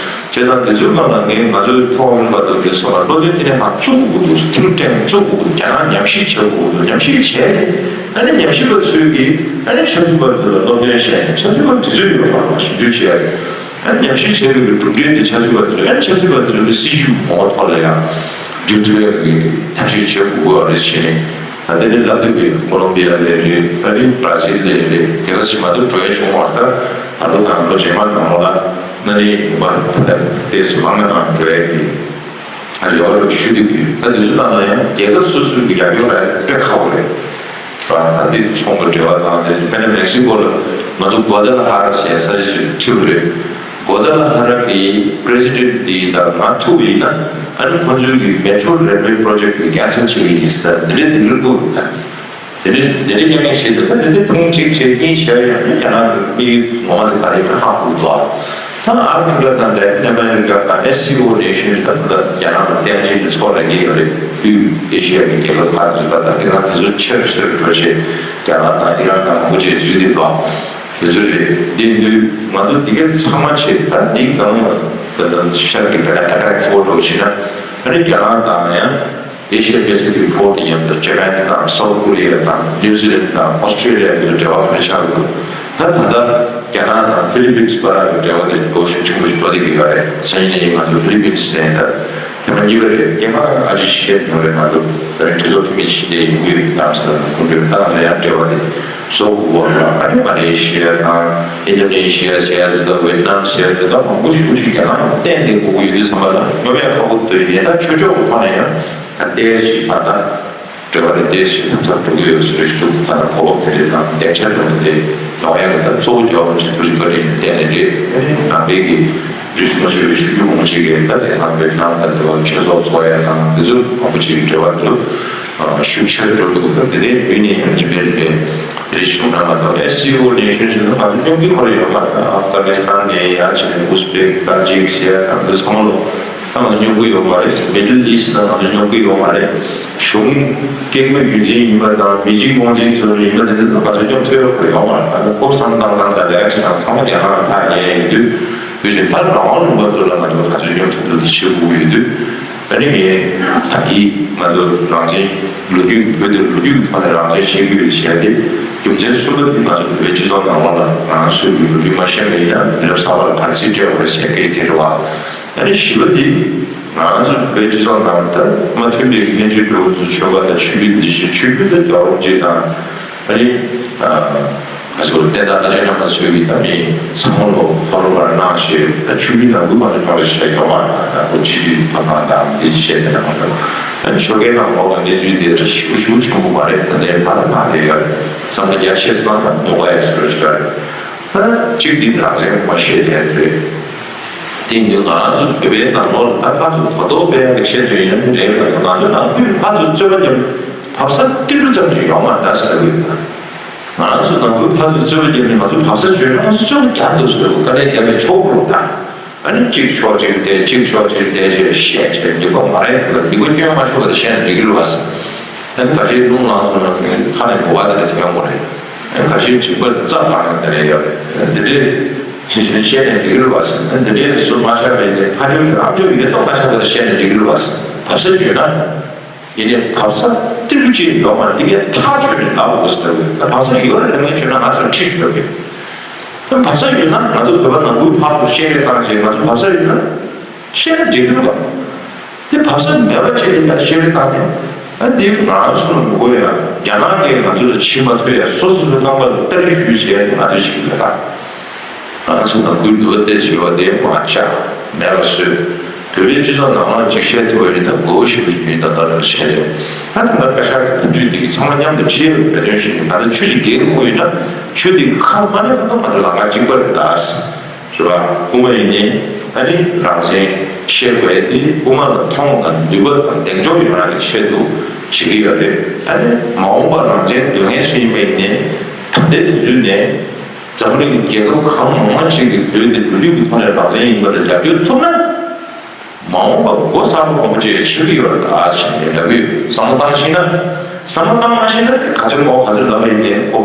བྱས་ཙང་དེ་ཚོའི་སྒང་ལ་ངས་ང་ཚོའི་ལྷོ་ཨ་མི་རི་ཀ་འདུག་དུས་ཚང་མ་སློབ་དཔོན་ལྟེ་གནས་ཁང་བཙུགས་དགོས་འདུག་ཐིམ་ཕྲན་བཙུགས་དགོས་འདུག་རྒྱ་ནག་ཉམས་ཞིབ་བྱེད་དགོས་འདུག་ཉམས་ཞིབ་བྱས་ནས་ཨ་ནི་ཉམས་ཞིབ་པ་ཚོས་ཀྱིས་ཨ་ནི་ཆབ་སྲིད་པ་ཚོ་ལ་སློབ་སྟོན་བྱས་ནས་ཆབ་སྲིད་པ་དེ་ཚོས་ཡོད་པར་མ་ཞིབ་འཇུག་བྱས་ཡ་རེད། ཨ་ནི་ཉམས་ཞིབ་བྱས་པའི་གྲུབ་འབྲས་དེ་ཆབ་སྲིད་པ་ཚོས་ཨ་ནི་ཆབ་སྲིད་པ་ཚོའི་སྲིད་ཇུས་མང་པོ་ཐོག་ལ་ཡང་བསྒྱུར་ཐུབ་ཡ་གི་ཐབས་ཤེས་བྱེད་དགོས་པ་རེད་ཟེར་ནས། ད་དེ་ནི་ལབ་འདུག་གི་ཀོ་ལོམ་བི་ཡ་ལ་རེད། ཨ་ནི་བྷ་ར་ཟིལ་ལ་རེད། དེ་ག་ཚོད་མ་གཏོགས་འགྲོ་ཡ་བྱུང་བ་རེད། ད་ད་ལོ་དང་ལོ་རྗེས་མ་དང་ལོ་ལ་ན་ནི་མ་ད་ལྟ་ཏོག་ཙམ་མང་ང་དང་འགྲོ་ཡ་གི་ཨ་རེ་བ་རུ་ཞུ་འདུག་གི། ད་དེ་ཚོ་ནང་ལ་ཡང་རྒྱལ་ཁབ་སོ་སོའི་གི་ཡག་ཡོད་ར་དཔེ་ཁག་པོ་རེད། ད་འདི་ཚོང་གི་འབྲེལ་བ་དང་དེ་དཔེར་ན་མེག་སི་ཀོ་ལ་ང་ཚོ་གོ་ད་ལ་ཧ་ར་ཟེར་ས་ཞིག་ཐུག་རེད། གོ་ད་ལ་ཧ་ར་གི་པི་རེ་སི་ཌེན་ཊི་དེ་དང་ང་ཐུག་ཡིན་ན་ཨ་ནི་ཁོ་ཚོའི་གི་མེ་ཊོ་རེལ་ཝེ་པྲོ་ཇེག་ཊི་དེ་ཀེན་སེལ་བྱེད་ཀྱི་ཡིན་ཟེར་འདི་འདྲའི་འདི་འདྲའི་བཀོད་ད། དེ་ནས་དེ་རིང་ཉམས་ལེན་བྱེད་དུས་ད་དེ་དེ་ཐེངས་གཅིག་བྱས་གཉིས་བྱས་ཡང་ན་རྒྱ་ནག་གི་དམིགས་ཡུལ་ངོ་མ་དེ་ག་རེ་ཡིན་ཧ་གོ་ཐུབ། ད་ཨ་ཧྥི་རི་ཀ་དང་ལེ་ཊིན་ཨ་མེ་རི་ཀ་དང་ཨེ་སི་ཨོ་ནེ་ཤན་ད་ད་རྒྱ་ནག་ལ་བརྟེན་བྱས་ནས་ཚོགས་ལ་ཉེ་ཡོད་རེད། དབུས་ཨེ་ཤི་ཡ་གི་རྒྱལ་ཁབ་ཁག་ཚོ་ད་ད་དེ་དང་དེ་ཚོ་ཆེར་ཆེར་འགྲོ་བྱས་རྒྱ་ནག་དང་ཨི་རན་དང་མང་པོ་ཅིག་འཛུལ་བསྡད་འདུག་དེ་ཚོ་རེད། དེ་དུས་ང་ཚོ་དེ་གའི་ཚང་མ་བྱས་ད་འདི་གང་ལ་ད་ད་ཤར་གི་བེ་ན་ཨ་ཊེག་ཕོར་སི་འདྲ་བོ་བྱས་ན་ཨ་ནི་རྒྱ་ནག་དང་ཡང་། ཨེ་ཤི་ཡ་པེ་སི་ཕིག་ཕོར་སི་དེ་མཉམ་དུ་ཇ་པན་དང་སའུ་ཐི་ཀོ་རི་ཡ་དང་ནིའུ་ཛི་ལན་དང་ཨོ་སི་ཀྲི་ལི་ཡ་གི་འབྲེལ་བ་ག་འདྲ་ཆགས་ཀྱི་འདུག་ད་ད་ལྟ་རྒྱ་ནག་དང་ཧྥི་ལི་པིན་སི་བར་གྱི་འབྲེལ་བ་དེ་ལོ་ཤུགས་ཆེན་པོ་ཞིག་འགྲོ་བསྡད་ཀྱི་ཡོད་རེད། སང་ཉིན་ནས་ང་ཚོ་ཧྥི་ལི་པིན་སི་ནས་ད་ཐེངས་མ་གཉིས་པ་རེད། ཐེངས་མ་ཨ་ཅེ་ཤི་ཡ་ཡོད་རེད། ང་ཚོ་ད་རིང་གྲོས་ཚོགས་འཐུས་མི་ཕྱི་འདྲེ་ཡོང་གི་ཡོད། ད་ང་ཚོ་ཁོང་ཚོས་ད་ང་ཚོ་ཡང་འབྲེལ་བ་དེ་བཟོ་དགོས་པ་ལ་ཨ་ནི་མ་ལེ་ཤི་ཡ་དང་ཨིན་ཌོ་ནེ་ཤི་ཡ་ཟེར་ཡ་དེ་དང་ཝེ་ཏི་ནམ་ཟེར་ཡ་དེ་དང་མང་པོ་ཞེ་པོ་ཞིག་རྒྱ་ནག་ལ་བརྟེན་ཏེ་དགོས་ཀྱི་ཡོད་དུས་ཙམ་པ་ལ་སྙོམས་ཡ་ཁག་པོ་འདུག་ཡིན་ནའི་ད་ཆོས་ཕྱོགས་ཀྱི་ཐོག་ནས་ཡང་ད་ཏོག་ཙམ་ཞིག་ད་ལྟ་འབྲེལ་བ་དེ་ཏོག་ཙམ་ཞིག་དམ་ཟབ་འགྲོ་གི་ཡོད་ཟེར་ཞིག་འདུག་ད་ལྟ་གོ་བ་དེ་རེད། དང་བདེ་འཇགས་ལ་དེ་ཡོང་ཡ་གི་ད་གཙོ་བོ་རྒྱབ་པ་ཞིག་ཐུགས་རྗེ་བཀའ་དྲིན་བརྟེན་ནས་རེད། ནང་པའི་གི་རིས་སུ་མ་ཆད་པའི་ཆོས་བརྒྱུད་མང་ཆེ་གིས་ད་དེ་ནང་བོད་ནང་ད་དེ་བ་ཆོས་ཚོགས་འཚོགས་ཡ་དང་དེ་ཚོ་མང་པོ་ཅིག་འབྲེལ་བ་འདུག་ཤུགས་ཆེར་འགྲོ་འདུག་ད་དེ་ནས་བོད་ནས་ཡང་འཇིགས་མེད་རིག་པའི་རིགས་བྱུང་ན་མ་གཏོགས་ཨེ་སི་ཨོ་ནེ་ཤན་ཞིག་ན་ང་ཚོ་སྙོམས་ཀྱི་ཁོ་རེ་ཡོད་མ་རེད། ཨབ་གྷ་ནི་སི་ཐན་ནས་ཡར་བྱས་ནས་ཨུ་སི་པེག་ཏཱ་ཇིག་ཟེར་ཡ་ང་ཚོ་ཚང་མ་ལོ་ད་ང་ཚོ་སྙོམས་ཀྱི་ཡོད་མ་རེད། མི་ཌལ་ཨི་སི་ལ་ང་ཚོ་སྙོམས་ཀྱི་ཡོད་མ་རེད། གཞུང་སྐད་འབོད་རྒྱུན་འཛིན་ཡིན་པ་དང་མི་གཅིག་དབང་ཆེན་ཚོ་ཡིན་པ་དེ་ཚོ་ང་ཚོ་སྙོམས་ཐུབ་ཡོད་ཁོ་ཡོད་མ་རེད། ང་ཚོ་ཕོ་བསམ་བཏང་སྟངས་དང་ལས་ཀ་བྱེད་སྟངས་ཚང་མ་རྒྱ་ནག་ལ་ཐག་ཉེ་ཡོད་དུས་དུས་ཆེན་ད་རང་དབང་ལུང་པ་ཚོ་ལ་ང་ཚོ་ག་ཚོད་སྙོམས་ཐུབ་ཐུབ་དེ་བྱེད་དགོས་ཀྱི་ཡོད་དུས། ཨ་ནི་ངས་ད་གིན་ང་ཚོ་རང་བཙན་ལོ་རྒྱུས་བོད་དེ་ལོ་རྒྱུས་ཀྱི་ཐོག་ནས་རང་བཙན་བཤད་རྒྱུ་ཡོད་བཤད་དེ་རྒྱུ་མཚན་གསུམ་པ་དེ་ང་ཚོ་བོད་པའི་སྤྱི་ཚོགས་ནང་ལོགས་ལ་རང་སོའི་གི་ལོ་རྒྱུས་མ་ཤེས་པ་ཡིན་ན་མི་རབས་གསར་པ་ལ་ག་རེ་ཚིག་སྤྲད་དགོས་རེད་བཤད་སྐད་དེ་རེད་བ། ཨ་ནི་བཞི་པ་དེ་ང་ཚོ་བོད་པའི་སྤྱི་ཚོགས་ནང་ད་མ་མཐུན་པའི་གནས་ཚུལ་འགྲོ་བ་ཚོ་ཆོལ་ཁ་དང་ཆོས་བརྒྱུད་འདི་བཞིན་ཆོས་བརྒྱུད་དང་རྒྱལ་བ་རིན་པོ་ཆེ་དང་ཨ་ནི། ང་ཚོ་བསྟན་བདག་རྣམ་དཔྱོད་རྣམ་པ་ཚོས་ཀྱིས་ད་མི་ཚང་མ་ལོ་ཕ་རོལ་པར་གནང་ཞེས་ད་ཆོས་བརྒྱུད་ནང་ཁུལ་མ་ལུས་གནང་བ་ཞིག་ཡོད་མ་རེད། ད་ཁོ་སྤྱི་འཐུས་ཐོབ་ཐང་དང་དེ་བཤད་དེ་ནང་ལ་ད་ཆོལ་ཁའི་ནང་ལོགས་ལ་གནས་ཚུལ་དེ་ཞེ་པོ་ཞེ་པོ་ཆེན་པོ་མ་རེད། ད་ལྟའི་བར་ལ་ད་དེ་ཡོད་རེད། བསམ་བློ་རྒྱ་ཆེ་སོང་ན་ཉོ་ག་ཡ་ཟེར་བ་ཞིག་ཡོད་རེད། ད་གཅིག་འདི་རང་བཙན་མ་བཤད་དེ་རེད། དེ་ཡིན་དུས་ང་རང་ཚོ་བོད་པའི་ནང་ལོགས་ལ་ད་ཕར་ཚུར་གོ་རྟོགས་སྤེལ་ཡག་གི་ཆེད་དུ་ཡིན་ན་མི་རེད་པ། ང་ཚོ་ནང་ཁུལ་ཕར་ཚུར་རྩོད་པ་རྒྱབ་བབས་ས་ཏིལ་འབྲུ་ཙམ་ཞིག་ཡོང་མ་རེད་ཟེར་བའི་ད། ང་རང་ཚོ་ནང་ཁུལ་ཕར་ཚུར་རྩོད་པ་རྒྱབ་ནས་ང་ཚོ་བབས་ས་བྱོས་ན་ང་ཚོ་རྩོད་པ་རྒྱབ་འདུག་ཟེར་བའི་དཀའ་ལས་རྒྱབ་པའི་ཆོག་གི་རེད་ད། ཨ་ནི་གཅིག་ཕྱོགས་གཅིག་བལྟས་གཅིག་ཕྱོགས་གཅིག་བལྟས་བྱས་བཤད་བྱས་འདི་གོ་མ་རེད་ལ་འདི་གོ་སྐྱོན་མ་ཆོག་པ་དེ་བཤད་ན་འགྲིག་གི་རེད་བ། ཨ་ནི་ཁ་ཤས་རླུང་ལངས་སོང་ན་ཁ་ནས་འབུ་བ་དེ་འདྲ་ཐོན་དགོས་རེད། ཨ་ནི་ཁ་ཤས་མཇིང་པ་རྩ་བར་ཡང་དེ་འདྲ་ཡོད་རེད། འདི་འདྲའི་ཤེས་བཞིན་བཤད་ནས་འགྲིག་གི་རེད་བ། ཨ་ནི་འདི་འདྲའི་སུ་མ་ཆགས་པའི་ནི་ཕ་ཆོས་ཀྱི་ཨ་ཅོ་ཡི་གེ་ཏོག་མ་ཆགས་པ་བཤད་ནས་འགྲིག་གི་རེད་བ། བབས་ས་ཡོད་ན། ཡིན་ནའི་བབས་ས་ཏིལ་འབྲུ་གཅིག་ཡོད་མ་རེད། དེ་གའི་ཐག་ཆོད་ནས་ལབ་དགོས་ཟེར་བས། ད་བབས་ས་ཡོད་རེད་ལབ་མཁན་བྱུང་ན་ང་ཚོར་ཁྲིད་ཞུ་བ་རེད། ད་བབས་ས་ཡོད་ན་ང་ཚོ་བོད་པ་ནང་ཁུལ་ཕར་ཚུར་བཤད་རེས་བཏང་བྱས་ང་ཚོ་བབས་ས་ཡོད་ན་བཤད་ན་འགྲིག་གི་རེད་པ། དེ་བབས་ས་མེད་པ་བྱས་ཏེ་ཡར་བཤད་རེས་བཏང་ནས། ཨ་འདི་ང་རང་ཚོ་ལ་མི་དགོས་ཡ། རྒྱ་ནག་གིས་ང་ཚོ་ལ་བྱེད་མ་ཐུབ་ཡ། སོ་སོ་སོའི་རྐང་པ་ལ་སྟ་རེ་གཞུས་བྱས་ཏེ་ང་ཚོ་བྱེད་ཀྱི་ཡོད་ད། ང་ཚོ་ནང་ཁུལ་འདུལ་བ་ཏོག་ཙམ་ཡོད་པ་དེ་མར་བཅག་མེད་པ་བཟོས། བོད་པའི་སྤྱི་ཚོགས་ནང་ལ་ཅིག་བཤད་ཐུབ་པ་ཡིན་ན་དགོས་ཞེ་པོ་ཞིག་ཡིན་ད་ལྟ་ལ་བཤད་རེད། ད་ད་ལྟ་བཀའ་ཤག་གི་ཐབས་ཇུས་འདི་གི་ཚང་མ་མཉམ་དུ་ཁྲིད་ཡོད་པའི་དོན་ཞིག་ཡིན། ད་ལྟ་ཆོས་ཅིག་འགལ་དགོས་ཡོད་ན་ཆོས་འདི་གི་ཁ་མ་ནས་ད་ལྟ་ང་ཚོ་ལམ་ཁ་གཅིག་པ་རེད་ད། རེད་བ། དབུ་མ་ཡིན་ནའི་ཨ་ནི་རང་བཙན་བཤད་དགོས་ཡ་དེ་དབུ་མ་ལ་མཐོང་དང་ནུས་པ་དང་གདེང་འཇོག་ཡོད་རང་གི་ཆེད་དུ་བྱེད་ཀྱི་ཡོད་རེད། ཨ་ནི་མ་འོངས་པ་རང་བཙན་འདོད་མཁན་ཚོ་ཡིན་པ་ཡིན་ནའི་ད་ལྟའི་དུས་ཚོད་ནས་འཛམ་བུ་གླིང་རྒྱལ་ཁབ་གང་མང་མང་ཞིག་གིས་བོད་འདི་ལོ་རྒྱུས་ཀྱི་ཐོག་ནས་རང་བཙན་ཡིན་པ་ལ་རྒྱབ་སྐྱོར་ཐུབ་ན། མ་འོངས་པ་མགོ་གསར་པ་གོང་བུ་ཅིག་ཆགས་ཀྱི་ཡོད་རེད་ད་ཞེས་ནས་ལབ་ཡོད། བསམ་བློ་བཏང་ཤེས་ན། བསམ་བློ་བཏང་མ་ཤེས་ན་དེ་ག་ཚོད་མོ་ག་ཚོད་ལབ་པ་ཡིན་ནའི་ཁོ་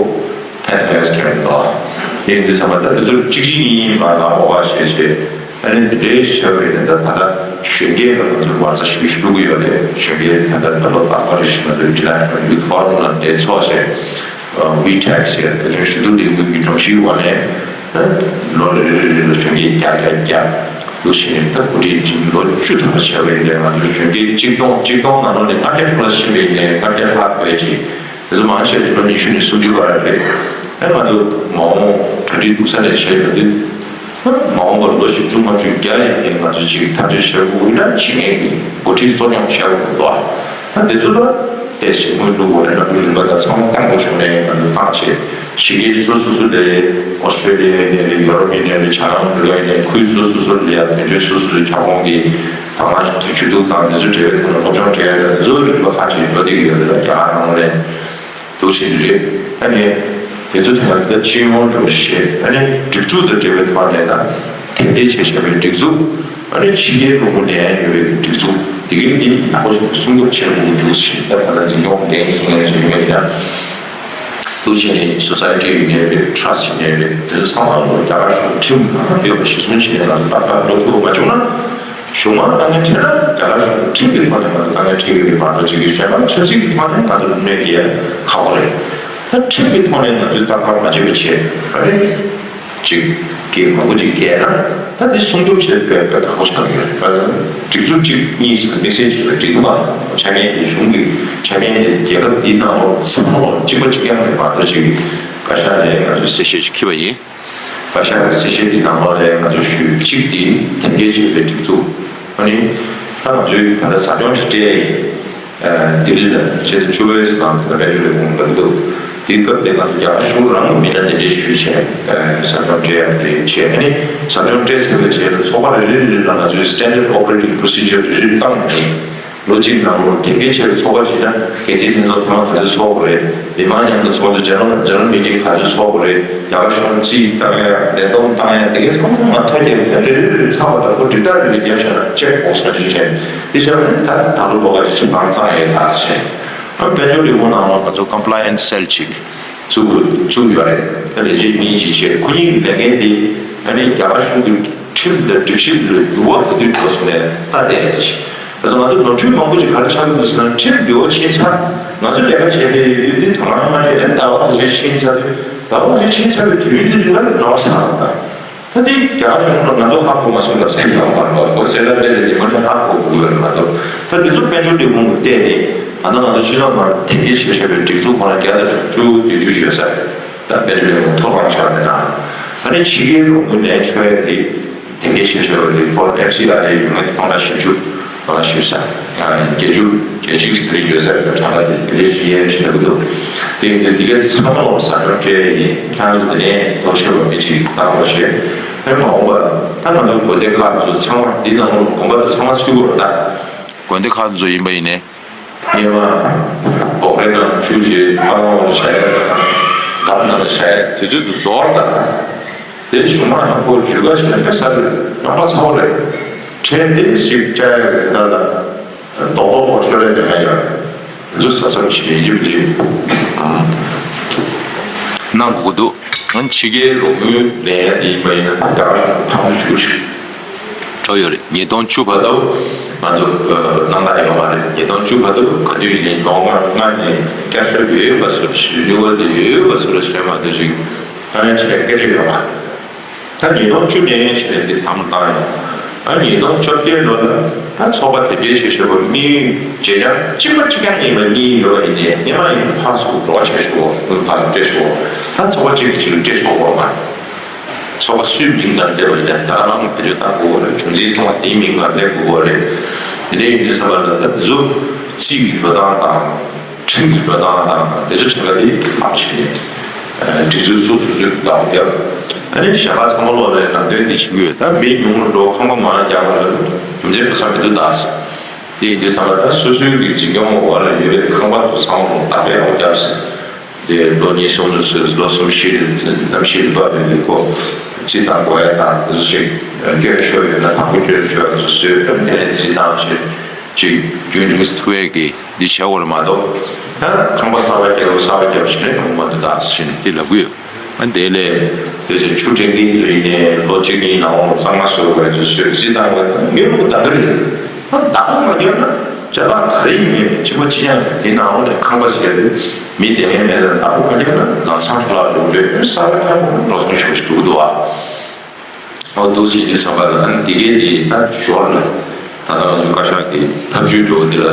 ཕན་ཐོགས་ཡ་ཁྱོན་མི་འདུག་ཡིན་དུས་ཙམ་པ་ད་དེ་ཚོ་གཅིག་གཅིག་གཉིས་གཉིས་མ་ལབ་འོ་བ་ཞེས་བྱས། ཨ་ནི་འདི་འདྲའི་བྱས་པ་ཡིན་ན་ད་ད་ལྟ་གཞོན་སྐྱེས་ལ་ང་ཚོས་མ་རྩ་ཞིབ་ཞིབ་བླུག་གི་ཡོད་རེད། གཞོན་སྐྱེས་ད་ལྟ་ད་ལོ་རྟག་པར་རེ་བཞིན་ང་ཚོའི་International Youth Forum ལ་འབྲེལ་ཚོགས་བྱས། WeTax ཟེར་བོད་དོན་ཞུ་གཏུག་ལས་འགུལ་གྱི་སྒྲོམ་གཞིའི་འོག་ནས་ལོ་རེ་རེ་རེ་ལ་གཞོན་སྐྱེས་བརྒྱ་བརྒྱ་བརྒྱ་འདུག་བྱས་ནས་ད་གོ་སྒྲིག་ཅིག་ལོ་བཅུ་ཐམ་པ་བྱས་པ་ཡིན་ནའི་ང་ཚོ་གཞོན་སྐྱེས་གཅིག་སྟོང་གཅིག་སྟོང་ནང་ལོགས་ནས་ལྔ་བརྒྱ་ཕྲུ་གུ་ལ་ཕྱིན་པ་ཡིན་ནའི་ལྔ་བརྒྱ་ལྷག་བས་ཅིག་དེ་ཚོ་མང་ཆེ་བ་ལོ་ཉི་ཤུ་ནས་སུམ་ཅུ་བར་རེད། ཨ་ང་ཚོ་མ་འོངས་གྲ་སྒྲིག་ཐུགས་ས་ནས་བྱས་ཡོད་དུས། མ་འོངས་པར་ལོ་བཞི་བཅུ་ལྔ་བཅུ་བརྒྱ་ཡིན་ནའི་ང་ཚོ་ཅིག་ཐག་གཅོད་བྱེད་དགོས་ཀྱི་ན་བྱེད་མཁན་གྱི་འགོ་ཁྲིད་གཙོ་སྐྱོང་བྱེད་དགོས་འདུག་ད་དེ་ཚོ་ལ་དེ་བཞིན་མུ་འདུག་གོ་རེ་ན་མུ་རིམ་པ་དང་ཚང་མ་བཏང་དགོས་བྱུང་ནས་ང་ཚོ་བཏང་བྱས་ཕྱི་རྒྱལ་སོ་སོ་སོ་ལས་ཨོ་སི་ཀྲེ་ལི་ཡ་ཡིན་ནའི་རེད། ཡོ་རོབ་ཡིན་ནའི་རེད། བྱང་ཨ་མི་རི་ཀ་ཡིན་ནའི་ཁུལ་སོ་སོ་སོ་ལ་ཡ་དོན་གཅོད་སོ་སོ་སོའི་ཁྱབ་ཁོངས་ཀྱི་དང་བླངས་ཞུ་གཏུག་དང་དེ་ཚོ་འབྲེལ་བའི་ཐོག་ནས་སློབ་སྦྱོང་སྤྲད་ཡ་དང་དེ་ཚོ་རིམ་པ་ཁག་ཅིག་འགྲོ་བསྡད་ཀྱི་ཡོད་རེད། རྒྱ་གར་ནང་ལ་འདུག་བྱེད་ཀྱི་རེད། ད་ནི་དེ་ཚོ་ཐད་ཀར་ད་སྤྱི་ཡོངས་འགྲོ་བཤད་ཨ་ནི་སྒྲིག་འཛུགས་དང་འབྲེལ་བའི་ཐོག་ནས་དང་དེབ་སྐྱེལ་བྱས་བཞག་པའི་སྒྲིག་འཛུགས། ཨ་ནི་ཕྱི་རྒྱལ་ལུང་པ་ནས་ཡོད་པའི་སྒྲིག་འཛུགས་དེ་གའི་དེ་ཡག་པོ་ཞིག་སྲུང་སྐྱོབ་བྱེད་དགོས་ཀྱི་འདུག་ཞེས་ད་ད་ལྟ་འཛིན་སྐྱོང་འགན་གསུང་ཡ་ཞིག་ཡོད་ཡིན་ན། འདུག་བྱས་ནས་སོ་སའི་ཊི་ཡིན་ནའི་རེད། ཊ་ར་སི་ཊི་ཡིན་ནའི་རེད། དེ་ཚོ་ཚང་མ་ལོ་རྒྱ་གར་གཞུང་ཁྲིམས་ནང་ཡོད་པ་གཞི་བཟུང་བྱས་ནས་ང་ཚོ་ཏག་ཏག་འགྲོ་ཐུབ་པ་མ་བྱུང་ན། གཞུང་མང་དཀའ་ངལ་འཕྲད་ན་རྒྱ་གར་གཞུང་ཁྲིམས་ཀྱི་ཐོག་ནས་ང་ཚོ་དཀའ་ངལ་འཕྲད་ཀྱི་རེད་མ་གཏོགས་ཅིག་གཞན་པ་ཆབ་སྲིད་ཀྱི་ཐོག་ནས་ང་ཚོ་གནོད་སྐྱེལ་ཁག་པོ་རེད། ད་ཁྲིམས་ཀྱི་ཐོག་ནས་ང་ཚོས་ཏག་ཏག་མ་བྱེད་པ་བྱས་ཨ་རེད། ཅིག་གི་མང་པོ་ཅིག་བརྒལ་ན་ད་དེ་སྲུང་སྐྱོབ་བྱེད་ཐུབ་ཡ་དཀའ་ཁག་པོ་ཆགས་ཀྱི་རེད། སྒྲིག་འཛུགས་གཅིག་གཉིས་ཟེར་ན་དམིགས་བསལ་ཅིག་ལ་འགྲིག་གི་མ་རེད། ཆ་རྐྱེན་དེ་གཞུང་གི་ཆ་རྐྱེན་དེ་རྒྱལ་ཁབ་འདིའི་ནང་ལོགས་ཚང་མ་ལོགས་གཅིག་པ་གཅིག་རྐྱང་རེད་མ་གཏོགས་ཅིག་གི་བཀའ་ཤག་ནས་ང་ཚོས་གསལ་བཤད་ཅིག་འཁྱེར་བ་ཡིན། བཀའ་ཤག་གི་གསལ་བཤད་འདི་ནང་ལོགས་ལ་ང་ཚོས་ཞུས་གཅིག་འདི་དེབ་སྐྱེལ་བྱས་པའི་སྒྲིག་འཛུགས། ཨ་ནི་ད་ང་ཚོས་ད་ལྟ་ཟབ་སྦྱོང་ཞིག་སྤྲད་ཡིན། ལྡི་ལི་ལ་ཆེད་དུ་བཅུ་པའི་ནང་དེ་ལ་དཔལ་འབྱོར་ལས་ཁུངས་ལ་འདུག་དེའི་སྐབས་དེ་ང་ཚོ་རྒྱ་གར་གཞུང་རང་གི་མི་སྣ་དེ་འདྲས་ཞུས་བྱས་ཟབ་སྦྱོང་སྤྲད་ཡག་དེ་བྱས། ཨ་ནི་ཟབ་སྦྱོང་སྤྲད་ཚར་བའི་རྗེས་ལ་ཚོགས་པ་རེ་རེ་རེ་རེ་ལ་ང་ཚོས་Standard Operating Procedure རེ་རེ་བཏང་ནས། ལོ་གཅིག་ནང་ལོགས་དེབ་སྐྱེལ་བྱས་པའི་ཚོགས་པ་ཞིག་ན་འགན་འཛིན་ལྷན་ཚོགས་ཐེངས་མ་ག་ཚོད་ཚོགས་དགོས་རེད། མི་མང་མཉམ་དུ་ཚོགས་དུས་General General Meeting ག་ཚོད་ཚོགས་དགོས་རེད། རྒྱ་གར་གཞུང་རྩིས་བཏང་ཡ་ལས་བསྡོམས་བཏང་ཡ་དེ་གའི་ཚང་མ་ཐོ་རྒྱབ་རེ་རེ་རེ་ཚང་བ་དང་པོ་འགྲིག་ཐག་རེ་རེ་བརྒྱབ་བྱས་ན་check box ག་ཚོད་བྱས། དེ་བྱས་པ་ནི་ད་ད་ལོ་ལོ་ག་ཅིག་ཕྱི་ནང་གཙང་ཡོད་ད་ཟེར། ཨ་དཔལ་འབྱོར་ལས་ཁུངས་ནང་ལོགས་ང་ཚོ་Compliance Cell ཅིག་བཙུགས་བཙུགས་ཡོད་རེད། ད་ལས་བྱེད་གཉིས་ཅིག་བྱས་ཁོ་གཉིས་ཀྱི་ལས་འགན་དེ་ཨ་ནི་རྒྱ་གར་གཞུང་གི་ཁྲིམས་དང་སྒྲིག་གཞི་འདི་ལ་འགྱུར་བ་ག་དུས་འགྲོ་སོང་ནས་ལྟ་བསྡད་ཡ་ཅིག་ད་ང་ཚོ་ནོར་འཁྲུལ་མང་པོ་ཅིག་ག་རེ་ཆགས་ཀྱི་འདུག་ཟེར་ན་ཁྲིམས་འགྱུར་བ་ཕྱིན་ཚར། ང་ཚོ་ལས་ཀ་བྱས་ཏེ་ཡོད་དུས་དོ་སྣང་མ་སྤྲད་ཨ་ནི་ཟླ་བ་ཁ་ཤས་ཕྱིན་ཚར་དུས་ཟླ་བ་ཁ་ཤས་ཕྱིན་ཚར་བའི་དུས་ཡུན་དེ་རིང་ལ་ནོར་ཚར་བ་དང་། ད་དེ་རྒྱ་གར་གཞུང་ལ་ང་ཚོ་ཧ་གོ་མ་སོང་ལབ་ས་ཡོང་མ་རེད་པ། གོ་སེ་ལ་པེ་ལེ་དེ་མ་ནི་ཧ་གོ་དགོས་ཡོད་རེད་མ་གཏོགས། ད་དེ་ཚོ་དཔལ་འབྱོར་ལས་ཁུངས་ཀྱིས་བལྟས་ནས་ད་ལྟ་ང་ཚོ་སྤྱི་ཚོགས་ནང་དེབ་སྐྱེལ་བྱས་བཞག་པའི་སྒྲིག་འཛུགས་ཁོ་ན་བརྒྱ་དང་དྲུག་ཅུ་བདུན་ཅུ་ཡོད་ས་རེད། ད་དཔལ་འབྱོར་ལས་ཁུངས་ཐོ་རངས་བཞག་པའི་ནང་ད་ནི་ཕྱི་རྒྱལ་ལུང་པ་ནས་འཕྲོས་ཏེ་དེབ་སྐྱེལ་བྱས་བཞག་པ་དེ་ཧྥོར་ཨེཕ་སི་ཨར་ཨེ་ཡོད་མེད་སྟོང་ཕྲག་བཞི་བཅུ་ང་ལ་ཞུས་ས། བརྒྱད་ཅུ་བརྒྱད་ཅུ་ཞིག་རེ་ཡོད་ས་རེད། གྲངས་ཀ་དེ་དེ་འདྲའི་ཞིག་ཡན་ཞིག་ལབ་ཀྱི་འདུག་དེ་ཡིན་དུས་དེ་གའི་ཚང་མ་ལོག་ཟ་འཕྲོ་སྤྲད་ཡིན། ཁྱེད་རང་ཚོ་དེ་ནས་ལྟོ་ཆས་པ་མི་གཅིག་བཏང་རོགས་བྱེད། ཨེ་མ་འོངས་པ་ད་ང་ཚོ་དགོན་སྡེ་ཁག་ཚོ་ཚང་མ་འདི་ནང་ལོགས་དགོན་པ་དེ་ཚང་མ་ཚུད་དགོས་རེད་ད། དགོན་སྡེ་ཁག་ཚོ་ཡིན་པ་ཡིན་ནའི། སྔོན་མ་སྦོག་རེ་ནང་བཅུག་བྱས་ཨ་རོང་བྱས་འདབས་ནང་བྱས་དུས་ཚོད་དུ་རྫོགས་རེད་ད། དེ་གཞུང་མང་ནང་ཁོ་ཇུས་ཀ་བྱས་ན་དཔེ་ཟ་རེད། རྣམ་པ་ཚ་བོ་རེད། ཁྲལ་དེ་ཞིག་བཅག་ཡག་གི་དེ་ལ་རྡོག་རྡོག་པོ་ཤོར་ཡ་དེ་མེད་ཡ། དེ་ཚོ་ཟ་ཟ་བྱེད་ཡིན་གྱི་རེད། གནང་དགོས་ཀྱི་འདུག་ཕྱི་རྒྱལ་ལུང་པའི་ལས་ཡ་དེ་ཡིན་པ་ཡིན་ན་ད་རྒྱ་གར་གཞུང་ཕམ་ཞུ་ཞིག་འགྲོ་ཡོད་རེད། ཉིས་སྟོང་བཅུ་བར་དུ་ང་ཚོ་གནང་སྟངས་ཡོད་མ་རེད། ཉིས་སྟོང་བཅུ་བར་དུ་ག་དུས་ཡིན་ནའི་ལོ་ལྔ་ལྔ་ནས་བསྐྱར་གསོ་ཡོད་པ་བཟོ་འདྲ་ཞིག་རི་ནིའུ་ཝལ་དེ་ཡོད་པ་བཟོ་འདྲ་ཞིག་རེད་མ་གཏོགས་ཅིག་དཀའ་ངལ་ཆེ་བའི་སྐད་ཆ་ཡོད་མ་རེད། ད་ཉིས་སྟོང་བཅུ་ནས་བྱས་ནས་འདི་དམ་བཏང་ཡོད། ཨ་ཉིས་སྟོང་བཅོ་བརྒྱད་ལོ་ལ་ད་ཚོགས་པ་དེབ་སྐྱེལ་བྱེད་ཤོག་པ་མི་ཇེ་ཆང་གཅིག་པ་གཅིག་རྐྱང་ཡིན་པ་གཉིས་ཡོད་པ་ཡིན་ནའི་སྔས་མ་ཡིན་ན་ཕར་ཚུར་འགྲོ་བ་བྱེད་ཤོག་པ་ཕར་ལ་སྤྲད་ཤོག་པ་ད་ཚོགས་པ་གཅིག་གིས་གཅིག་ལ་སྤྲད་ཆོག་པ་མ་རེད། ཚོགས་པ་སུའི་མིང་ལ་སླེབས་པ་ཡིན་ན་ད་རང་བེད་སྤྱོད་བཏང་དགོས་པ་རེད། གྲུབ་འབྲས་ཚོགས་པ་དེའི་མིང་ལ་སླེབས་དགོས་པ་རེད། དེ་འདྲ་ཡིན་དུས་ཙམ་པ་ལ་ད་འཛུགས་རྩིས་ཀྱི་འགྲོ་སྟངས་དང་། ཁྲིམས་ཀྱི་འགྲོ་སྟངས་དང་དེ་ཚོ་ཁྲིམས་ཁང་དེ་ཁག་ཆེ་ནས་སྒྲིག་འཛུགས་སོ་སོ་སོའི་ལག་བརྒྱབ། ཨ་ནི་གཞན་པ་ཚང་མ་ལོག་ནས་ནང་དོན་འདི་ཞུ་གི་ཡོད། ད་མི་ཉུང་རུ་འགྲོ་ཚོང་པ་མང་རྒྱག་པ་ལ་རྒྱུ་མཚན་དཔེ་བསམ་མི་འདུག་ད། དེ་ཡིན་དུས་ཙམ་པ་ད་སོ་སོའི་གི་འཛིན་སྐྱོང་འོག་ལ་ཡོད་པའི་ཁང་པ་ཚོ་ཚང་མ་ལོག་བདག་པས་འོག་བརྒྱབ་ཟིན། དེ་ལོ་གཉིས་གསུམ་ལ་སོས་ལོ་གསུམ་བཞི་ལ་གནམ་གཤིས་རིམ་པ་བས་ནས་ཁོ་རྩིས་བཏང་དགོས་ཡ་དང་དེ་ཚོ་ཞིག་སྐྱོན་ཤོར་ཡོད་ན་དང་པོ་སྐྱོན་ཤོར་ཡ་ཚོ་བཟོས་ཏེ་དེ་ནས་རྩིས་བཏང་བྱས་ཅིག་རྒྱུན་འཁྱོངས་ཐུབ་ཡས་ཀྱི་འདི་བྱ་དགོས་རེད་མ་གཏོགས། ད་ཁང་པ་གསར་པ་རྒྱག་རུ་གསར་པ་རྒྱབ་བྱས་ནས་ཡོང་མ་འདུག་ད་ཟེར་ནས་འདི་ལབ་ཀྱི་ཡོད། ཨ་དེ་ལས་དེ་ཚོ་ཆུ་འདྲེན་མཁན་ཚོ་ཡིན་ནའི་ལོ་གཅིག་གཉིས་ནང་ལོགས་གཙང་མ་བཟོ་དགོས་ཡ་ཚོ་བཟོས་རྩིས་བཏང་དགོས་ད་ངས་ལུག་ད་ག་རེད། ཨ་བདག་པོ་མ་བརྒྱབ་ན་ཅ་ལག་ག་རེ་ཡིན་མིན་གཅིག་པ་གཅིག་རྐྱང་རེད། དེ་ནང་ལོགས་ནས་ཁང་པ་ཟེར་དུས་མི་དེ་ངའི་མེད་ན་བདག་པོ་མ་བརྒྱབ་ན་ལམ་སང་འཕྲོ་བརླག་འགྲོ་གི་རེད། གསར་པ་ཐང་པོ་འགྲོ་སོང་ཞུ་ཞུ་འདུག་ཨ། ཨོ་འདུག་ཟེར་དུས་ཙམ་པ་ལ་ཨ་ནི་འདི་གའི་འདི་ད་ཞོར་ལ་ད་ལྟ་ང་ཚོའི་བཀའ་ཤག་གི་ཐབས་ཇུས་འགྲོ་བ་འདི་ལ་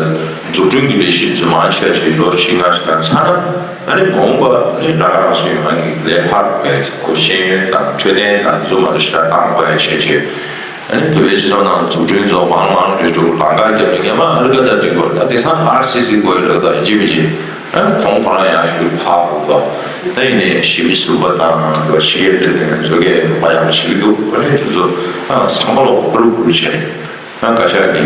འཛུགས་སྐྲུན་གྱི་ལས་གཞི་ཚོ་མང་ཆེ་ཆེ་ལོ་བཞི་ལྔ་ཞིག་གང་ཚར་ན་ཨ་ནི་མ་འོངས་པ་ཨ་ནི་ལྷག་དཀར་ནང་སོ་ཡོང་ང་གི་ལས་འཕར་དགོས་ཡ་ཅིག་གོ་ཤེས་ཡོན་དང་འཕྲོད་བསྟེན་དང་འཛུགས་མ་འདྲ་ཞིག་ལ་བཏང་དགོས་ཡ་ཆེ་ཆེ། ཨ་ནི་བོད་པའི་སྤྱི་ཚོགས་ནང་འཛུགས་སྐྲུན་ཚོ་མང་མང་རེ་འགྲོ་ལམ་ཁ་རྒྱབ་ནས་ངས་མ་ཨ་རི་ཀ་ད་འགྲིག་གོ་ད་དེང་སང་ཨར་སི་སི་དགོས་ཡོད་ལ་ད་ཡིན་གཅིག་མིན་གཅིག་ཨ་ཁོང་ཁོ་རང་ཡང་ཞུ་ཕག་གོ་ད་ཡིན་ནས་ཞི་མི་ཟུར་པ་དང་ཞི་གེ་དེ་དེ་ཚོ་གས་མ་ཡག་པ་ཞིག་འདུག་ཨ་ནི་དེ་ཚོ་ཨ་ཚང་མ་ལོག་ཕུ་རུ་ཕུ་རུ་བྱས་ཨ་བཀའ་ཤག་གི་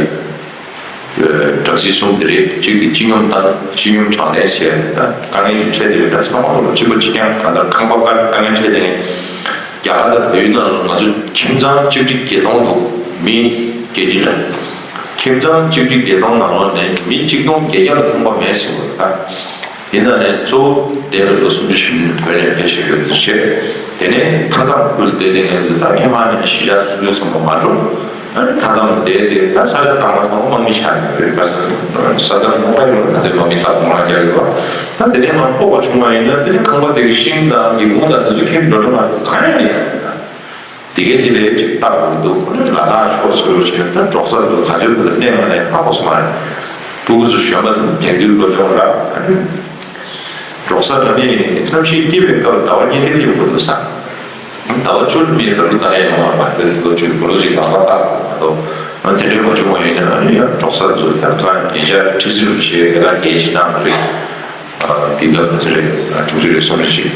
སྦྲག་སྲིད་གསུམ་དེ་རེད། གཅིག་དེ་སྤྱི་སྙོམས་དང་སྤྱི་སྙོམས་དྲང་བདེན་ཟེར་ཡ་དེ་ད་དཀའ་ངལ་ཅིག་འཕྲད་དེ་རེད། ད་ཚང་མ་ལོག་གཅིག་པ་གཅིག་རྐྱང་གང་ལྟར་ཁང་པ་དཀའ་ངལ་འཕྲད་དེ། རྒྱ་གར་དང་བལ་ཡུལ་ནང་ལ་ང་ཚོ་ཁྱིམ་ཚང་གཅིག་ཁྲི་བརྒྱད་སྟོང་འདུག་མི་རྒྱལ་སྤྱི་ལ། ཁྱིམ་ཚང་གཅིག་ཁྲི་བརྒྱད་སྟོང་ནང་ལོགས་ནས་མི་གཅིག་སྟོང་བརྒྱད་བརྒྱ་ལ་ཁང་པ་མེད་ཟེར་བ་ད། དེ་ནང་ནས་གཙོ་བོ་འདས་པའི་ལོ་སུམ་ཅུ་བཞི་བཅུ་ནས་བོད་ནས་ཕེབས་བཞིན་ཡོད་དེ་བྱས། དེ་ནས་མཐའ་མཚམས་ཁུལ་བསྡད་དེ་ངས་འདི་ད་ཁྱེད་མ་ནས་གཞིས་ཆགས་སུ་ལུས་སོང་བ་མ་འགྲོ། མཐའ་མཚམས་བསྡད་དེ་ད་ས་ཆ་བཏང་བ་ཚང་མ་དམག་མི་ཆགས་ནས་རེད། ས་ཆ་བཏང་བ་ཡོད་ད་དེ་དམག་མི་ད་གོང་རང་རྒྱག་ཡོད་པ། ད་དེ་ནས་མར་སྤོ་བ་བྱུང་བ་ཡིན་ན་དེ་ནས་ཁང་པ་དེ་གི་ཤིང་དང་གི་ཀུང་དང་དེ་ཚོ་ཁྱེར་འགྲོ་འགྲོ་མ་གང་ཡང་ཡིན། དེ་གའི་དེ་ལས་ཅིག་བཏབ་དགོས་འདུག་ལ་དྭགས་ཕྱོགས་སུ་རུ་ཕྱིན་ད་འབྲོག་ས་དུ་ག་ཚོད་དུ་གནས་མ་གནས་ཧ་གོ་སོང་མ་རེད། ཕྲུ་གུ་ཚོ་གཞོན་པ་དེ་དུས་ལོ་ཆུང་ར། འབྲོག་ས་འདྲ་ནི་གནམ་གཤིས་སྐྱིད་པའི་སྐབས་ཟླ་བ་གཉིས་ལྡན་ཡོང་གི་འདུག་ས། ཟླ་བ་བཅུ་མིན་ར་ལུ་ད་ཡ་ཡོང་བ་མ་གཏོགས་ལོ་ཆུང་བུ་ལོ་ཅིག་ལ་བ་བཏབ་མ་གཏོགས། ཨ་དེ་འདྲའི་མ་བྱུང་བ་ཡིན་ན་ཨ་ནི་ཡང་འབྲོག་ས་ཚོ་ད་ཐང་ཉེ་ཆར་ཁྲི་སྲིད་རུ་ཞེས་ལས་ཀ་གལ་ཆེ་གནང་གི་རེད། འདི་ག་ག་ཚོད་རེད། དྲུག་ཅུ་རེ་གསུམ་རེ་ཞིག་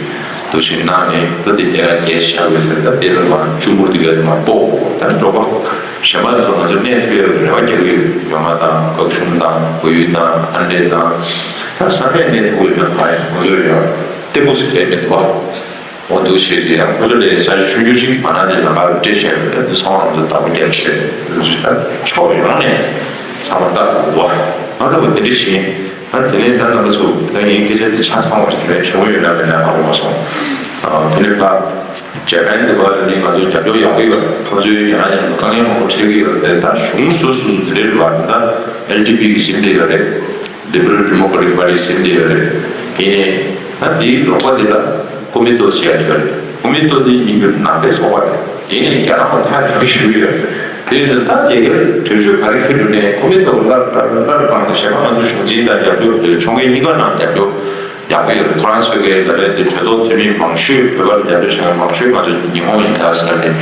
འདུ་ཤེས་གནང་ནས་ད་འདི་དེ་ལ་རྒྱས་ཤར་བའི་ཚེ་ད་དེ་ལ་མ་གཅུང་མོ་འདི་ག་མ་སྤོ་ད་འགྲོ་པ་གཞན་པ་ཚོ་ང་ཚོ་གནས་ཐུབ་ཡག་རེ་བ་རྒྱག་གི་ཡོད། ཡོང་མ་དང་བཀའ་ཤུམ་དང་བོད་ཡིག་དང་ཨ་འདྲེ་དང་ད་ས་གནས་གནས་ཐུབ་ཡོད་ན་ཁ་ཡོད་ཁོང་ཚོས་ཡང་ལྟད་མོ་ཟེར་མཁན་མི་འདུག་བ། འོ་འདུག་བྱས་ཏེ་ཡང་ཁོ་ཚོ་ལས་ས་ཆ་ཆུང་ཆུང་ཅིག་མ་ན་ལི་ལམ་ཁར་སྤྲད་བཞག་ཡོད། ད་འདི་ཚང་མ་ང་ཚོ་བདག་པོ་རྒྱག་བྱས་ཕྱོགས་ཡོངས་ནས་ཚང་མ་བལྟ་དགོས་འདུག་བ། ང་ཚོ་དེ་འདྲ་བྱས། ཨ་དེ་ནས་ད་རྣམ་པ་ཚོ་ད་ངའི་སྐད་ཆ་དེ་ཆ་ཚང་བ་ཞིག་དེ་ནས་བྱུང་ཡོད་ན་མེད་ན་ཧ་གོ་མ་སོང་། ཨ་དེ་ནས་ཕར་ཇ་པན་དེ་བར་ནི་ང་ཚོ་རྒྱབ་སྐྱོར་ཡག་པོ་ཡོད། ཁོ་ཚོས་ཡང་ཡང་དཀའ་ངལ་མང་པོ་འཕྲད་ཀྱི་ཡོད་རེད། ད་གཞུང་སོ་སོ་སོ་དེ་འདྲའི་བར་ད་ཨེལ་ཌི་པི་གི་ཟིན་བསྡད་ཡོད་རེད། Liberal Democratic Party ཟིན་བསྡད་ཡོད་རེད། ཡིན་ནའི་ད་དེའི་རོགས་པ་དེ་ལ་ཀོ་མི་ཏོ་ཟེར་ཡ་ཅིག་ཡོད་རེད། ཀོ་མི་ཏོ་དེ་ཡིན་རྒྱུ་ནང་པའི་ཚོགས་པ་རེད། དེ་ནས་རྒྱ་ནག་ལ་ཐག་ཉེ་པོ་ཞིག་ཡོད། དེ་ནི་ད་རྒྱ་གར་གྲོས་ཆོད་ག་རེ་འཁྱེར་འགྲོ་ནས་ཁོ་མི་ཐོག་སླར་སླར་སླར་བཏང་ནས་གཞན་པ་ང་ཚོ་གཞུང་འཛིན་དང་རྒྱབ་སྐྱོར་དེ་ཕྱོགས་འགལ་གཉིས་ཀ་ནང་རྒྱབ་སྐྱོར་ཡག་པོ་ཡོད། ཁོ་རང་ཚོས་གའི་ལ་ལས་དེ་གྲོས་ཚོགས་འཐུས་མི་མང་ཤོས་བོད་པར་རྒྱབ་སྐྱོར་བྱེད་མཁན་མང་ཤོས་ང་ཚོ་ཉི་ཧོང་ཡིན་ད་ཟེར་ནས་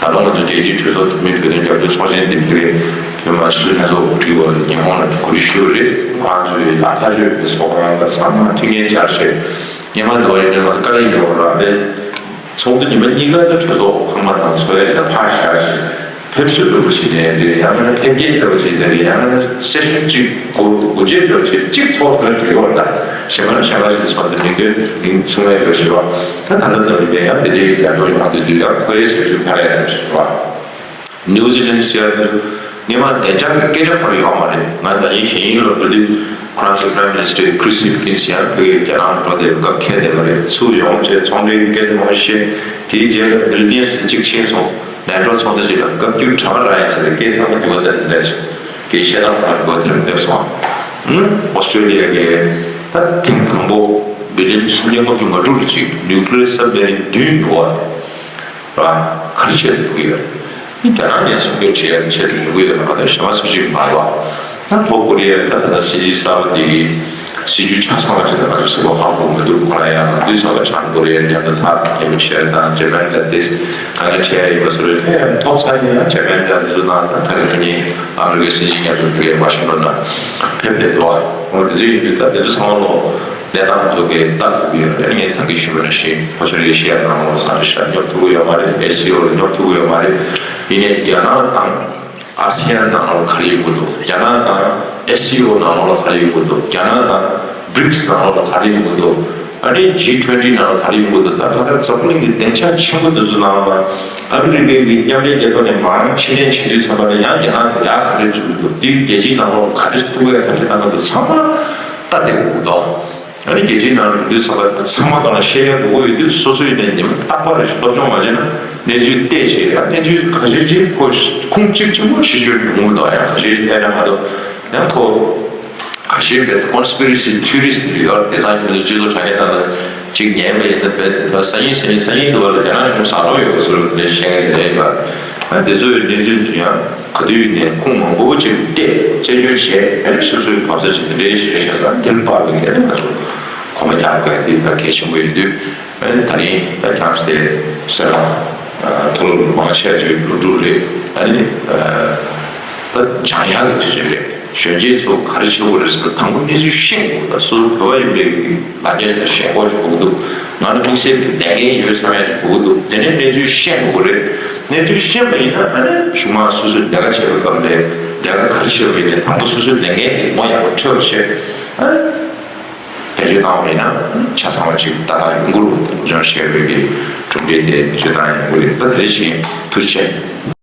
ད་ལོ་ང་ཚོ་རྒྱལ་སྤྱིའི་གྲོས་ཚོགས་འཐུས་མི་བོད་དོན་རྒྱབ་སྐྱོར་ཚོགས་ཆེན་འདི་འདི་རེད། བོད་མ་ཞི་ལྷན་ཚོགས་འགོ་ཁྲིད་པ་ཉི་ཧོང་ལ་གོ་སྒྲིག་ཞུས་པ་རེད། ཁོ་རང་ཚོའི་ལ་ཐག་ཆོད་པའི་ཚོགས་ཁང་ཚང་མ་མཐུན་རྐྱེན་སྦྱར་བྱས་སྔོན་མ་འདི་བ་ཡིན་ན་ང་ཚོ་དཀའ་ལས་རྒྱག་པ་རང་རེད། ཚོགས་འདུ་ཉི་མ་གཉིས་ཀ་ད་གྲོས་ཚོགས་ཚང་མ་དང་ཚོགས་ཡ་ཞིག་ཕར་བཞག་ཞིག་ཕེབས་བསུ་འདྲ་པོ་ཞིག་ནས་རེད། ཡང་ན་ཕེབས་སྐྱེལ་འདྲ་པོ་ཞིག་ནས་རེད། ཡང་ན་སེ་ཤན་གཅིག་སྒོ་སྒོ་འབྱེད་འདྲ་པོ་ཞིག་གཅིག་ཚོགས་དོན་འབྲེལ་བ་དང་གཞན་པ་གཞན་པ་ཞིག་ཚོགས་འདུ་མིང་དོན་མིང་གསུང་ཡ་འདྲ་ཞིག་བ། ད་ད་ལྟ་འདྲ་པོ་ཡིན་ན་ཡང་དེ་འདྲའི་རྒྱབ་སྐྱོར་ཡོང་དུས་དུས་ཡང་ཁོ་ཡའི་ཟེར་ཚུལ་ཕར་ཡ་འདྲ་ཞིག་བ། ནིའུ་ཛི་ལན་ཟེར་ཡ་འདི་སྔོན་མ་བདེ་འཇགས་ཀྱི་སྐད་ཆ་ཁོ་རང་ཡོད་མ་རེད། ང་ད་ཡིན་གཞན་ཡིན་ལོ་འགྲོ་དུས་ཁོ་རང་ཚོའི་Prime Minister Chris Hipkins་ཡང་ཕ་གིར་རྒྱ་ནག་འགྲོ་བསྡད་པའི་སྐབས་ཁྱེད་བསྡད་པ་རེད། ཚུར་ཡོང་བྱས་ཚོང་འབྲེལ་གྱི་སྐད་ཆ་མང་པོ་བཤད། དེའི་རྗེས་ལ་Vilnius་གཅིག་ཕྱིན་སོང་། NATO་ཚོགས་འདུ་ཅིག་ལ་སྐབས་བཅུ་གྲངས་ར་ཡིན་ཟེར་བའི་སྐད་ཚང་མ་འགྱུར་བ་དེར་སླེབས་སོང་། སྐད་བཤད་སྟངས་ཁོ་རང་འགྱུར་བ་དེར་སླེབས་སོང་། ཨུམ། ཨོ་སི་ཀྲོ་ལི་ཡ་གི་ད་ཐེངས་དང་པོ་བི་ལི་ཡན་སུམ་བརྒྱ་ལྔ་བཅུ་ང་དྲུག་རེ་གཅིག་nuclear submarine་བདུན་ཡོད་པ་དང་། ར་ག་རེ་བྱས་འདུག་གི་ཡོད། རྒྱ་ནག་ནས་སྲུང་སྐྱོབ་བྱེད་ཡག་ཆེད་དུ་ཡོང་གི་ཡོད་པ་དང་། གཞན་པ་སུ་གཅིག་མ་རེད་པ། ད་ལྷོ་ཀོ་རི་ཡ་ད་ད་ལྟ་སྲིད་སྤྱི་གསར་པ་འདི་གི་སྲིད་ཇུས་ཆ་ཚང་བ་ཅིག་ད་ང་ཚོ་གཟིགས་པ་ཧ་གོ་མི་འདུག་ཁོ་རང་ཡང་དུས་ཚོད་ལ་བྱང་ཀོ་རི་ཡ་མཉམ་དུ་ཐག་ཉེ་པོ་བྱས་དང་། ཇེ་པན་དང་ཏིས་གང་ག་བྱས་ཡོད་པ་སོགས་རེད། ཐོབ་ཚར་ཡིན་ཡང་ཇེ་པན་དང་འདི་ཚོ་དང་ད་ཁ་སང་ཉིན་ཨ་མི་རི་ཀའི་སྲིད་སྤྱི་མཉམ་དུ་ཕ་གིའི་ཝ་ཤིང་ཊོན་ལ་ཕེབས་བསྡད་འདུག་འོ་དེ་འདྲ་ཡིན་དུས་ད་དེ་ཚོ་ཚང་མ་ལོ་གནས་སྟངས་ཚོ་གི་ལྟ་དགོས་ཀྱི་ཡོད་རེད། ངས་ད་གིན་ཞུས་པ་ནང་བཞིན་ལྷོ་ཤར་ཨེ་ཤི་ཡ་ནང་ལོགས་ས་རེ་ཤ་སྙོབ་ཐུབ་ཀྱི་ཡོད་མ་རེད། ཨེ་སི་སི་ཨོ་ལ་སྙོབ་ཐུབ་ཀྱི་ཡོད་མ་རེད། ཡིན་ནའི་རྒྱ་ནག་དང་ཨ་སི་ཡན་ནང་ལོགས་ལ་ག་རེ་ཡོང་གི་འདུག་རྒྱ་ནག་དང་ཨེ་སི་སི་ཨོ་ནང་ལོགས་ལ་ག་རེ་ཡོང་གི་འདུག་རྒྱ་ནག་དང་བྷི་རིག་སི་ནང་ལོགས་ལ་ག་རེ་ཡོང་གི་འདུག་ཨ་ནི་ཇི་ཊུ་ཝེན་ཊི་ནང་ལ་ག་རེ་ཡོང་གི་འདུག་ད་ད་ལྟ་འཛམ་བུ་གླིང་གི་སྡིངས་ཆ་ཆེན་པོ་འདི་ཚོ་ནང་ལ་ཨ་མི་རི་ཀའི་གི་མཉམ་འབྲེལ་རྒྱལ་ཚོགས་ནས་མར་ཕྱིར་འཐེན་བྱེད་དུས་ཙམ་པ་ལ་ཡང་རྒྱ་ནག་དང་ཡར་ག་འདྲ་བྱེད་ཀྱི་འདུག་དེ་རྒྱལ་སྤྱིའི་ནང་ལོགས་ག་འདྲ་ཐུག་ཡ་ག་འདྲ་གནང་གི་འདུག་ཚང་མ་ལྟ་བསྡད་དགོས་ཀྱི་འདུག་ཨ་ནི་རྒྱལ་སྤྱིའི་ནང་ལ་འགྲོ་དུས་ཚང་མ་ཚང་མ་སྒང་ལ་བཤད་ཡ་དགོས་ཀྱི་ཡོད་དུས། སོ་སོ་ཡིན་ནའི་ཉི་མ་རྟག་པར་རེ་ཞིག་སློབ་སྦྱོང་མ་བྱས་ན་གནས་ཚུལ་བལྟས་བྱས། ད་གནས་ཚུལ་ག་ཤེད་ཅིག་ཁོ་ཁུངས་གཅིག་ཆེན་པོ་ཞིག་བརྗོད་མི་འོང་གི་འདུག་ཡང་ག་ཤེད་ཅིག་བལྟས་ན་མ་གཏོགས་ཡང་ཁོ་ག་ཤེད་བལྟས། ཀོན་སི་པི་རེ་སི་ཐི་ཡོ་རི་སི་ཡོད་རེད། དེང་སང་ཁྱོད་ཚོ་སྤྱི་ཚོགས་དྲ་རྒྱ་ནང་ལ་ཅིག་ཉན་པ་ཡིན་ན་རྦད་དེ་ད་སང་ཉིན་སང་ཉིན་སང་ཉིན་དུ་བ་ལ་རྒྱ་ནག་གཞུང་ཟ་ལོག་ཡོད་པ་བཟོ་འདྲ་དེ་འདྲ་བཤད་མཁན་དེ་འདྲ་ཡིན་པ། ཨ་དེ་ཚོའི་གནས་ཚུལ་ཚོ་ཡང་ག་དུས་ནས་ཁུངས་མང་པོ་ཅིག་བལྟས། དཔྱད་བརྗོད་བྱས། ཨ་ནི་སོ་སོའི་བབ་ས་ཅིག་དེ་འདྲའི་ཞིག་རེད་ཤག་ད་དེ་ལ་དཔག་པའི་གལ་ཏེ་ང་ཚོ་གོམ་པ་རྒྱག་དགོས་དེ་ད་གལ་ཆེན་པོ་ཡིན་དུས། ཨ་ནི་ད་རིང་ད་ཁྱམས་དེ་སེ་ར་མཐོ་སློབ་མང་ཆེ་ཅིག་སློབ་ཕྲུག་རེད། ཨ་ནི་ད་སྦྱང་ཡག་གི་དུས་ཚོད་རེད། གཞོན་སྐྱེས་ཚོ་ག་རེ་བྱེད་དགོས་རེད་ཟེར་ན། དང་པོ་གནས་ཚུལ་ཤེས་དགོས། ད་སོ་སོ་བོད་པ་ཡིན་པའི་ལ་རྒྱ་ཞིག་ཤེས་དགོས་ཞིག་དགོས་ཀྱི་འདུག་ང་ལ་དམིགས་བསལ་གྱི་ལས་འགན་ཡོད་བསམ་ཡ་ཞིག་དགོས་ཀྱི་འདུག་དེ་ནས་གནས་ཚུལ་ཤེས་དགོས་རེད། གནས་ཚུལ་ཤེས་པ་ཡིན་ན་ཨ་ནི་གཞུག་མ་སོ་སོས་ལས་ཀ་བྱེད་པའི་སྐབས་ལ་ལས་ཀ་ག་རེ་བྱེད་པ་ཡིན་ནའི་དང་པོ་སོ་སོའི་ལས་འགན་དེ་ངོ་ཡག་པོ་འཕྲོད་པ་བྱེད། ཨ་ནི་བེད་སྤྱོད་བཏང་བ་ཡིན་ན་ཆ་ཚང་བ་ཅིག་ཏག་ཏག་ཡོང་གི་རེད་པ། ད་སློབ་སྦྱོང་བྱས་པའི་གི་གྲུབ་འབྲས་དེ་བེད་སྤྱོད་བཏང་ཡོང་གི་རེད། ད་དེ་བཞིན་ཐུགས་རྗེ་ཆེ།